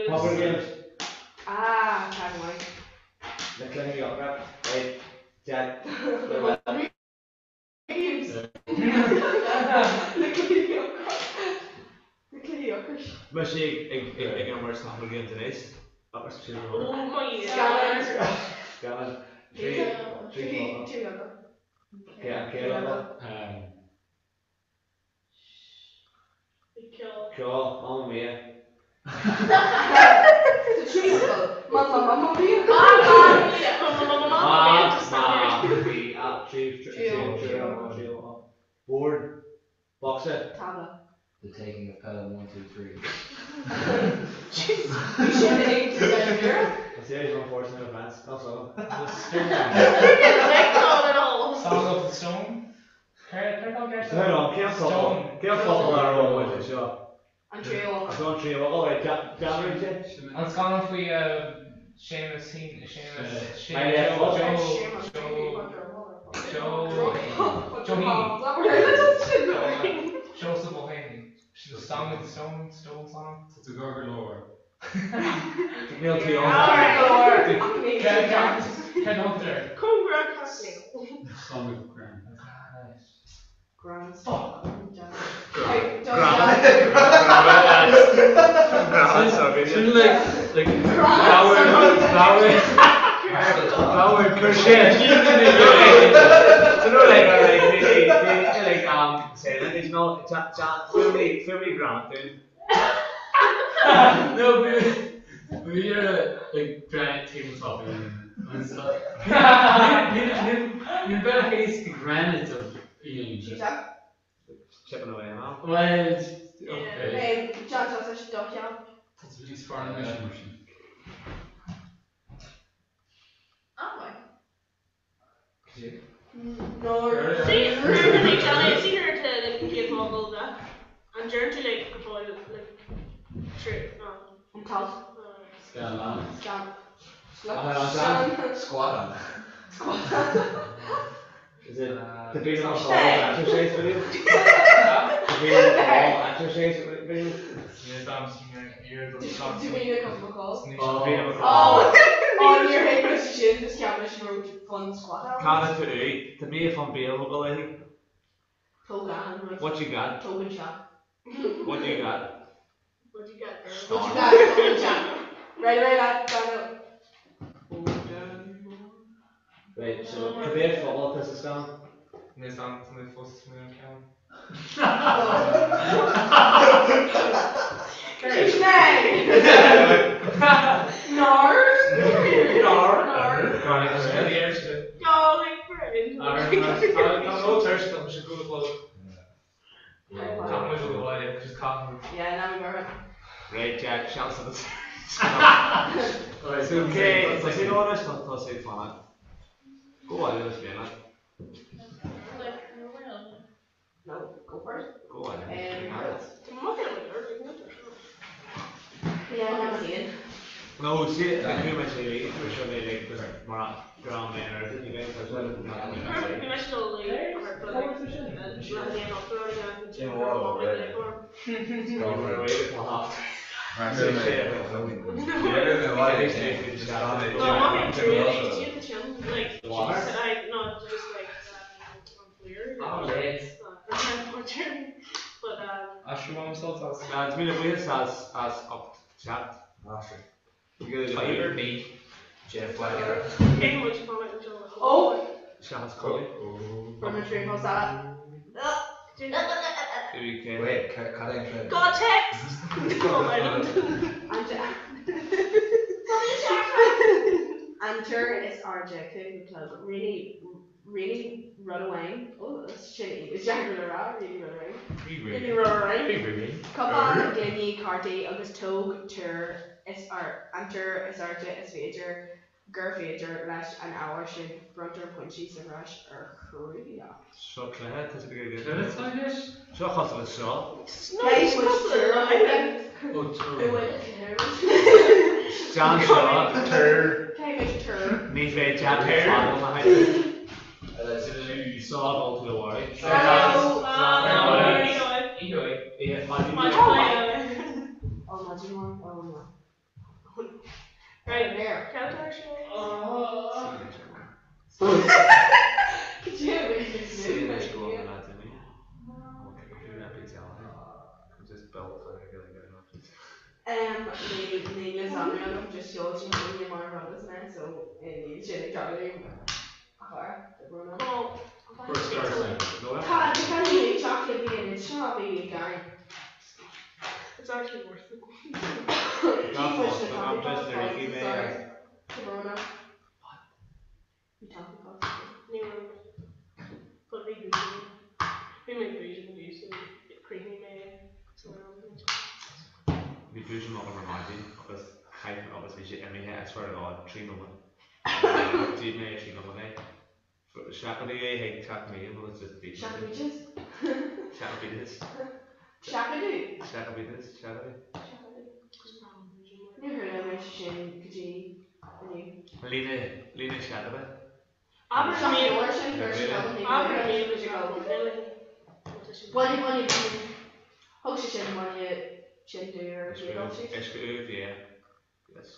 Hunger Games. Ah, tá go maith. Na cluichí opera. Right. Jack. Mise ag imirt sna Hunger Games anois. Oh my Scannán. 3 focal. Cén chéad fhocal? Ceol. Mamma Mia. Mamma Mamma Mia. Ma bhí a trí trí trí Bord. Bocsa. Tábla. The Taking of Pelham 1 2 3. Bhí sin ag A series of unfortunate events. That's all. Song of the Stone? Cén focal? Cén focal a raibh muid anseo? An tríú fhocal. Seo an tríú fhocal, right, dealraíonn sé. An scannán faoi Seamus Heaney, Seamus, Seamus, Joe, Joe, Joe, Joe Heaney. Seosamh Ó hÉanaí. The Song of the Stone, Stone Song. Tá tú gar go leor. Níl tú ann. Cén thugtar? Song of Gran. Gran. Fuck. Sin like like flower flower flower crochet. So no like like like like um say like you know fuaimní fuaimní granite dún. No bhí bhí ar like granite tabletop and stuff. Níl bealach éasca granite a dhéanamh. Chipping away now. Well, okay. John tá sé do cheann. Tá tú níos fearr ná mise mar sin. See, like Johnny, see her to like céad focal de an deireann tú like go fóill like true no. An t-alt. Scannán. Scan. Squadán. Squadán. Is it the Beat on the Ball exercise video? The Beat on the Ball exercise video? Davina McCall. Oh. Oh, níor thuig mé sin, just cheap mé sin raibh fun squat ann. Cad atá uaidh? Tá mé fan béal go léi. Tóg an rud. What you got? Tóg an teach. What you got? What you got girl? What you got? Tóg an teach. Right away lad, Daniel. Right, so cibé focal atá sa scannán? Níl fhios agam, tá mé fós ag smaoineamh ar an ceann. Right Jack, seans agat. Ok, tá sé go anois tá sé ag fanacht. Go bhfáil leis féin. No, go for it. Go on. No, see, I knew my CV, for sure they like just mar gra mé ar didn't you guys Tá míle buíochas as as ucht teacht. Tiger me. Jeff Wagner. Oh! Seachas codladh. Wait, cad é an trend? Got text! An túr is airde, 5 a chlog, really, really rud amháin, oh, sin is deacair le rá, really rud amháin. Really rud amháin. Cupán, gloiní, cártaí agus tóg túr is an túr is airde is féidir gur féidir leis an ábhar sin, bronntar pointí sa bhreis ar chruthaitheacht. Seo cluiche, tá siad ag iarraidh Cluiche atá i gceist? Seo cosúil le seo. Déan seo, túr. Ní bheidh Jack ag fágáil na háite. Sá dul tú abhaile. Right, there. Count our show. Níl a fhios agam just sheol sí chugainn mar rud is mé so níl sin ag tarlú a chara de brón Tá tá ní chocolate bhí an seo bhí gan. It's actually worth it. Bhí dúisím agam ar maidin agus chaith agus bhí sé imithe I swear to God 3 nóiméad. D'ith mé 3 nóiméad é. Seachadadh é chuig teach Liam agus just bhí Seachadadh. Seachadadh. Seachadadh. Seachadadh. Seachadadh. Níor chuala mé sin go dtí inniu. Líne líne seachadta. Abair sin Bainne bainne bainne. Thug sé sin bainne sin dúinn ar an gcéad dul síos. Uisce úr bia. Yes.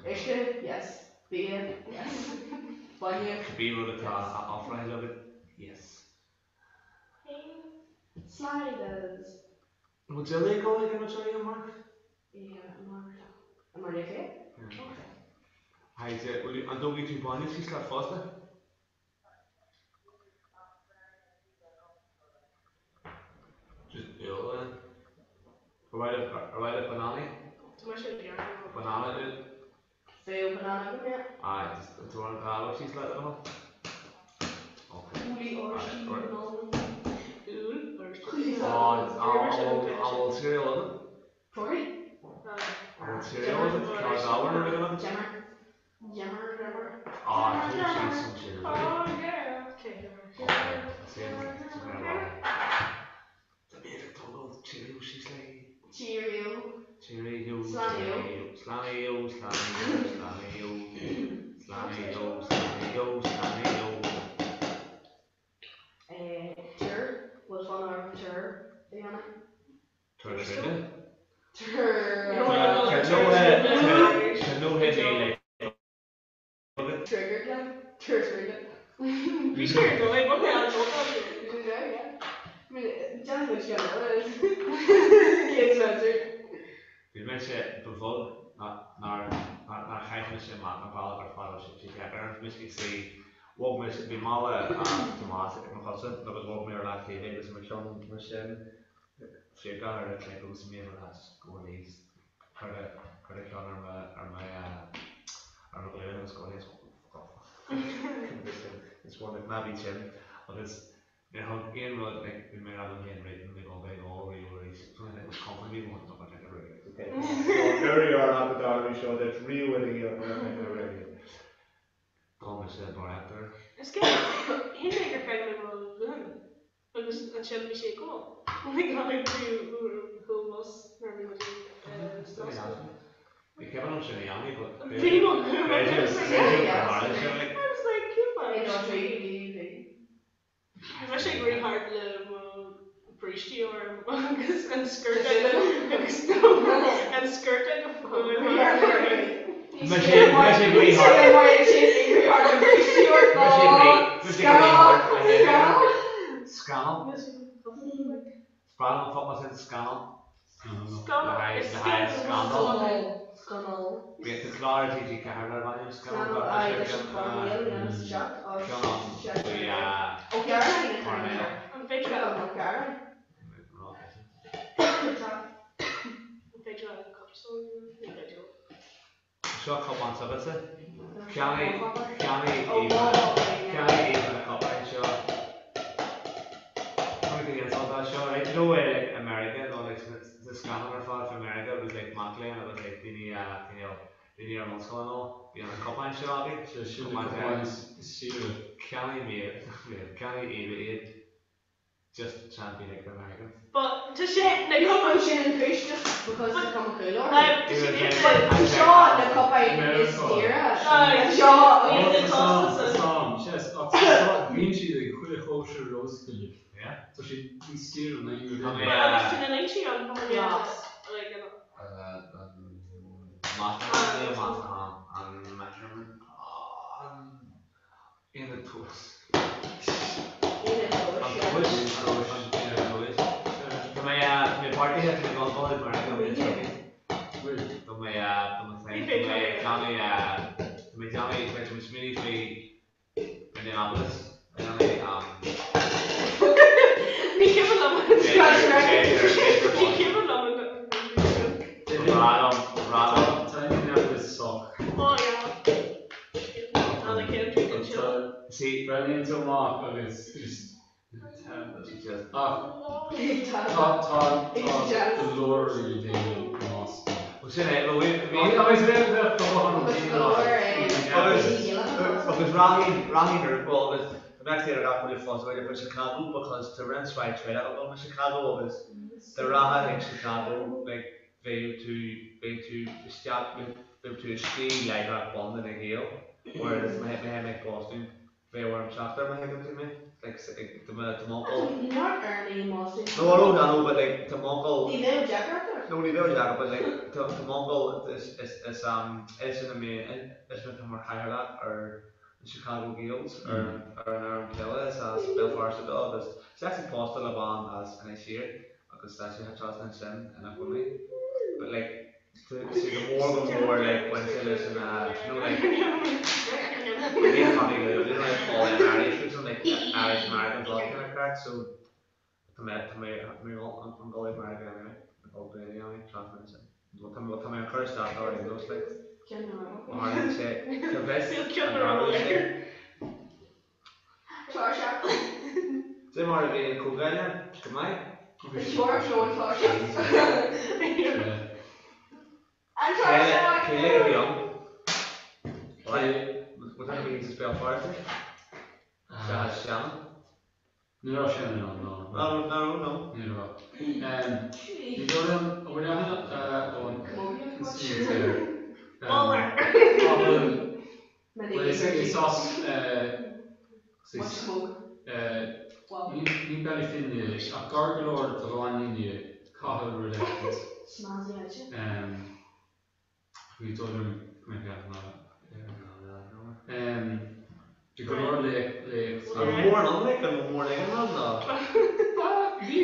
Uisce, yes. Bia, yes. Bainne. Cibé rud atá á ofráil agat, yes. Sliders. An bhfuil Dilly ag dul ag an Johnny amárach? Yeah, amárach. Amárach, yeah. Haidhe, an dtógfaidh tú bainne síos leat fosta? Just úll then. Ar mhaith leat banana? Banana úll? Bheadh banana agam, yeah. Aye, just an tabhair an gála síos leat a dhul. Okay. Úllaí oráistí banana. Úll oráistí. Oh, an bhfuil cereal agat? Torthaí? An bhfuil cereal agat? Ceann gabhair nó rud agat? Jimmer. Jimmer, jimmer. Ah, tóg síos ansin an Oh, yeah. Okay. Okay, sin sin ar lá. Tá mé ag tógáil Cheerio síos léi. Cheerio. Cheerio, Slánio. Slánio, Slánio, Slánio, Slánio, Slánio, Slánio. Eh, Túr, bhfuil fonn orm túr a dhéanamh? Túr sine? Túr. Tá no head le agat. Trigger glen, túr trigger. Bhí sé ar dóigh, bhí mé an Déanfaidh muid ceann eile. Céad spencer. Bhí mise ba bheag nár chaith mise amach an bealach ar fad ó sin. Bhí teip orm, bhí mise ag suí. Bhog mise, bhí mála Tomás ag mo chosa agus bhog mé ar leataobh é agus mo cheann mar sin, fiacla ar a clip agus mé mar as go aníos, cuir a cuir a ceann ar mo ar mo ar mo ghlúin agus go aníos, fuck off. It's one like ná bí tinn agus níor thug aon rud like bhí mé ag rá liom féin right níl mé ag dul bheith ag ól riamh arís something like was comforting me going fuck off like okay. So here we are at the Darley Show that's Rio in the Radio. D'ól mise barrachtar. Is cinnte, shíl mé gur chreid mé mo ghlúin agus ansin bhí sé ag gol. Like tháinig tú chúl bus nuair a bhí muid ag Moscow. Ní cuimhin liom sin a dhéanamh but Bhí mo ghlúin b'fhéidir b'fhéidir gur tharla sé like. I was like cén fáth ar Bhí mise ag rith thart le mo brístí orm agus an sciort agus an sciort ag Mise mise ag rith thart Mise ag rith mise ag rith thart le Scannal. Is breá liom an focal sin scannal. Le haghaidh scandal. Bíonn tá clár ar TG4 darb ainm Scannal ceann ann faoi choirnéal. Seo cupán s'agatsa. Cheannaigh, cheannaigh Aoibhinn, cheannaigh Aoibhinn na cupáin seo. Chonaic tú insult as seo, right? You know where like America nó like sna scannáin ar fad fá America agus like mac léinn agus like daoine cineál daoine ar an ollscoil and all bíonn na cupáin seo againn. Sé sin na cupáin is saoire. Cheannaigh Méabh, cheannaigh Aoibhe iad. Just trying to be like the Americans. But tá sé na Ní cupáin. sin an chúis just because tá cuma cool orthu. Tá sé But tá seo na cupáin is daoire. Seo Yes, ach bíonn siad ag chuile chóisir ollscoile. Tá siad níos daoire ná aon rud eile. Agus tá na loinsí ann chomh maith like an. An measurement an Aonad tomhais. An tomhais? An aonad tomhais. Tá mé tá mé beartaithe tá mé ag dul ag Meiriceá an bhliain seo chugainn. Tá mé tá mé féin tá mé ag déanamh tá mé ag déanamh tá mé ag smaoineamh faoi Indianapolis a dhéanamh. Ní cuimhin liom an Ní cuimhin liom an Ba bhreá liom ba bhreá liom. Tá Indianapolis sách. Oh yeah. See, breathnaíonn tú amach agus just ach tá tá tá go leor le déanamh in Austin. Well sin é, well bhí bhí Agus bheadh bheadh do dhóthain Agus agus rachainn rachainn ar well agus dá mbeadh saor ar gach rud fós b'fhéidir but Chicago because tá roinnt mhaith traenach ag dul go Chicago agus dá rachfá chuig Chicago like bheadh tú, bheadh tú isteach, bheadh tú istigh láithreach bonn de na Gaeil, whereas má théim ag Boston, bheadh orm teacht air má thuigeann tú mé, like tá mo, tá m'uncail. Not early i mBoston. No, I know, I know, but like tá m'uncail. Ní bheadh deacracht ort. No, ní bheadh deacracht, but like tá, tá m'uncail is, is, is, um, is ina main, is atá mar chathaoirleach ar na Chicago Gaels ar an, ar an fhoireann peile, is as Béal Feirste dó agus is actually pósta le bean as Inis Oírr. agus tá sé trasna ansin ina chónaí but like tá sé go mór go mór like bainte leis an you know like ní funny go you know like all in Irish or something like Irish Americans all kind of craic so tá mé tá mé mé an dul ag America anyway an dul go anyway trasna ansin tá mé tá mé an cur isteach ar aon nós like má tharlaíonn sé tá bheas an dtarlóidh sé. Cé mar a bhí an comhdháil ann? Go maith. Cé a bhí ann? Bhfuil duine ar bith as Béal Feirste? Seachas Shannon? Ní raibh Shannon ann, no. Ná raibh, ná raibh, no. Ní raibh. Ní dóigh liom, an bhfuil aithne ón Ísiltír? Bhuel, is as ní Baile Finne ach gar go leor do Ghleann Fhinne, Cathal rud éicint. Ní dóigh liom go mbeidh aithne air. Bhí go leor léachtaí. An mór an ionraic, an mór an ionraic ná? Bhí,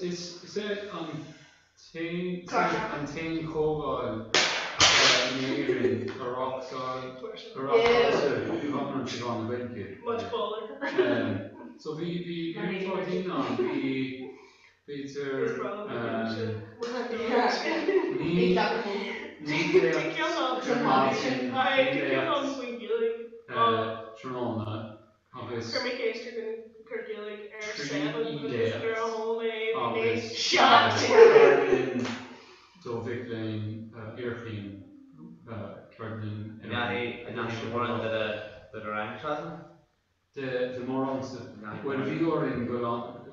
is é an t-aon chomhdháil. In Éirinn a reáchtáil a reáchtáiltear i Siobhán na Gaeilge. Much cooler. So bhí bhí roinnt mhaith daoine ann, bhí b'fhéidir ní ní léacht ar maidin, ní léacht tráthnóna agus 3 léacht agus ceardlann do mhic léinn iarchéime, ceardlann ar An ndeachaigh mórán de do rang trasna? De mo rangsa? Bhuel bhí orainn dul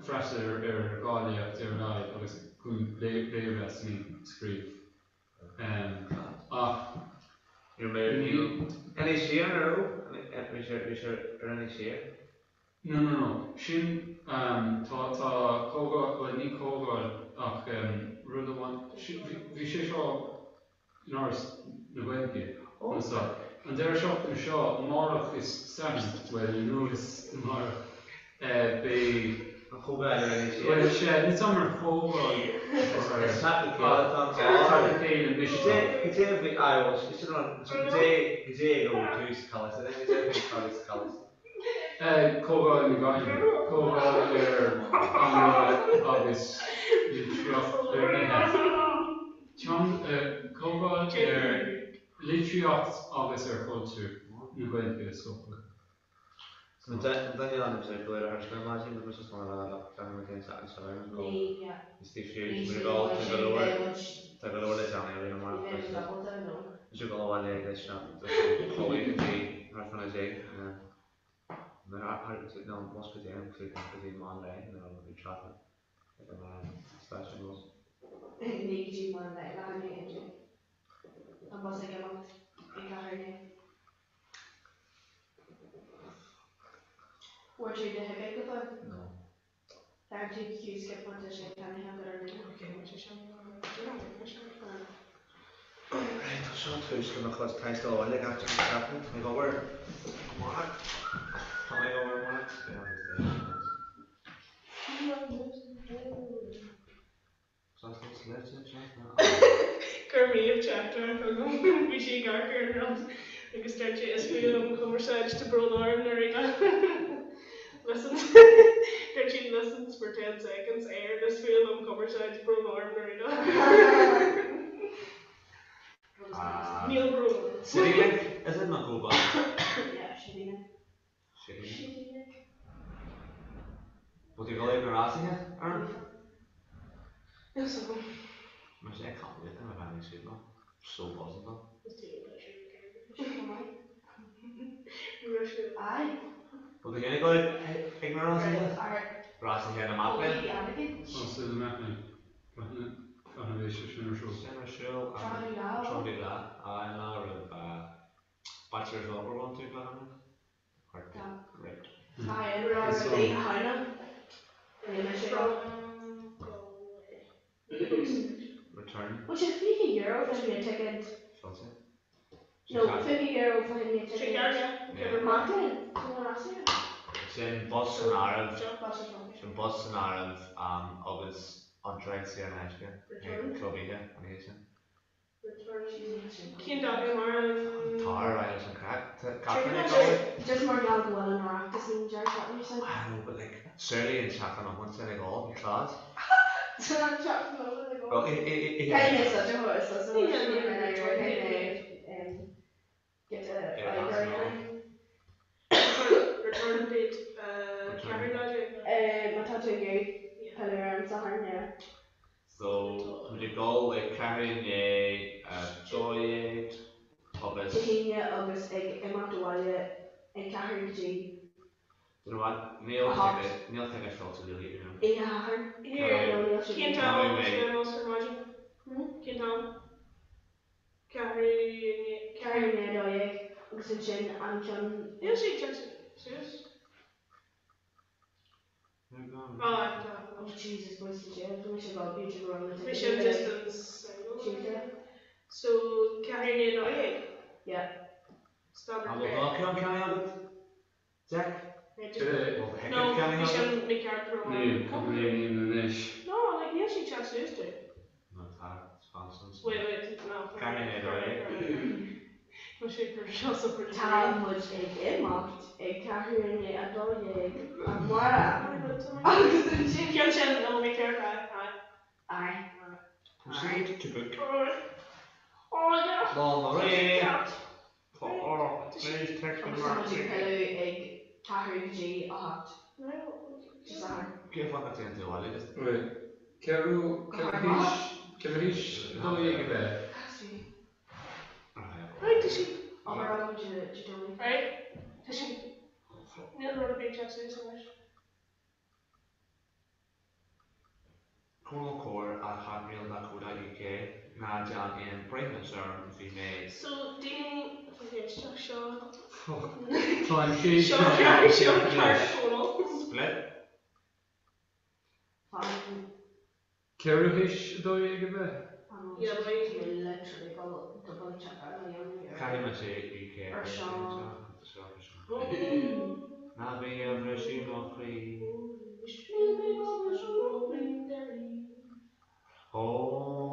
freastal ar 2 léacht ar a laghad agus chun léirmheas a scríobh. Ach ní. Inis Oírr an raibh? Bhí sé ar Inis Oírr? No no no. Sin tá tá comhdháil, bhuel ní comhdháil ach rud amháin, bhí sé seo in Áras na Gaeilge anso an deireadh seachtaine seo, amárach is Satharn, bhuel inniu is amárach, beidh. An chomhdháil ar Inis Oírr. Bhuel sea, níl 's a'm ar chomhdháil Is teach le chéile atá ann. Teach le chéile Misneach. Cad é a bhí, aye bhuel sin an, cad é, cad é a raibh tús callasta, cad é a bhí tús callasta. Comhdháil na Gaillimhe, Comhdháil ar Theanga agus Litríocht ar Comhdháil ar Litríocht agus ar Chultúr na Gaeilge is dócha. An duine ann is go léir a thuirse ar maidin agus is maith le ceann na cinn anseo nó is taobh thiar de go tá go leor tá go leor le déanamh ar an amárach is go abhaile leis na codladh go dtí thart fán 10 nó bus go dtí an go dtí meán lae nó bhí traffic ag an stáisiún bus. Ní go dtí meán lae, leath i ndiaidh a 11. An bus ag imeacht ag ceathrú i ndiaidh. Bhfuair tú do thicéad go fóill? No. Deir tú queue skip má tá sé ceannaithe agat ar líne. Right, tá seo tús le mo chuid taistil abhaile gach deireadh seachtaine. Tá mé ag obair amárach. Tá mé ag obair amárach. Chuir Méabh teachtaireacht chugam, bhí sí ag amharc ar an rud agus dúirt sí is fuath liom cumarsáid tá brón orm nuair a listens dúirt sí listens for ten seconds air is fuath liom cumarsáid brón orm nuair a Níl brón orm. CityLink, is it not go bad? Yeah, CityLink. CityLink. Bhfuil tú ag dul ag na rásaithe, Aaron? Níl 's agam. Mar sé, I can't wait I'm having a now. So buzzing though. Aye. Bhfuil tú féin ag dul ag na rásaithe? Rásaithe na mac léinn? Rásaithe na mac léinn. Cathain a bheidh sé sin ar siúl? Sin ar siúl an 30ú lá, aye, an lá roimh Bachelor's Opera 1, 2, 5, Return. Bhfuil sé €20 fá choinne ticéad? Fáilte. No, €20 fá choinne ticéad. Mac léinn, tá na rásaí. Sin bus san áireamh, sin bus san áireamh agus iontráil saor in aisce chuig club oíche an oíche sin. Cén dáta mar an. Tá ar aghaidh leis an craic. Tá Catherine ag gabháil. Just mar gheall go bhfuil an Oireachtas an deireadh seachtaine sin. I know but like surely an tseachtain amach sin ag gabháil, bhí class. An tseachtain amach ag gabháil. Well, i i i Caithfidh mé suite a thabhairt suas an caithfidh mé get a oibre a dhéanamh. Return date 14 lá. Má tá tú ag iarraidh pilleadh ar an Satharn, yeah. So, tá muid ag dul ag ceathrú i ndiaidh a 12 agus. Dé hAoine agus ag imeacht abhaile ag ceathrú go dtí. Do you know what? Níl ticket, níl ticket fillte really, you know. Oíche Shathairn. Cén t-am a bhfuil sé ar maidin? Cén t-am? Ceathrú i ndiaidh. Ceathrú i ndiaidh a 12 agus ansin an ceann. Níl sé ag teacht suas. Ah, tá. Oh Jesus, wasted yeah, bhí mise ag b'fhéidir go raibh na Bhí sé distance. Tuesday. So ceathrú i ndiaidh a 12? Yeah. Standard An bhfuil do cheann ceannaithe agat, Jack? No, bhí sin mícheart go raibh. Níl, tá mé anois. No, like níl sé ag teacht suas dúinn. No, tá, it's nonsense. Wait, wait, no. Ceathrú i ndiaidh a 12. Tá muid ag imeacht ag ceathrú i ndiaidh 12 amárach agus ansin. Ceann sin nó bhí ceart aye. Aye. Proceed to book. Lá na Ré. Please text Agus tá muid ag filleadh ag ceathrú go dtí a hocht. Satharn. Cén fáth nach dtéann tú abhaile just? Wait, ceathrú, ceathrú théis, ceathrú théis 12 a bheith? Right, tá sí. Obair agam Dé Domhnaigh. Right, tá sí. Níl rud ar bith ag teacht suas anois. Conall Corr at hotmail dot co dot uk Ná déan aon breithiúnas orm, bhí mé. So, daoine atá ag éisteacht, seo. Tá an chéad Seo ceann seo ceart Chonaill. Split. Fan. Ceathrú théis 12 a bheith? Yeah, but. Caithfidh mise UK Ar seo. Ná bí ag briseadh mo chroí.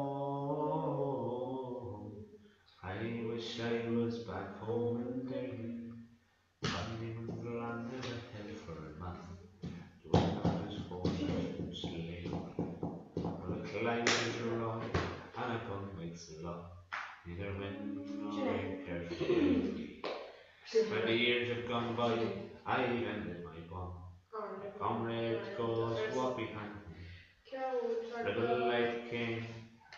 Oh, I wish I was back home in Derry.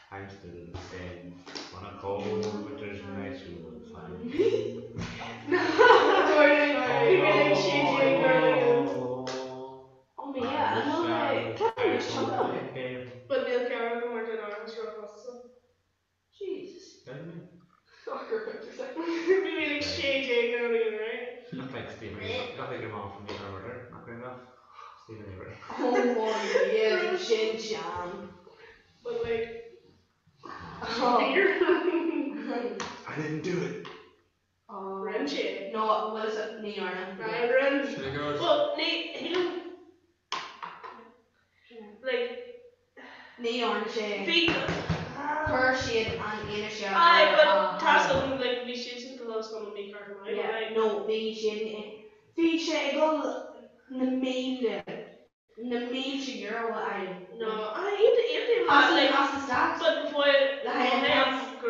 I'm still the same On a cold winter's night you will find me But níl ceann agam mar den áras róchostasach. Jesus. Bhí mé like 16 nuair a bhí right? Not like Stephen Not like your mom from the murder, not great enough. Stephen Avery. Oh my Dhia, sin sean. But like I didn't do it. Rinne sé. No, bhfuil fhios ní dhearna. Right, rinne. Well, ní, shílim, like. Ní dhearna sé. Bhí. Chuir siad an fhianaise ar Aye, but tá a fhios agam, like, bhí siadsan go raibh an mícheart go maith, Yeah, like. no, bhí siad, bhí sé ag dul na míle. na mílte euro a fháil. No, aontaím As an as an stát. But before Le haghaidh an tax. go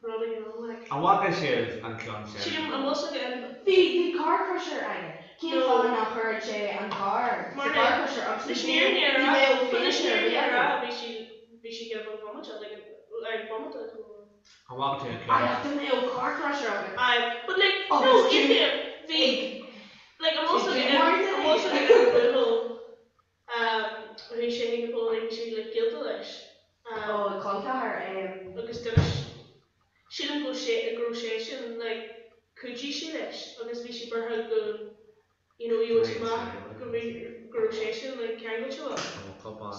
raibh rudaí ann like. An bhfaca sibh an ceann sin? Sílim an bhfuil sé again? Bhí bhí car crusher aige. Cén fáth nár chuir sé an carr sa car crusher agus Leis ní an fhírinne a ní rá, bheadh but leis an fianaise ar fhírinne bith a rá, acu. bhí sí bhí sí ag an bhomaite like like bomaite An bhfaca tú an Ach ceann? dá mbeadh car crusher agat. Aye, but like no, Agus tú aontaím bhí ag Like an bhfuil ag an bhfuil sé ag an buachaill um bhí sé ag an bhuachaill bhí sé like gaolta leis um Ó col ceathar agus d'inis sílim go sé go raibh sé sin like chuidigh sé leis agus bhí sé buartha go you know gheobhadh sé amach go bhí go raibh sé sin like ceangailte leo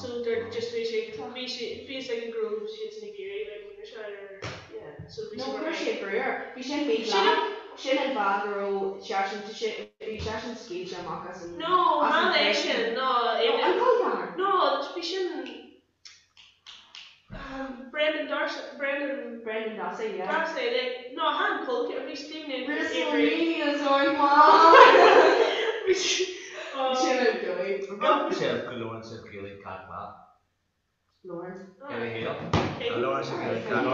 so they're just bhí sé bhí sé bhí fhios aige go raibh siad sin ag iarraidh like rinne sé ar Yeah. so bhí No sé chuir sé brú air. Bhí sin Sílim Sin an fáth go raibh seisean bhí seisean scaoilte amach as an No, as an chan é prison. sin, no, No, an col ceathar. No, bhí sin um, Brendan Darcy, Brendan Brendan Dassey, yeah. Dassey, like, no, chan col ceathar, bhí Stephen Avery. WrestleMania is on mom! Bhí sin, oh. Sin an dóigh. An bhfaca sibh go labhrann sibh Gaeilge gach lá? Lawrence. Labhrann sibh Gaeilge gach lá.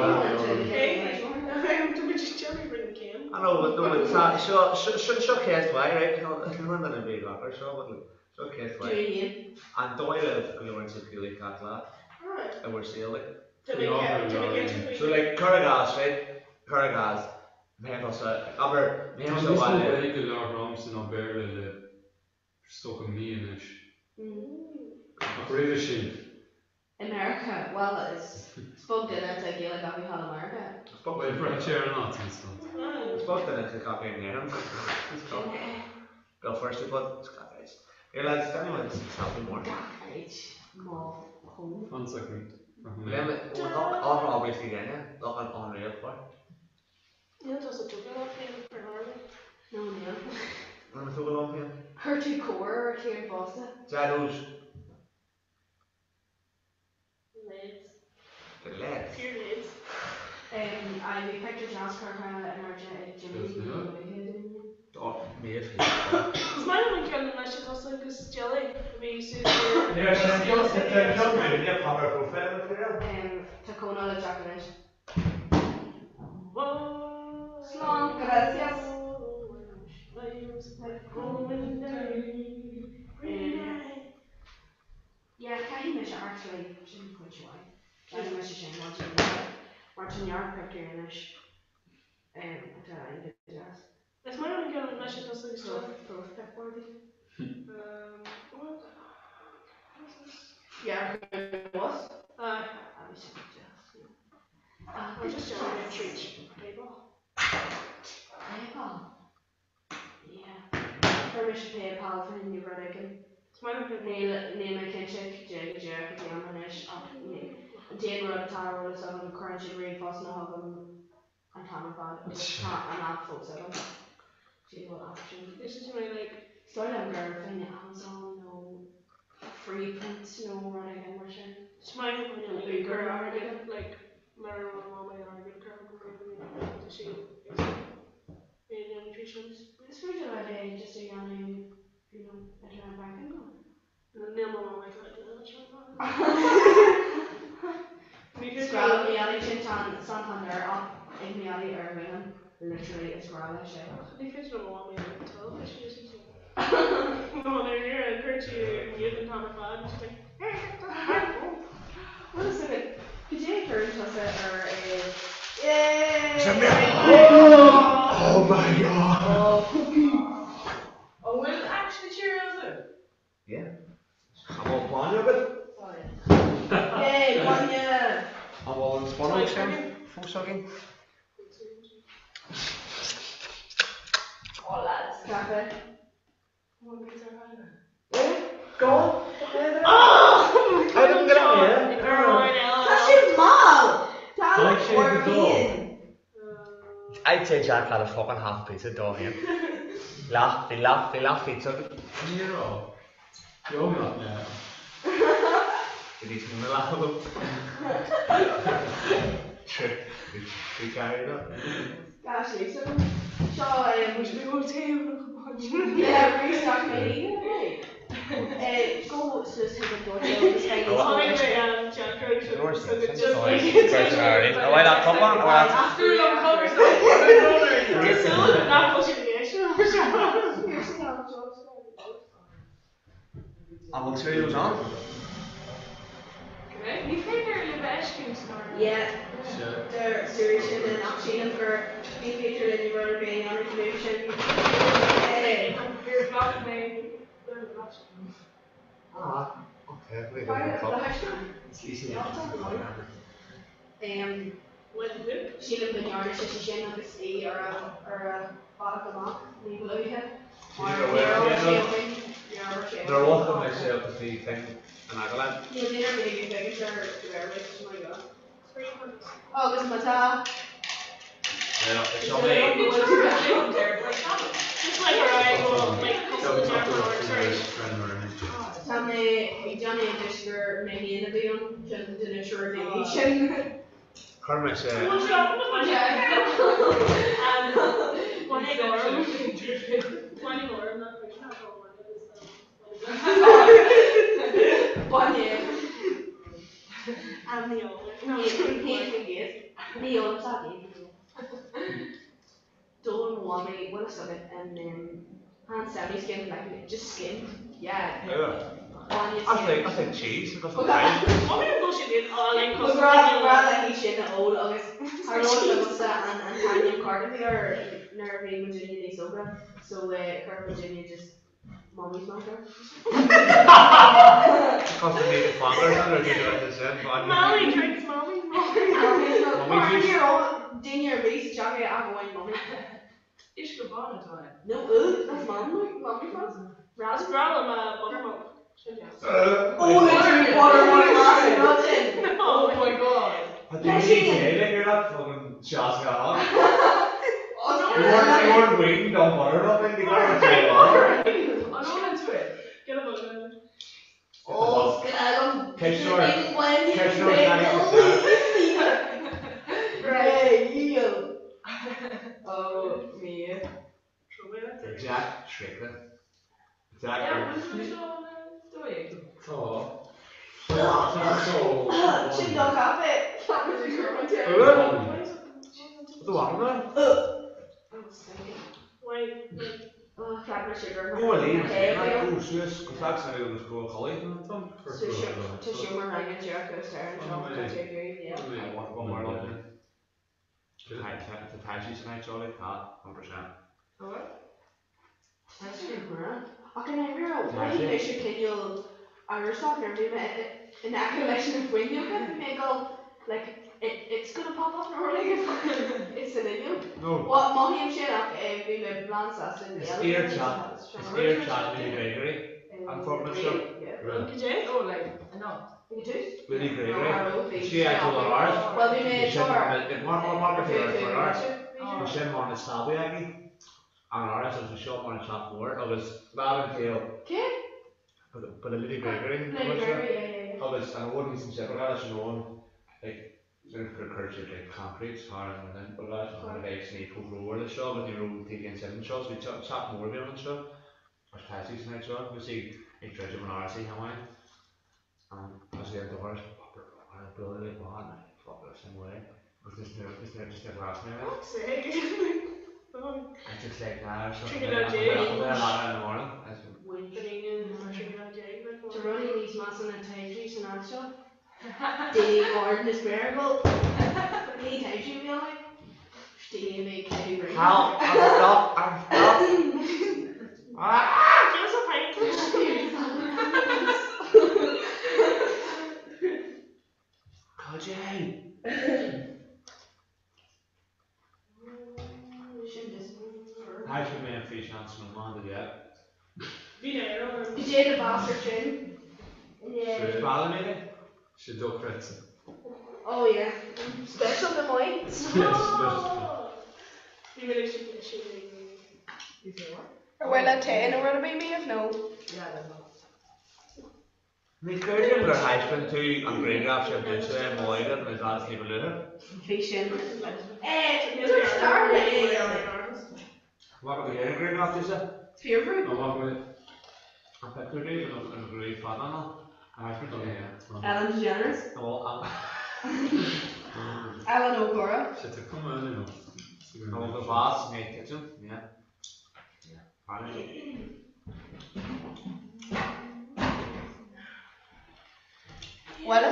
I I know, but no, but sa, seo, seo, seo, seo ceist mhaith, right? Níl aon duine a bhí ag ar seo, but like, seo ceist mhaith. An dóigh libh go labhrann sibh Gaeilge gach lá i bhur saol, like? So like, cuir i gcás, right? Cuir i gcás, mé tusa, abair, mé Tá tusa níos mó abhaile. Gaeilge á labhairt agamsa ná Béarla le is dócha mí anois. Ach roimhe sin. I Meiriceá, bhuel, is beag duine atá Gaeilge acu thall i Meiriceá. Bhuel, braitheann sé ar an áit ansan. Is beag duine atá acu in Éirinn. Béal Feirste, but it's gach áit. Here lads, does anyone selfie more? Gach áit, má chónaí. One second. Obviously, yeah, loch an unreal for. Níl tusa tugtha leat féin ar chor ar bith. No, níl. Níl mé tugtha liom féin. Chuir tú cóir ar Ciarán fosta. Shadows. Leads. The leads. Pure leads. Aye, bhí pictiúr deas curtha in airde ag Jimmy níos luaithe dúinne. Is maith liom an ceann a mise tusa agus Jelly a bhí suas ar Ní raibh sé ceann dúinne páipéar profile material. Tá Conall ag teacht anois. Slán, gracias. Yeah, caithfidh mise actually, sin pointe mhaith. Caithfidh mise sin a bhaint amach mar tá neart pictiúirí anois atá iontach deas. Is maith liom an ceann mise tusa agus Jelly. Prof pic Barbie. Yeah, was? Aye. Ah, bhí sin deas. Or just Jelly ag treat. Paintball. Paintball? Yeah. Fuair mise PayPal fá choinne rud éigin. Is maith liom PayPal. Níl níl mé cinnte cad é go díreach a bhí ann anois ach an t-aon rud atá ar eolas agam cuireann siad ríomhphostanna chugam an t-am ar fad agus tá an app fós agam. See the whole app sin. This is my like. Is dóigh liom gur fá choinne Amazon nó Freeprint nó rud éigin mar sin. Is maith liom Nó Uber nó rud éigin. Like mar a raibh mama airgead curtha go tá sí ag Is féidir leat é just a dhéanamh you know internet banking nó? Níl mo mhamaí ag déanamh sin. Is grá liom Mieli sin tá an Santander app ag Mieli ar a ghuthán literally is grá leis é. Ní féidir liom mo mhamaí a teilifís a úsáid. No, nuair a cuireann sí ar mute an t-am ar fad and she's like Bhfuil fhios agat cad é a chuireann tusa ar Oh my god! An bhfuil actually Cheerios ann? Yeah. An bhfuil bainne agat? Yay, bainne! An bhfuil an spúnóg sin fós againn? Oh lads, caife. Go on. I didn't get out here. Tá sé mall! Tá an féin. I'd say Jack had a fucking half pizza dó féin. Leath, bhí leath, bhí leath pizza agat. Ní raibh. Beagnach leath. Bhí níos mó ná leath agam. True. Bhí cearr dó. Tá sé agam. Seo Yeah, restock mé. Go suas chuig an dóiteán agus beidh níos mó An bhfuil Cheerios ann? Ní féidir libh a fheiscint mar. Yeah, deir Siri sin linn ach sílim gur ní féidir linn rud ar bith a dhéanamh roimh sin. Níor ghlac mé Ah, okay. Sílim go ndearna sise sin agus í ar a ar a bealach amach ní ba luaithe mar ní raibh sé againn, ní raibh sé Nuair a mhothaigh mé sé agus bhí thing in agallamh. Níl duine ar bith ag féachaint ar Réimis, my God. Agus má tá. Seo mé. Tá mé ag déanamh anois gur mé féin a bhí ann, sin duine triúr daoine sin. Chuir mé sé. Bainne. Ní fhoghlaim D'ól mo mhamaí, bhfuil fhios agat, an an semi-skimmed like just skimmed, yeah. Bainne That's like, skimmed. that's like cheese, it doesn't taste. Ba ghrá ba ghrá léi sin a ól agus thar eolas agamsa an an t-ainm ceart a bhí air nuair a bhí muidinne níos óga so chuir muidinne just Mommy's milk air. Cos na míle fangar nuair a bhí tú sin, bainne. Molly drinks mommy's milk. Mommy's milk. Mummy Mar juice. ní raibh duine ar bith sa teach é ach amháin mummy. Uisce bán atá ann. No, ugh, that's mom, mommy's milk. Is breá liom buttermilk. Sin deas. Oh, literally buttermilk as an rud sin. Oh my god. Tá daoine céile here leat fucking 68. You weren't, you weren't waiting don buttermilk thing, you got it An ólann tú é? Get a buttermilk. Oh, scragam. Ceistneoir. Ceistneoir Danny Costello. Right. 30. Deacair. Tá. Sin do chaife. Do mham Go líon go suas go fad agus go chollaí. Tá seomra ranga díreach upstairs anseo tá tú ag iarraidh Tá taisí san áit seo, tá, 100%. Tá sé mura. Ach in aimsir mhothaigh mise cineál amhrasach nuair a bhí mé in aice leis na fuinneoga, bhí mé ag dul like it's gonna pop up nó rud éigin it's an fhuinneog. Well, mothaím sin ach bhí mé lán sásta Is iar-teach, is iar-teach Lily Gregory an foirgneamh seo. Cad é? Oh, like, anocht. Ag an tús? Lily Gregory. Is í ag dul ar ard. Well, bhí mé Bhí sin mar mar mar ar ard. Bhí sin mar na snámhaí aici. An áras agus bhí seo mar an teach mór agus lámh an tsaoil. Cé? Ba le Lily Gregory an Lily rud seo. Gregory, yeah, yeah, yeah. Agus an abhainn thíos ansin, ba leis an abhainn like gur chuir siad like concrete thar an abhainn, ba leis an abhainn a bheith ag sníomh chomh rómhar leis seo agus ní raibh taobh aon suim anseo so bhí teach mór a bhí ann anseo agus tá sí san áit seo. Bhí sí ag druidim an áras oíche amháin agus bhí an doras bualadh like what fuck that's no way agus just níor just níor just níor ghlas mé air. Fuck's sake. I just like nah so Drinking all day. in the morning. Tá rudaí níos measa ná taibhsí san áit seo. Daoine Gordon is Miracle. Ní taibhsí a bhí ann. Daoine a bhí ag caitheamh ruaig. How I'm stop I'm stop. Ah! Give us a pint. Cad é? Sin just Thaispeáin mé an físeán san iomlán do Deb. Bhí náire orm. Cad é do mheas ar sin? Is breá liom é. Sé dochreidte. Oh yeah. Special go maith. Bhí mé ag siúl Ar mhaith leat tae nó rud ar bith, Méabh, nó? Ní chreidim gur thaispeáin tú an grianghraf sin domhsa i m'óige nó is ní ba luaithe. Bhí sin. Dúirt Darla é. Bhfaca tú féin an grianghraf domhsa? Fíorbhrú. Ó bhfaca mé. An pictiúr díobh an ghruaig fada ná a thaispeáin tú é. Ellen DeGeneres. Nó an. Ellen O'Gora. Sé tá cuma eile nó. Nó go bás mé titim, yeah. Well,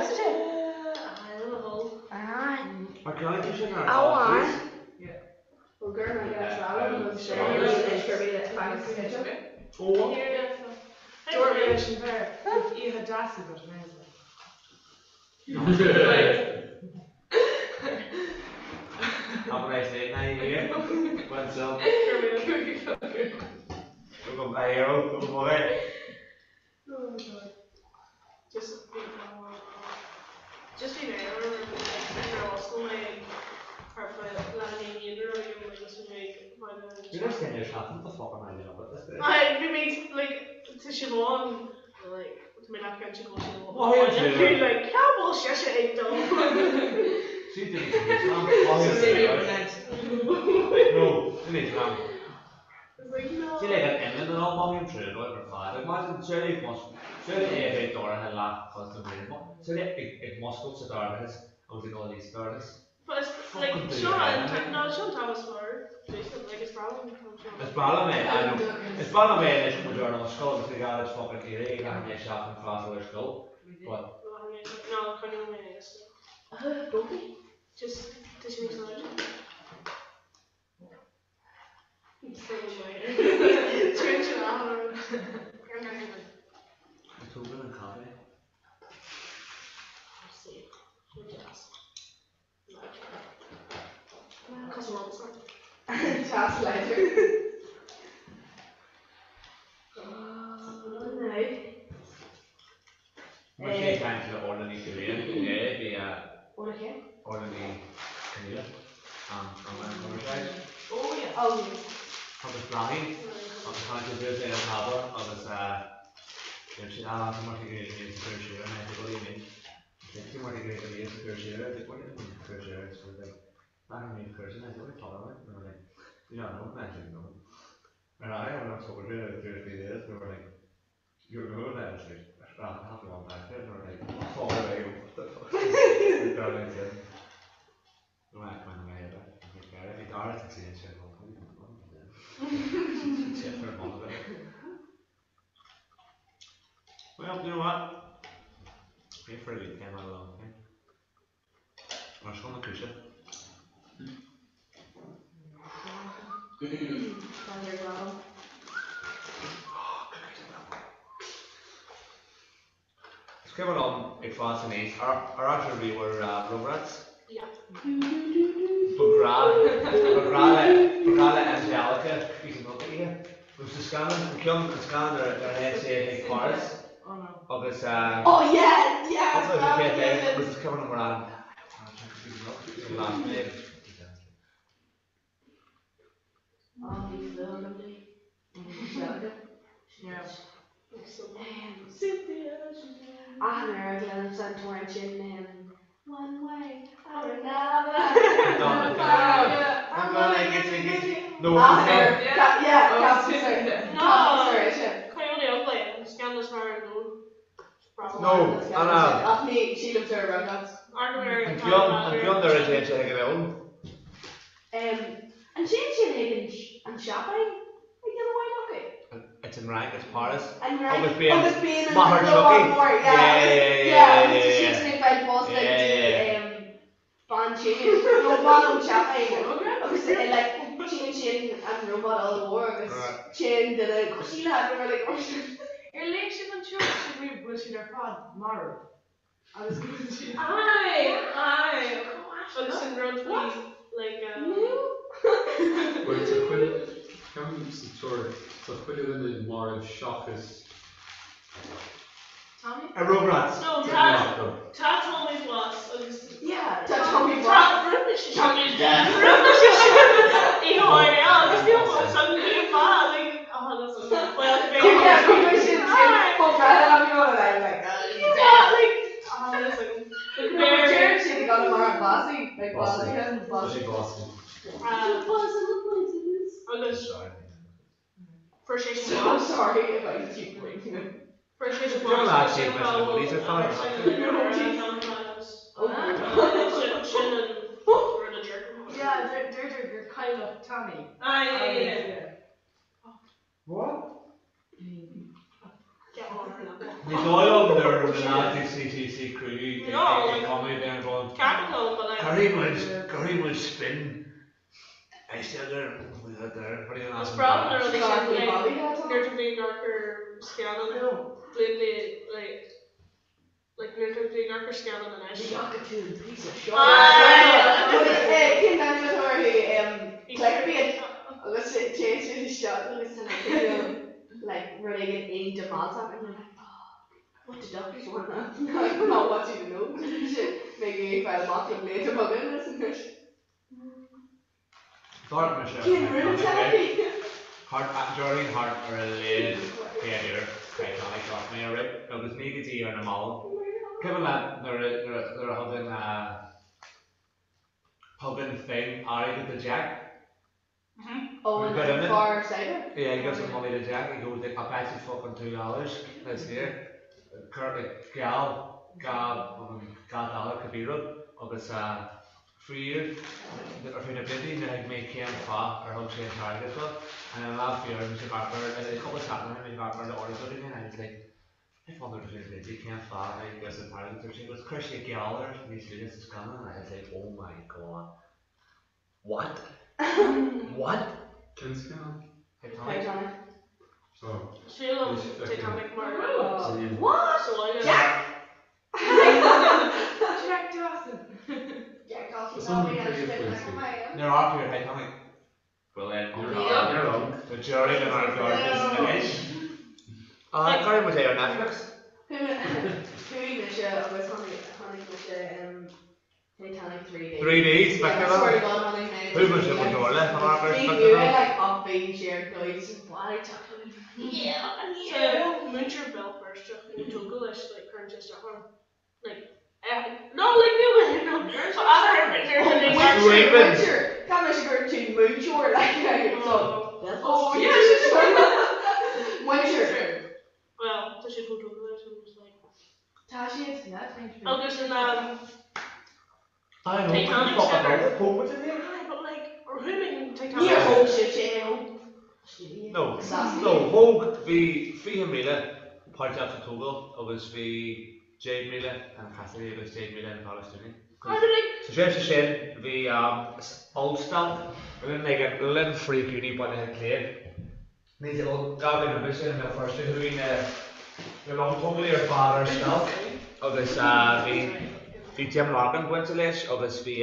is it? Have a nice day now, you Went so. Go a hero, go away. Oh God. Just bhí just bhí mé ar ar oscail mé ar feadh leath i ndiaidh aon agus bhí mé ag You're not saying you're what the fuck am I doing with this day? I bhí mé like tá Siobhán like tá mé leath cinnte go bhfuil Siobhán Mothaíonn sé. Like cá bhfuil sise ag dul? Sí duine sa Islam, mothaíonn sé. No, duine Islam. Sí le an eile ná mothaíonn sé dóibh ar fad. Like imagine séard ag mus séard é a bheith dorcha leath chos den bhliain. Séard é ag ag muscailt sa dorchadas agus ag dul níos dorchadas. But is like seo an no seo an t-am is fearr domhsa like is breá liom an t-am seo. Is breá liom é, I know. Is breá liom é anois go bhfuil ar an scoil agus ag aird fucking éirí ag leath i ndiaidh seachtain freastal ar scoil. But. No, coinneoidh mé é so. Just tá sé níos láidre. Tógann an caife. Teas láidir. Bhí sé ag caint le Orla Ní Chionnaith inné, bhí a Orla cé? Orla Ní Chionnaith, an an cumarsáid. Oh yes. Oh yes. Agus Bláithín, agus tháinig sé suas ar an tábla agus dúirt sí, ah, tá Martin Green in sa cur siar, and I said, what do you mean? She said, Martin Green in sa cur siar. I said, what do you mean cur siar? She was like, I don't mean cur siar. And I said, what are you talking about? And they were like, you don't know? And I said, no. Ar aghaidh an October there there's been is we were like you're going there it's like ah half one back there and we were like oh right what the fuck we're going to Well, you know what? Wait for a good time out of long time. Mar seo na cúise. Is cuimhin liom ag fás aníos, ar amharc sibh riamh ar Rugrats? Ba ghrá ba ghrá le ba ghrá le Angelica píosa milk a ithe. Nó sa scannán, an ceann, an scannán ar ar théigh sé chuig Paris agus Oh yeah, yeah! Agus an chéad lae agus is cuimhin liom mar an píosa milk an last day. Oh, bhí fliú agam di. Angelica. Achan uair a chluinim an t-amhrán sin One way or another. I'm gonna get you, get you. No, Yeah, yeah, No, Coyote Ugly, an scannán is fearr ar domhan. No, Anna. Ach ní, sílim ar Rugrats. An ceann, an ceann nuair a téann sé chuig an oileán. An téann sé chuig an Seapáin ag déanamh wine acu? It's an Fhrainc, it's Paris. An Fhrainc. Agus bíonn Agus bíonn an máthair robot Chucky. mór, yeah, Yeah, agus yeah, yeah, yeah, agus yeah, tá yeah. siadsan ag fáil pósta Yeah, go dtí yeah, yeah. bean sin, nó bean ón tSeapáin agus like téann sin an robot ollmhór agus téann duine cosúil le nó like Ar léigh sibh an teoiric sin riamh go bhfuil siad ar fad marbh agus go bhfuil siad. Aye, aye. Agus an rud faoi like um. Bhuel tá chuile, ceann sa teoiric, tá chuile dhuine marbh seachas. Tommy? Ar Rugrats. No, tá tá Tommy bás agus. Yeah, tá Tommy Tá bás. rinne sé sin rinne sé sin oíche amháin eile agus níl fhios agam cén fáth like oh well Yeah, bhí mé sin sin chomh breá liom you know like like Yeah, like oh like No, but deir siad i gConamara mar Bossy, like Bossy, Bossy. Bossy. Bossy. Agus Fuair sé sin So bás. sorry if I keep breaking it. Fuair sé sin Deir bás lad agus sé sin leis na bullies ar fad. Sin sin an rud a deir. Yeah, deirtear gur cailleadh Tommy. Aye, yeah, yeah, yeah. What? Get on or not. Ní dóigh liom nuair a raibh na lads CCC crew ag No, ag cumadh bheith an Capital, but like. Cuirfidh muid cuirfidh muid spin Is breá liom na rudaí sin like nuair a bhí ag amharc ar scannán blianta like like nuair a bhí ag amharc ar scannán anois. Ní fhaca tú an píosa seo. Cén ainm atá uirthi? Clickbait agus téann siad isteach agus tá like rud éigin iontach millteach and you're like oh what the doctors want not not want you to know. Mé ag fáil amach le blianta beaga anuas anois. Dúirt mise Cén rún atá aici? Thart, déarfainn thart ar a laghad chéad uair Titanic dúirt mé right agus ní go dtí ar na mallaibh. Cuimhin leat nuair a nuair a thugann thugann Finn airgead do Jack? Oh, You an got in it? fear cider? Yeah, he gives some money to Jack, he goes like, I bet you fucking $2 this here. Cur like geall dhá dhá dollar cibé rud agus fríd ar feadh na blianta níor thuig mé cén fáth ar thug sé an t-airgead dó and then an lá fíor bhí sé thart ar like cúpla seachtain ó shin bhí sé thart ar le ordú again and I was like I wondered ar feadh na blianta cén fáth ar thug sé an t-airgead dó agus chuir sé geall air níos luaithe sa scannán and I was like oh my god what what Cén scannán? Titanic. Titanic. Oh. Is fuath liom Titanic mar What? So I Jack! Jack Dawson. Jack Dawson. Is someone pretty influencing? Níor amharc tú ar Titanic. Bhuel then. Níor amharc. Tá deireadh lenár gcairdeas anois. Ah, cuirfidh muid é ar Netflix. Chuaigh mise agus chonaic mise Titanic 3D. 3D, Yeah, swear to God chonaic mé Chuaigh mise go dóigh le an amharc ar Bhí Spectacle. bua like ach bhí sé ar dóigh sa bhaile Yeah. Múinteoir Béal Feirsteach nó tógadh leis like cuireann sé isteach orm. Like eh no like níl mé no so athair ar bith ar an Múinteoir, tá mise gur tú múinteoir like so. Belfast. Oh yeah, Muintir. Well, tá siad chomh tógtha leis I'm just like. Tá siad, yeah, Agus an um, I know, Titanic fuck Centre. about thóg muid in Aye, but like, who made Titanic? Níor thóg sibh sé é. No, no, thóg, bhí 20,000 páirteach sa tógáil agus bhí 10,000 ina Chaitlicigh agus 10,000 ina Phalaistínigh. Aye, but like. Sa tréimhse sin bhí ollstailc le linn ag le linn Freak Uni Baile Átha Cliath. 2 bhliain roimhe sin i mBéal Feirste chuaigh na na lucht tógála ar fad ar stailc agus bhí bhí Jim Larkin bainte leis agus bhí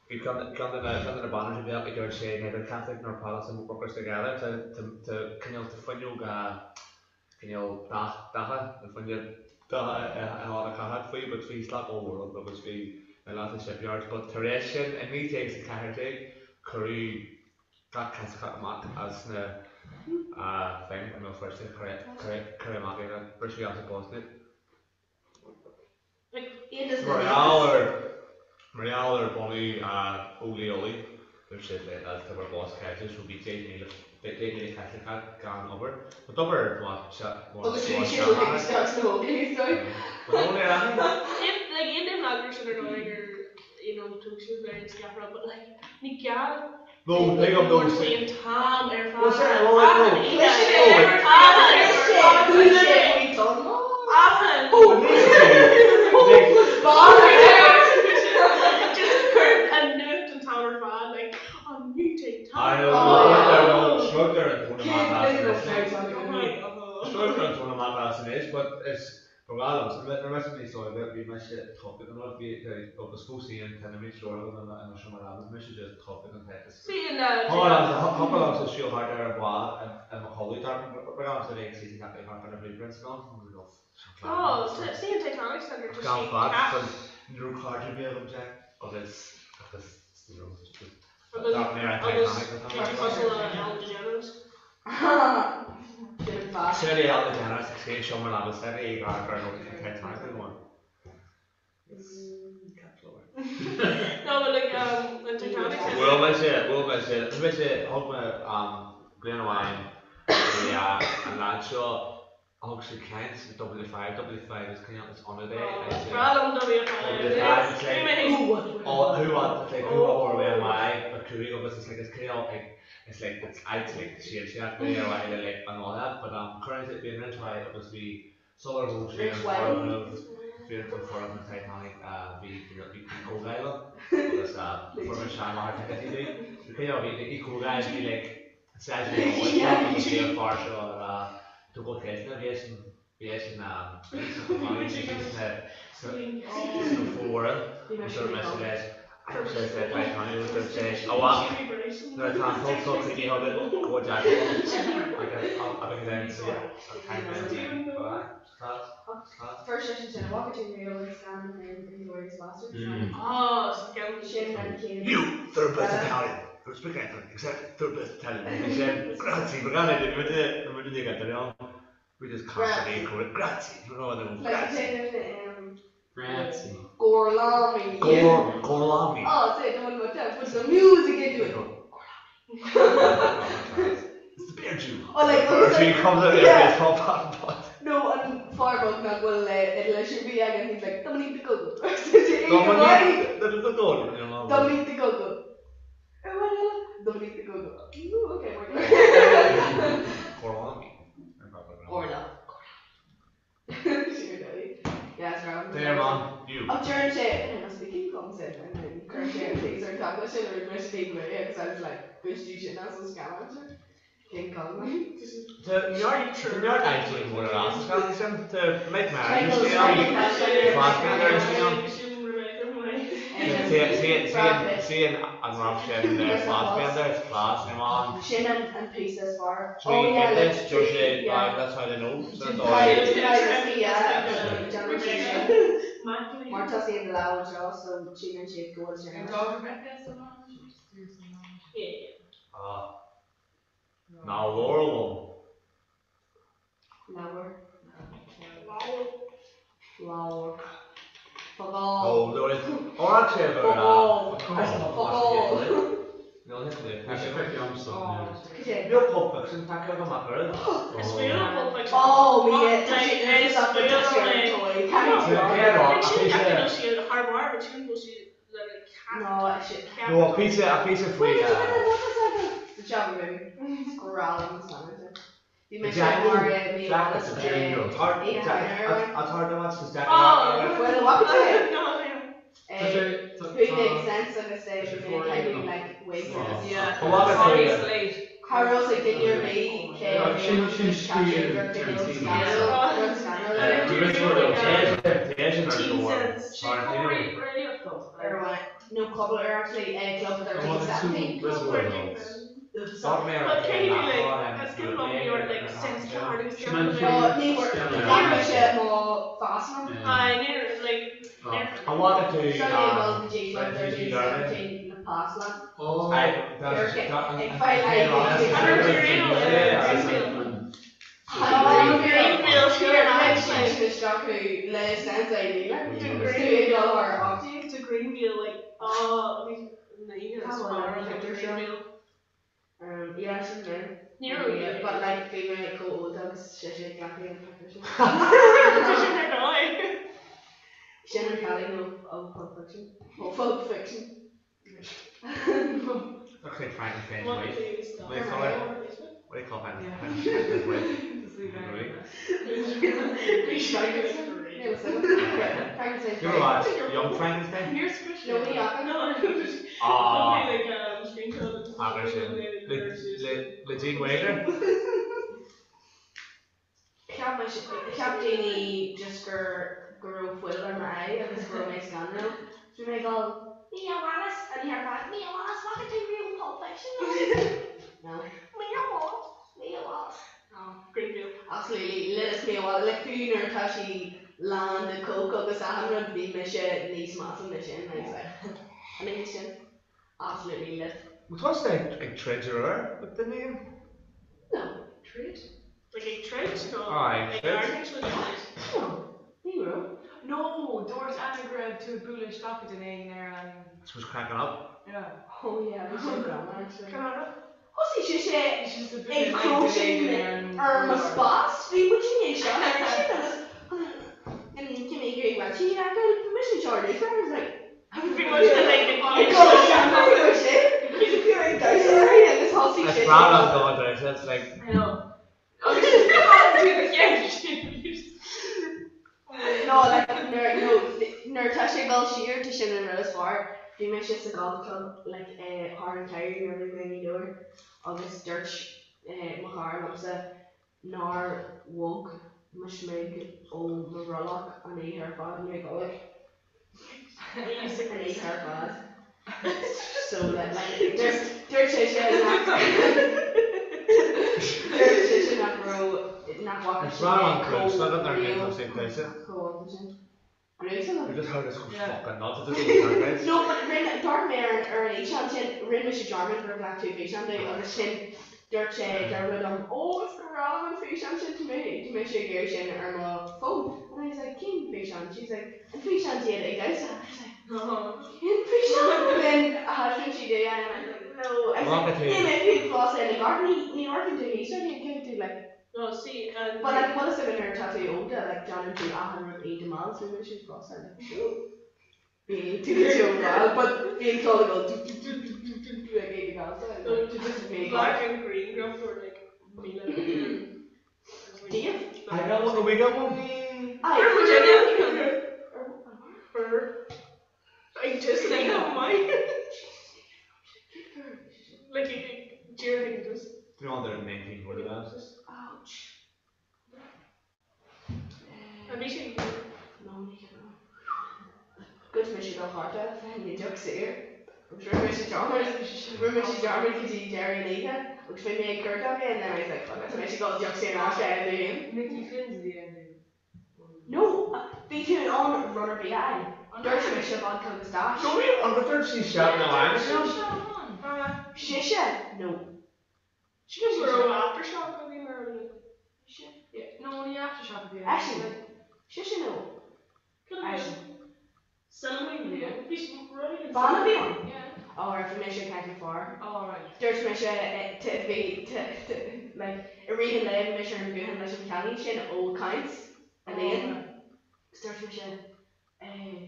bhí ceann ceann de na ceann de na banners a bhí acu dúirt sé neither Catholic nor Protestant workers together tá tá tá cineál tá fuinneog cineál dath datha na fuinneog datha i lár na cathrach faoi but bhí stailc ollmhór ann agus bhí na lads i shipyards but tar éis sin i 1914 cuireadh gach Caitliceach amach as na thing i mBéal Feirste, cuireadh amach iad, briseadh as a bpostanna. Mar gheall ar, mar gheall ar bunú Óglaigh Uladh, dúirt siad le lads tá bhur bpost caillte, so bhí 10,000, 10,000 Caitliceach gan obair. But d'obair mo Agus bhí siad ag isteach sna hÓglaigh, is dóigh. But only ar aon. Like, aon duine eagrú sin ar dóigh gur, you know, tóg siad ar an sceathra, but like, ní gá No, tuigim, no, Faoi an t-am ar fad. Well, sin, well, like, no. Just cuir an nuacht an t-am ar fad, like, oh, you take time. I know, no, srug ar an tóin amach as anois. Srug ar an tóin amach as anois, but it's, Ba bhreá liomsa nuair a bhí mise níos óige bhí mise tugtha don rud, bhí agus fós féin tá na mílte uair agam i mo seomra leaba, bhí mise just tugtha don teist. Thiocfadh liomsa siúl thart ar an bhfad i mo chodladh, ba bhreá liomsa a bheith ag suí sa leaba thart ar na blueprints agam, gan fad, cos ní raibh cairde ar bith agam Jack agus agus ní raibh Dark mé ar an Titanic an t-am. Sin é Ellen DeGeneres ag suí i seomra leaba s'aici ag amharc ar nótaí an Titanic ag amháin. Bhuail mise, bhuail mise, mise, thug mé bliain amháin bhí an lad seo Thug sé caint sa W5, W5 is cineál is ionad é is Breá liom W5. W5 it's like oh who what it's like who what where when why but cúig agus it's like it's cineál like it's like it's áit like siamsaíochta ar mhaithe le like and all that but um cuireann sé bíonn roinnt mhaith agus bhí sular thóg sé an foirgneamh bhí an foirgneamh Titanic bhí bhí comhdháil ann agus fuair mo sheanmháthair ticéidí dúinn so cineál bhí bhí comhdháil bhí like Bhí an fear seo a rá tógáil ceisteanna, bhí eisean, bhí eisean sna, sna fomhuireáin agus dúirt mise leis, dúirt sé le Titanic, dúirt sé, a mhac, nuair atá an t-ollscoil críochnaithe agat, go bhfuil deacair agus agus then see it, class, class. First session sin, a mhac, a scannán Inglourious Basterds. Sin an chéad. You, third best Italian. Speak Italian, exactly, third best Italian. Bhí sin, grazie, ba gan é, bhí muid ag Italian. We just constantly call it grazie. You know what I mean? Grazie. Grazie. Gorlami. Gor, Gorlami. Oh, say it, don't want to put some music into it. It's the beer Jew. Oh, like, the beer Jew comes out yeah. of his top pot. No, an fear beag nach bhfuil Iodáilis ar bith aige, he's like, Dominique de Gogo. Dominique de Gogo. Dominique de Gogo. Dominique de Gogo. Ooh, okay, we're good. Gorlami. Orla. Sure, Daddy. Yeah, it's wrong. There, man. You. Ach deireann sé, and it must be King Kong said, and then cuireann sé an taser an t-am sin, and rinne sé Maria, because I was like, gois sin as an scannán sin. King Kong. Tá neart áiteanna móra as an scannán sin. Tá Mike Myers Fassbender ansin. Sí an raibh sin le Fassbender, it's class, no man. Sin an píosa is fearr. So you get this, Joe sé, that's how they know. Sin an dóigh. Mar tá sí in the leabhar seo, so síleann siad go bhfuil sin. Ah. Ná labhair liom. Leabhar. Leabhar. Fágáil. Oh, no, it's, oh, actually, I've got Fágáil. Fágáil. Bhí sé feicthe agamsa. Níl Pulp Fiction feicthe agam ach oiread. Is fuath liom Pulp Fiction. Oh, yeah, tá sé iontach but tá sé ar an toy. No, a píosa, a píosa faoi. Cheap daoine just gur go raibh fuil ar m'aghaidh agus go raibh mé scanrúil. So bhí mé ag dul, Mia Wallace! An oíche ar fad, Mia Wallace, bhfaca tú riamh Pulp Fiction? No. Mia Wallace, Mia Wallace. Greenville. Absolutely, lit Mia Wallace. Like fiú nuair atá sí lán de coke agus achan rud, bhí mise níos measa ná sin. I was like, an oíche sin, absolutely lit. Bhfuil tusa ag troid aréir le duine éigin? No. Troid? Like ag troid nó Aye, ag ag troid. argóint le duine? No, ní raibh. No, dúirt Anna go raibh tú ag bualadh isteach i duine éigin ar an. She was cracking up. Yeah. Oh yeah, bhí sin gránna actually. Can I rá? Thosaigh sise Ag ag crouching ar mo spás, bhí muid i ndiaidh seo ar sin agus cé mé ag iarraidh sí a fheiceáil, bhí mise anseo ar dtús I was like Bhí muid like ag ag dul isteach ar sin, bhí sí ag damhsa uirthi agus thosaigh It's sise breá liom dul ag damhsa, it's like. I know. Agus tú do cheist. No, like nuair no nuair atá sé ag dul siar tá sin an rud is fearr. Bhí mise sa golf club like eh thar an tsamhradh nuair a bhí mé i nGaoth Dobhair agus dúirt eh mo chara liomsa nár bhog mo smig ó mo bhrollach an oíche ar fad mé ag gol. An oíche ar fad. So like dúirt dúirt sise nach dúirt sise nach raibh nach bhfaca Is sí breá mé liom chomh gnúis agat nuair a bhíonn riamh tú ag damhsa. chomh ólta sin. Gnúis agam? You just heard us go fucking nuts at this No but rinne dúirt mé ar an ar an fhíseán sin rinne mise dearmad gur ghlac tú físeán domh agus sin dúirt sé Dermot liom oh is breá liom an físeán sin tá mé tá mise ag iarraidh sin ar mo fón and I was like cén físeán? She's like an físeán díot ag damhsa and I was like cén físeán? And then thaispeáin sí domh é and I was like no I was like níl mé fiú fós in the garden ní ní amharcann tú thíos ar cén tú like No see and But like what is it nuair atá tú ólta like déanann tú achan rud iontach mall so bhí mise fós like sure. Bhí tú go mall but bhí an ceol ag dul dú dú dú dú dú dú dú ag ag damhsa and just mé Black and green graph for like míle bliain. Díobh? I got one, we got one. Aye. Fur. I just like oh my. Like during just. Do you know they're 1940 Ouch. A bhí sé No, ní ceann. Good mise dul thart é, ní deoch saor. Agus rinne mise dearmad, rinne mise dearmad go dtí deireadh an oíche agus bhí mé ag cuartach é and then I was like fuck it, tá mise ag dul deoch saor in aisce a fháil féin. Mickey Finn's a bhí ann. No, bhí tú in ann rud ar bith a fháil. Dúirt mise vodka agus dash. No, bhí an dúirt sí seat na lean. Sise? No. Sin go raibh aftershock a bhí mar an. No, ní aftershock a bhí ann. Eisean. Sise no. Eisean. Bean Bean a bhí ann? Alright, bhí mise ag caint le fear. Alright. Dúirt mise bhí like i rith an lae bhí mise ar an ghuthán leis an chailín sin ó accounts, Elaine. Agus dúirt mise eh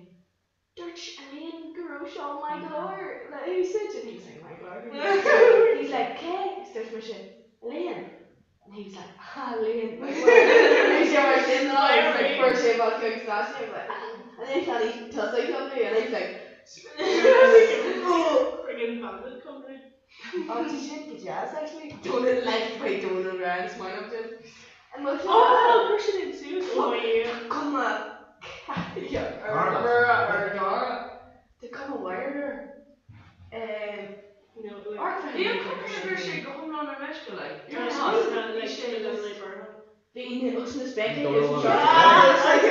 dúirt Elaine go raibh seo maith go leor le húsáid and he was like maith go leor. He's like cé? Agus dúirt mise Elaine. And he was like ah Elaine. Bhí sé mar sin lá agus like fuair sé vodka agus las sé like and then cheannaigh tusa cumrú and he was like Friggin' bandit cumrú. Oh tá sin go deas actually. Donal like by Donal Ryan smaoineamh duit. An bhfuil Oh chuir sin in suas oh my yeah. Cuma ar ar Dara. Tá cuma wire air. Níl cumrú sé go hiomlán ar meisce like. Bhí na spéaclaí An raibh tú ag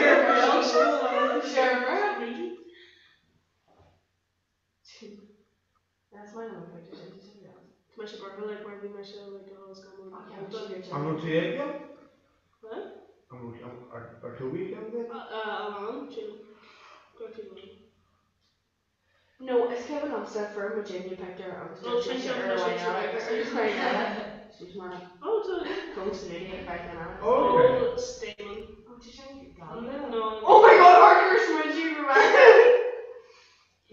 An raibh ar tú ag No, is cuimhin liomsa fuair muidinne pictiúr agus dúirt mise ar an bhaile eile she's mar close to nudie ag an am. Oh, Stamen. Oh, tá sin go Oh my god, Arthur Smidgy, remember?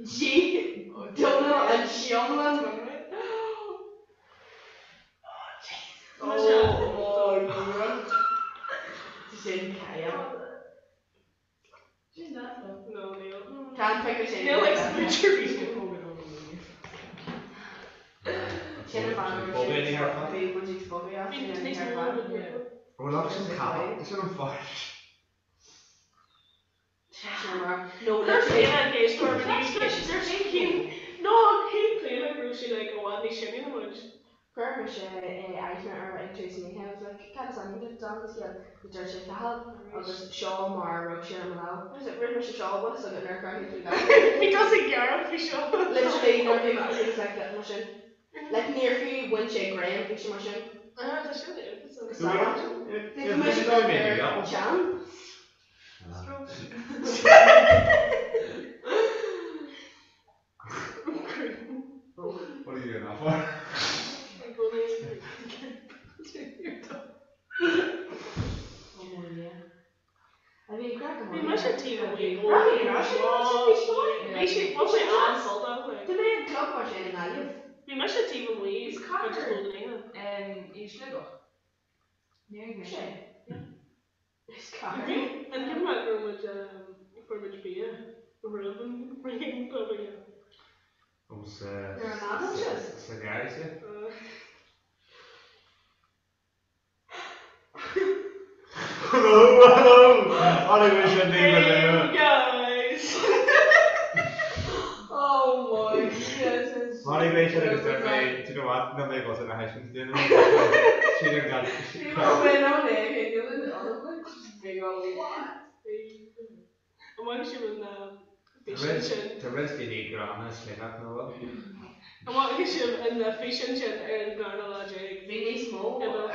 G. Donal and Siomlan. Oh, jeez. Oh, my God. Tá sin cail. Tá an pictiúr sin. Níl ag smuitir bhí Sin an fáth go raibh siad ag bhí muid ag bogadh as sin an ar fad. Bhfuil ach sin capall, sin an fáth. No, literally. No, cén claonadh go raibh sí like i bhfad níos sine ná muid? Chuir mise aithne air ag tús an oíche, I was like, cad is ainm duit don scéal? Agus deir sé Cathal agus seo mar a rug sé ar mo lámh. I was like, rinne mise seo, bhfuil fhios agat nuair a chroitheann tú lámh? Bhí tusa ag gearán faoi seo. Literally nuair a bhí mé, he was like that mar sin. Like níor fiú bhain sé greim, bhí sé mar sin. Ah, tá sin iontach. Agus salad. Bhí mise ag dul ar teann. What are you doing that for? Bhí mise taobh amuigh ó Bhí sé bhí sé an-sultach like. Tá mé ag club mar sin i nGaillimh. Bhí mise taobh amuigh Is cuid cathair is mó den oíche. í Sligeach. Níor mise. Is cathair. Bhí an cuimhin leat go raibh muid fuair muid bia roimh an friggin club aige. Ó sa Nuair a measann siad. sa gharáiste. Hello, hello! Tháinig mé sin ní go Hey léir. guys! Oh my goodness. Tháinig mé sin agus dúirt mé, do you know what, níl mé ag dul na haisin déanamh. Sin an gan. An bhfaca sibh an físeán sin? Tá roinnt daoine gránna i Sligeach nó bhfuil? An bhfaca sibh an físeán sin ar an darna lá déag? Bhí níos mó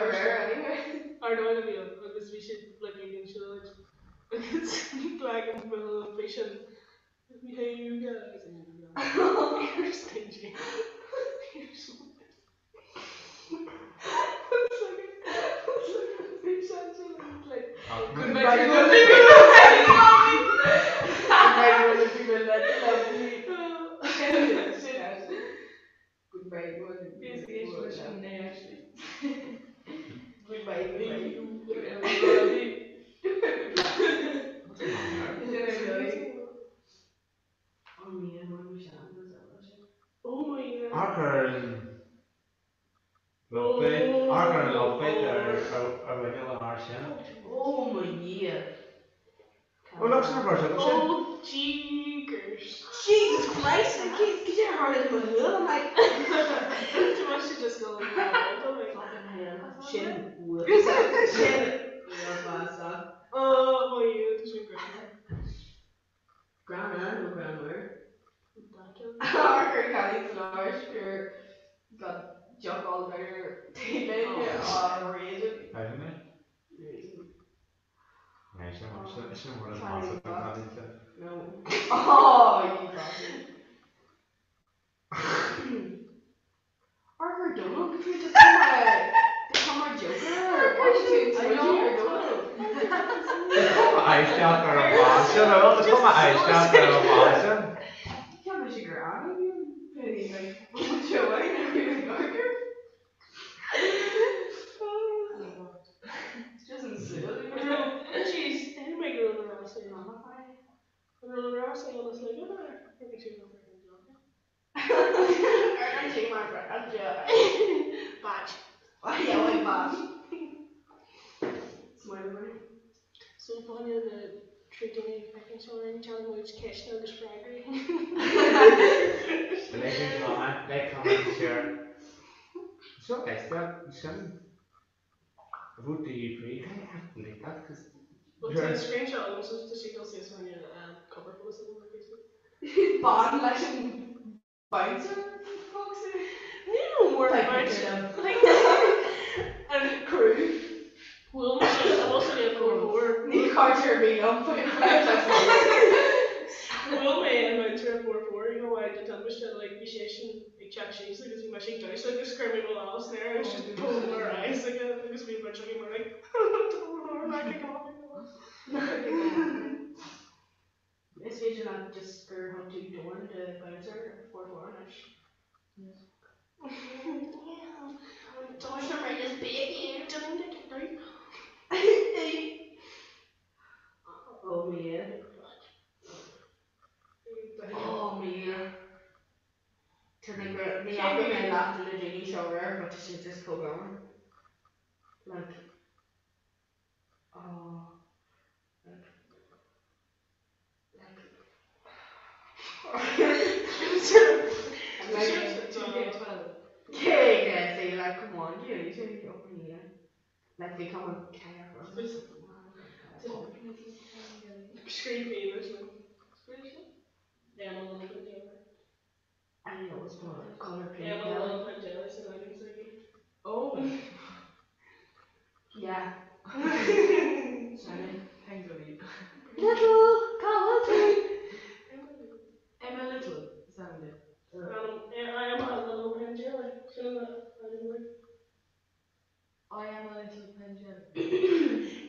aréir anyway. Ar ndóigh a bhí ann agus bhí siad like ag insealóid agus leag an buachaill an físeán Hey you guys and you're stingy. You're so Oh my god. Amharc ar an love bite, amharc ar an love bite ar ar bhuinneál an fhear sin. Oh my Dhia. Oh look, sin an fear sin. Oh jeekers. Jesus Christ, like cad é a tharla do mo shúil? I'm like Tá mise just go Fucking hell. Sin sin uafásach. Oh my Dhia, tá sin greannmhar. Greannán nó greannmhar? Amharc ar cailín san áras gur got deoch all down her taobh léi á raging. Caithfidh mé? Ní sin sin rud is measa don cailín sin. No. Oh, you bastard. Cheap mise gur ainm a bhí ann, like, bomaite amháin a bhí ag amharc air. It's just an súil. Jeez, shíl mé go raibh na rásaí ann. An raibh na rásaí ann as Luimneach ar bhí siad an Ar an tí mar an Batch. Yeah, wait, batch. Smaoineamh. So fáinne na trí daoine ag féachaint orainn, déanann muid ceisteanna agus freagraí. Like and comment, like, comment and share. Seo éisteacht, sin vote do you free, I have to delete that because Well, tá an screenshot agam so tá sé dul síos fáinne cover photo agam ar Facebook. Bean leis an bouncer boxer. Ní raibh mór Type bouncer. picture An crew. Bhuail mise an bhfuil sé mór mór. Ní chuirtear ar bith liom faoin Bhuail mé an bouncer a 4-4 you know why did tell me like bhí sé sin ag teacht síos agus bhí mise ag damhsa agus chuir mé mo lámh san aer agus just boom ar ais aige agus bhí muid againn mar like Is féidir leat just gur thug tú dorn do bouncer 4-4 anois. Oh mo Dhia. Oh mo Dhia. Tá mé gur ní fhaca mé leath de na daoine seo aréir but tá siad just chomh greannmhar. Like oh like like Yeah, yeah, see, like, come on, you, you should be over here. Like, they come and care for us. Scríobh mé leis an Scríobh sin? Emma Little Pengelly. I know it's not colour pink. Emma Little Pengelly san ainm s'aici. Oh. Yeah. Sorry. Pengelly. Little Cowalty. Emma Little is ainm di. Ainm Emma Little Pengelly. Sin an ainm uirthi. I am a little Pengelly.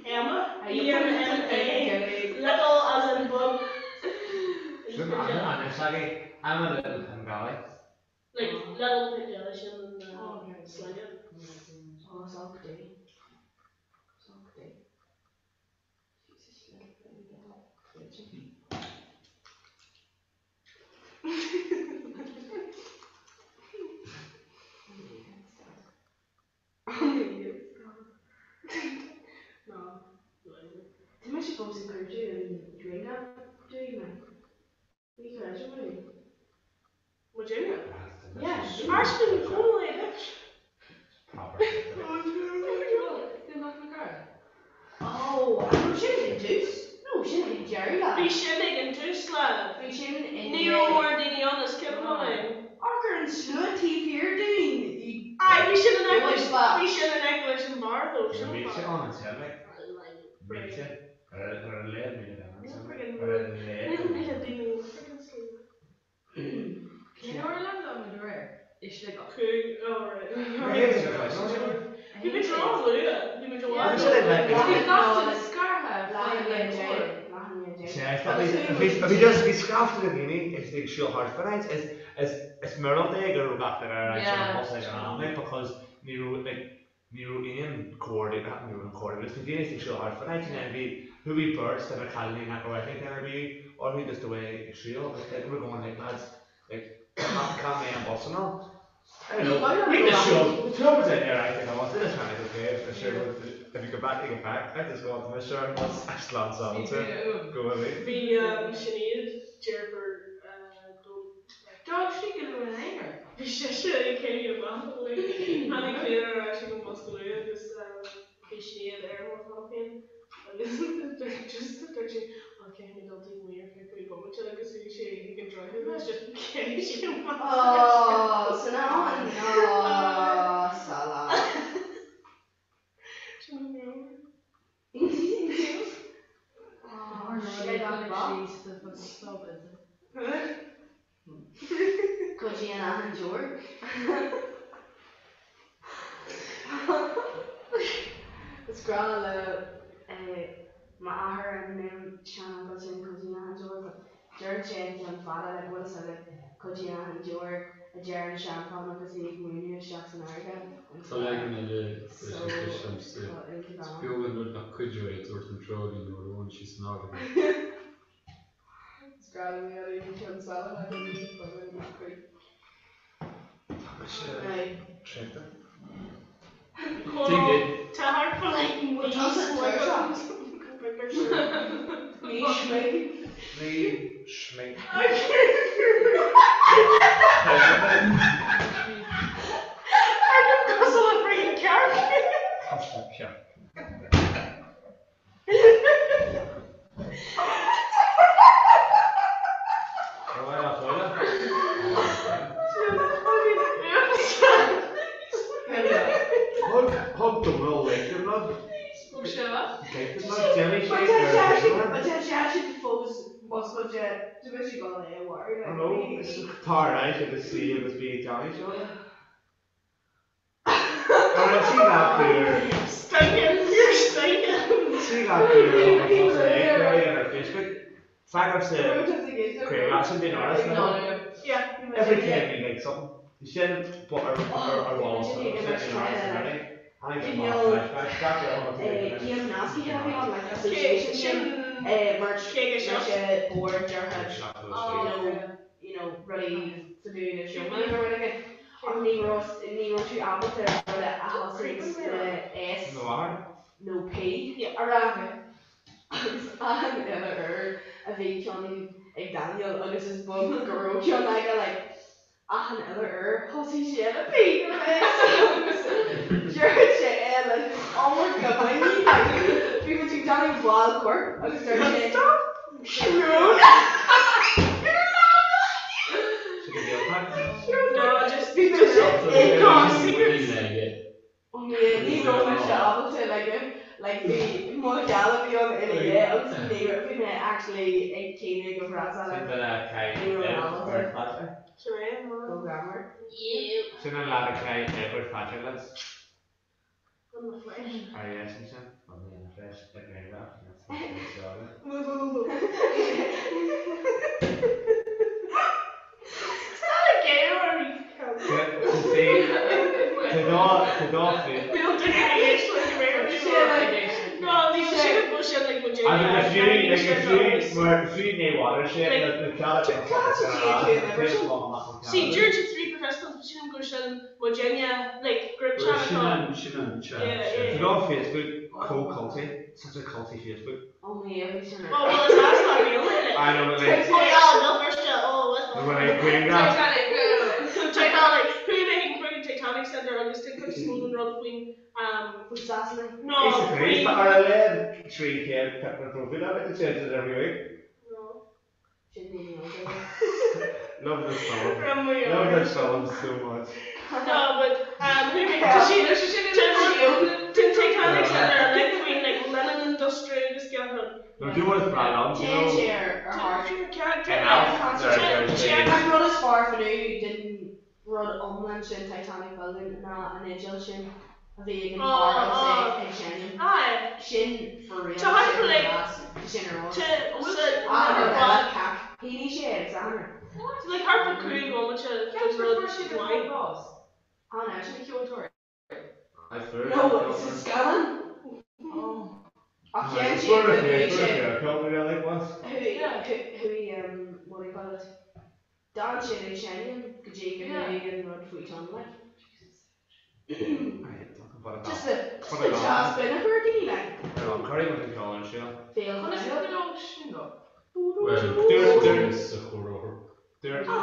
Emma, E M M A, little as in bug. Sin an ainm s'aici. Emma Little Pengelly. Like little Pengelly sin an sloinne. Oh, is olc di. Is olc di. Jesus, little Pengelly. Tá mise fós ag cuartú an ghrianghraf dúinn like. Ní chreidim é. Muidinne? Yeah. Ashton, cónaí duit. Proper. Oh, no sin ag an tús. No, sin ag an deireadh lá. Bhí sin ag an tús lá. Bhí sin i Ní raibh mórán daoine ann is cuimhin liom é. Amharc ar an slua taobh thiar dúinn, you Aye, bhí sin in aice leis, bhí sin in aice leis an bar though, sin Bhí an sé fáth. ann ansin, like. Bhí sé. Ar ar a laghad míle duine ansin, ar a laghad Níl míle. míle daoine friggin slua. Cén uair a leaindeáil muid aréir? I Sligeach. Cúig, alright. Bhí muid ró-luath, bhí muid i bhfad Bhí sé like Bhí gach duine scartha faoi leith uair. Bhí just bhí scaifte de dhaoine is ag siúl thart fán áit is is is míorúilt é go raibh gach duine ar ais ar an bus ag an am like because ní raibh like ní raibh aon comhordú ní raibh aon comhordú just bhí daoine ag siúl thart fán áit and then bhí chuaigh beirt de na cailíní nach raibh aithne ar bith orthu just away ag siúl agus like we were going like lads like cá mbeidh an bus and all I don't know we just siúl two of us in there I think I was just kind of like okay I'm sure if you go back you get back I just want to make sure an bus slán sábháilte go bhfuil Bhí Sinéad deirfiúr D'fhág sí go luath in aon chor. Bhí sise ag céimeadh amach like tháinig Clíona ar ais ag an bhus go luath agus bhí Sinéad ar an bhus cheana féin agus dúirt just dúirt sí oh caithfidh mé dul taobh amuigh ar feadh cúig bomaite agus chuaigh sí chuig an droichead agus just chéim sí amach Oh, san am oh, Salah. Sin an rud. Go dtí an aithnideoir. Is grá le m'athair an seanfhocal sin go dtí an aithnideoir but. Dúirt sé an ceann fada like bhfuil fhios agat cad é an deoir a deir an seanchán agus é ag múineadh isteach san fharraige. Tá leagan eile leis an cheist agamsa. Is beag an rud nach cuideoidh, a dúirt an dreoilín nuair a bhain sí san fharraige. Is grá liom iad an ceann salach a bhí nach cuid. Tá mise traochta. Tuige? Tá thart fá like mí smig. Mí smig. Cosúil le freaking cearc. Cosúil le cearc. Thug Donal like don rud. Tá ar ais agus C agus B ag déanamh seo. Ach ní raibh, ní raibh tú ábalta rud a thosú le S nó P a rá. Agus achan uile uair a bhí ceann ag Daniel agus is beag go raibh ceann aige like achan uile uair thosaigh sé le P nó S agus dúirt sé é le iomarca muinín like bhí muid ag déanamh ball coirp agus dúirt sé Stop! Shrún! Ní raibh mise ábalta like like bhí mo gheall a bhí ann ina dhiaidh agus ní raibh bhí mé actually ag caoineadh go frása like ní raibh mé ábalta. Go greannmhar. Sin an lad a chaith Edward Thatcher leis. Ar dheis ansin, fresh ag grianghraf, See, dúirt 3 participants, sin go sin Muidinne, like, group chat Sin an, sin an chat, sea. Tá do Facebook chomh culty, such a culty Facebook. Oh my yeah, bhí sin Oh well is as not real like. I know but like. Oh yeah, no first yeah, oh what's Nó like grianghraf. Titanic, Titanic, who made him bring Titanic Center agus den chuid is mó den rud faoin um faoi Sasana. No, faoi. Ar a laghad 300 pictiúr profile agat ansin every week. No. Love this song. Love this song so much. No, but um, who made tá sí den Titanic Center like faoin like linen industry agus ceann. No, do what is breá liom, you know. An rud is fearr fá dtaobh den rud iomlán sin Titanic Building ná an fhidil sin a bhí ag an bhfear agus é ag seinm. Sin for real. Tá thart for like Sin ar fheabhas. Tá Achan rud eile cac. Shínigh sé agus achan rud. Like thart for 5 bhomaite den rud maith. An é sin a cheoltóir? I fuair No, it's a scannán. Ach dhein sé go bhfuair sé. Chuaigh um what do you call it? D'fhan sé ag seinm go dtí go chuaigh an rud faoi tonn like. Just a just a jazz bin a chur daoine like. Féil Conas a raibh sin dó? Well, dúirt sa chomhrá. Dúirt Ba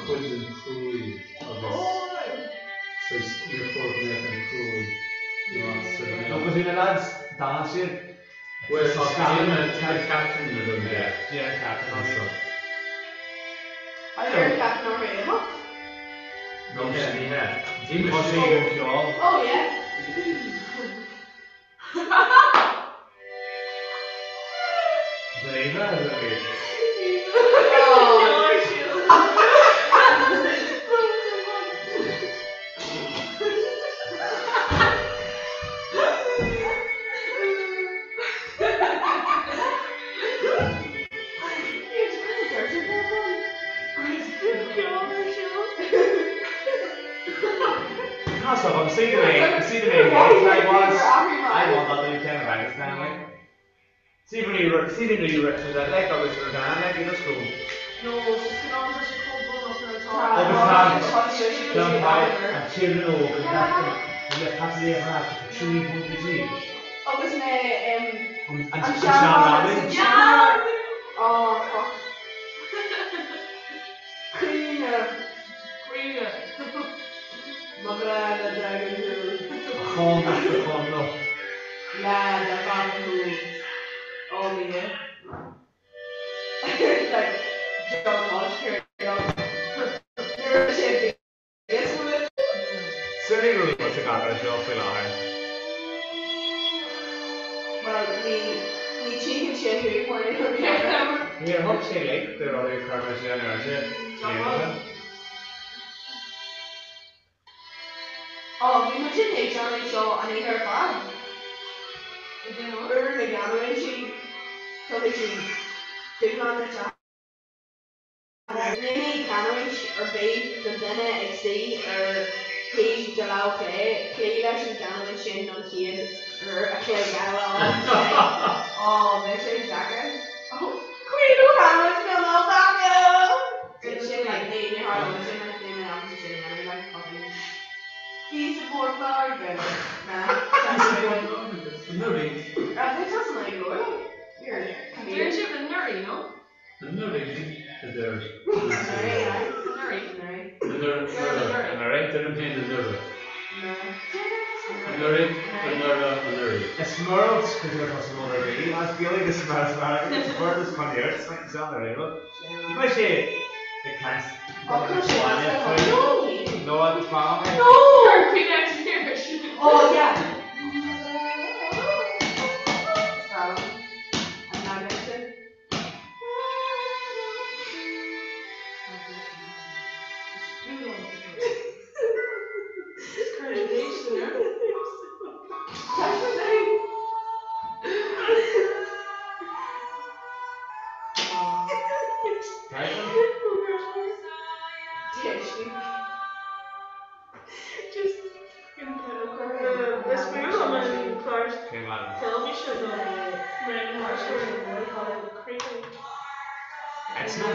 chuid den chriú í agus saghas níor chóir go mbeadh an criú amach sa No, cos bhí na lads, d'fhan siad. Bhuel, tá tá captain na loinge. Yeah, yeah, captain anso. Deir captain orthu imeacht. No, ní hea. D'imigh Tá sé ag an cheol. Oh yeah. Is é Eva is é? See the main I was I want that to kind of Pakistan like. See when you see the new that like agus ar gan like you just go. No, scannán tá sé chomh brónach nuair atá. Agus tá an children óg le passaí a rá 300 G. Agus mé An sean-rabin. Oh fuck. Caoineadh. Caoineadh. Mo ghrá le d'fhágaint thú. A chónach do chónach. Le do bhean thú. Ó Lia. Like John Walsh here. Nuair a sé Suirí rúnda sa gcathair seo faoi láthair. Bhuel, ní ní tchífidh sé thú mar ní raibh cead air. Níor thug sé like do rudaí a chuir mise in airde bliain ó shin. Ó, bhí muid ag déanamh seo an oíche ar fad. Uair na gcanúintí, tugann sí dúshlán duit a. Ainmnigh canúint ar bith don duine ag suí ar thaobh do lámh chlé. Cloígh leis an gcanúint sin don chéad uair a chloig eile. Ó, bheadh sé deacair. Cuireadh canúint mé nó Sin like ní ní tharlóidh sin like ní mé ábalta sin a dhéanamh like fucking Bhí sa Phort Láirge na Anuraidh. Raibh tú san ag leor? Dúirt sibh anuraidh, nó? Anuraidh, a deir Anuraidh. Anuraidh, deirim féin anuraidh. Anuraidh, anuraidh, anuraidh. Is muralt go dtí tá san ar bith, as Gaeilge is mar is mar is bord is chun irt san ar aon rud. Beidh sé ag caint nó agus fáth mé. No! Oh yeah. Is fuath liom an clár teilifíse do Etsna?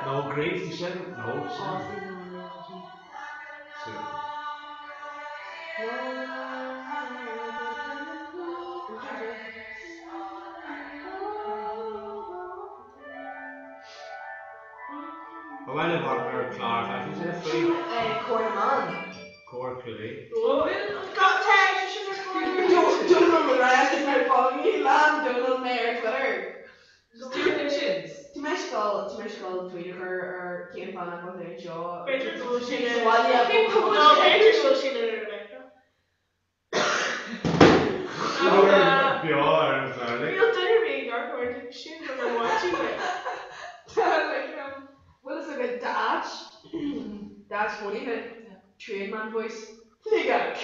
No, Grief, tá sin, no, sin. Sin. Ba mhaith libh ar chlár faisnéise faoi. Comhar na mBan. Comhar Cluaí. Dónal McGrath is now following me. Lean Dónal mé ar Twitter. Tá mise ag dul, tá mise ag dul tweet a chur ar cén fáth nach bhfuil tú anseo. B'fhéidir go bhfuil sé Sa bhaile. No, b'fhéidir go bhfuil sé ar Alexa. Beo ar an chlár. Níl duine ar bith ag amharc ort sin go raibh maidin like. Bhfuil fhios agat d'áit, d'áit chónaithe, Trainman voice, Sligeach.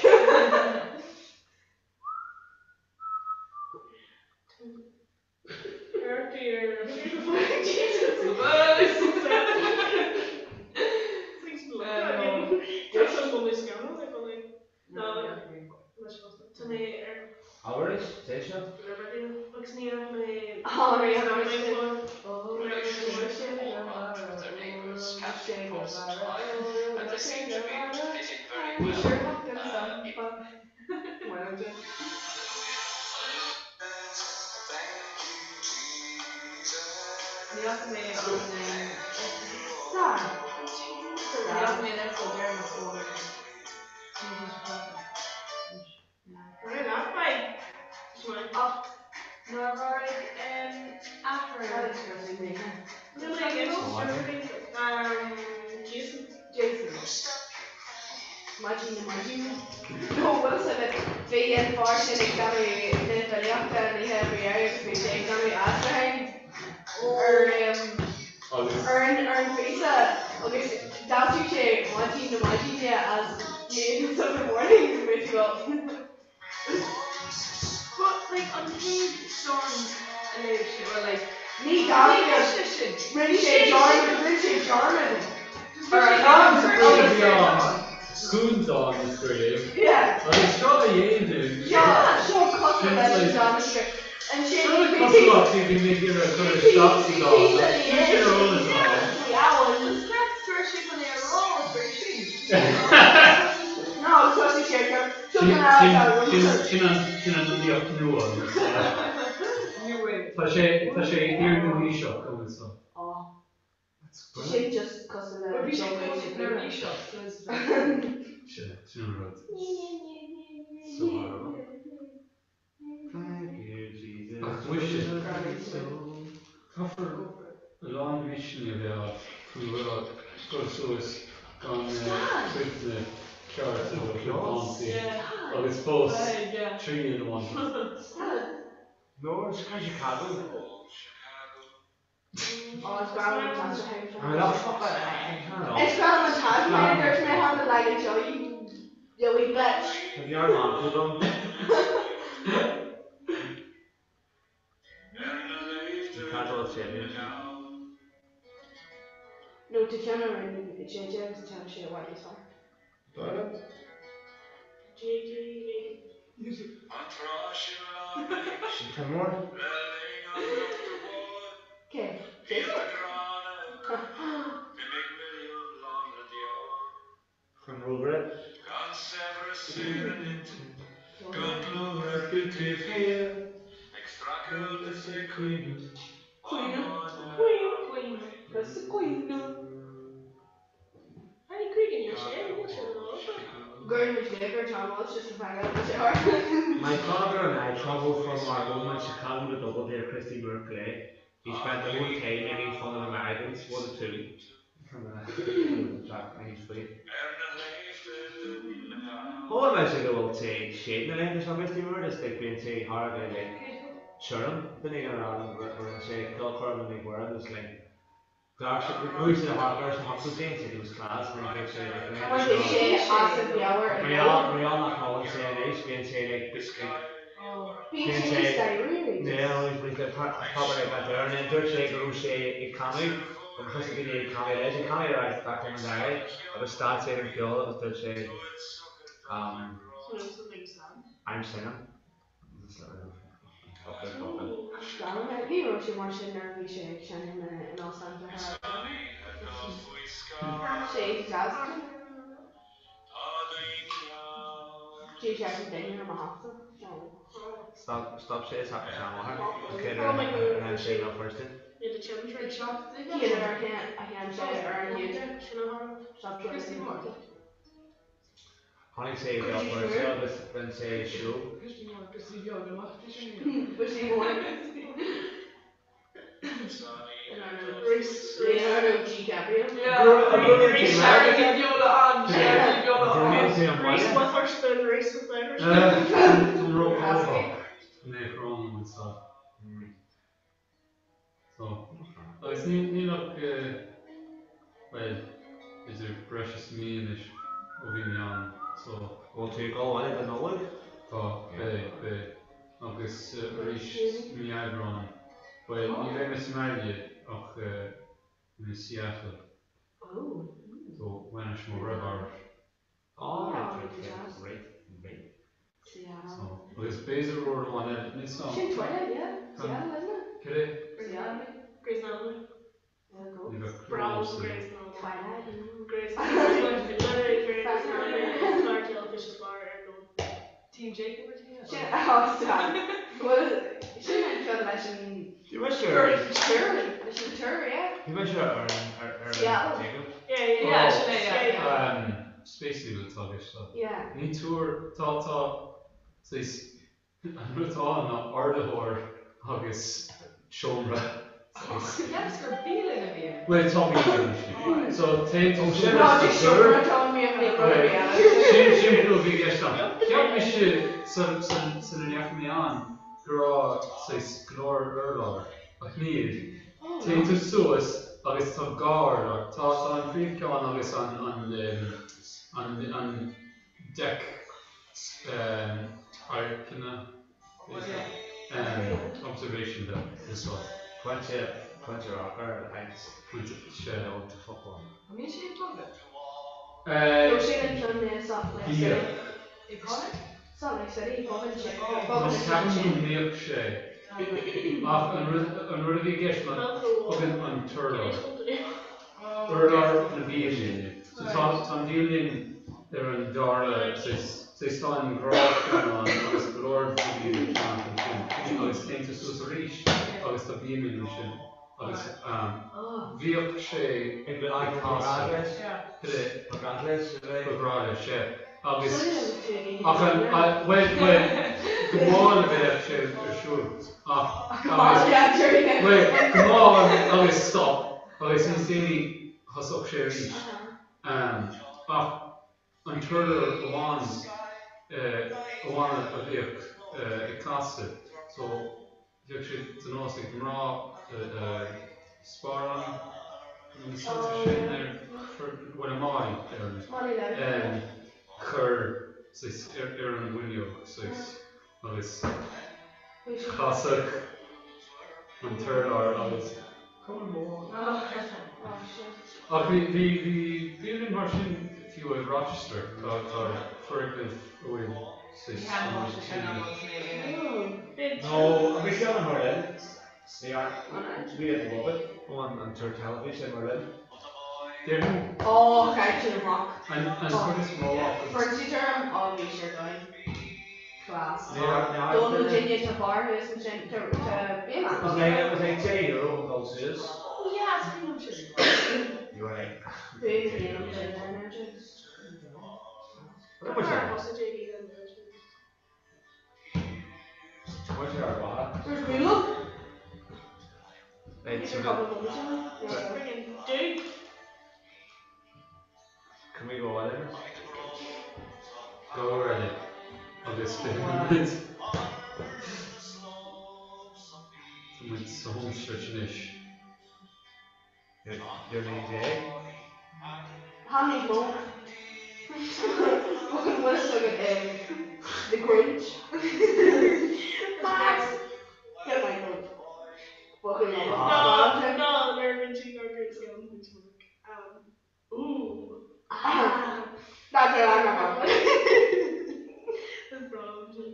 Abair é seo. Maidin na maidine. Nó bhfuil fhios agat, bhí an fear sin ag déanamh na filíochta an oíche faoi dheireadh agus bhí sé ag déanamh aistriúcháin ar ar an ar an phíosa agus d'aistrigh sé maidin na maidine as Maidens of the Morning agus bhí sé go But like an chéad dán a léigh sé well like Ní rinne sé dearmad rinne sé dearmad ar an Cúndán a scríobh agus seo a dhéanamh. Seo cosúil leis an dán a scríobh. Seo na cosúlachtaí a bhí mé ag iarraidh a chur isteach sa dán ach níl sé ar eolas agam. Sin an fhilíocht nua. Tá sé tá sé iar-nua-aoiseach agus. Sin just cosúil le Bhí sé cosúil le nua-aoiseach. Sin sin an rud. Ach muise, caithfear a lán misnigh a bheith agat chun rud a chur suas gan cuimhne ceart ar do chuid dántaí agus fós triail a bhaint as. No, it's Chicago. Oh, is breá liom an t-aistriúchán seo. Is breá liom an t-aistriúchán, dúirt mé cheana like an seo you wee bitch. Tá neart maith agam. Chicago Championship. No, tá ceann a rinne JJ agus tá sé i bhfad níos fearr. Dara? JJ Sin Timor. Cé? JJ? Chun rógaire. Caoineadh. Caoineadh. Caoineadh. Caoineadh. My father and I travelled from our home in Chicago to Dublin to hear Christy Moore play. He spent the whole time making fun of Americans. What a tool. Chuala mé sé go bhfuil sé séid na laethanta seo Christy Moore just like bíonn sé thar a bheith like tirim duine éigin a rá liom go raibh sé ceolchoirm i Mhuire just like Bhuaigh sé thart ar sna hochtóidí and said he was class and then bhí sé like Bhí sé as a mheabhair ag Mar dul. gheall nach mbeadh sé anois bíonn sé like Bíonn sé níos dáiríre just. Yeah he's like proper like that there and then dúirt sé go raibh sé ag canadh agus thosaigh daoine ag canadh leis ag canadh ar ais back home in Derry agus stad sé den cheol agus dúirt sé um I'm singing. Ní raibh sé mar sin nuair a bhí sé ag seinm in Óstán Sahara. Sé jazz. Dé sé an duine ar mo theachta. Stop sé is a seanmháthair an chéad uair a sheinn sé i mBéal Feirste. Chéad uair a sheinn sé ar an ghiúdar. Stop sé. Tháinig sé i mBéal Feirste agus rinne sé seó. So, agus níl ach, bhuel, b'fhéidir breis is mí anois ó bhí mé ann, so. Bhfuil tú ag dul abhaile don Nollaig? Tá, beidh, beidh. Agus arís mí Aibreáin, bhuel, ní bheidh mé sa mbaile ach i Seattle. So, bainis mo dheartháir. Oh, right, right, right, right. So, agus b'fhéidir uair amháin eile, níl 's a'm. Sin Twilight, yeah? Seattle, isn't it? Cad é? Grey's Anatomy. Grey's Anatomy. Yeah, go. Ní bheadh Bravo agamsa. Grey's Anatomy. Twilight. Grey's Anatomy. Literally Grey's Anatomy. Clár teilifíse is fearr ar domhan. Team Jacob or Team Sin, oh, stop. Well, sin an ceann leis an... Bhí mise ar an... Tour, leis an tour, yeah. Bhí mise ar an... ar an Seattle. Jacob. Yeah, yeah, yeah, sin é, yeah, yeah. Um, Space Needle atá i gceist leat. Yeah. Ní túr, tá, tá, saghas, an rud atá ann ná ardaitheoir agus seomra. Saghas. Cheapas gur bialann a bhí ann. Bhuel, tá bialann ansin. So, téann tú Ó, sin suas an sa túr. túr. Tá an rud a bhí ann. Sin, sin rud a bhí i gceist ann. Cheap mise sula, sula ndeachaigh mé ann go raibh saghas go leor urlár, ach níl. Téann tú suas agus tá dhá urlár. Tá, tá an príomhcheann agus an, an, an, an deck amharclainne, observation deck anseo. Pointe, pointe amharc ar ailt. Pointe, sea. Nó tá focal ann. An mbíonn sé ag bogadh? Nó sin an ceann i Salt Lake City. Salt Lake City, bogann sé, bogann an ceann Ceapaim sin. go mbíodh sé. Ach an rud an rud a bhí i gceist ná bogann an t-urlár. Urlár na bialainne. So tá tá an bhialann ar an dara saghas tá an gnáthcheann ann agus go leor daoine ag teacht ansin agus téann tú suas arís agus tá bialann ansin. Agus bhíodh sé ag casadh. Ba ghrá leis, yeah. Agus, ach an, bhuel, bhuel, go mall a bheadh sé ar siúl ach, agus, bhuel, go mall agus stop agus níos déanaí thosódh sé arís. Ach an t-urlár amháin, amháin a bhíodh ag casadh so, Bhíodh sé de nós ag mná sparán nó na soilse sin ar bhuel a málaí a chur saghas ar an bhfuinneog saghas agus chasadh an t-urlár agus Ach bhí bhí bhí bialann mar sin fiú i Rochester tá tá foirgneamh a bhfuil saghas Nó an bhí sé ann mar linn? Ní bhí at the Bobby. Ó an an túr teilifíse mar linn. Déarfainn. Ó chaith sin amach. An an chuid is mó acu. Fuair term ó bhí sé ar domhan. Class. Dónal Duine tá barr thuas ansin tá bíonn Was like was like €10 an dul suas. Oh yeah, is cuimhin liom sin. You were like. Bhí an sin ar What was that? Can we go eile? Go eile agus beidh muid Tá muid sa home stretch anois. Tháinig mó. Fucking bhfuil fhios agat é. The Grinch. Max! Get my coat. Fucking love it. No, no, nuair a bhí sí ag gur scéal an Ooh. Ah. That's what I'm about. Is breá liom sin.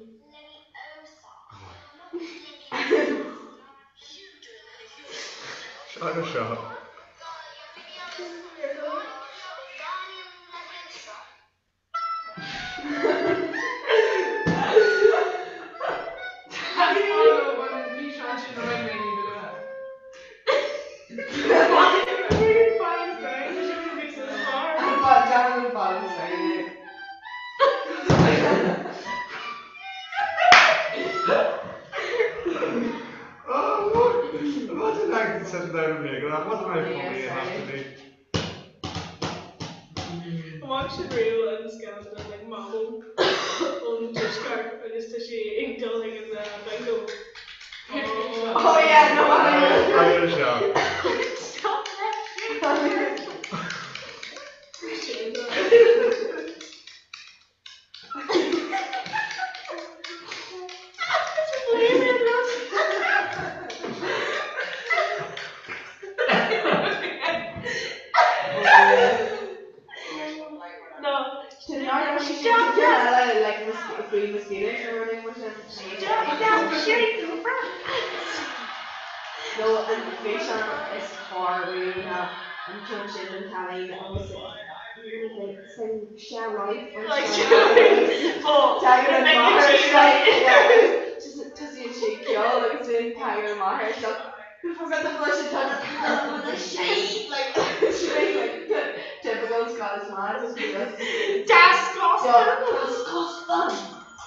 Seo nó seo. Oh, look! Imagine like sitting down and making that. Wasn't very funny, it has to be. Amach sin riamh an scannán de like Mamó ón Deisceart agus tá sí ag dul chuig an bingo. Oh yeah, no I I seo. Stop that shit! Sin No an físeán is fearr riamh ná an ceann sin den chailín agus Tosaíonn sí ag ceol agus then tagann an mháthair isteach We forgot the flush and touch the shade like typical Scottish man Disgusting! Disgusting!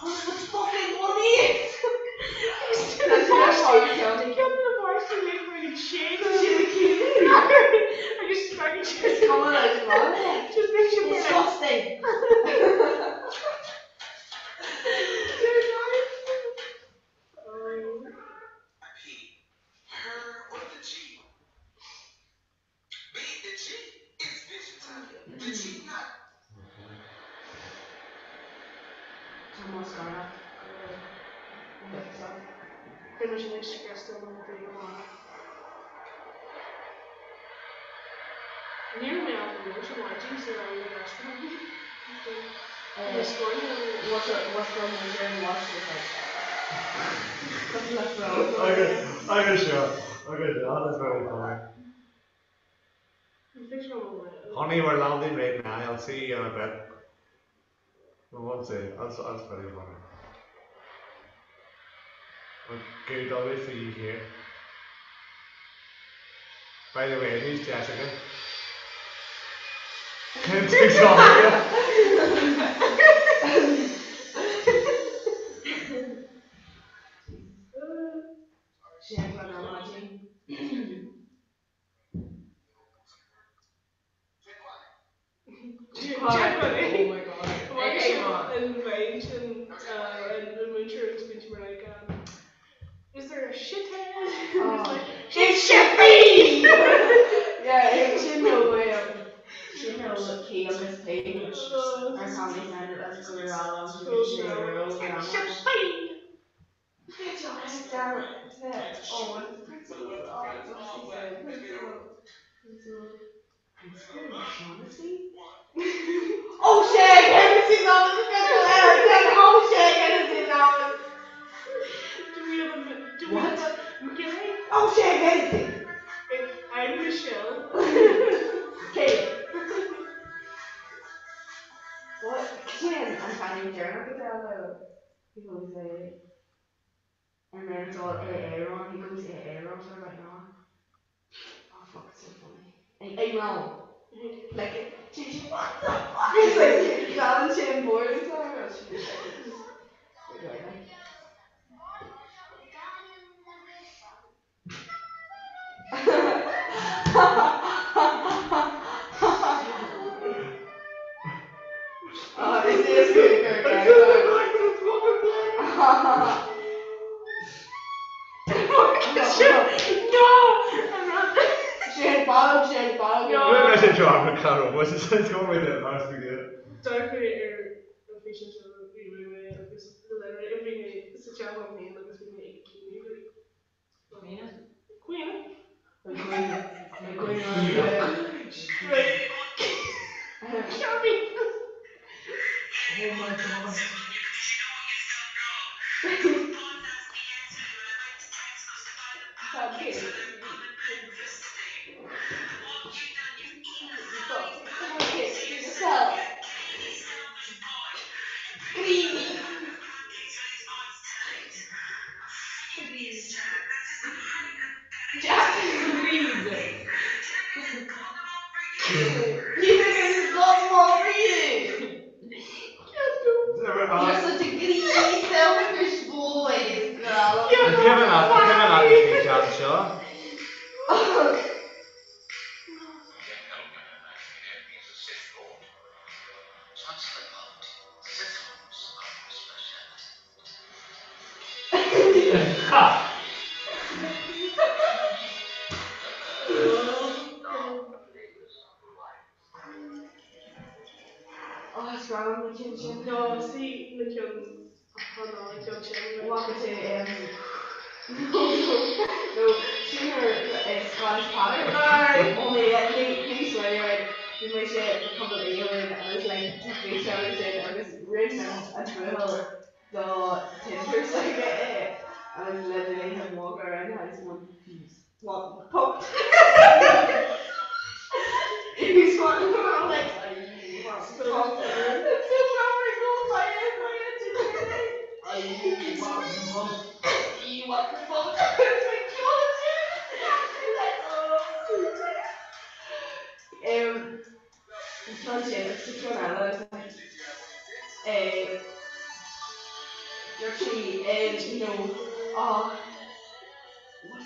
What's fucking money? Disgusting! Tá mo scarach Rinne sin is scriosta mo bhrí amach. Ní raibh mé ábalta. Agus seo, agus seo, that is very funny. Honey, we're landing right now, I'll see you in a bit. I won't say, that's, that's very funny. Good, I'll wait for you here. By the way, who's Jessica? Can Is there a shithead? It's Shippy! Yeah, sin nó sin nó K agus P ar Comedy Central as go raibh Shippy! Oh sé Do we have a do we What? have a McGilly? Oh sé Hennessy. I'm Michelle. Okay. What? Sin an fan deireanach atá He goes a and then it's all A Aaron. He goes A Aaron for right now. Oh fuck, it's so funny. A Aaron. Like, she's what the fuck? It's like, John Chin board or something. Where do I like? Oh, this is good, No, I'm not. Shane Bog, Shane Bog. No. Maybe I should draw a Claro, but it's going with it last week. Darker ar an físeán seo bhí mé agus literally bhí mé sa teach liom féin agus bhí mé ag caoineadh. Caoineadh? Caoineadh. Right. Sorry. Oh my god. Greedy. Jack Greed. You think it's got more greedy? You're such a greedy, selfish boy, girl. Kevin Kevin seo. Oh, it's wrong with the chin. No, see na ceann ná an ceann sin. Walk to no, no, sin ar Scottish Potter. Aye. Only ní ní swear right. Bhí mé sé couple of years agus like bhí sé sin agus rinne an buachaill do Tinder s'aige é agus literally him walk around the house going he's wanting pumped. He's wanting I'm like are you want pumped? It's so proper go my head my head Are you want pumped? You want pumped? It's like Um, ceann sin agus sa ceann eile eh, dúirt sí you know, oh, what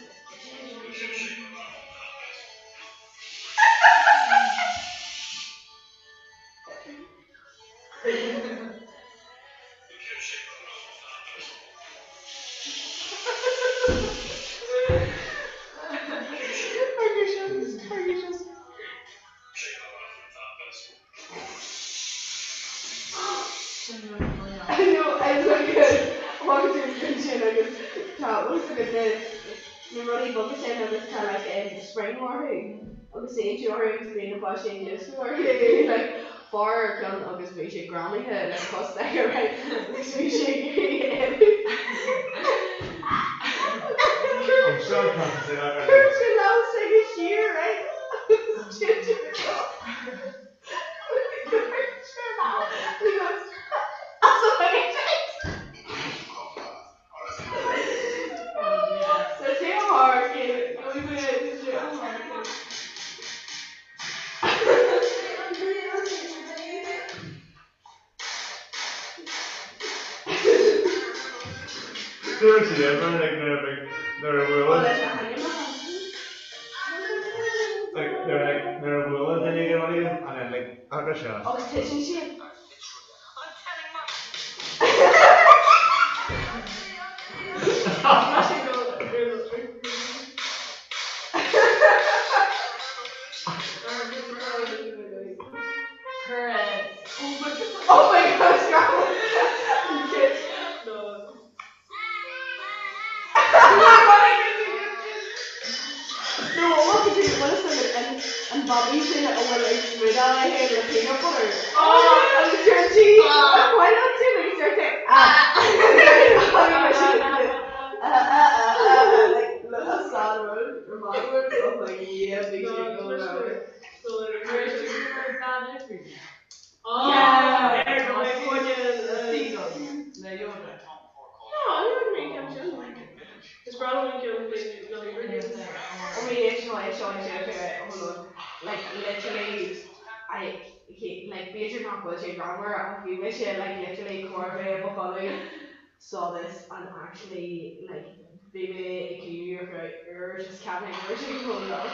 I know, I was like, walking through the kitchen agus tá ús agus na rudaí beaga sin agus tá like spring orthu. Agus aontú orthu agus bhí na páistí ag luascadh orthu like fear ar ceann agus bhí sé greamaithe le cos aige right agus bhí sé ag iarraidh éalú. Chuir sé lámh s'aige siar right agus thit sé Chuir sé lámh as a Dúirt sí ever like nuair a bhí nuair a bhuail like nuair like nuair a bhuail duine éigin rud éigin and then like agus seo. Agus titeann siad. An babaí sin a bhfuil ag smúdáil é féin le peanut butter. Agus deir sí, why not sin agus deir sé, ah. Like le sad road or mad road I'm like yeah bhí sé ag dul round. Like literally I he like b'fhéidir nach bhfuil sé greannmhar ach bhí mise like literally chóir a bheith i mo chodladh saw this and actually like bhí mé ag caoineadh ar feadh uair just cheap mé go raibh sé chomh long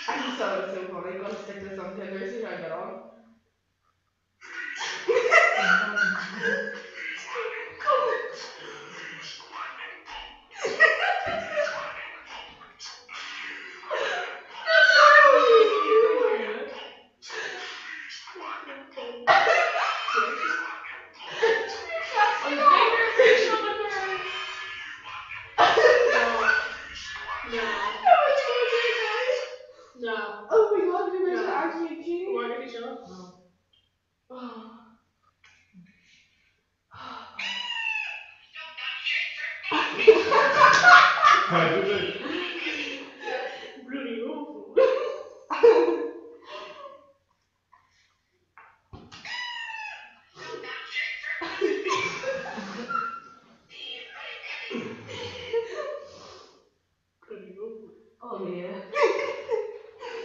I just thought it was so funny gonna stick this on Tinder see how I get on. Oh my god, bhí mise actually ag caoineadh. Oh yeah.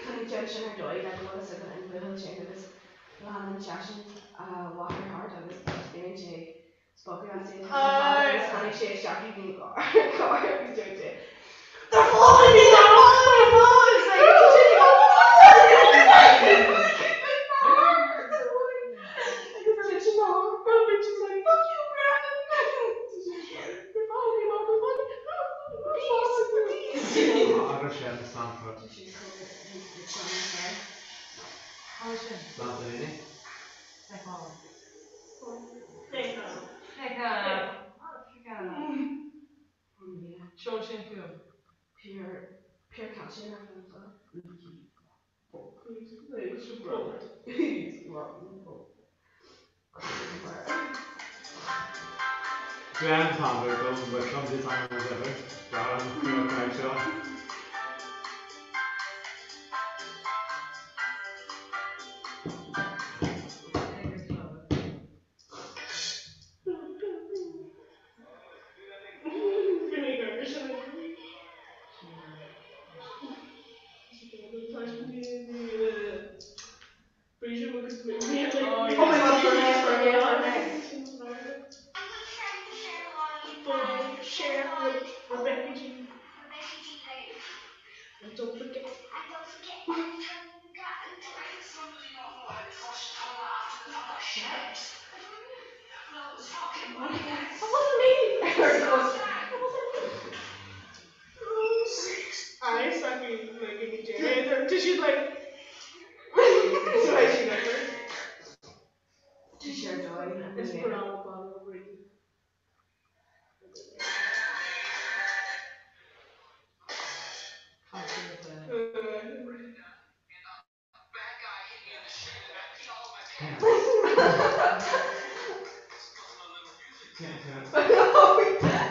Tá an ceann sin ar dóigh le go bhfuil fhios agat an buachaill sin agus leanann seisean a mháthair thart agus bíonn sé ag spochadh as an fada agus tháinig sé isteach ag an gcarr agus dúirt sé They're following me! They're following me! They're following me! Agus sé an sampla. Sampla duine. Seo sin fúm. Pure pure calcium Glen Sander dom but some designers ever. Got seo.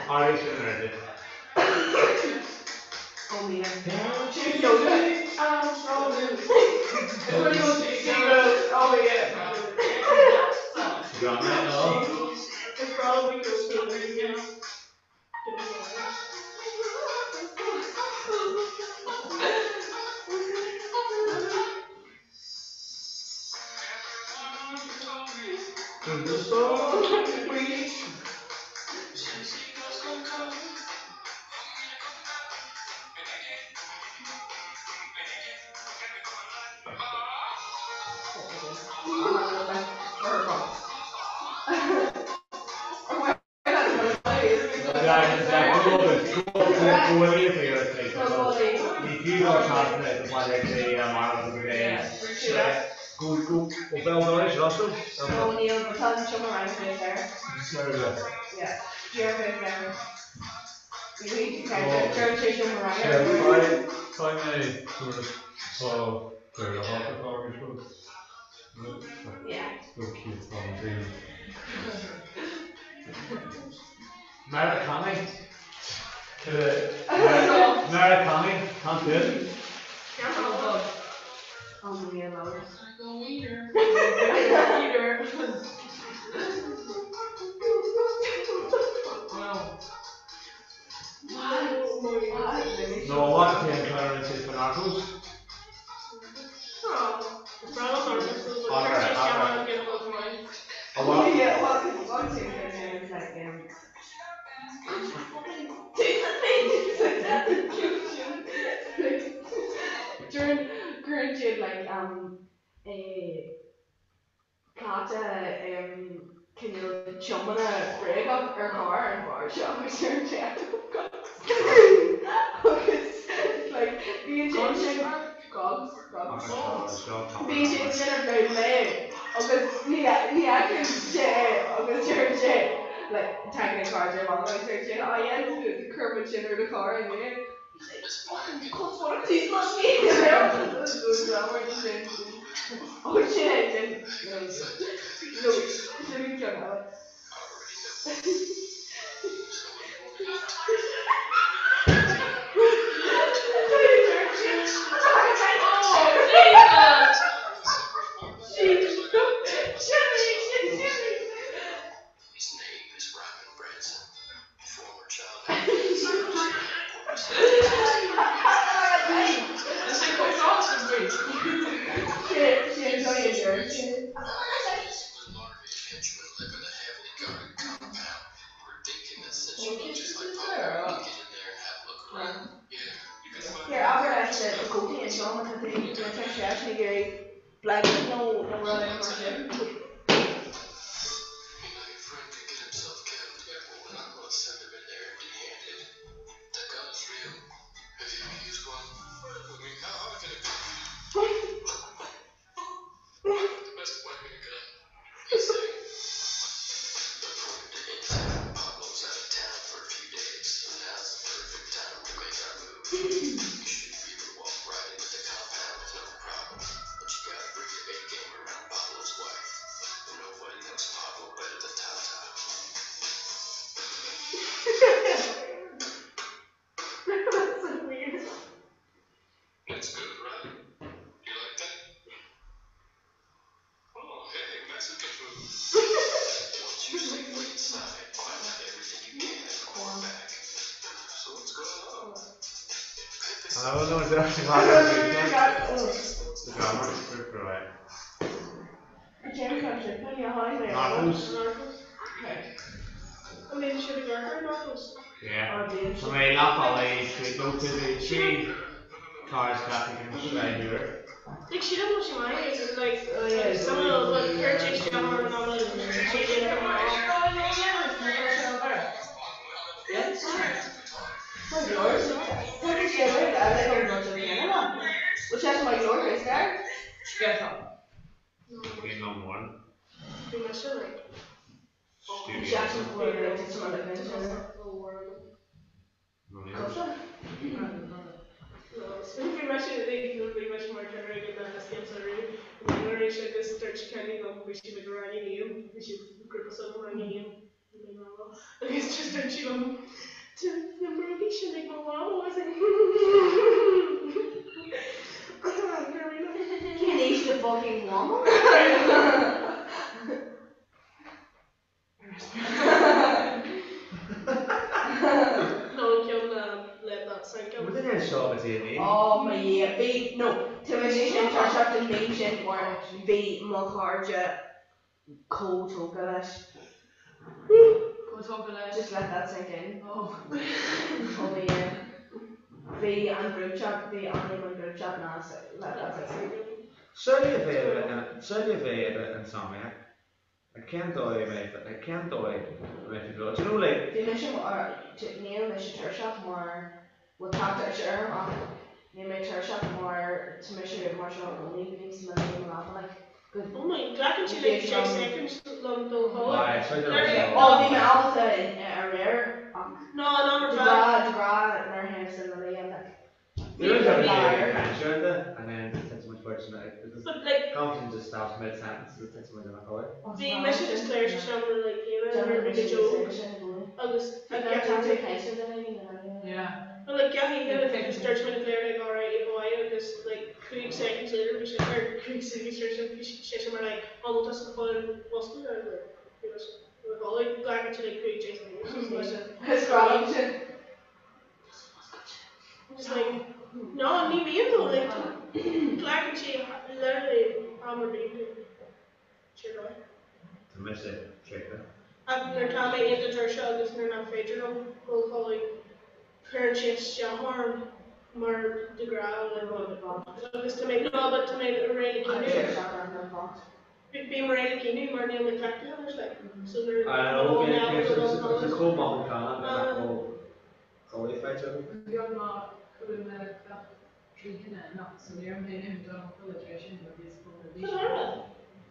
Ardaigh sin in airde. Meiriceánaigh. Meiriceánaigh, can't do it. No, what came current is for Narcos? Cuireann siad like pláta cineál tiomána bréagach ar charr an bheáir seo agus deir sé agus like bíonn sé ansin gogs gogs bíonn sé ansin ar feadh lae agus ní ní fheiceann sé é agus deir sé like tagann an cairde amach agus deir sé oh yeah chuir muid sin ar do charr inné His name is Robin Branson, former child Here, abair leis na cótaí anseo má tá tú tá seisean ag iarraidh blanket nó nó rud éigin mar sin. That's so weird. I don't know is actually The grammar is super right. Narcos. Yeah. So mé leath trí go trí cars traffic in Shrine Like she doesn't she mind is like some of those like purchase Bhí no more. Bhí mise bhí mise mar agus dúirt Kenny liom bhí siad ag rang a haon bhí siad grúpa scoile rang a haon. Agus just dúirt sí liom, Tá na brógaí sin ag mo mhamó agus Cén aois do fucking mhamó? Nó an ceann le that sink in. Rud éigin seo go déanaí. Oh mo Dhia, bhí, no, tá mise sin tuirseach den meme sin mar bhí mo chairde chomh tógtha leis. Chomh tógtha leis. Just let that sink in. Oh. Oh mo Dhia. Bhí an group chat, bhí ainm an group chat ná let that sink in. Samhlaigh a bheith, samhlaigh a bheith i d'insomniac. Like cén dóigh a mbeifeá, like cén dóigh a mbeifeá dul, do you know like. Bhí mise mar, níl mise tuirseach mar, bhuel tá tuirse orm ach níl mé tuirseach mar tá mise mar seo i gcónaí, bím sa mbealach i mo leaba like go. Oh my, glacann sé like 10 seconds liom dul a chodladh. Aye, it's right there Literally. Oh bhí mé ábalta aréir ach No, an am ar fad. de ghnáth nuair a théim sa luí I'm like. Bhí mise just léir sa seomra like céanna nuair a bhí muid óg agus Well like gach oíche like just dúirt mé le Claire like alright yeah bye agus like 5 seconds later bhí sé or 5 seconds later bhí sise mar like an bhfuil tusa go fóill ar an bhosca I was like bhí mise go fóill glacann sé like 5 10 seconds Is grá liom sin. I'm just like, no, ní bhíonn though, like, glacann sé literally am ar bith go sure dóigh. Tá mise tréigthe. Ach nuair atá mé iontach tuirseach agus nuair nach féidir liom dul a chodladh, cuireann sé isteach orm mar de ghnáth like, agus tá mé, no, but tá mé réidh le caoineadh. Bím réidh le caoineadh mar níl mé cleachtaithe leis like, so nuair I know, bíonn chomh maith an ceann nach bhfuil codladh faighte agam. Beag ná go bhfuil mé gach trí thine nach so ní raibh mé in ann dul a chodladh tar éis sin mar bhíos chomh neirbhíseach.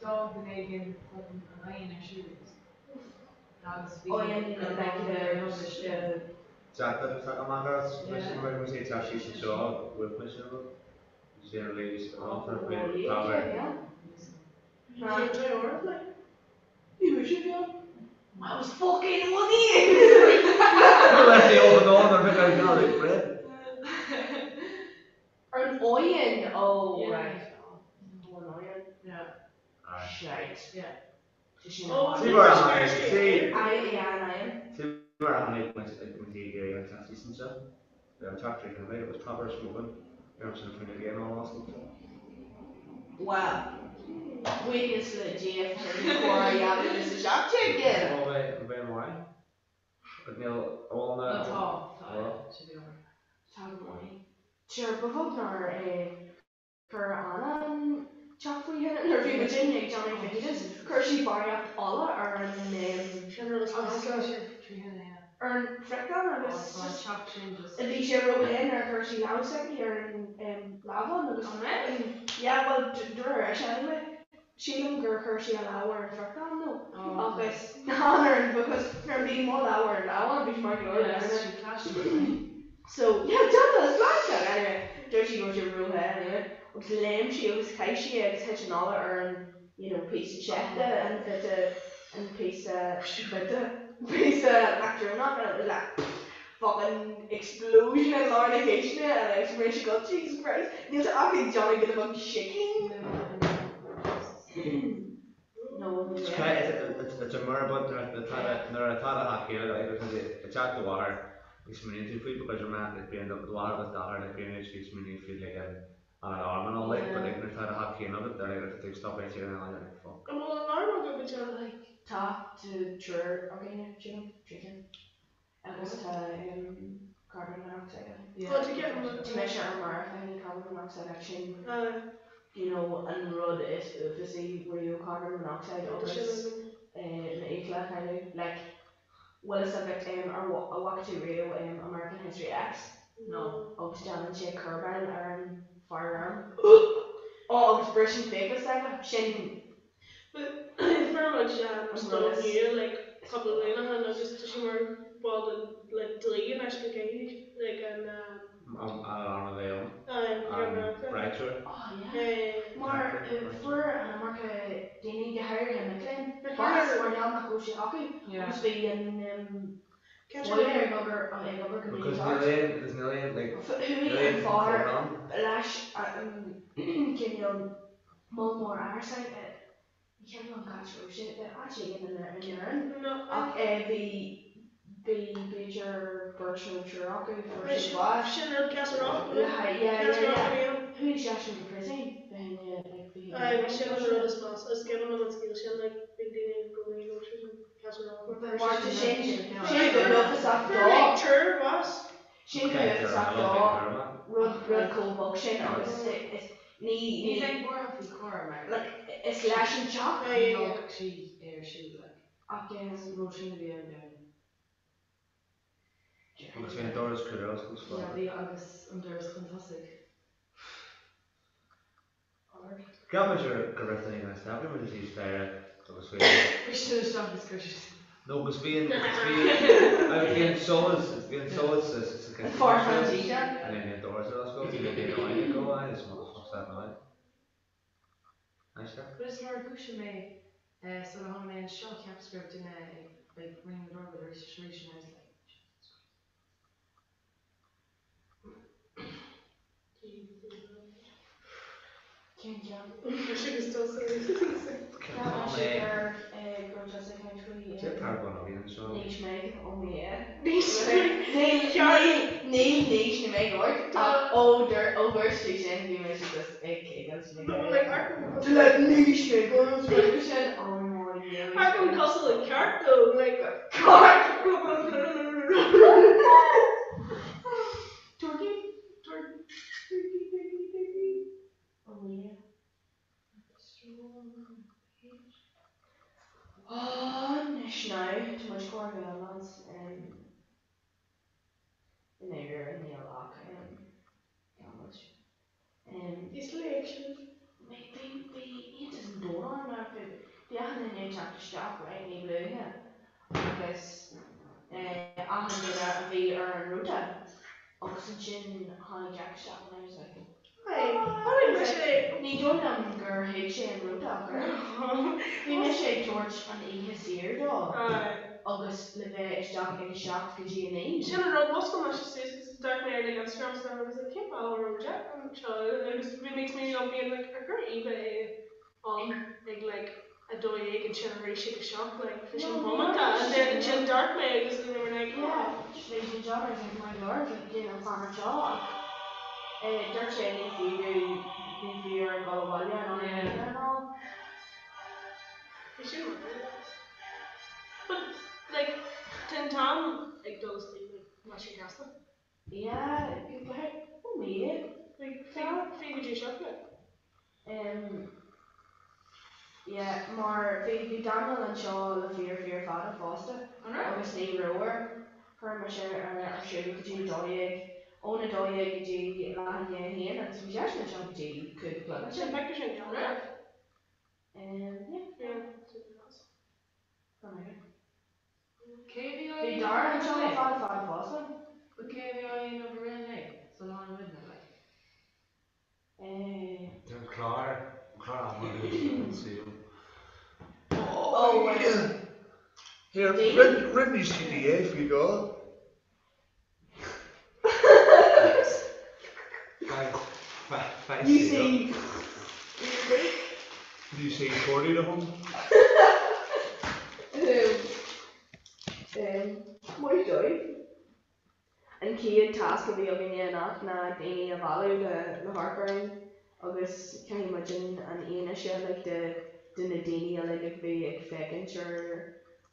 D'fhág duine éigin fucking an oigheann ar siúl agus bhí Oigheann na beithígh. Deacair atá amach as, mise mar go mbeidh sé síos anseo, bhfuil mise ann? Sin an léas an I was fucking funny! Ar an oigheann? Oh right. Oh an oigheann. Shite. See mar a tháinig, see. See mar a tháinig muid ag iarraidh an teastas anseo. Bhí an teach drinking away, it was proper smoking. Bhí an sin faoina gcéanna all oscailte. Well, buíochas le Dia faoi chóir 2017, yeah. Ó bheith, bheith maith. Ach níl, bhuel na. Tá, tá, sé bhí orm. Tá go maith. Sure, ba bheag nár Chuir Anna an teach faoi thine nuair a bhí muidinne ag déanamh fajitas. Chuir sí barraíocht ola ar an ar an friochtán agus just bhí sé ró-the nuair a chuir sí lámh s'aici ar an lámhán agus yeah bhuel dúirt mise anyway sílim gur chuir sí a lámh ar an friochtán nó agus chan ar an because nuair a bhí mo lámh ar an lámhán bhí sé mar go leor So, yeah, déanta is splanc! Anyway, dúirt sí go raibh sé ró-the anyway, agus léim sí agus chaith sí é agus thit an ola ar an, you know, píosa seifte, an bhita, an píosa, bita, píosa leictreonach and it was like fucking explosion i lár na cistine and I was mise go, Jesus Christ, níl sé ach ag déanamh giota beag sicín. No, It's it's a murabut nuair atá do theach féin agat like i dteach do mháthar ag smaoiníonn tú faoi because you're meant like bíonn do mháthair agus d'athair like bíonn siad ag smaoineamh faoi like an an alarm and all like but like nuair atá do theach féin agat they're like ag stop right here and you're like fuck. An bhfuil alarm agat go deo like? Tá tá triúr againne, sílim, trí cinn. Agus tá carbon monoxide ann. Oh, do get one. Tá mise ar marbh carbon monoxide ach sin you know an rud is uafásaí riamh carbon monoxide agus m'fhiacla a chailleadh. Like bhfuil fhios agat ar an bhfaca tú riamh American History X? No. Agus déanann sé carbine ar an fear airm. Oh agus briseann fiacla s'aige. Sin Fuair muid stove nua like cúpla bliain ó shin agus tá sé mar ball den like dlí anois go gcaithfidh like an An alarm a bheith ann. An braiteoir. Oh yeah. Mar fuair an iomarca daoine go háirithe mic léinn bás mar gheall nach raibh sé acu agus bhí an boiler ag obair ag obair go Because mícheart. níl aon, there's níl aon like, Chuaigh níl an aon fear phone ann. leis an cineál moll mór árasán ní cuimhin liom cá háit a raibh sé, áit éigin in Éirinn ach bhí bhí b'fhéidir beirt nó triúr acu fuair siad bás. Sin rud Castle Rock, Le haghaidh yeah Castle yeah Rock yeah. yeah. Chuaigh seisean go príosún fá choinne like bhí Aye, bhí sin an rud is measa, is cuimhin liom an scéal sin like bhí daoine i gcónaí ag gabháil sin Castle Rock mar Mar tá sin sin go uafásach Fuair dó. like triúr bás. Sin go uafásach dó rud rud chomh bog sin agus is ní Ní bheinn buartha faoi chor mar like is leis an teach. Bheadh sí ar siúl like. Ach eh. Is rud sin a bhí ann deireadh. Agus bhí an doras curtha ar oscailt Yeah, fágtha. bhí agus an doras chun tosaigh. Cheap mise go raibh duine éigin isteach, bhí muid thíos staighre agus bhí. Bhris tú isteach agus chuir siad. No agus bhí an, bhí, agus bhí an solas, bhí an solas sa, sa chistin Far ar from siúl Díseart. and then bhí an doras ar oscailt and then bhí an oil ag gabháil is what the fuck's that now? Aisteach. But is nuair a dhúisigh mé sular tháinig mé anseo cheapas go raibh duine ag like ringing the doorbell arís is arís and I was like Jesus Christ. Cén ceann? Cén t-am é? Go raibh tusa ag caint faoi Cén t-argóint a bhí anseo? Naois Meg ó Mia. Naois Meg. Níl Naois na Meg ort ach ó dúirt tú sin bhí mise just ag giggle No, like Arkham. Like Naois Meg ó sin oh my God. Arkham cosúil le ceart though, like Ceart! Turkey? Turkey, turkey, turkey, turkey. Oh yeah. Anois now, tá muid chóir a bheith lads i ndáiríre níl ach gan muid. Níos léigse. Bhí bhí iontas an domhain orm mar bhí bhí achan duine ag teacht isteach right ní ba luaithe agus achan duine a bhí ar an rota agus ansin tháinig Jack isteach and I was like Tháinig mise. Ní dóigh liom gur thuig sé an rota ach oiread. Bhí mise ag tabhairt an oíche saor dó agus le bheith isteach ag a 7 go dtí a 9. Sin an rud, mhuscail mise suas agus d'amharc mé ar like Instagram stuff agus like cén fáth a raibh Jack anseo agus bhí mé ag smaoineamh liom féin like ar chuir Eva é ann ag like 12 ansin arís ag 7 like bhí sin bómanta and then ansin d'amharc mé agus they were like oh. Yeah, just bhí sin John I was like my lord like déan an plean seo ach eh dúirt sé ní fiú ní fiú ar dhul abhaile an am yeah and all. Bhí sin maith. But like tá an t-am ag dul like tá sé gasta. Yeah, go oh me. Like fiú go dtí 7 like. Em yeah mar bhí bhí Daniel anseo le fíor fíor fada fosta An raibh? agus ní raibh air. Chuir mise ar ar siúl go dtí 12, óna 12 go dtí leath i ndiaidh a haon agus bhí seisean anseo go dtí 5 a chlog Sin ansin. pictiúr sin An raibh? Em yeah. Yeah, sin class. Fan aige. Cé a bhí á Bhí dhéanamh Dara roimh anseo le inné? fada fada fosta. But cé a bhí á dhéanamh roimh inné? Sula tháinig muidne like. Eh. Tá an clár, an clár ama an saol. Oh well. Here, Daoine. rinne UCDA faoi dhó. UC. UC 40 to home. Maith dóibh. An chéad tasc a bhí againne anocht ná daoine a mhealladh le le hamharc orainn agus caithfidh muid an an fhianaise like de de na daoine uilig a bhí ag féachaint ar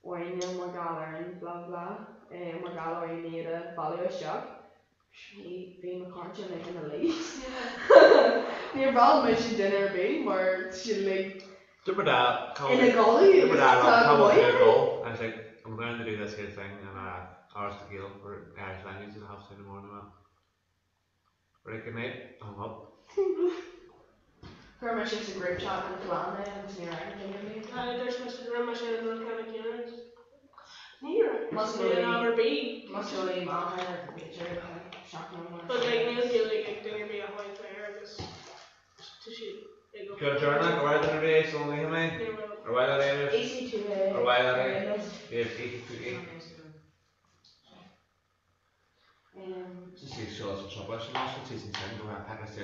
orainne mar gheall ar an blah blah eh mar gheall orainn iad a mhealladh isteach. Bhí bhí mo chairde uilig ina luí. Níor mheall mise duine ar bith mar siad uilig Dúirt mo dad, cá ina bhfuil gcodladh dúirt mo agus dad tá liom, cá go bhfuil tú maith ag orthu. dul? I was like, I'm going to do this here thing in uh, Áras na Gael for Irish language at half two in the morning man. Right, good night, I hung up. Chuir mise sa group chat an plean é agus níor fhreagair duine ar bith. Aye, dúirt mise, rinne mise an rud ceanna céanna agus ní raibh Más mé in am ar bith. Más é m'athair b'fhéidir seachtain nó mar But sin. like níl Gaeilge ag duine ar bith a tháinig léir agus tá siad ag obair. Go deireanach, go raibh duine ar bith ag dul mé. Ní raibh. Ar mhaith leat é anois? Ar mhaith leat é? Babe, eat a cookie. Just ag siúl as an siopa sin leis, tí sin sin, go mbeadh pacáiste.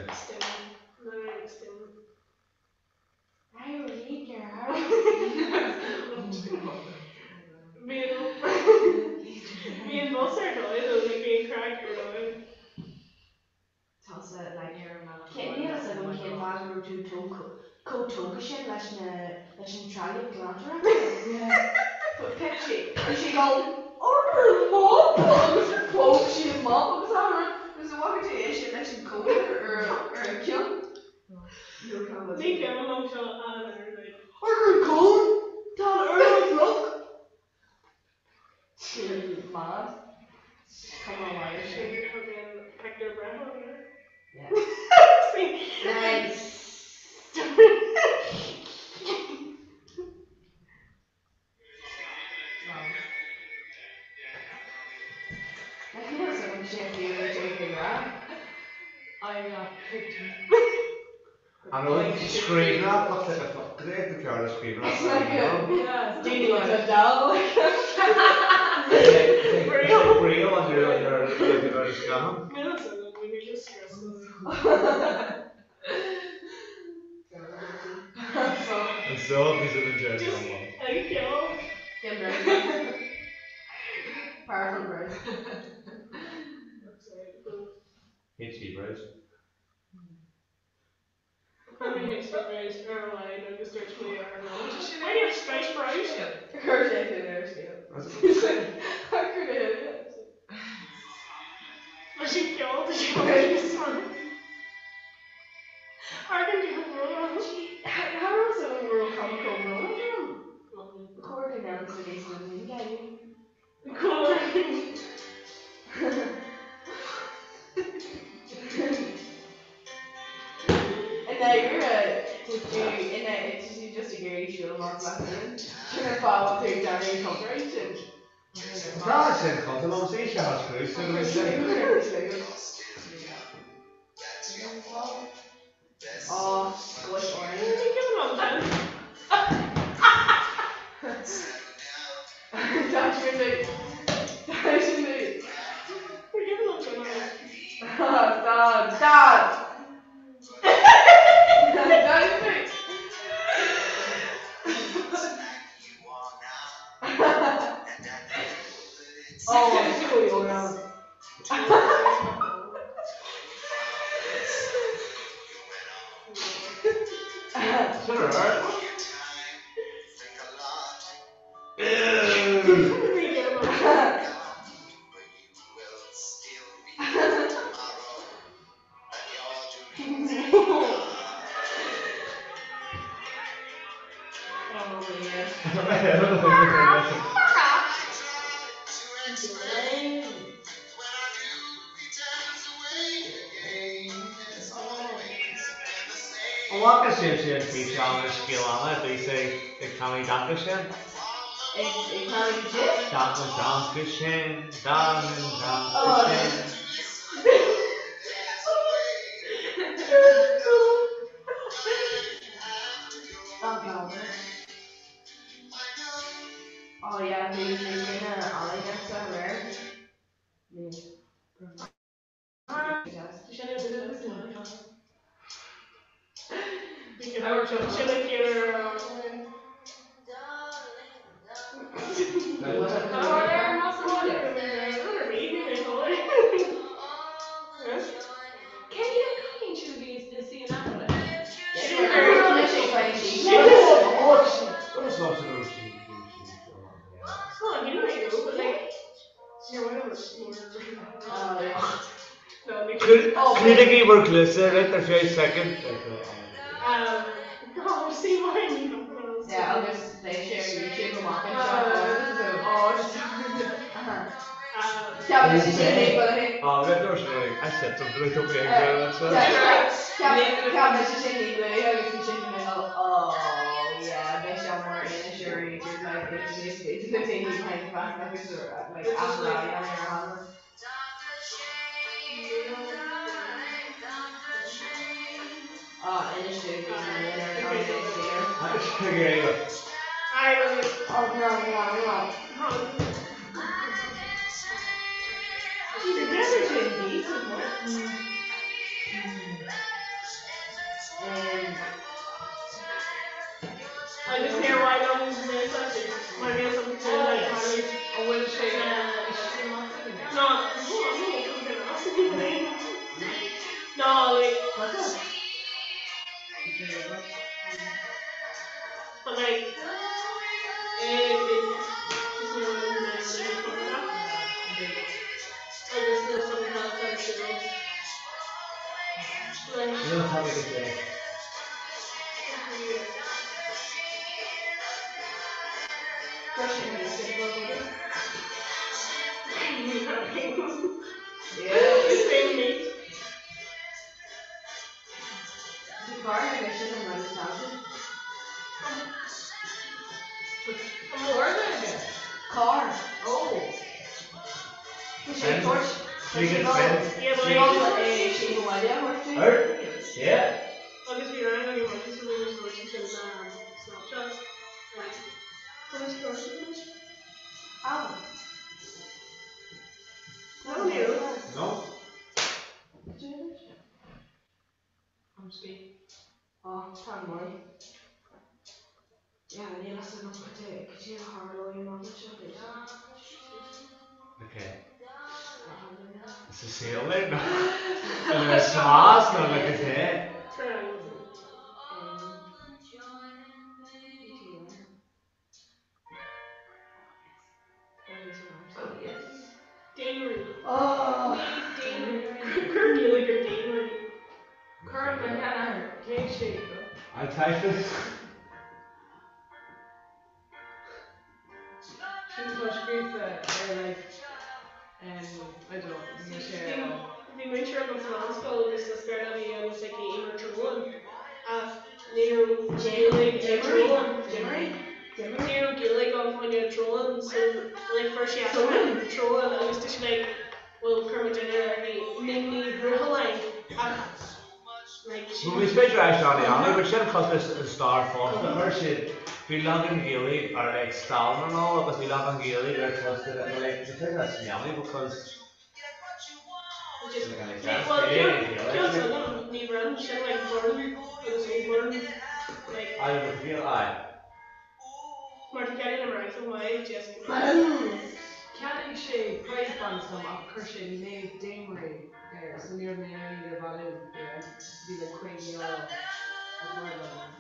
Bhí an bus ar dóigh though, like bhí an craic ar dóigh. Tusa like cén níl fhios agam cén fáth go raibh tú chomh tógtha sin leis na leis an trealamh glantóireachta. But pick sí bhí sí ag dul order a mop agus phóg sí an mop agus an rud agus an bhfaca tú é sin leis an cóta ar ar a ceann? Ní ceann liom seo an ar like. Order a cone! Tá an urlár fliuch! Sin mad. Cuma mhaith sin. Tugann pictiúr breithe air. Yeah. Nice. Like who else am sin faoi ag rá? I got picture. An bhfuil scríbhneoireacht like a gréag na cearna scríbhneoireacht Daoine atá dall. Brío an ar an scáthán. And so bhí an deireadh an lá. Powerful bird. HD Bridge. Chuir sé sin ar scéal. I ndáiríre, tá tú ina, tá tú just ag iarraidh siúl amach leat féin. Sin an fáth a bhfuil tú ag déanamh an chomparáid sin. Tá sin chunta liom, sí se has cruise to go sin. Ó, scoil orainn. Tá sin é. Tá sin é. Stad, stad! Tá sin é. Ó, scoil orainn. Sin ar ard. An bhfaca sibhse an físeán ar scéal Anna a bhí sé ag canadh Danke schön? Ag canadh cad é? Danke, danke schön, danke, danke schön. Oh God. Oh yeah, bhí bhí duine ealaíonta aréir. Clúdaigí bhur gcluasa right ar feadh soicind. Agus beidh sé ar YouTube amach anseo. Ceapann sé sin é but I said something I don't think Ceapann sé sin ní luaithe agus ansin bhí mé oh yeah beidh sé mar fhianaise ar YouTube like it's it's the thing behind the fact like it's like athrá ar an Ah, inis dúinn faoi na I was like, Oh, no, no, no. You're never doing these anymore. Agus níor mhaith liom mar níl some An bhfuil sé No, no, like, but like, just agus níl some Níl tá go dé. Carr. Oh. Three good friends. Yeah. Agus bhí rang agam agus bhí mé ag sin Snapchat. Ah. No, ní No. I'm speak. Oh, tá mór. Yeah, níl a fhios agam cad é cad é a tharlóidh amach anseo. Okay. Is é saol é nó an sás nó le go dé. Oh. Cuir Gaeilge ar Danery. Cuir mo sheanathair, léigh sé go. I type it. Sin atá scríofa ar like um, I don't know, níl sé ar fáil. Bhí múinteoir agam sa mheánscoil agus as Béarla a bhí agus aici Eimear Trolan ach ní raibh Gaeilge ar Trolan. Ní raibh Gaeilge ann fá choinne Trolan so like fuair sí as Trolan agus tá sí like well chuir muid duine uirthi Ning Ní Thruacháin ach like she Bhuel, is féidir é seo a dhéanamh, but sin cosúil le Star fosta. Chuir siad, bhí leagan Gaeilge ar like Stalin and all agus bhí leagan Gaeilge ar cosúil le like, is féidir leat smealladh because just well ceann agam ní bhronn sin like Burn agus ó Burn like I would feel I. mar tá ceann mar so maith just Cheannaigh sé prize bonds dom ach chuir sé Maeve Damery air so ní raibh mé in ann iad a bhailiú. Yeah, bhí like €50 ag lorg agam.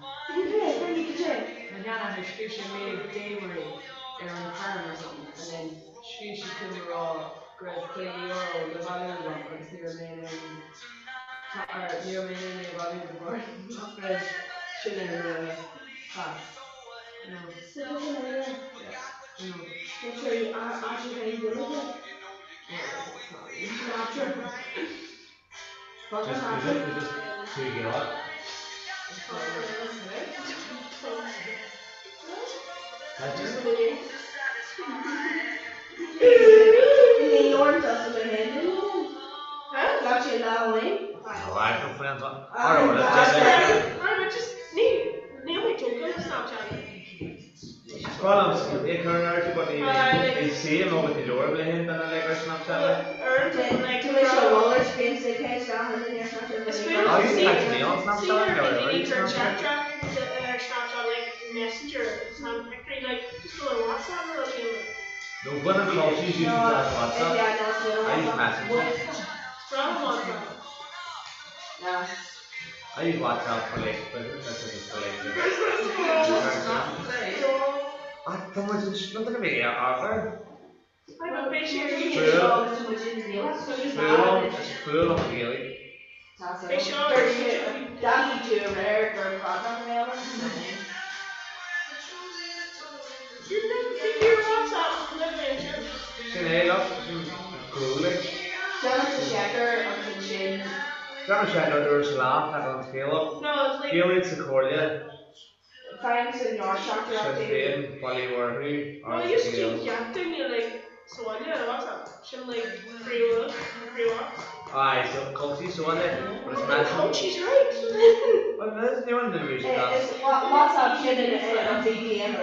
Mo sheanathair scríobh sé Maeve Damery ar an charn or something and then scríobh sí chugam a rá go raibh €50 le bailiú agam agus ní raibh mé in ann or ní raibh mé in ann é a bhailiú de bharr nach raibh sin ar mo phas. You know. Yeah, you know. Yeah, it's not really natural. Just, is it, is it too Gaelach? Just I like the friends. I don't know. just ní níl mé tógtha le Snapchat. Well, é chur ar but ní sí nó go leor le hin den le ar Snapchat. Is Are you texting me on Snapchat? No, are you chat Snapchat? track ar Snapchat like Messenger Snap picture like just go on WhatsApp or something. No, when I'm close, you use WhatsApp. I use Messenger. It's from WhatsApp. I use WhatsApp for like business messages for like. Ah, tá muid an duine mé ábhar. I'm a bit sure. Is fuath liom an Ghaeilge. Your WhatsApp living Sin é leis sin grúla. Déanann sé ar uair sa lá tá an scéalach. No, it's like Gaeilge sa Chomhairle. Sinn Féin, Baile Mhúrthú, Well, Áras you used na to Gael. yacht in you like so on yeah, WhatsApp. Sin like free work, free work. Aye, so culty so on it, but it's mental. Culty's right. Well, there's no one in the region. Is WhatsApp sin an BBM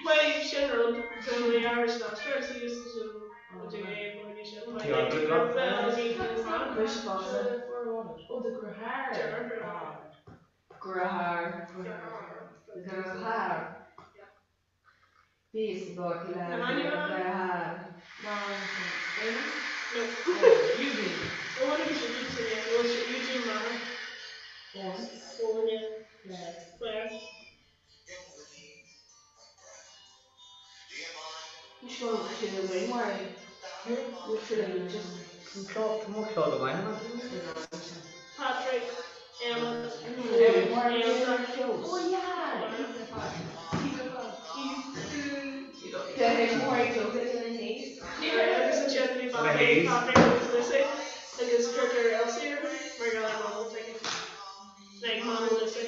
Well, sin rud the Irish Master so just Oh, the Grahar. Grahar. Grahar. Facebook le Grahar. No. Eugene. I want to be Eugene. Well, Eugene Maher. Yes. Claire. Which one do the way more? Literally just. Tá ceol go maith. Patrick, Emma, Oh yeah. Agus an sin bhí Patrick agus Lucy agus cuirtear Elsie mar gheall ar Mama like Mama Lucy.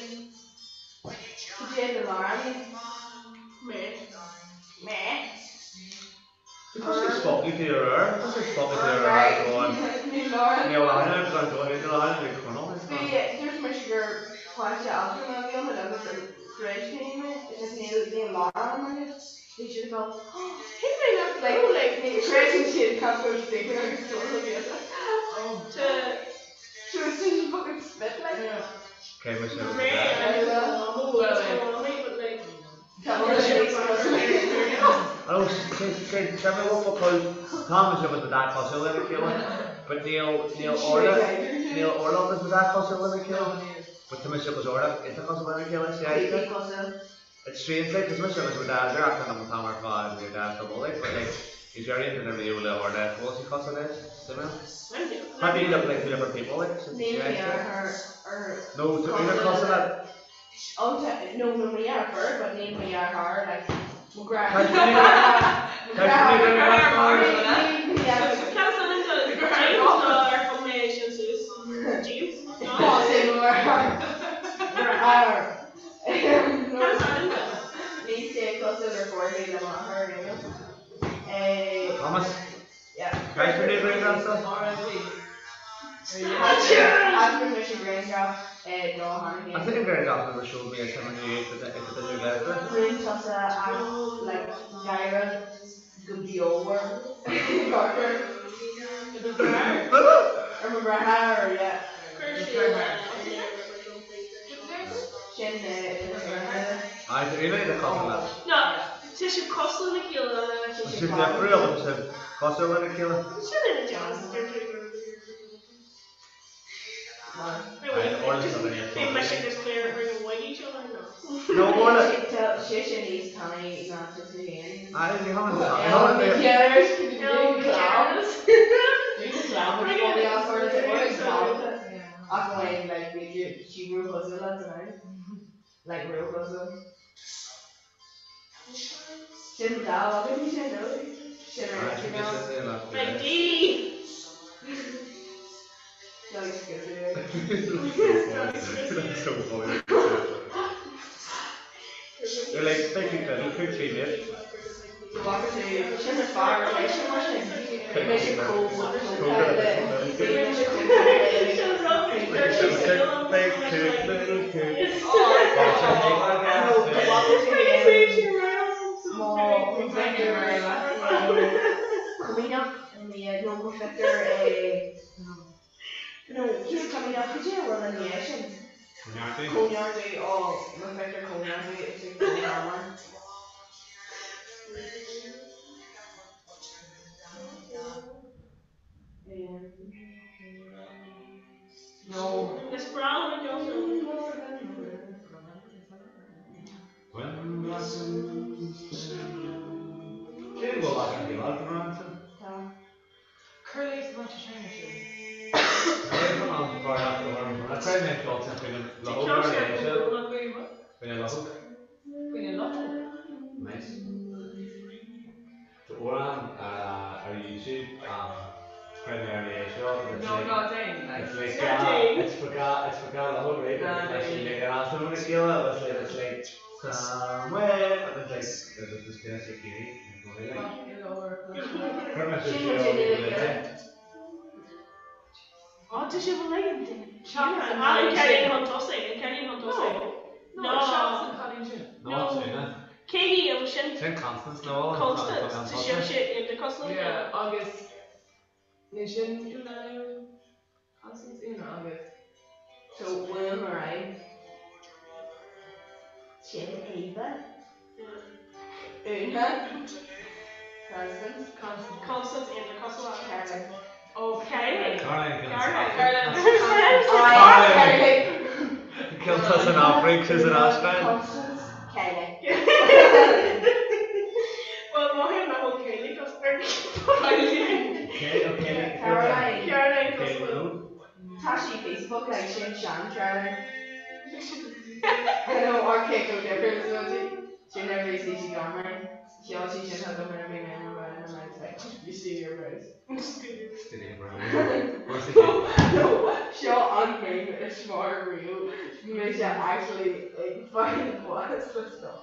Cad é na lár? Mé. Mé. Tá sé spoky tú ar air, tá sé spoky tú ar air going. Níl aithne gan dul níl aithne ag Conall. Bhí dúirt mise gur páiste altra a bhí ann agus gur mé is níl níl lár ann agus bhí siad ag dul cé mé nach like like ní chreideann siad cá bhfuil sticker agus dul a bhí To She was just fucking spit like. Cé me sin. Mé agus Mama was Mama but like Oh, sé mé because Thomas agus the dad cosúil lena chéile, but níl níl Orla níl Orla agus the dad cosúil lena chéile, but tá mise agus Orla is cosúil lena chéile sé. It's strange like cos mise agus my dad ar an am tam ar fad your dad go like but like is there anything ever you le Orla bhfuil sí cosúil leis similar? How do you look like two different people like? so Níl it's mé strange. ar ar No, tá una cosúil le Oh, no, no, me are her, but níl mé ar her, like, mo gra. Cad is ainm do James nó ar chum mé sin suas? James? Cad is ainm do? Ní sé cosúil ar chóir le m'athair, you know. Eh, Thomas. Yeah. Christ for neighbouring grandson. Thaispeáin mise grianghraf dó cheana I féin. think I'm very often never showed me a time when you ate the ate the new letter. Rinne tusa as like gáire go beomhar Carter. Ar mo dheartháir, yeah. Sin I do you know the cosúil le. No, tá sibh cosúil lena chéile. Tá sibh difriúil tá sibh cosúil lena chéile. Sin ina deas. Bhí mise agus Claire ag an bhfuil seo nó. No, Orla. Sé sin níos tanaí ná tusa féin. I ní Ach amháin like bhí sí róchosúil leat tonight. Like róchosúil. Sin dá agus bhí sin no? Sin ar Instagram. Like D. Like scissor. So funny. They're like thinking that look who clean it. Bhfaca tú sin ar fearr leis sin mar sin. Bhí sé chomh Big cook, little cook. Comíach nó go feictear nó cé comíach go dé bhfuil an é sin. Cóneartú ó má feictear cóneartú is é cónearmar. No. Is breá liom an ceol seo. When blossoms Cé bhfuil ach an chéile go raibh sin? Tá. Curly is much a shame sin. Faoina Nice. The amhrán ar YouTube chuir mé ar an seo No, ná déan, like. It's like Ná déan. it's for ga it's for ga le right Ná It's déan. like an anthem na chéile it's like it's like Somewhere agus like there's this guy ag iarraidh i gcónaí like. Chuir mé Sin muid in le chéile. Ó tá sibh uilig an duine céanna. Ah an cailín chun tosaigh, an cailín chun tosaigh. No, seachas an cailín sin. No, sin. Cé hí an sin? Sin Constance nó an Constance, tá sibhse iontach cosúil lena chéile. Yeah, agus ní sin Úna nó Constance Úna agus. So bhfuil ar aghaidh. Sin Eva. Úna. Constance. Constance. Constance iontach cosúil leat. Caroline. Oh Caroline. Caroline. Caroline. Caroline. Ceann san Afraic, sin san Astráil. Constance. Kelly. Well mothaím nach bhfuil Kelly cosúil Caroline. Caroline cosúil. Tá sí Facebook like sin sean Caroline. I know or cé chomh difriúil is atá sí. She never sees she gone right. Sheol sí sin chugam nuair a bhí mé i mo bhaile and I was like, you steal your brows. Steal your brows. No, seo an meme is mó riamh. Bhí mise actually ag fáil bás le stop.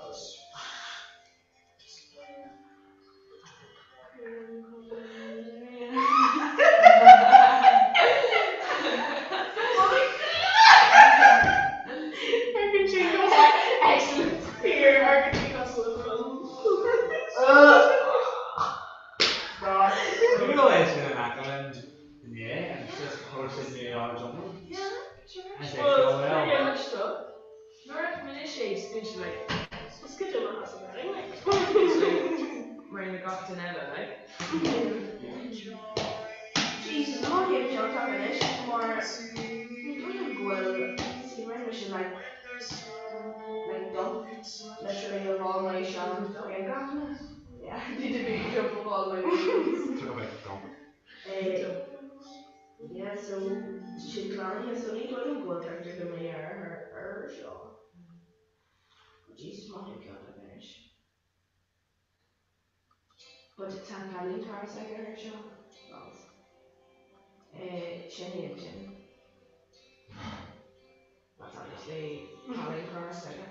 Mar na gach duine eile, like. Jesus, tá mé ciontach anois mar ní dóigh liom go bhfuil see rinne mise like like dump literally of all my sean grianghrafanna. Yeah, did a big dump of all my videos. Took a big dump. Eh, yeah, so sin clann, so ní dóigh liom go bhfuil pictiúr de mo dheartháir ar seo. Jesus, mothaím ciontach anois. But tá an cailín cara s'aige ar seo. Lols. Eh, sin iad sin. That's obviously cailín cara s'aige.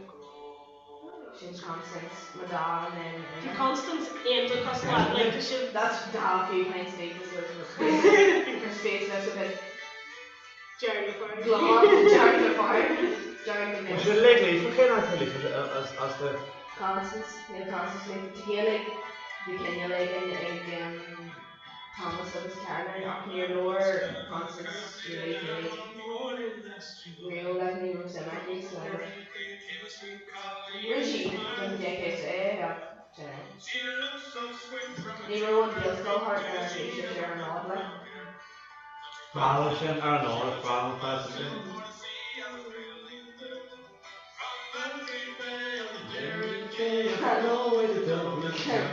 Sin Constance, mo dá and then Tá Constance iontach cosúil leat, like tá sibh. That's dá few pints deep is her space less a bit Dearg le fearg. Glan, dearg le fearg. Dearg le Bhfuil sé le líofa cé nach tá líofa as do. Constance, níl Constance líofa. Tá Gaeilge, bhí cineál éigin ag Thomas agus Caroline ach níor labhair Constance really Gaeilge riamh, like ní raibh suim aici so rinne sí don chéad é ach dunno. Ní raibh an Ghaelscoil thart nuair a bhí sise ar an fhód like. Breathnaigh sin ar an áras breathnaigh feasa sin.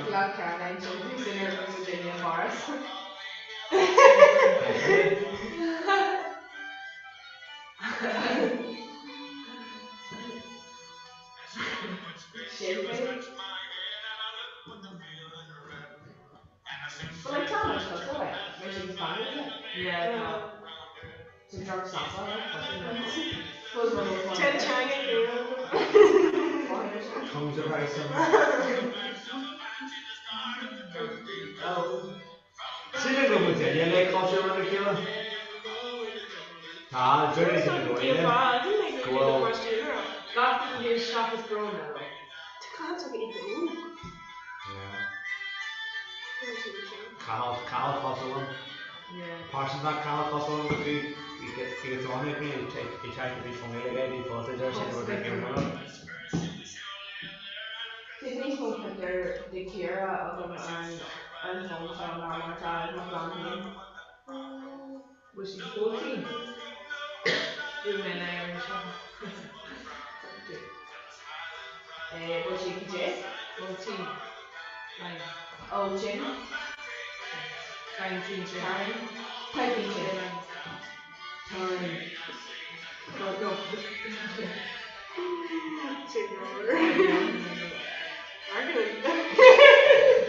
Black Caroline sin bhí sin ar bhus duine Páras. Sin é. But like tá muid cosúil like mise agus bean is it? Yeah tá. It's a drug stop like Suppose we're both one. Ten teanga chéile. Tongues of ice. Oh. Sílim go bhfuil duine le cultúr rud a chéile. Tá, deir siad go bhfuil. Go bhfuil. Gach duine seachas Bróna. Tá caint ag Ido. Yeah. Cathal, Cathal cosúil liom. Pearson that Cathal cosúil liom go dtí go dtáinig mé i teach a bhí fón eile aige, bhí fáilte deir sé go raibh mé ann. Tá níos mó pictiúr de Ciara agam ar an bhfón seo ná mar atá ag mo chlann féin. Bhfuil sí fós tinn? Bhfuil mé in ann ar seo? Bhfuil sí go dé? Bhfuil tinn? Nine. Ó, tinn? Nine tinn sin. Nine. Tá tinn sin. Nine. No, no.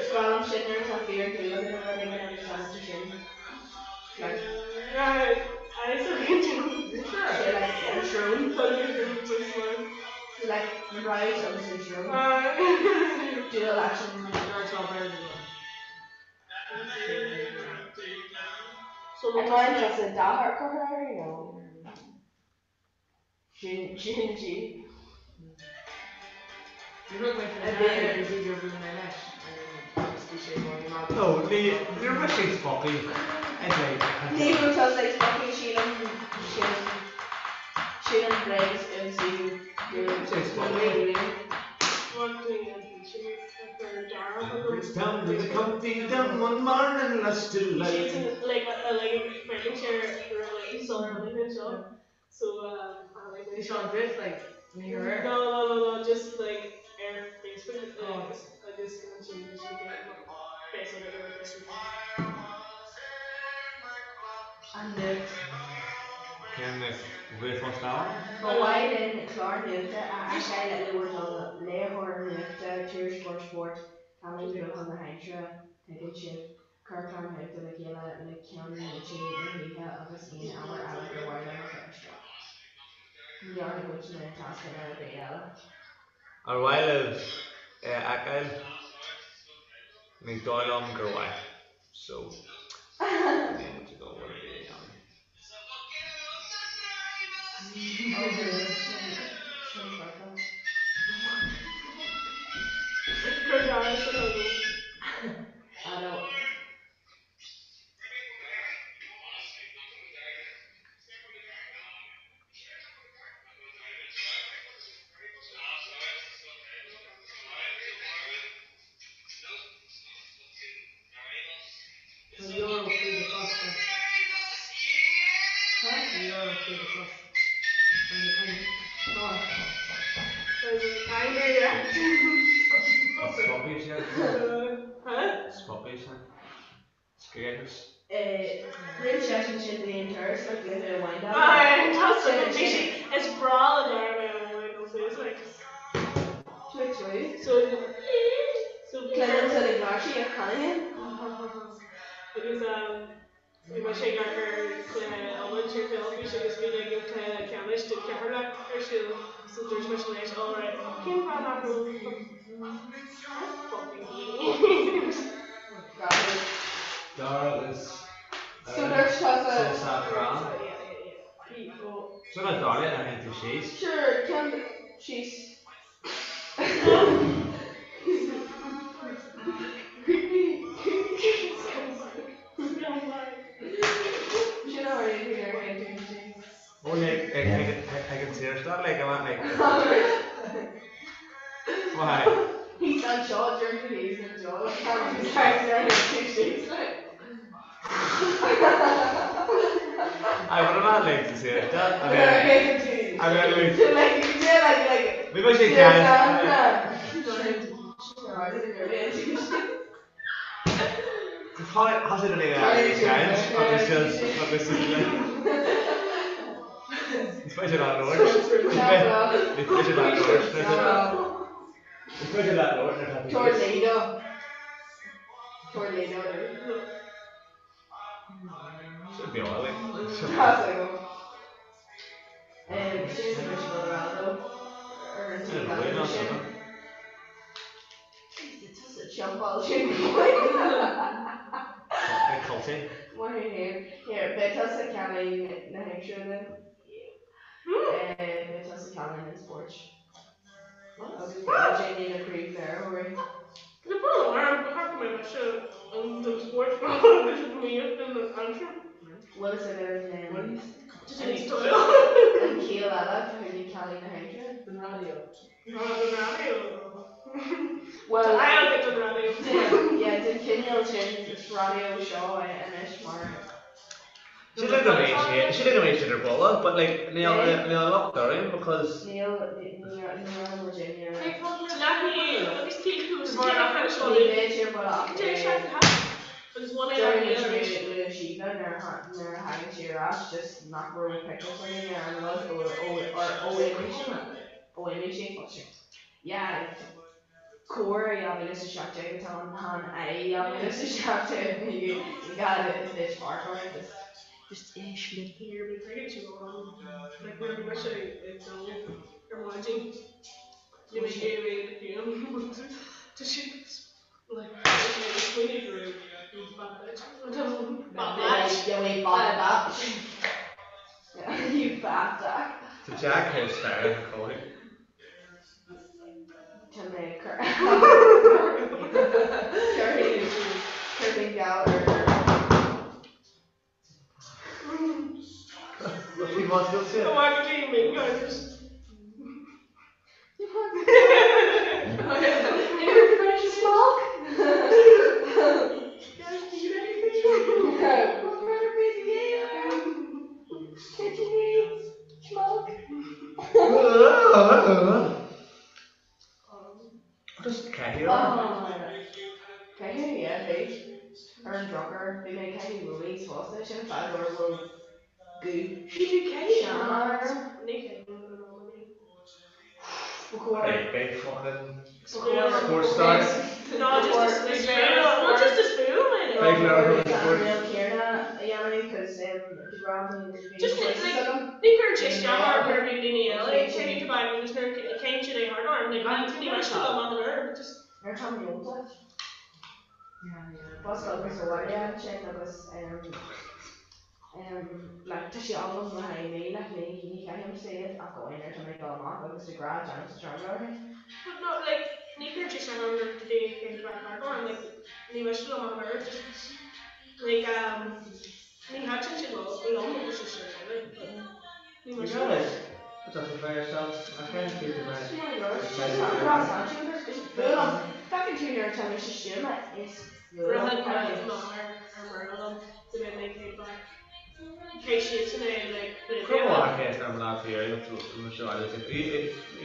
Scrollaim sin nuair atá fíor dúil agam i rud éigin agus tá sé sin. Like. Sé like an srón. Like na brows agus an An bhfuil tusa dath curtha uirthi nó sin sin sí? Ní rug mé faoi deara go dtí gur bhuail mé leis agus bhí sé ag gáirí No, ní ní raibh sé spochadh. It's like, Ní raibh tusa ag spochadh sílim sin sin an bhréag is ionsaí Bhí sé an drift like ní raibh. No no no no just like ar Facebook agus agus ansin bhí sé Facebook ar Facebook. An nuacht. Cén ríomhphost ann? Ba mhaith linn clár nuachta a fheiceáil le bhur dtoil, léitheoir nuachta, tuairisceoir spóirt, cailín buachaill na haimsire, tuigeann sibh, cuir clár nuachta le chéile le ceannlínte na hoíche agus aon ábhar eile gur mhaith libh a chur isteach. Ní dhearna muid na tascanna ar bith eile. Ar mhaith libh é a fheiceáil? Ní dóigh liom gur mhaith. So, níl muid ag dul rud ar bith a dhéanamh. Tá euro faoi do chosa. Tá euro faoi do chosa. Rinne seisean sin d'aon turas le cluiche amháin dá Is breá le Dara mé Cluinim san ag Marcy ach cheana Agus bhí mise ag amharc ar chluiche iomáint ar teilifís agus bhí like an cluiche ceannais de Cheatharlach ar siúl so dúirt mise leis alright cén fáth nach raibh fucking Dara agus So dúirt tusa. Sa chrann. Sin a dtarlaíonn nuair a théann tú síos. Sure, ceann síos. Sin a tharlaíonn nuair a théann tú síos. Oh like ag ag an Saorstát like I'm at like Why? Thíos anseo, deir tú thíos anseo, like tá tú start nuair a théann tú síos like. I would have had like to say it that and then and then like like yeah like like Bhí mé sé ceann. Tá sé le agus agus Is féidir leat labhairt. Is féidir leat labhairt. Is féidir leat labhairt. Tornado. Tornado. Should be all right. Sin is mise rud a rá dó ar an taobh eile sin. Jumpáil sin. Here, beidh tusa cailín na haimsire then. Beidh tusa cailín an spóirt. Agus beidh Jamie na príomhléiritheoirí. Tá brón orm, ba cheart go mbeadh mise an don spórt agus nuacht don aimsir. Bhfuil fhios agat an Tá sé níos dóigh. an chiall eile atá ag cailín na haimsire? Don raidió. Don raidió. Well, I don't get don raidió. yeah, den chineál sin raidió seo é anois mar Sílim go mbeidh sé, sílim go mbeidh siad ar buile, but like níl níl a locht orainn because. Níl ní raibh muid inne. Ní Ní bheidh sé ar buile ach Deir muid le Síomha nuair a nuair a thagann sí ar ais just nach raibh pickups againn ar an rud ó ó or ó imigh sí ó imigh sí. Yeah like Comhar 2017 atá ann, chan aghaidh 2017 ní gá duit amharc orm, just just éist linn. Here but tuigeann tú go like nuair a bhí mise ag dul ar maidin bhí mé ag iarraidh na fiú tá sé like ag smaoineamh go raibh bad bitch bad bitch Yeah. Joey bought that. You fat Jack. Tá Jack théis stair a chónaí. Tá mé cur. Cuirfidh geall ar. Bhí más go sin. Go maith go dtí mé guys. Smoke. Just caitheamh. Caitheamh, yeah, bhí. Ar an drochuair, bhí mé ag caitheamh woolies fosta, sin fáth go bhfuil gú sean orm. Ba chóir. Beidh fucking Ba chóir. sports stars. Not just a spoon, not just a spoon, mate. Beidh leor sport. Níl céarna a dhéanamh cos de ghnáth bíonn Just choices like, agam. ní chuireann sé isteach orm nuair a bhíonn daoine eile ag caitheamh tobac agus nuair a chéann siad é thart orm, like, ní miste liom ach an oiread, just. Nuair atá mé ólta. Bus agus abhaile ansin agus like tá sé agam le haghaidh mí like ní ní chaithimse iad ach amháin nuair atá mé ag dul amach agus de ghnáth déanaimse dearmad orthu. But no, like, ní chuireann sé isteach orm nuair atá daoine ag caitheamh tobac thart orm, like, ní miste liom ach an oiread, just, like, ní thaitin sé liom agus just sin é, like, but ní miste liom. Tá tú féin isteach, I can't keep it back. Is fuath liom. Feiceann tú nuair atá mise stuama is fuath liom Rithfeadh caitheamh. m'athair ar mire liom dá mbeinn ag caitheamh tobac. Cé siadsan é like Cur amach é ar an lá thiar nó seo eile like are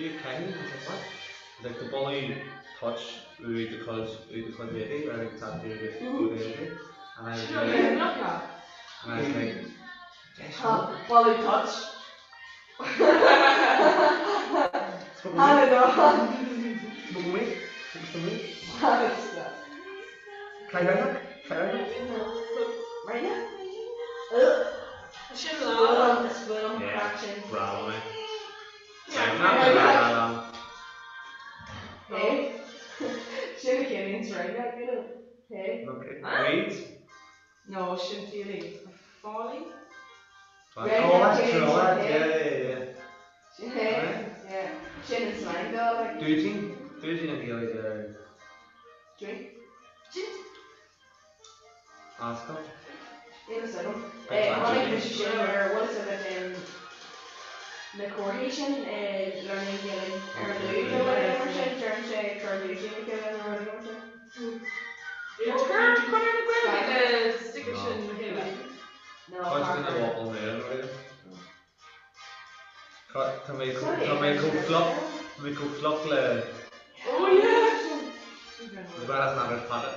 you caitheamh? I was like what? He's like the bully touch uaidh do chuid uaidh do chuid éadaí or like that here the chuid éadaí and I was like and I was like yes Tá boladh touch. I don't know. Smoke weed? Smoke some weed? Caitheamh? Caitheamh? Rinne? Sin lá. Is fuath liom Yeah, craic sin. bravo mate. Yeah. La la la. Hey? Sin a chéilíonn rinne, you know. Hey? Okay. Weed? No, sin fiailí. Fáilí? Oh, that's true. Yeah, yeah, yeah. Sin hey? Yeah. Sin an slang though, like. Dúidín? Dúidín an Ghaeilge ar Drink? Ascaill? Níl a fhios agam. Tháinig mise sin ar bhfuil fhios agat na comharthaí sin learning Gaeilge ar an lú nó rud éigin mar sin, deireann sé cur dúisín le chéile nó rud éigin mar sin. Chuir Conradh na Gaeilge na stickers sin le chéile. No, Cuid de na bhfocal nua nó rud éigin. Tá mé tá mé chomh fliuch tá mé chomh fliuch le Oh yeah! The Badass Matters Pocket.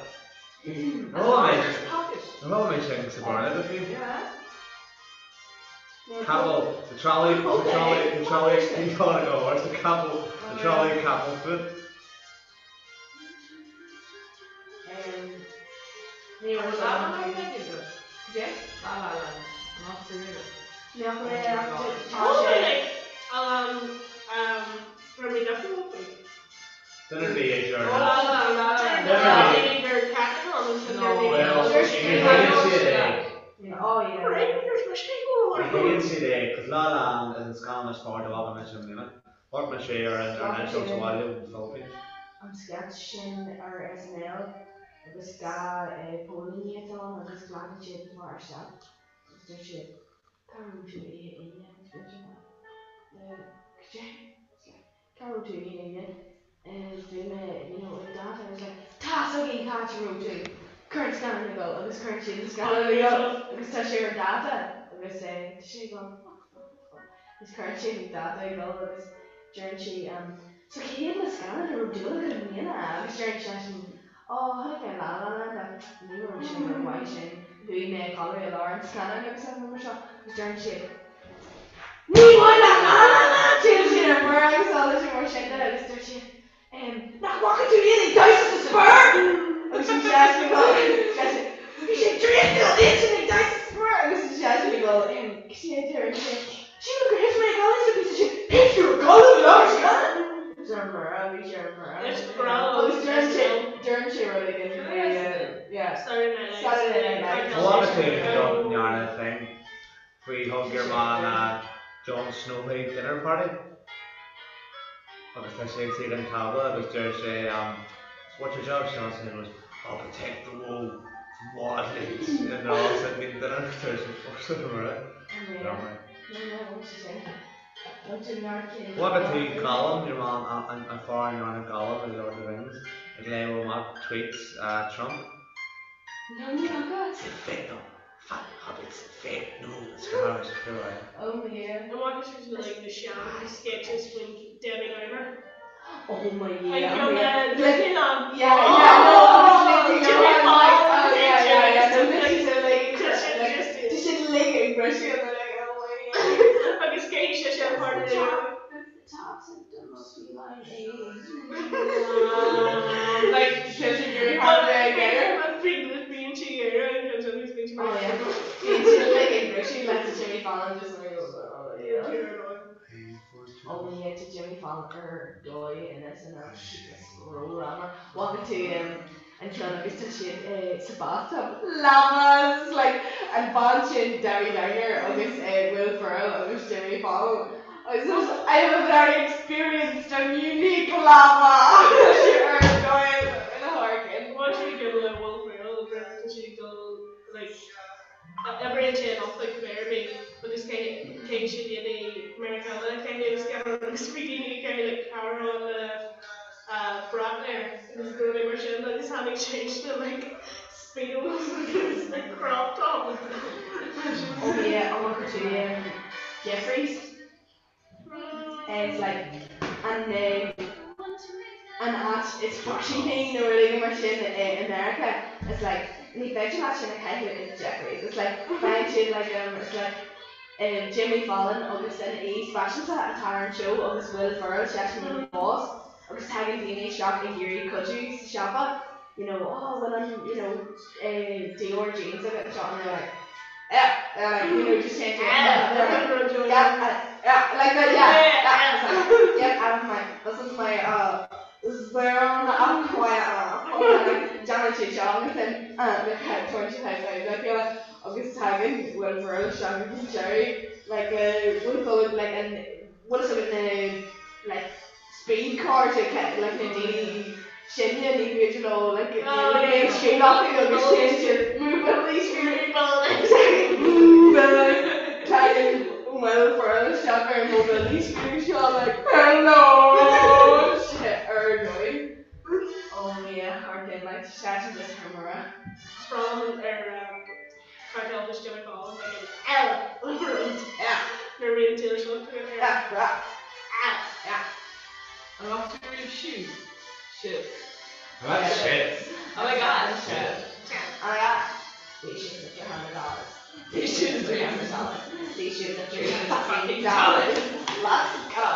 Ar chuala mé sin sa Bhéarla go fiú? Capall, the trolley, the trolley, the trolley, the trolley, go horse, the capall, the trolley, capall foot. Ní raibh La La Land aige? Cad é? La La Land. Nach dúinne. Nach mé ach tá Oh, sé. like, raibh mé deafú. Duine ar bith é seo. Oh, La La Land. Duine ar bith. Gur ceapadh an sin No. Well, ní thuigeann siad é. Oh yeah. Ní thuigeann siad é, cos La La Land is an scannán is fearr dá bhfaca mise i mbliana. Amharc mé sé ar an ar an eitilt abhaile ón Philippines. An sketch sin ar SNL agus 2 póilíní atá ann agus glacann siad an fear isteach agus deir siad cá raibh tú oíche Aoine agus deir sé cad é? Cá raibh tú oíche Aoine? Bhí mé you know ag dáta agus like tá's againn cá háit a raibh tú! Cuir an scannán ag dul agus cuireann siad an scannán ag dul agus tá sé ar dáta agus tá sé ag dul fuck fuck fuck agus cuireann sé an dáta ag dul agus deireann sí so cé hiad na scannáin a raibh dúil agat i mbliana agus deireann seisean oh chonaic mé La La Land ach ní raibh sé rómhaith sin chuaigh mé a chodladh i lár an scannáin agus stuff mar seo agus deireann siad Ní maith leat La La Land! Téann siad ar mire agus eolas mar sin de agus deir siad Nach bhfaca tú iad ag damhsa sa spéir? Agus bhí seisean ag dul, seisean, bhí sé draíochtúil iadsan ag damhsa sa spéir! Agus bhí seisean ag dul, cad é a deireann sé, sílim gur thit mé i gcodladh sa phíosa sin, thit tú i gcodladh i lár an scannáin? Bhí sé ar mire, bhí sé ar mire. Is breá Agus deireann sé, deireann sé rud éigin faoi, yeah. Saturday Night Live. Saturday Night Live. Tá a lán ag ndearna thing faoi thug your man Jon Snow chuig dinner party agus tá sé ag suí ag an tábla agus deir sé so what's your job Sean and he goes I'll protect the wool from wildlings and they're all sitting eating dinner agus deir sé oh son of a Bhfaca tú Gollum, your man an fear a ndearna Gollum i Lord of the Rings ag léamh amach tweets Trump? No, ní fhaca. Fake no, fat hobbits, fake news, go raibh. Oh my yeah. An bhfaca sibh like na sean sketches faoin Debbie Downer? Oh my Like yeah. oh yeah, Like, yeah, yeah, yeah, no, oh, yeah, oh, yeah, yeah, yeah, no, this is like, like, just sin lig ag briseadh and they're like, oh my god. Agus cé sé sin part of the Like, she's really hard to get her. Bíonn sí ar an Oh yeah. Bíonn sí like ag briseadh like to Jimmy Fallon just like, oh yeah. Oh my yeah, to Jimmy Fallon ar dóigh in SNL ró-ramhar. Bhfaca tú an ceann agus tá siad sa bathtub llamas like an bhean sin Debbie Downer agus Will Ferrell agus Jimmy Fallon agus I have a very experienced and unique llama ar dóigh ina hamharcann. Bhain sí go le Will Ferrell tá sí ag dul like oibríonn sé in oifig Barbie agus cé siad daoine Meiriceánacha cé agus agus bhí daoine ag iarraidh like cabhrú le brat air agus rudaí mar sin agus tháinig sé sna like speedos agus like crop top. Oh yeah, an bhfaca tú Jeffries? It's like an an áit is fairsingí nó rudaí mar sin i America. It's like ní féidir leat sin a chaitheamh in Jeffries. It's like faigheann siad like it's like Jimmy Fallon agus an aoi faiseanta atá ar an seó agus Will Ferrell seisean an boss agus tagann daoine isteach ag iarraidh cuidiú sa siopa you know oh bhfuil an you know Dior jeans agat anseo and they're like yeah they're like you know just change it they're like yeah yeah like that yeah yeah it's like get out of my this is my uh this is where I'm quiet like déanann siad seo agus then like 25 I feel like agus tagann Will Ferrell isteach ag an deireadh like bhfuil fhios agat like an bhfuil fhios agat na like speed cars like na daoine sine ní féidir leo like níl scéal acu agus téann siad mobility scooter tagann Will Ferrell isteach ar an mobility scooter seo like hello shit ar dóigh oh yeah thar cinn like seisean just thar mura. Sprálann ar Cartel Jimmy Fallon ag an L rud nuair a bhíonn Taylor Swift agat ar An bhfaca tú riamh Shoe? Shit. Shit. Oh my god. Shit. Oh my god. Bhí siad the $300. Bhí siad the $300. Bhí siad the $300. Let's go.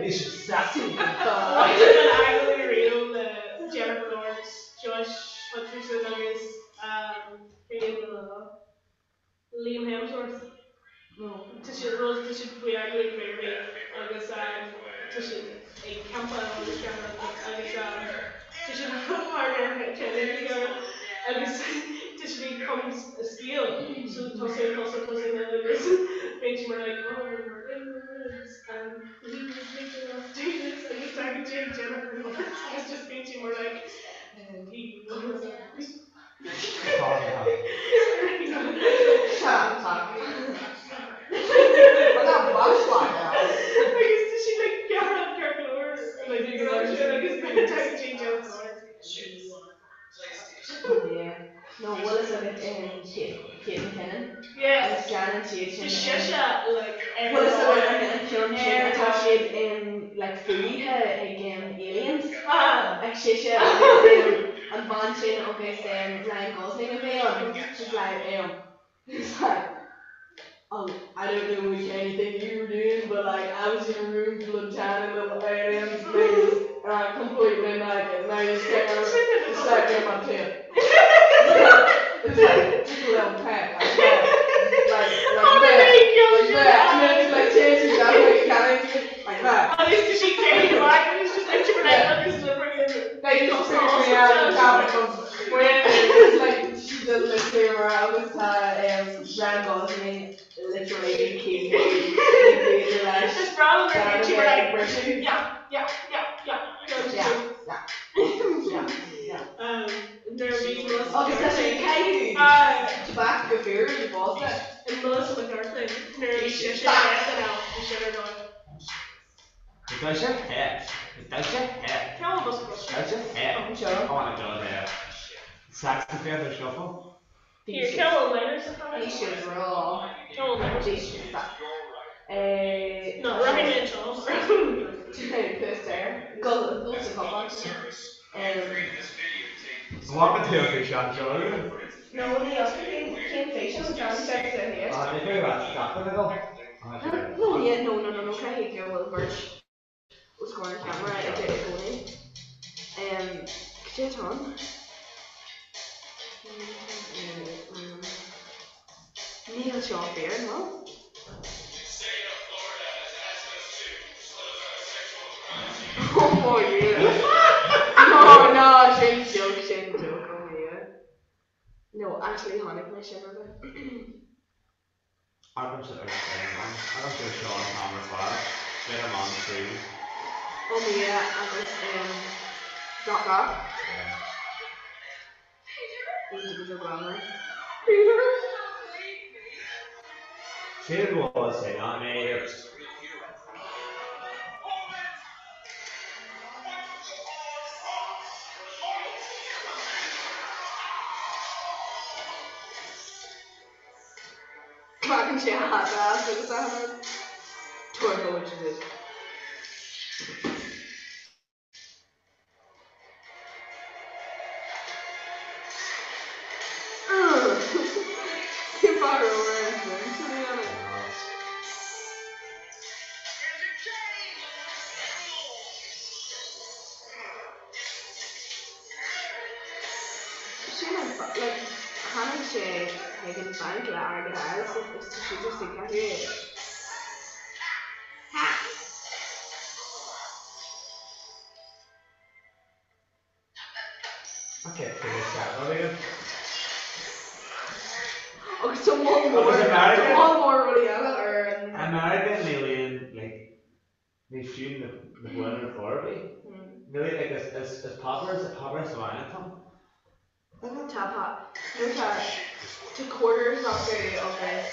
Bhí siad sassy. An agallamh riamh le Jennifer Lawrence, Josh Hutcherson agus cé Liam Hemsworth. Tá siad rud tá siad faoi agallamh Mary agus tá siad ag campáil agus agus tá siad mar agus tá siad ag cum scéal so tosaigh tosaigh tosaigh agus bíonn siad mar like oh we're in the woods and he was making us do this agus tagann sé Jennifer Lawrence agus just bíonn siad mar like and he was Shut up. Agus tá siad like gearán ceart go leor like agus tagann sé Jennifer Lawrence. Yeah. No, bhfuil fhios agat Kate Kate McKinnon? Yeah. Agus déanann siad sin. Tá sise like ar Bhfuil fhios agat an an ceann sin atá siad in like fuathaithe ag aliens? Ah. Ag sise agus an bhean sin agus Ryan Gosling a bhí ann. She's like he's like oh I don't know which anything you were doing but like I was in a room full of tiny little aliens things and I'm completely naked and they just came over and stuck in my tent. It's like just a little tent like that. Like like that. Like that. And then it's like changing down like kind of like that. Agus tá sí céim back agus just like like agus They just freaked me out. nuair a bhíonn sí mar like yeah yeah yeah yeah Yeah yeah yeah yeah. Nuair a bhí Melissa Agus tá sé ag caitheamh tobac go fíorúil fosta. In Melissa McCarthy nuair a bhí sise ar SNL bhí sin ar dóigh. Does your head? Does your head? Ceann bus bus. Does your head? Oh my god, yeah. Saxophone or shuffle? Here, ceann bhfuil letters sa Bhí siad rá. Ceann bhfuil letters. Bhí siad sa. Eh. No, rachaidh mé anseo. Post air. Gul gul sa cupán. Bhfaca tú an físeán seo? No, ní fhios cén cén físeán atá ann, check the here. Ah, ní féidir leat scaipeadh a dhul. No, yeah, no, no, no, no, caithfidh go bhfuil beirt os comhair an cheamara i gcónaí. Cad é atá ann? Níl seo fíor, an bhfuil? Oh my God. No, no, sin joke, sin joke, oh my God. No, actually chonaic mé sin roimhe. Agamsa ar Spider-Man, agamsa ar seo an t-am ar fad, Spider-Man 3. Oh my yeah, agus um, Doc Ock. Yeah. Iontach go greannmhar. Peter! Cé go bhfuil sé an é Glacann sé a hata as agus a rud. Tabhair go bhfuil siad. Cén fáth a raibh ar an bhfón sin a dhéanamh? Sin an fáth, like, tháinig sé chuig an banc le airgead a fháil so is tá sé just ag caitheamh é. Ha! Ok, faoi seo agaibh. Agus tá moll mór, Agus tá moll mór rudaí eile ar an. America níl aon, like, Ní fiú na boinn ar chor ar bith. Níl like is is is páipéar is páipéar amháin atá ann. Tá pá nó tá tá quarters acu agus.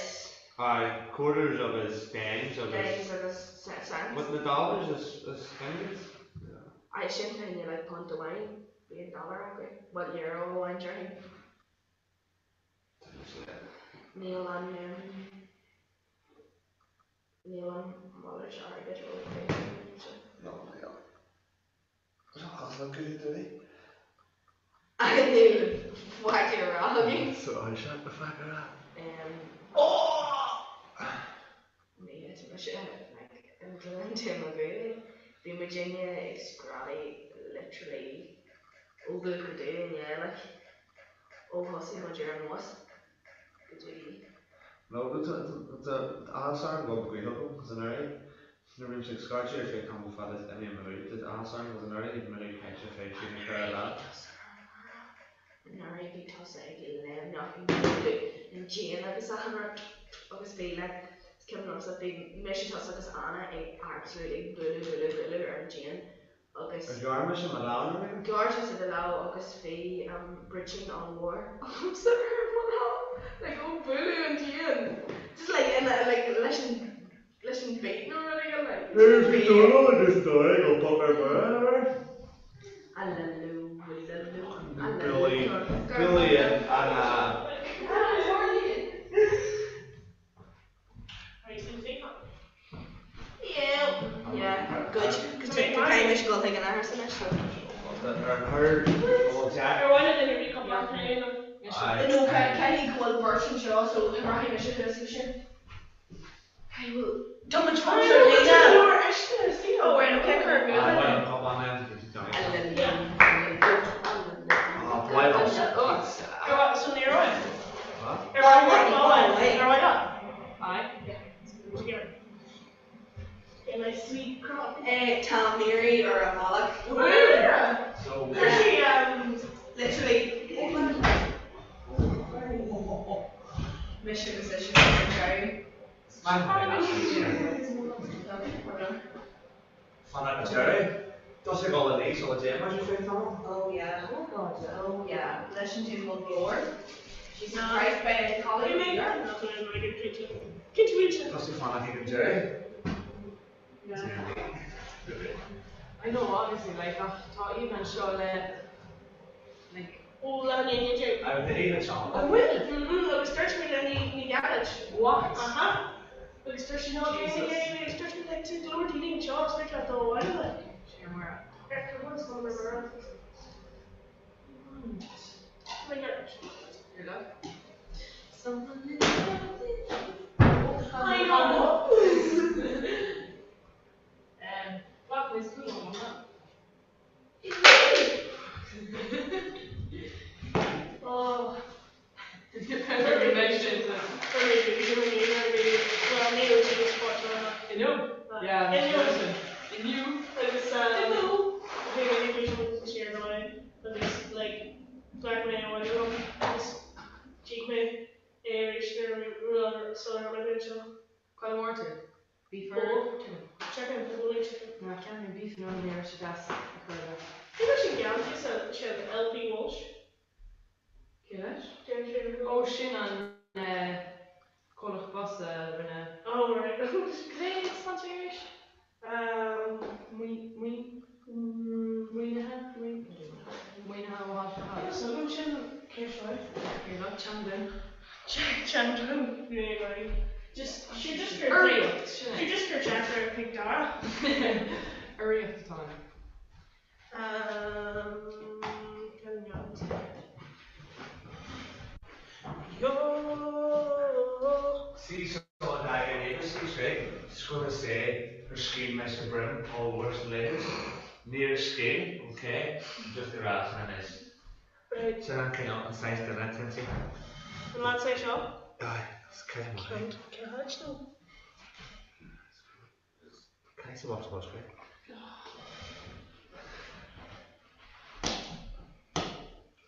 Aye, quarters agus dimes agus. Dimes agus cents. But na dollars is is things. Aye, sin fá choinne like punt amháin, bíonn dollar acu, bhuel euro amháin déarfainn. Níl an Níl an mhalairt airgid róphéinteáilte. No, níl. Is an chosúil go dtí dúinn? Níl faic le rá againn. So I shot the fucker up. Ní tá mise like i nGleann Mo Ghaeilge. Bhí muidinne ag screadaigh literally ó dhubh go dubh inné like ó thosaigh muid ar an bhus go dtí. No, tá áthas orm go bhfuil gaoth agam, cos anuraidh nuair a bhímse ag scairteadh ar feadh tamall fada is imíonn mo ghuth, tá áthas orm cos anuraidh bhí mo ghuth caillte ar feadh trí nó 4 lá. Anuraidh bhí tusa ag léimneach ag bualadh an díon agus achan rud agus bhí like is cuimhin liomsa bhí mise tusa agus Anna ag absolutely bualadh bualadh bualadh ar an díon agus. Ar ghearr mise mo lámh nó rud éigin? Ghearr tusa do lámh agus bhí bruidín ollmhór agamsa ar mo lámh like ó bualadh an díon just like in a like leis an leis an beat nó rud éigin like. Bhí Dónal agus Dáire ag dul poc ar buile air. Billy Billy and Yeah, good. Cos tá caithfidh mise dul chuig an athair anois so. Ar chuir bhfuil Jack. Ar mhaith le duine ar bith cupán tae a dhéanamh? No, caithfidh go bhfuil beirt anseo so rachaidh mise thuas leis sin. Caithfidh bhfuil. Tá muid fós ar líne. Oh right, okay, cuir ar Aye, mhúchadh. cupán then. Oh, why not? So ní raibh. Ar mhaith leat? Ar mhaith leat? Aye. Get a nice sweet crop. Tá Mary ar a bealach. So Chuir sí um Literally. Mise agus ise ar deireadh. Fanacht go deireadh. Tá sé ag dul in aois sula dtéann muid ar feadh tamaill. Oh yeah, oh god yeah, oh yeah. Listen to an glór. She's surprised by a colleague. Tá sé fanacht ag an deireadh. I know obviously like ach tá Aoibhe anseo le like. Ó le an aon dé. I bhfuil Aoibhe anseo. An bhfuil? Mm agus dúirt mé le ní ní ghealait. What? Aha. Agus dúirt sí ná gé gé gé agus dúirt mé like tá go leor daoine anseo agus dúirt le dul abhaile like. Sin mar. Ar cuma is mar mar. My God. You're luck. I know. Um, Black Miss Cool, Oh. Inniu? Yeah, Inniu. Agus agus like ghlac mé abhaile liom agus d'íoc mé é arís nuair sular tháinig mé anseo. Cá bhfuair tú? Beef or chicken? Chicken, i gcónaí chicken. Ná ceannaím beef nó ní raibh sé deas a chur leis. Cé leis an gceann sa sin LP Walsh? Cé leis? Déan sé na Ó sin an comhlacht bus a rinne. Oh right. Cad é sponsor arís? Um. Maoinithe? Maoinithe ó Hot So agam sin cé seo? Here look, Chandon. Chandon. Really annoying. Just she just gur Urraíocht, sin é. She just gur deacair ag Dara. Urraíocht atá ann. Um, cad an Yo. Sí so an dá sí sé scoil sé gur scríobh mé sa brim all worse latest. Níor scríobh, ok, just ag rá sin anois. Right. Sin an cineál an saghas duine atá inti. An leat é seo? Aye, is cé maith. Ceann cé háit nó? Caithfidh sa bhosca bosca.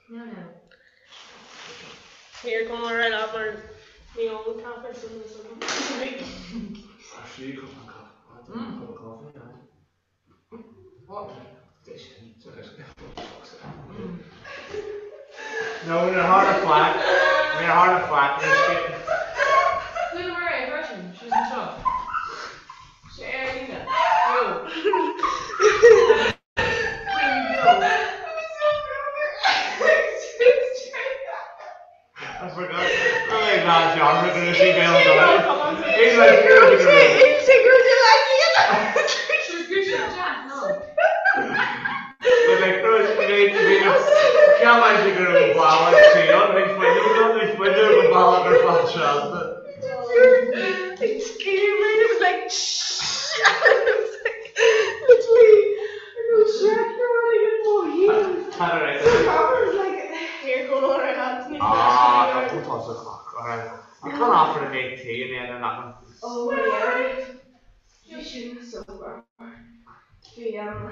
No, no. Níor chuma ar leat mar ní ólann caife so Actually, cup of coffee. Cup of coffee, yeah. What? No, níor tharla faic. Níor tharla faic. Níor scríobh. Luaigh mar é freisin, síos anseo. Sé ar líne. Beo. Bring beo. I forgot. Oh, God, John, we're gonna see Gail go. He's like, But like, no, Cean sé go raibh ball sí an bhí fuinneamh an bhí fuinneamh go ball gur fad seasta. It's screaming, it was like shh and it was like literally I know Shrek running in my heels. So Robert was like Here go on our lads. Ah, tá tú sa clock. Alright. You can't offer to make tea and then nothing. Oh yeah. Bhí sin so far. Bhí um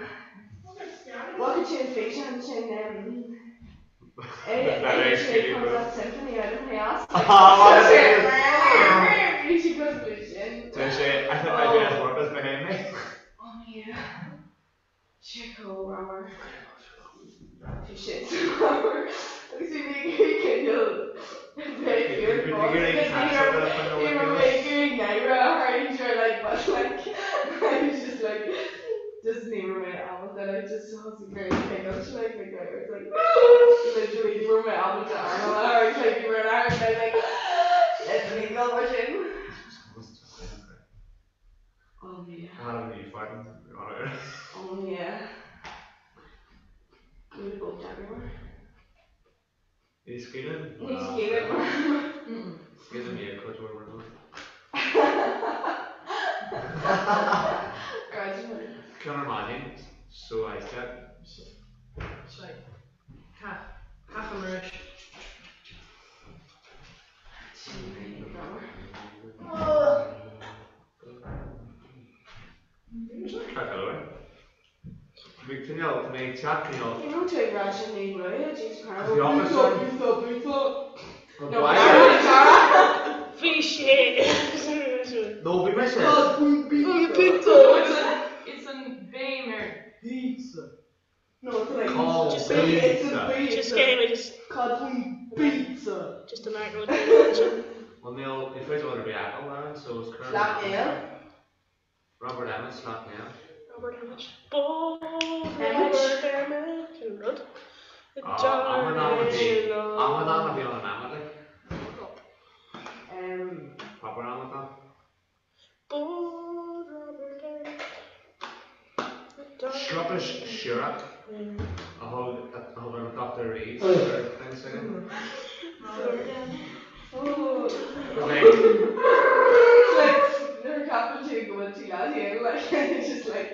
Bhfaca tú an físeán sin um é comes that symphony out of my ass. Bhí sí cosúil leis sin. Tá sé, I think my best work is behind me. Oh yeah. Sé chomh ramhar. Bhí sin so ramhar. Agus bhí mé ag iarraidh cineál bheith ag iarraidh fós. Bhí mé ag iarraidh náire a tharraingt ar like but like I was just like just ní raibh mé ábalta like just thosaigh mé ag cigilt like like I was like literally ní raibh mé ábalta anáil a tharraingt like ní raibh an anáil like literally go mar sin. Oh yeah. Oh yeah. Ní both everywhere. Ní scaoileann? Ní scaoileann. Scaoileann mé cuid mhór mhór. Ceann ar maidin, so I said. Sorry. Caith. Caith an arís. Bhí cineál, tá mé ag teacht cineál. Ní raibh tú ag rá sin ní ba luaithe, James Carroll. Bhí officer. Búta, búta, búta. No, Bhí sé. No, bhí mise. Búta. It's an B. No, it's like Just it's a Just game it just Cad faoin bpizza? Just an art road. Well níl ní féidir rud ar bith a fháil ann so is cur Sleacht Néill. Robert Emmet Sleacht Néill. Robert Emmet. Bo Robert Emmet sin rud. Amadán a bhí Amadán a bhí ann an Emmet like. Proper amadán. Bo Robert Emmet. Sliopais Siorach a thug a thug an Dr. Reeves ar an thing. Robert Emmet. Like nuair a cheapann tú go bhfuil tú leat féin like it's just like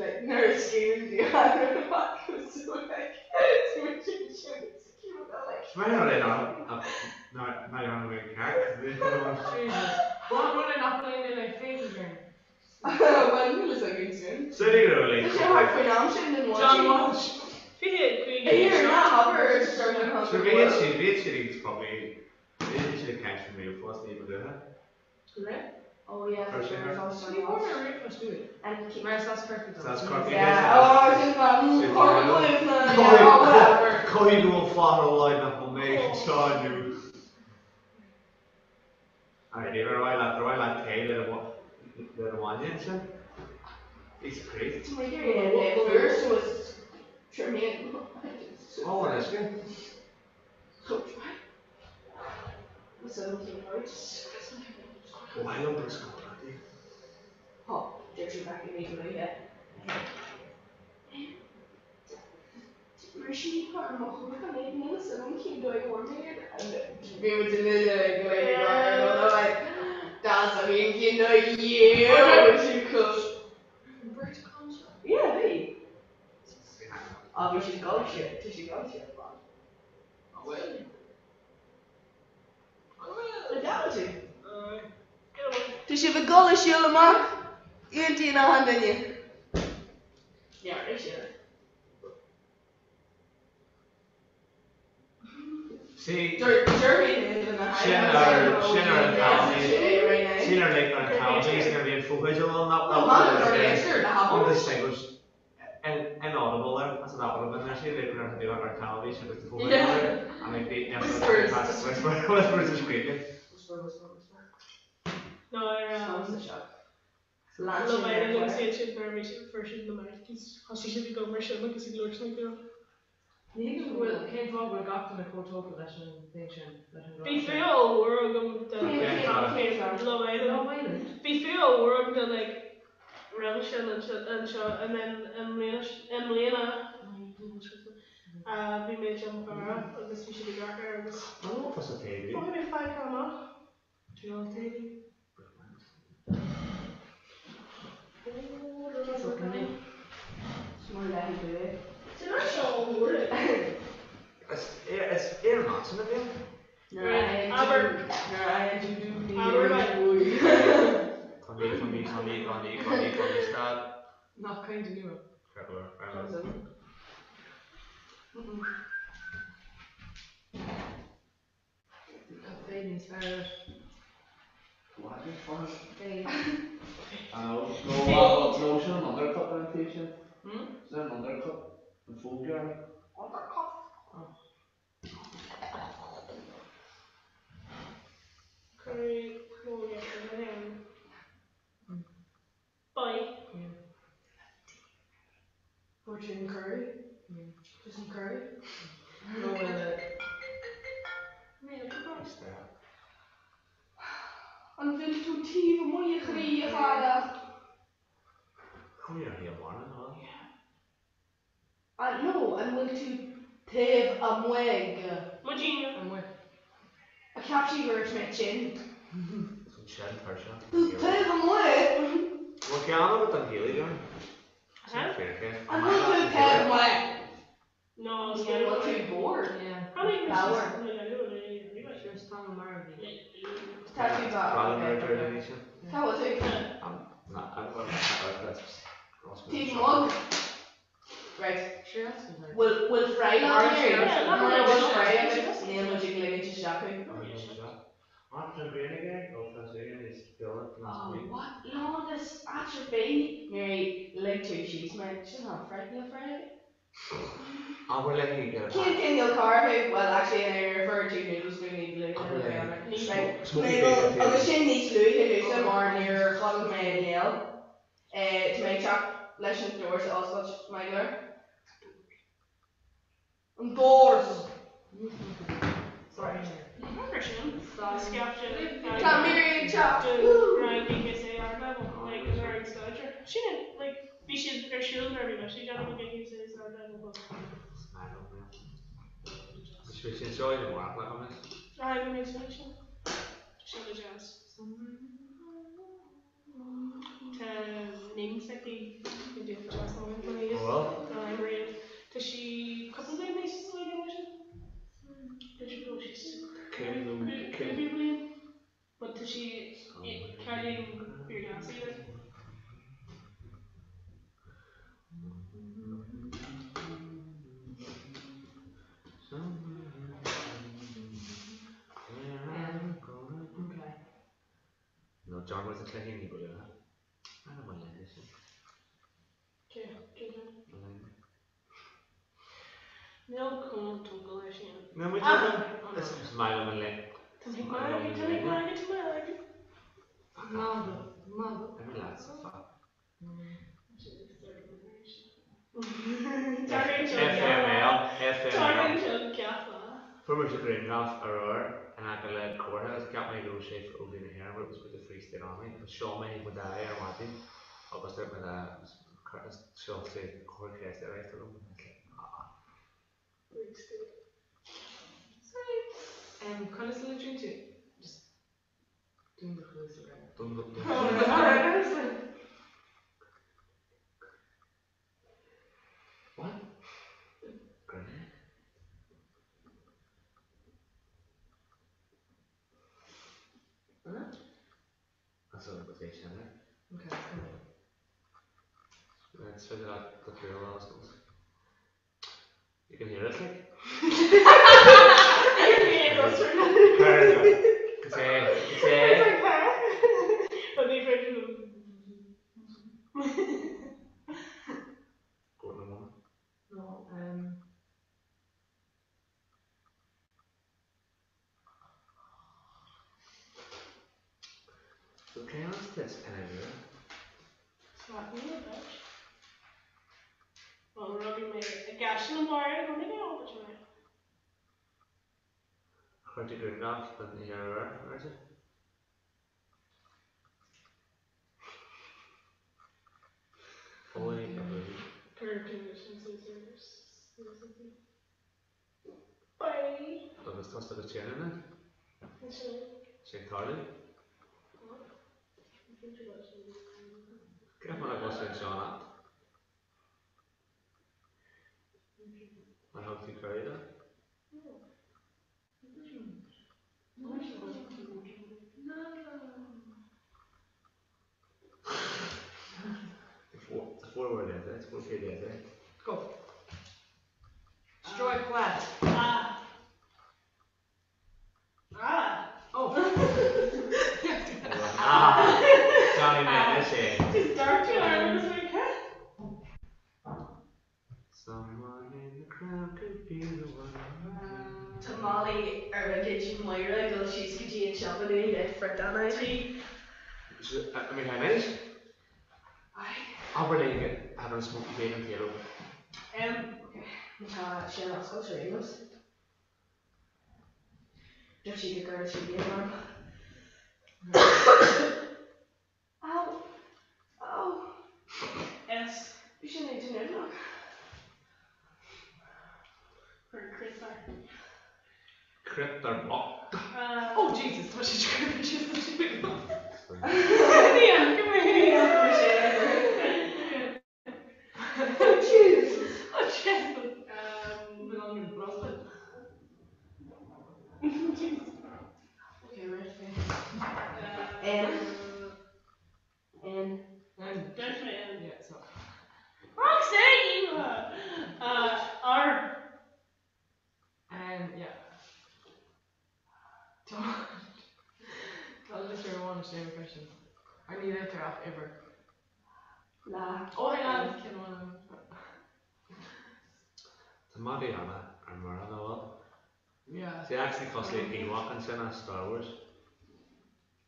like nuair a scríobhann tú an amach so like Caithfidh go bhfuil fáth ar leith nach bhfuil mé anseo inniu. Alright, David, ar mhaith leat, ar mhaith leat tae le do, le do bhainne ansin? Píosa Críost. Ó, an uisce. Ba mhaith liom briosca prátaí. Tá sibh ag dul ag siúl amach, aontaíonn achan duine. Neartaigh sibh. See, sin ar sin ar an teilifís, sin ar like ar an teilifís nuair a bhíonn fotheidil ann that that the singles inaudible there, that's what that would have been there, see like nuair a bhí ar an teilifís agus the fotheidil there and like the whisper whispers is screaming. No, ar Love Island agus iad sin nuair a bhí siad fuair siad na mics thosaigh siad ag dul mar sin agus ag labhairt like that. Ní thuigim go bhfuil, cén fáth go bhfuil gach duine chomh tógtha leis an thing sin, leis an Bhí fuath ollmhór agam de Love Island. Love Island? Bhí fuath ollmhór agam de like roimhe sin anseo and then i mbliana i mbliana bhí mé ag mo chara agus bhí siad ag amharc air agus mhothaigh mé fágtha amach. Nach kind nua. Café níos fearr. Nó sin an undercut ar an taobh sin. Sin an undercut, an fógearradh. Undercut? Bye. Fortune curry? Just an curry? No eile. An bhfuil tú taobh amuigh a chroí, a chara? Come here, here, Warren, huh? An, no, an bhfuil tú taobh amuigh? Muidinne. Amuigh. A cheap sí go raibh mé tinn. Sin tuirseach. Tú taobh amuigh? Bhfuil ceann agat don chéilí, John? Huh? An bhfuil tú taobh amuigh? No, An bhfuil tú bored? Yeah. Leabhar. Sure, is teanga marbh í. Tá tú bad. Tá bhfuil tú? Taobh amuigh? Right. Sure, that's good. Bhfuil bhfuil fry ann Mura bhfuil fry agat, níl muid ag ligint isteach thú. Oh, what? Lándas áit ar bith nuair a lig tú síos mé. Sin an fry, níl fry agat? Abair léi go. Cén cineál cara thú? Well, actually, in air for two noodles do need to Abair léi. Smoky bacon Agus sin níos luaithe thusa mar níor chonaic mé an néal. Tá mé ag teacht leis an doras a oscailt, maith go leor. An doras! Sorry. Tá Mary ag teacht! Nó John was a cluiche ní ba luaithe. I don't mind leis sin. Níl cúnamh tógáil leis sin. Níl muid tógáil? Is maith liom an le. Tá mé maith, tá mé maith, tá mé maith. Magadh, magadh. Imigh leat sa pha. FML, FML. Fuair muid grianghraf aréir in aice le comhartha agus cheap mé go raibh sé for Óglaigh na hÉireann but it was for the Free State Army agus sheol mé chuig mo dhaidí ar maidin agus dúirt mo dhaid sheol sé comhartha céasta ar aghaidh agam and I was like ah. Free State. Sorry. Conas a litríonn tú? Just dún do chluasa ar. Dún do What? Grenade? Huh? That's a invitation there. Okay, it's coming. Let's figure out the drill oscils. You can hear it like. Say, say. Gordon woman. No, um. So can I ask this can I do it? Slap me a bitch. Well, rugaidh mé i gCaiseal an Bharraigh, an mbeidh mé ábalta mé? Chuir tú grianghraf den oíche aréir, ar tú? Holy a booty. Bye. Agus tost agus tiarna Sé ag tarlú? Cén fáth nach bhfuil sé anseo anocht? Ar thug tú cuireadh dó? It's a four word essay, it's a four page essay. Go. Strike left. Ah. Ah. Oh. Ah. Johnny man, is é. Just dark to Ireland this week, huh? Someone in the crowd could be the one. Tá Molly ar luggage Mháire ag dul síos go dtí an siopa nua le friontán Tí. I mean, how nice. Abair léi go have a smoky bacon potato. Um, ok, tá sé ar oscailt ar aon nós. Dúirt sí go gcuirfeadh sí iad orm. Ow! Ow! S. Bhí sin ag déanamh. For Crittar. Crittar bocht. Oh Jesus, tá sé scríofa Jesus! Oh Jesus! Okay, right, okay. N. N. N. Definitely N. Yeah, so. Roxanne! Uh, R. N, yeah. Tá tá litir amháin istigh freisin. Ar ní litir ach uimhir. Lá. Oh, hang on, ceann amháin. Tá madaí ann ar mire, nach bhfuil? Yeah. Is é actually cosúil le Ewok ansin as Star Wars.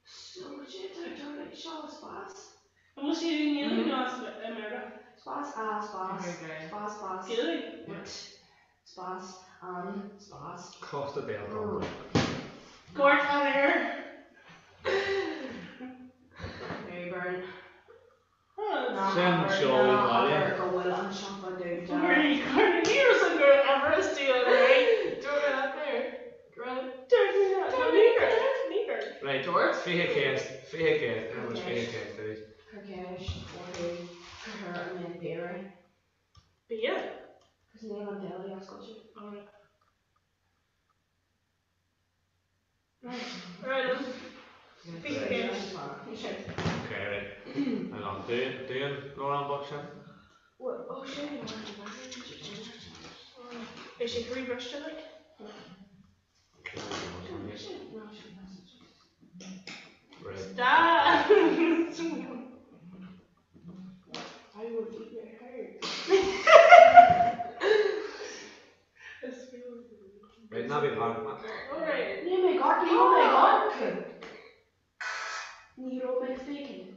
So cad é atá ag tarlú? Seo spás. An bhfuil sé i nGaeilge nó as i mBéarla? Spás a spás spás spás Gaeilge? T spás an spás. Costa del Congo. Gort an air. Mary Byrne. Sin seoladh baile. Go bhfuil an siopa dúnta. Marie Corny, ní raibh san gur Everest do an right? Dúirt mé leat there. Go raibh Dúirt mé leat. No, ní raibh. Ní raibh. Right, 20 ceist, 20 ceist, ar bhfuil 20 ceist arís. Cuir ceist orthu cá huair a mbíonn daoire. Bia? Cos níl an deli oscailte. Alright. Right. Right. Okay, right. Hang on, do do an leabhrán bocht sin? Oh sin Beidh sé croíbhriste like. Right. Stop! I will eat your heart. Right, ná bí mar. Alright. Níl mé ag ní raibh mé ag amharc. Ní raibh mé ag féachaint.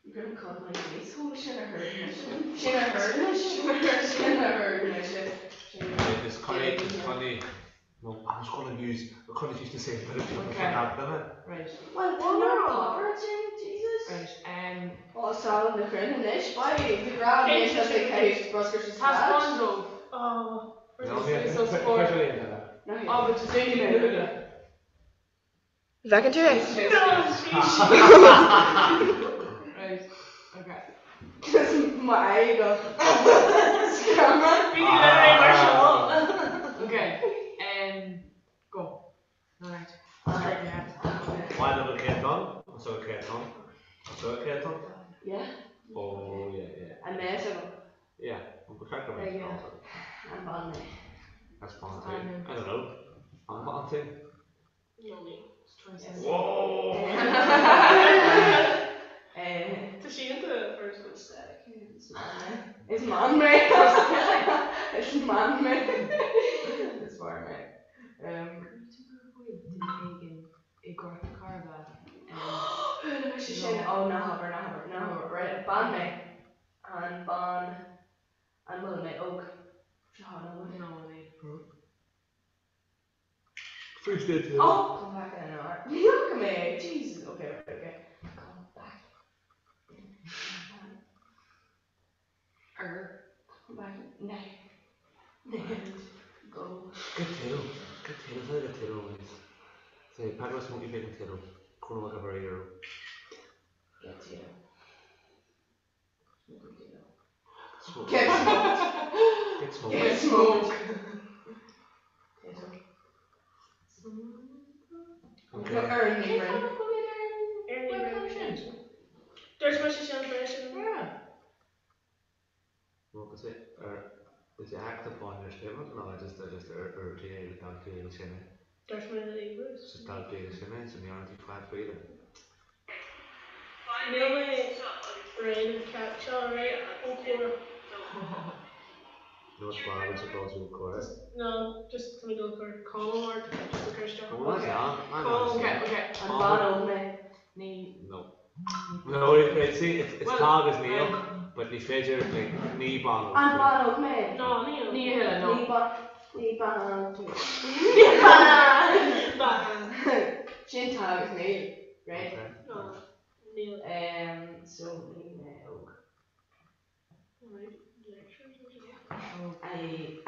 You're gonna cut my face hole sin a heard mise. Sin a heard mise. Sin a heard mise. Right, is Connie, is Connie. No, I was gonna use, I couldn't use the same bit of paper for that, didn't I? Right. Well, tá mar páipéar sin, Jesus. Right, um. Ó, saol na cruinne anois, beidh the grab anois as ag caitheamh bruscar sa Taispeáin sráid. dóibh. Oh, No, yeah, Oh, but just déan é. Bhfeiceann tú é? No, sheesh. Right, okay. Just m'aghaidh go camera. Bhí tú literally mar seo. Okay, um, go. Alright. Why not a céatán? So a céatán? So a céatán? Yeah. Oh, yeah, yeah. An mbeidh agam? Yeah, well, ba cheart go mbeadh Yeah. an An bean mé. That's bean tú. I don't know. An bean tú? No, me. Whoa! Tá sí iontu first. Is man mé. Is man mé. Is fear mé. Um, Duine éigin i gCort na Coiribe. Chuala mise sin. Ó, ná habair, ná habair, ná habair. Right, bean mé. An bean, an bhfuil mé óg? Seo nó bhfuil? No, ní. First day to Oh, come back in an hour. Ní fhaca mé é. Jesus. Okay, right, okay. Come back. Er. Come back. Now. And go. Get tail. Get tail. Say get tail always. Say pack of smoky bacon tail. Corner like a very euro. Get to. Smoke. Get smoked. Get smoked. Get smoked. Okay. Ar ní raibh. Dúirt mise sin freisin. Yeah. Well, is it or is it active on your statement? No, I just I just ar ar dé daltaí sin é. Dúirt mé le Bruce. So daltaí sin é, so ní airtí fad faoile. Níl mé réidh an ceacht seo réidh ó chóir. No it's fine, it's a go to chorus. No, just tá mé dul cur colm ort just a cur isteach. Well, that's on. Colm. Okay, okay. An bean óg mé. Ní. No. No, it, it's it's it's Well, tá agus níl, but ní féidir like ní bean An bean óg mé. No, níl. Ní thuile, no. Ní bean ní bean óg tú. Bean. Sin tá agus níl, right? Okay. No, níl. Um, so níl mé óg. I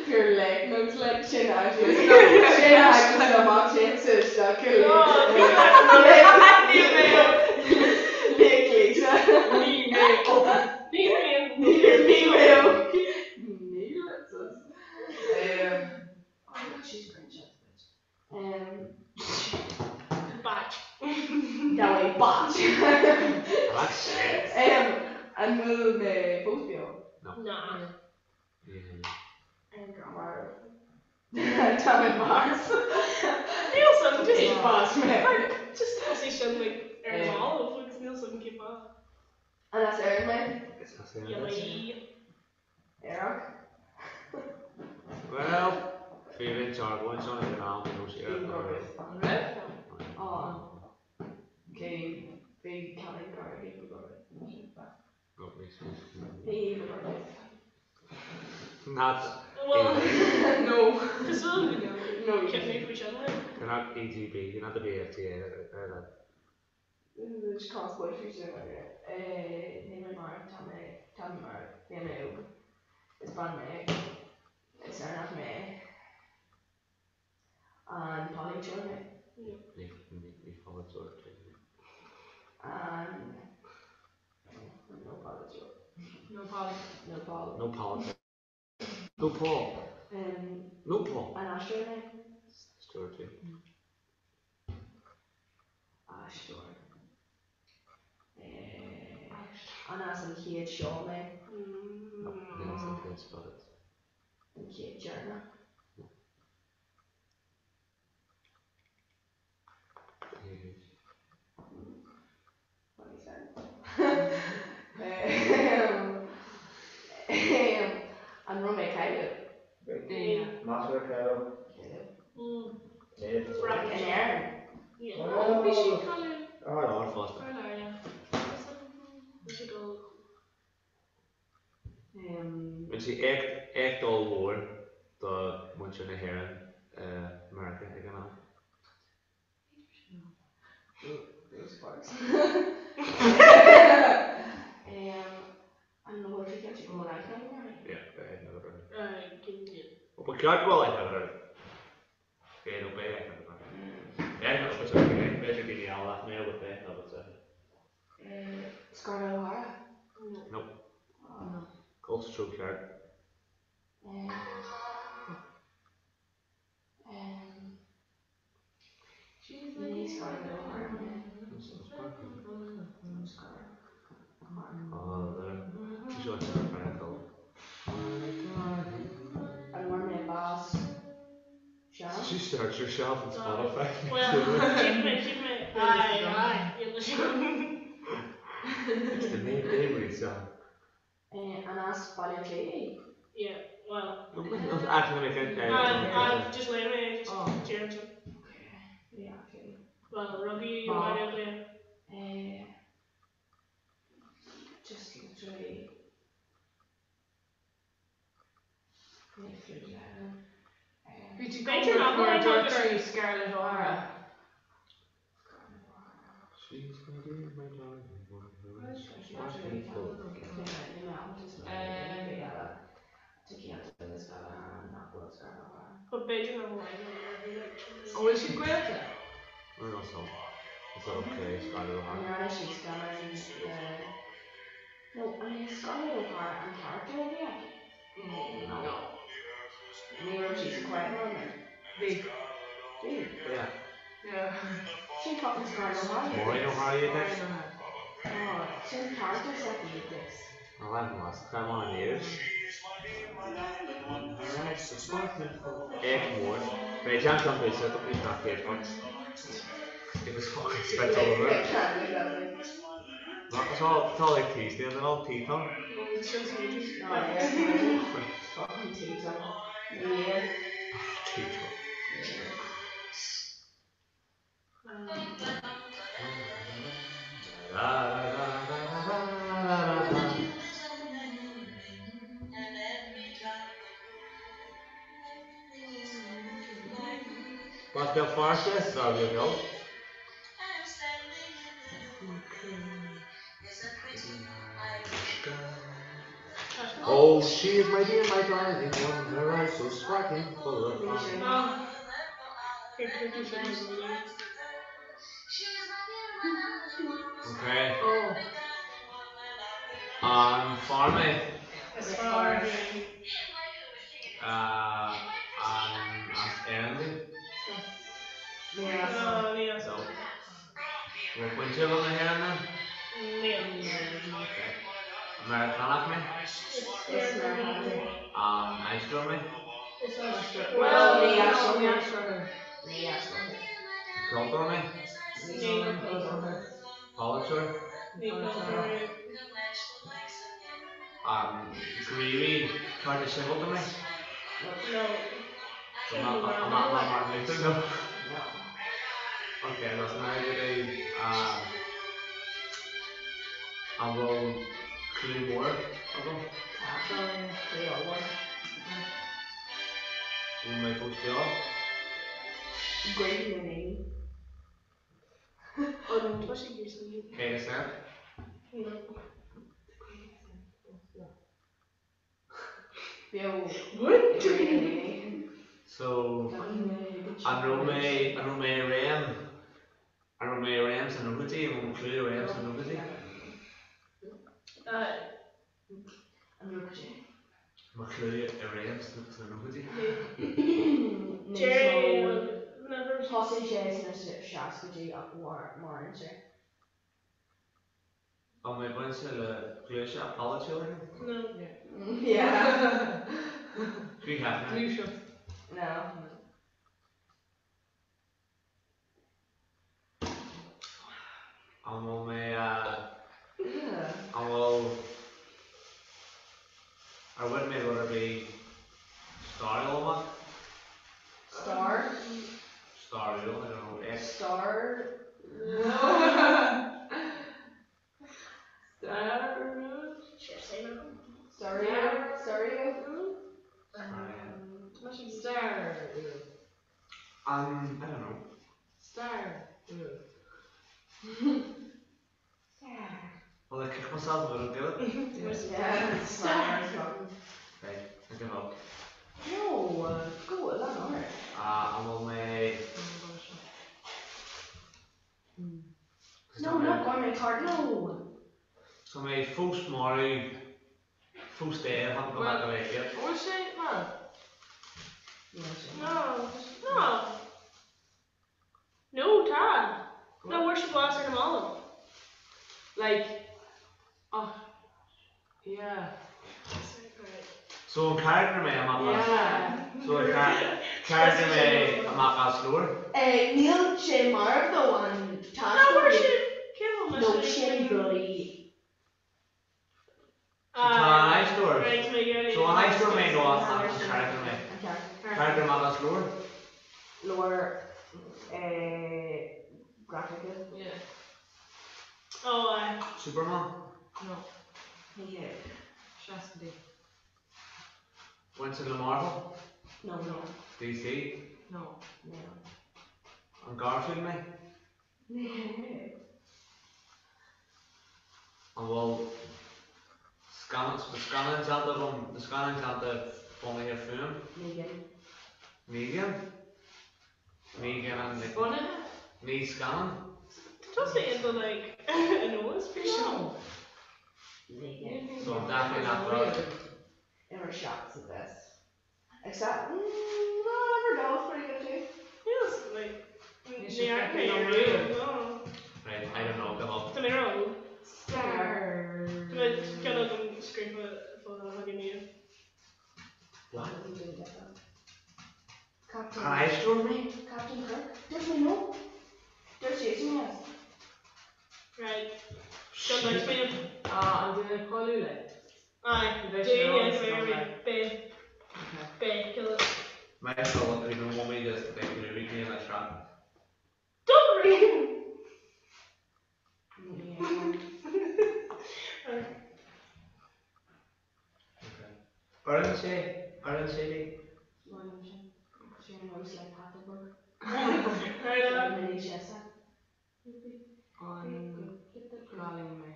Pure leg notes like sin actually. Sin actually amach sin sa isteach Níl mé óg. Léigh Lisa. Níl mé óg. Níl mé Níl mé óg. Níl sus. Um, oh, look, she's great, she's bitch. Um, Batch. That way, batch. That's shit. Um, an bhfuil mé fós beo? Nah. Yeah. Mar Tá mé bás. Níl san just Is bás mé. Just thosaigh sin like ar an mála agus níl san cén fáth. An as Éirinn mé? Is as Éirinn duit. Éireannach? Bhuel, bhí roinnt argóint ann ag an am an raibh sí Éireannach nó raibh. An raibh? Á, ok, bhí cailín cara ag go raibh. Bhí go raibh. Not Well, No. Cosúil No, go Cé faoi sin like? You're not EGB, you're not the BFTA, they're like. Conspóid faoi sin Níl mé marbh, tá mé, tá mé marbh, níl mé óg, is bean mé, is Éireannach mé, an polaiteoir mé? Ní pholaiteoir tú. An no polaiteoir. No pol. No pol. No politics. No Paul. No Paul. An aisteoir mé? Aisteoir tú. Aisteoir. An as an chéad seó mé? No, níl as an chéad seó duit. An chéad deireanach? No. An raibh mé cailleadh? Más raibh cailleadh. In Éirinn? Bhí sí cailleadh. Ar lár fosta. Ar lár, yeah. Bhí sí dul. Rinne sí éacht ollmhór do mhuintir na hÉireann i Meiriceá ag an am. Rosa Parks. An bhfuil tú cinnte go bhfuil aithne agam uirthi? Yeah, beidh aithne agat uirthi. Cinnte. Ó, ba cheart go bhfuil aithne agat uirthi. Beidh nó beidh aithne agat uirthi. Beidh aithne agat uirthi, b'fhéidir daoine eile nach mbeadh, but beidh aithne agat uirthi. Scarlett O'Hara? No. Gabh sa treo ceart. Ní Scarlett O'Hara mé. An bhfuair mé bás sean? Did you search yourself on Spotify? Well, cheap mé, cheap mé, aye, aye, It's the May Day song. An as Baile Átha Cliath í? Yeah, well. Actually, Just léigh mé, just deirim sin. Okay, yeah, okay. Well, rugadh í i mBaile Átha Cliath. Just literally. Bhí tú ag dul dúirt tú Scarlett O'Hara. But b'fhéidir nach bhfuil aithne agam uirthi, like. An bhfuil siad gaolta? Is okay, Scarlett O'Hara. An ndearna sí scannán le nó an é Scarlett O'Hara an charachtar a bhí aici? No. Ní raibh sí sa Quiet Man then? Bhí. Bhí? Yeah. Yeah. Sin fucking Scarlett O'Hara. Maureen O'Hara iad é? Oh, sin charachtar s'aici iad this. Come on, years. Éacht mór. Beidh Jack John Bridge set up in that chéad point. It was fucking spent all over. Tá like teasing and all Teton. Fucking Teton. Yeah. Teton. Bas Béal Feirste, sa bhí Oh, she is my dear, my darling one, her eyes so sparkling, full of fun. Okay. Oh. An fear mé. Is fear thú. An as Éirinn tú? No, ní as. No. Bhfuil baint agat le hÉirinn then? Níl. Okay. Meiriceánach mé? Is Meiriceánach thú. An aisteoir mé? Is aisteoir. Well, ní Ní aisteoir. aisteoir thú. Ní aisteoir thú. Ceoltóir mé? Ní Polaiteoir? Ní polaiteoir. An gníomhaí cearta sibhialta mé? No. An Martin Luther? No. Ok, that's an idea. An bhfuil clú mór agam? Tá clú ollmhór. Bhfuil mé fós beo? Gaoth na ndaoine. Cé is ea? So, an raibh mé, an raibh mé i réim, an raibh mé i réim sna nóchaidí, an bhfuil mo chlú i réim sna nóchaidí? Mo chlú i réim sna nóchaidí? Thosaigh sé sna seascaidí ach maireann sé. An mé bainte le gluaiseacht pholaitiúil éigin? No. Yeah. Hugh Hefner. Gluaiseacht. No. An bhfuil mé an bhfuil ar bhain mé rud ar bith stairiúil amach? Star? Stairiúil, I don't know, S. Star? Star. Um, I don't know. Star. Well, I kick myself if I don't do it. Yeah, star. Right, I give up. No, go lean ort. Uh, an bhfuil mé... No, not Gourmet Tart, no! Tá mé fós marbh, fós dead, haven't gone back to life yet. Bhfuil sé marbh? No, no. No, tá. No, fuair sé bás ar na mallaibh. Like, ach, yeah. So an character mé amach as. Yeah. So an character mé amach as leabhar? Eh, níl sé marbh though an No, fuair sé, cé bhfuil mise No, sin bloody. So tá an aisteoir. Right, mé ag So an aisteoir mé nó an character mé? Character amach as leabhar? Leabhar eh grafaice. Yeah. Oh, aye. Superman? No. Ní hea. Seascaidí. Bainte le Marvel? No. No. DC? No. No. An Garfield mé? Ní hea. An bhfuil scannán scannán déanta agam, na scannáin déanta bunaithe fúm? Megan. Megan? Megan an Bunaithe? Ní scannán? Tá sé in do like anuas faoi seo. Megan. So an definitely not rud. Uimhir 7 sa bhfios. Except, mm, no, uimhir 2 is pretty good too. Yes, like, Ní ní sé fheacann mé feicthe ar riamh. no. Right, I don't know, give up. Tá mé ró. Star. Tá mé ceann agam scríofa fá thugann iad. What? Captain. An aisteoir mé? Captain Kirk? Dúirt mé no. Dúirt Jason yes. Right. Gan dabht faoi. Ah, an duine cáiliúil é? Aye. Bheadh sé Duine ann very somewhere. big. Okay. Big kill it. My phone, you know, want me just like movie game a trap. Don't ring. Okay. Oireann sé, oireann sé di. Right on. An cailín mé?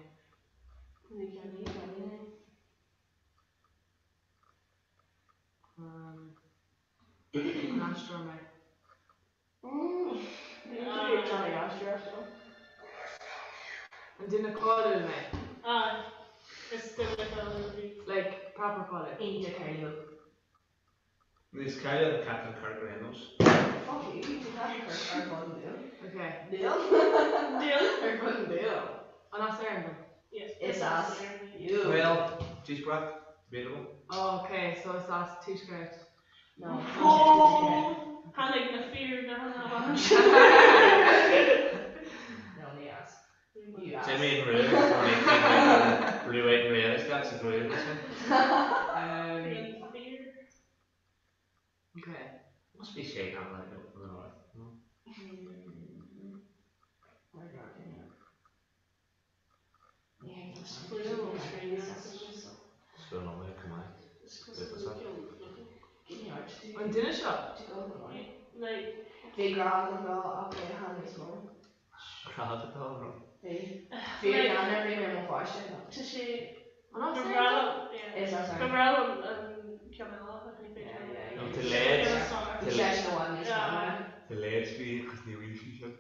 An aisteoir mé? An duine cáiliúil mé? Aye. Is duine cáiliúil thú. Like, proper cáiliúil. Iontach cáiliúil. Níos cáiliúil ná Captain Kirk ar aon nós. Fuck you, tá Captain Kirk ar bun dúil. Okay. Dúil? Dúil? Ar bun dúil. An as Éirinn dom? Yes. Is as you. Well, díospóireacht, debatable. Oh, okay, so is as Tuaisceart. No. Oh! Tháinig na fir na hAnn. No, ní as. You as. Jimmy and Rue, Blue, White and Red isteach. sa ghruaig sin. Okay. Must be sé gan like in the north, no? An duine seo? Bhí grá agam dó ach é a tháinig níos mó. Grá agat dó, an raibh? Bhí. Bhí ar gan ar bhí mé i mo pháiste. Tá sé. An as Ba é? bhreá liom, Is as Ba é. bhreá liom an ceann eile ach ní féidir liom. No, tá leid. Bhí seisean i bhfad níos fearr. Tá leid faoi agus ní bhfuil sí seo.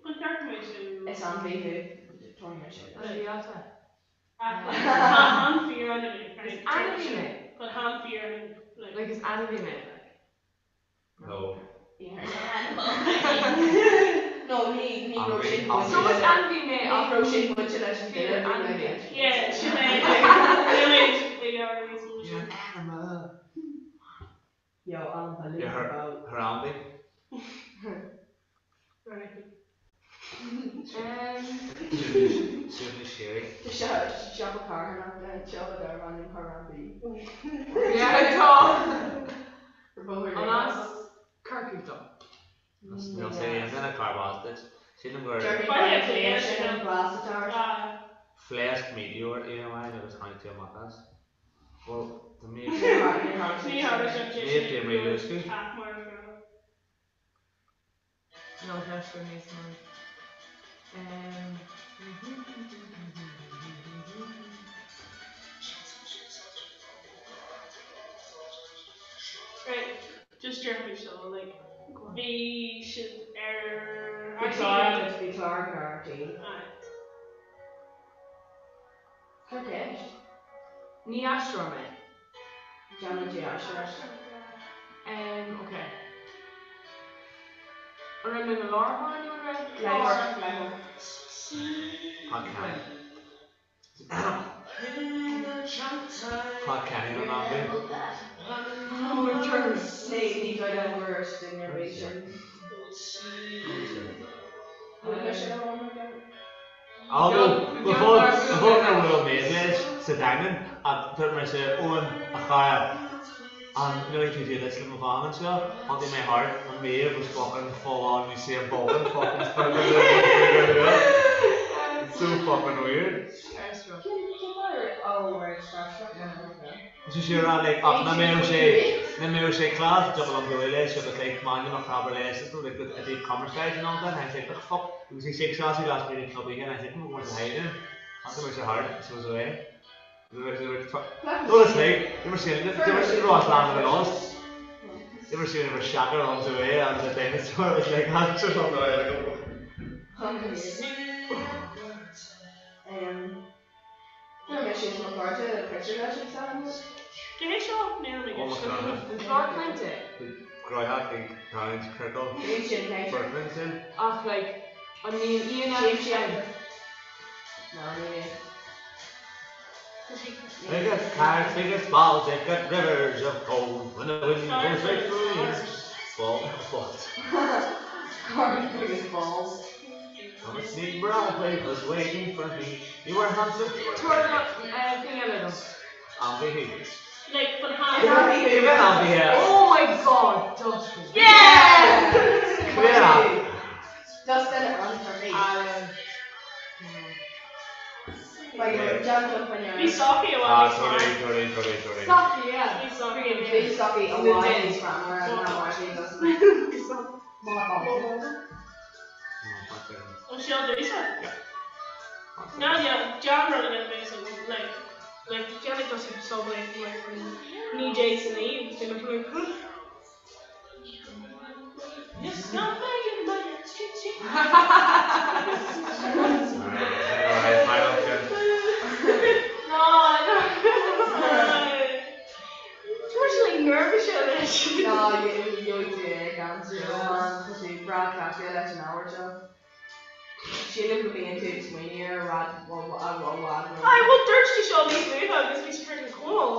Ba cheart go mbeadh sin. Is ainmhí thú. Tabharfaidh mé sin. Ainmhí ata. Tá an fíor-ainmhí. Is ainmhí mé. But tá an fíor-ainmhí. Like is ainmhí mé. Like. No. No, ní ní raibh sin So is ainmhí mé Ní ach raibh sin bainte leis an duine a bhí mé ag Yeah, sin é. Níl mé ag níos mó sin. Animal. Yo, unbelievable. Her ainmhí. Suaimhneas síoraí. Tá siopa carthanachta anseo darb ainm Harambee. Yeah, tá. Ar bóthar An na as Corcaigh dom. Níl sé aon duine carb as duit. Sílim gur Déarfainn sin an blas atá ort. phléasc meteor oíche amháin agus tháinig tú amach as. Bhuel, tá mé Ní tharla sin sé Ní bhí mé luascadh. Ach mar is gá. No, leis gur níos mó. Right, just déarfaidh seo, like, bhí siad ar Bhí clár bhí clár ag RTÉ. Aye. Cad ceist? Ní aisteoir mé. Déanann tú aisteoireacht. Um, ok. An raibh mé i mo láithreoir nó an raibh Léitheoir, léitheoir. Pat Kenny. Pat Kenny nó ainmhí. Ní ní dóigh liom gur duine ar bith sin. Bhfuil mise ar an Á go fóill go fóill ar bhuail mé leis sa Daingean ach dúirt mise Eoin a chara an ndéanfaidh tú dílis le mo bhean anseo? Thiontaigh mé thart, and Maeve was fucking full on Usain Bolt fucking sprinting It's so fucking weird. Bhí sé ag rá like ach ná mbeadh sé ná mbeadh sé class jump along the way leis agus like m'ainm a phreabar leis is like a deep cumarsáid and all that and I was like what the fuck agus bhí sé ag sásamh last minute club oíche and I was like oh where's the hiding and where's the heart so was away Go to sleep They were saying they were saying Ross land of the lost They were saying they were shacker on the way and the dinosaur was like answers on the way like Um, Fuair mise is mo chairde pictiúr leis an Samhain. Cé hé seo? Níl mé Oh my gceist. God. An clár cainte. Gráitheach ag tarraingt ciorcal. Bíonn sin cainte. Foircneann sin. Ach like, an mbíonn aíonna Sílim sin. No, ní bhíonn. Big as cars, big as balls, they've got rivers of gold. When the wind goes right through you. Ball, balls. Cars big as balls. Thomas Mead Broadway was waiting for me. You were handsome. Tabhair eh, thing eile dom. Ainmhí thú. Like, but Is ha. ainmhí thú? Cé mhéad ainmhí é? Oh my god, Dustin. Yeah! Cé mhéad ainmhí? Dustin an turkey. Alan. Bhí Sophie i Ah, bhfad níos sorry, fearr. sorry, sorry, sorry. Sophie, yeah. Bhí Sophie Bhí Sophie i bhfad níos greannmhaire ná mar bhí Dustin. Bhí Sophie. Má tá. Ó seo duitse? Ná John rud again mé so like like déanfaidh Dustin Subway like 1909 déanamh like Yes, not my my Alright, final question. No, no. Totally nervous leis. No, gheobhaidh tú é gan stró man, tá tú breá cleachtaithe leis an ábhar seo. Sílim go mbíonn tú ag smaoineamh ar rad i bhfad I well dúirt tú seo níos luaithe agus bhí sé freaking Conall.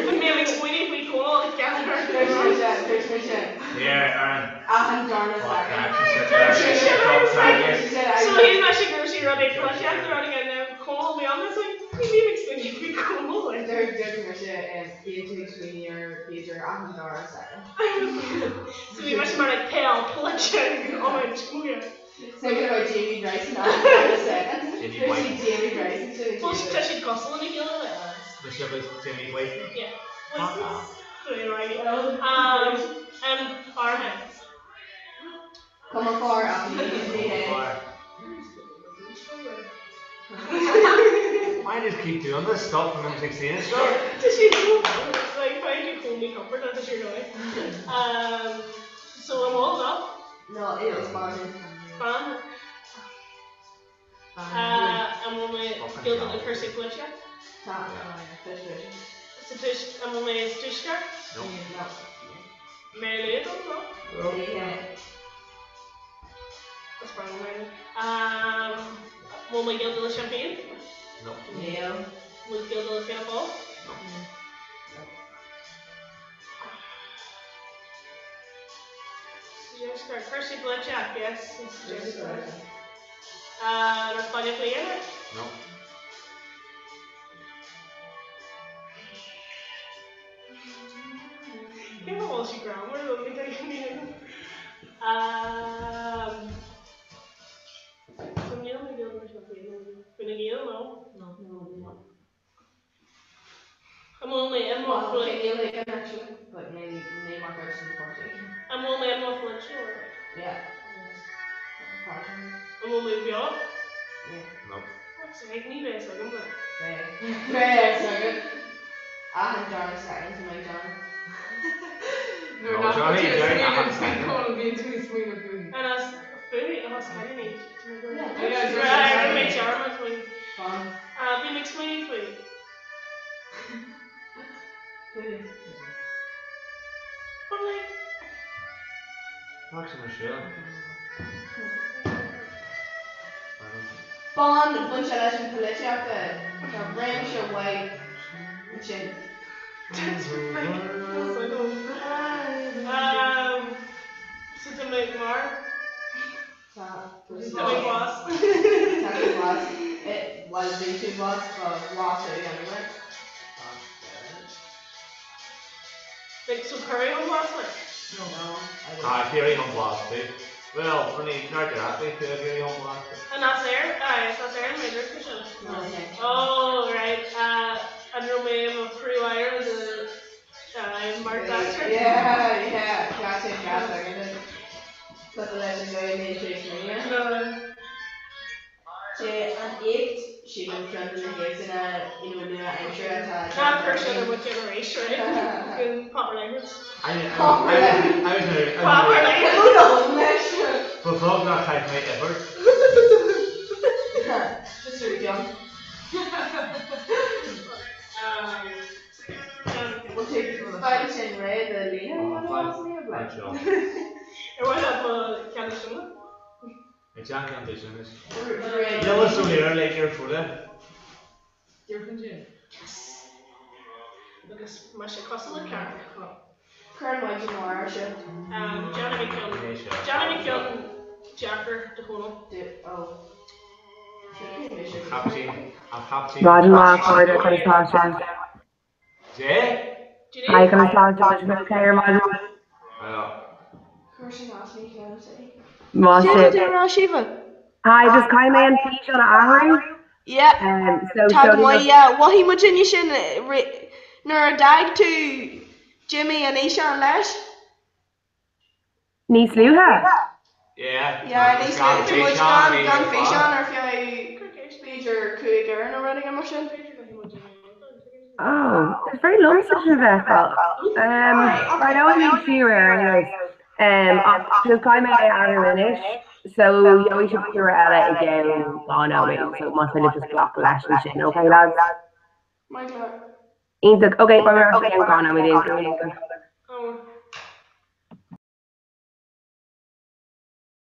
Bhí mé ag smaoineamh faoi Conall ag ceann Dúirt mise, dúirt mise, Here, Aaron. achan darna second. Dúirt sé sin Fuck agus Tiger. She said So I shíl mise go raibh sí rud ag cloiseacht rud again now Conall bhí ann like. ag smaoineamh ar b'fhéidir achan dara soicind. So bhí mise mar like peil polite orange come here. Thinking about Jamie Bryson achan dara second. Jamie There's Bryson. Jamie Bryson sin Well tá siad cosúil lena chéile like. Mise agus Jamie Bryson? Yeah. Voices. Um, um, áirithe. Cuma fear ach ní ní hé. Why do you keep doing this stuff and I'm like saying stuff? Tá sé like find you call me comfort tá sé ar Um, so I'm all up. No, it was fun. Fan. Uh, an bhfuil mé gaolta le cúrsaí polaitíochta? Tá. Sa tuis an bhfuil mé sa tuaisceart? No. No. Mé le dom no? No. Is breá liom Mary Lou. Um, bhfuil mé gaolta le Sinn Féin? No. Níl. Bhfuil gaolta le Fianna Fáil? No. Sa tuaisceart, cúrsaí polaitíochta, yes. Sa tuaisceart. Uh, as Baile Átha Cliath? No. Cén fáth a bhfuil sí greannmhar though, ní thuigim ní thuigim. Um, so níl mé gaolta le Sinn Féin, Fine Gael, no? No. No. An bhfuil mé i mo Well, pholaiteoir? Fine Gael again actually, but ní ní mar chuid den pháirtí. An bhfuil mé i mo pholaiteoir? Yeah. An bhfuil mé beo? Yeah. No. Fuck's sake, ní bheidh a fhios agam like. Beidh. Beidh a fhios agat. Achan dara second tá mé ag déanamh. Nuair No, nach Johnny, bhfuil tú Johnny, ag achan smaoineamh faoi second. Conal, bíonn tú ag smaoineamh fúithi. And as fúithi, oh, is cailíní. Yeah, Right, rinne mé dearmad faoi. Fan. Uh, bím ag smaoineamh faoi. Fúithi. But like, Fuck sin ar siúl. Bon, bhain sé leis an polaitíocht tá réimse mhaith ansin. like, that's like, um, so tá mé marbh. Tá Tá mé bás. Tá tú bás. Bhuel, bhí tú bás, but bhás tú anyway. Like, so cuireadh chun báis mé? No, I didn't. Ah, cuireadh chun báis tú. Well, rinne nár dearfadh tú a cuireadh chun báis tú. An as air? Aye, is as Éirinn mé, dúirt tú sin. No. Oh, right. Uh, an raibh mé i mo phríomh-aire de uh, Margaret Thatcher? Yeah, yeah, ceart sin ceart agad. Cosúil leis an gcaoi a mbíonn sé ag smaoineamh. No. Sé an éacht, sílim, ceann de na héachtanna you know nua-aimseartha atá Ná cuir sin ar mo generation, right? Fucking proper language. I Proper I language. I was I Proper language. Who knows leis? Ba bheag nár chaith mé uimhir. Just sort of jump. Um, Well, tú fáil sin réidh do líne like. Seo. Ar mhaith leat mo cheann a siúl? Ag teacht an duine sin is. Réidh. Níl a soiléir le ar fuair. Dearfan sin. Yes. Agus mar sé cosúil le cearc. Cuireann muid an mhair sin. Um, Déanfaidh mé ceann. Déanfaidh mé ceann deacair do Chónall. Oh. Chaiptín, an chaiptín. Maidin mhaith, a chairde, conas tá sibh? Dé? Hi, conas tá sibh? Tá sibh okay ar maidin? Chuir sin as mé cheann sé. Maith Cé sibh. tú rá Síomha? Hi, just caithfidh mé an físeán a athrú. Yeah. Um, so Tá go seolfaidh maith, mé- yeah. Mhothaigh muidinne sin nuair a d'fhág tú Jimmy an fhíseán leis. Níos luaithe? Yeah. Yeah, níos luaithe. Bhí muid Físeán, gan gan bhí físeán ar feadh b'fhéidir 5 uair nó rud éigin mar sin. Oh, it's very liomsa sin a bheith. Um, I know I'm siar air anyways. Um, ach just caithfidh mé é a athrú anois. So gheobhaidh sibh píosa eile i gceann dhá nóiméad. So más féidir just glacadh leis ansin, okay lads? Maith go leor. Iontach. Okay, beidh mé ar ais i gceann dhá nóiméad.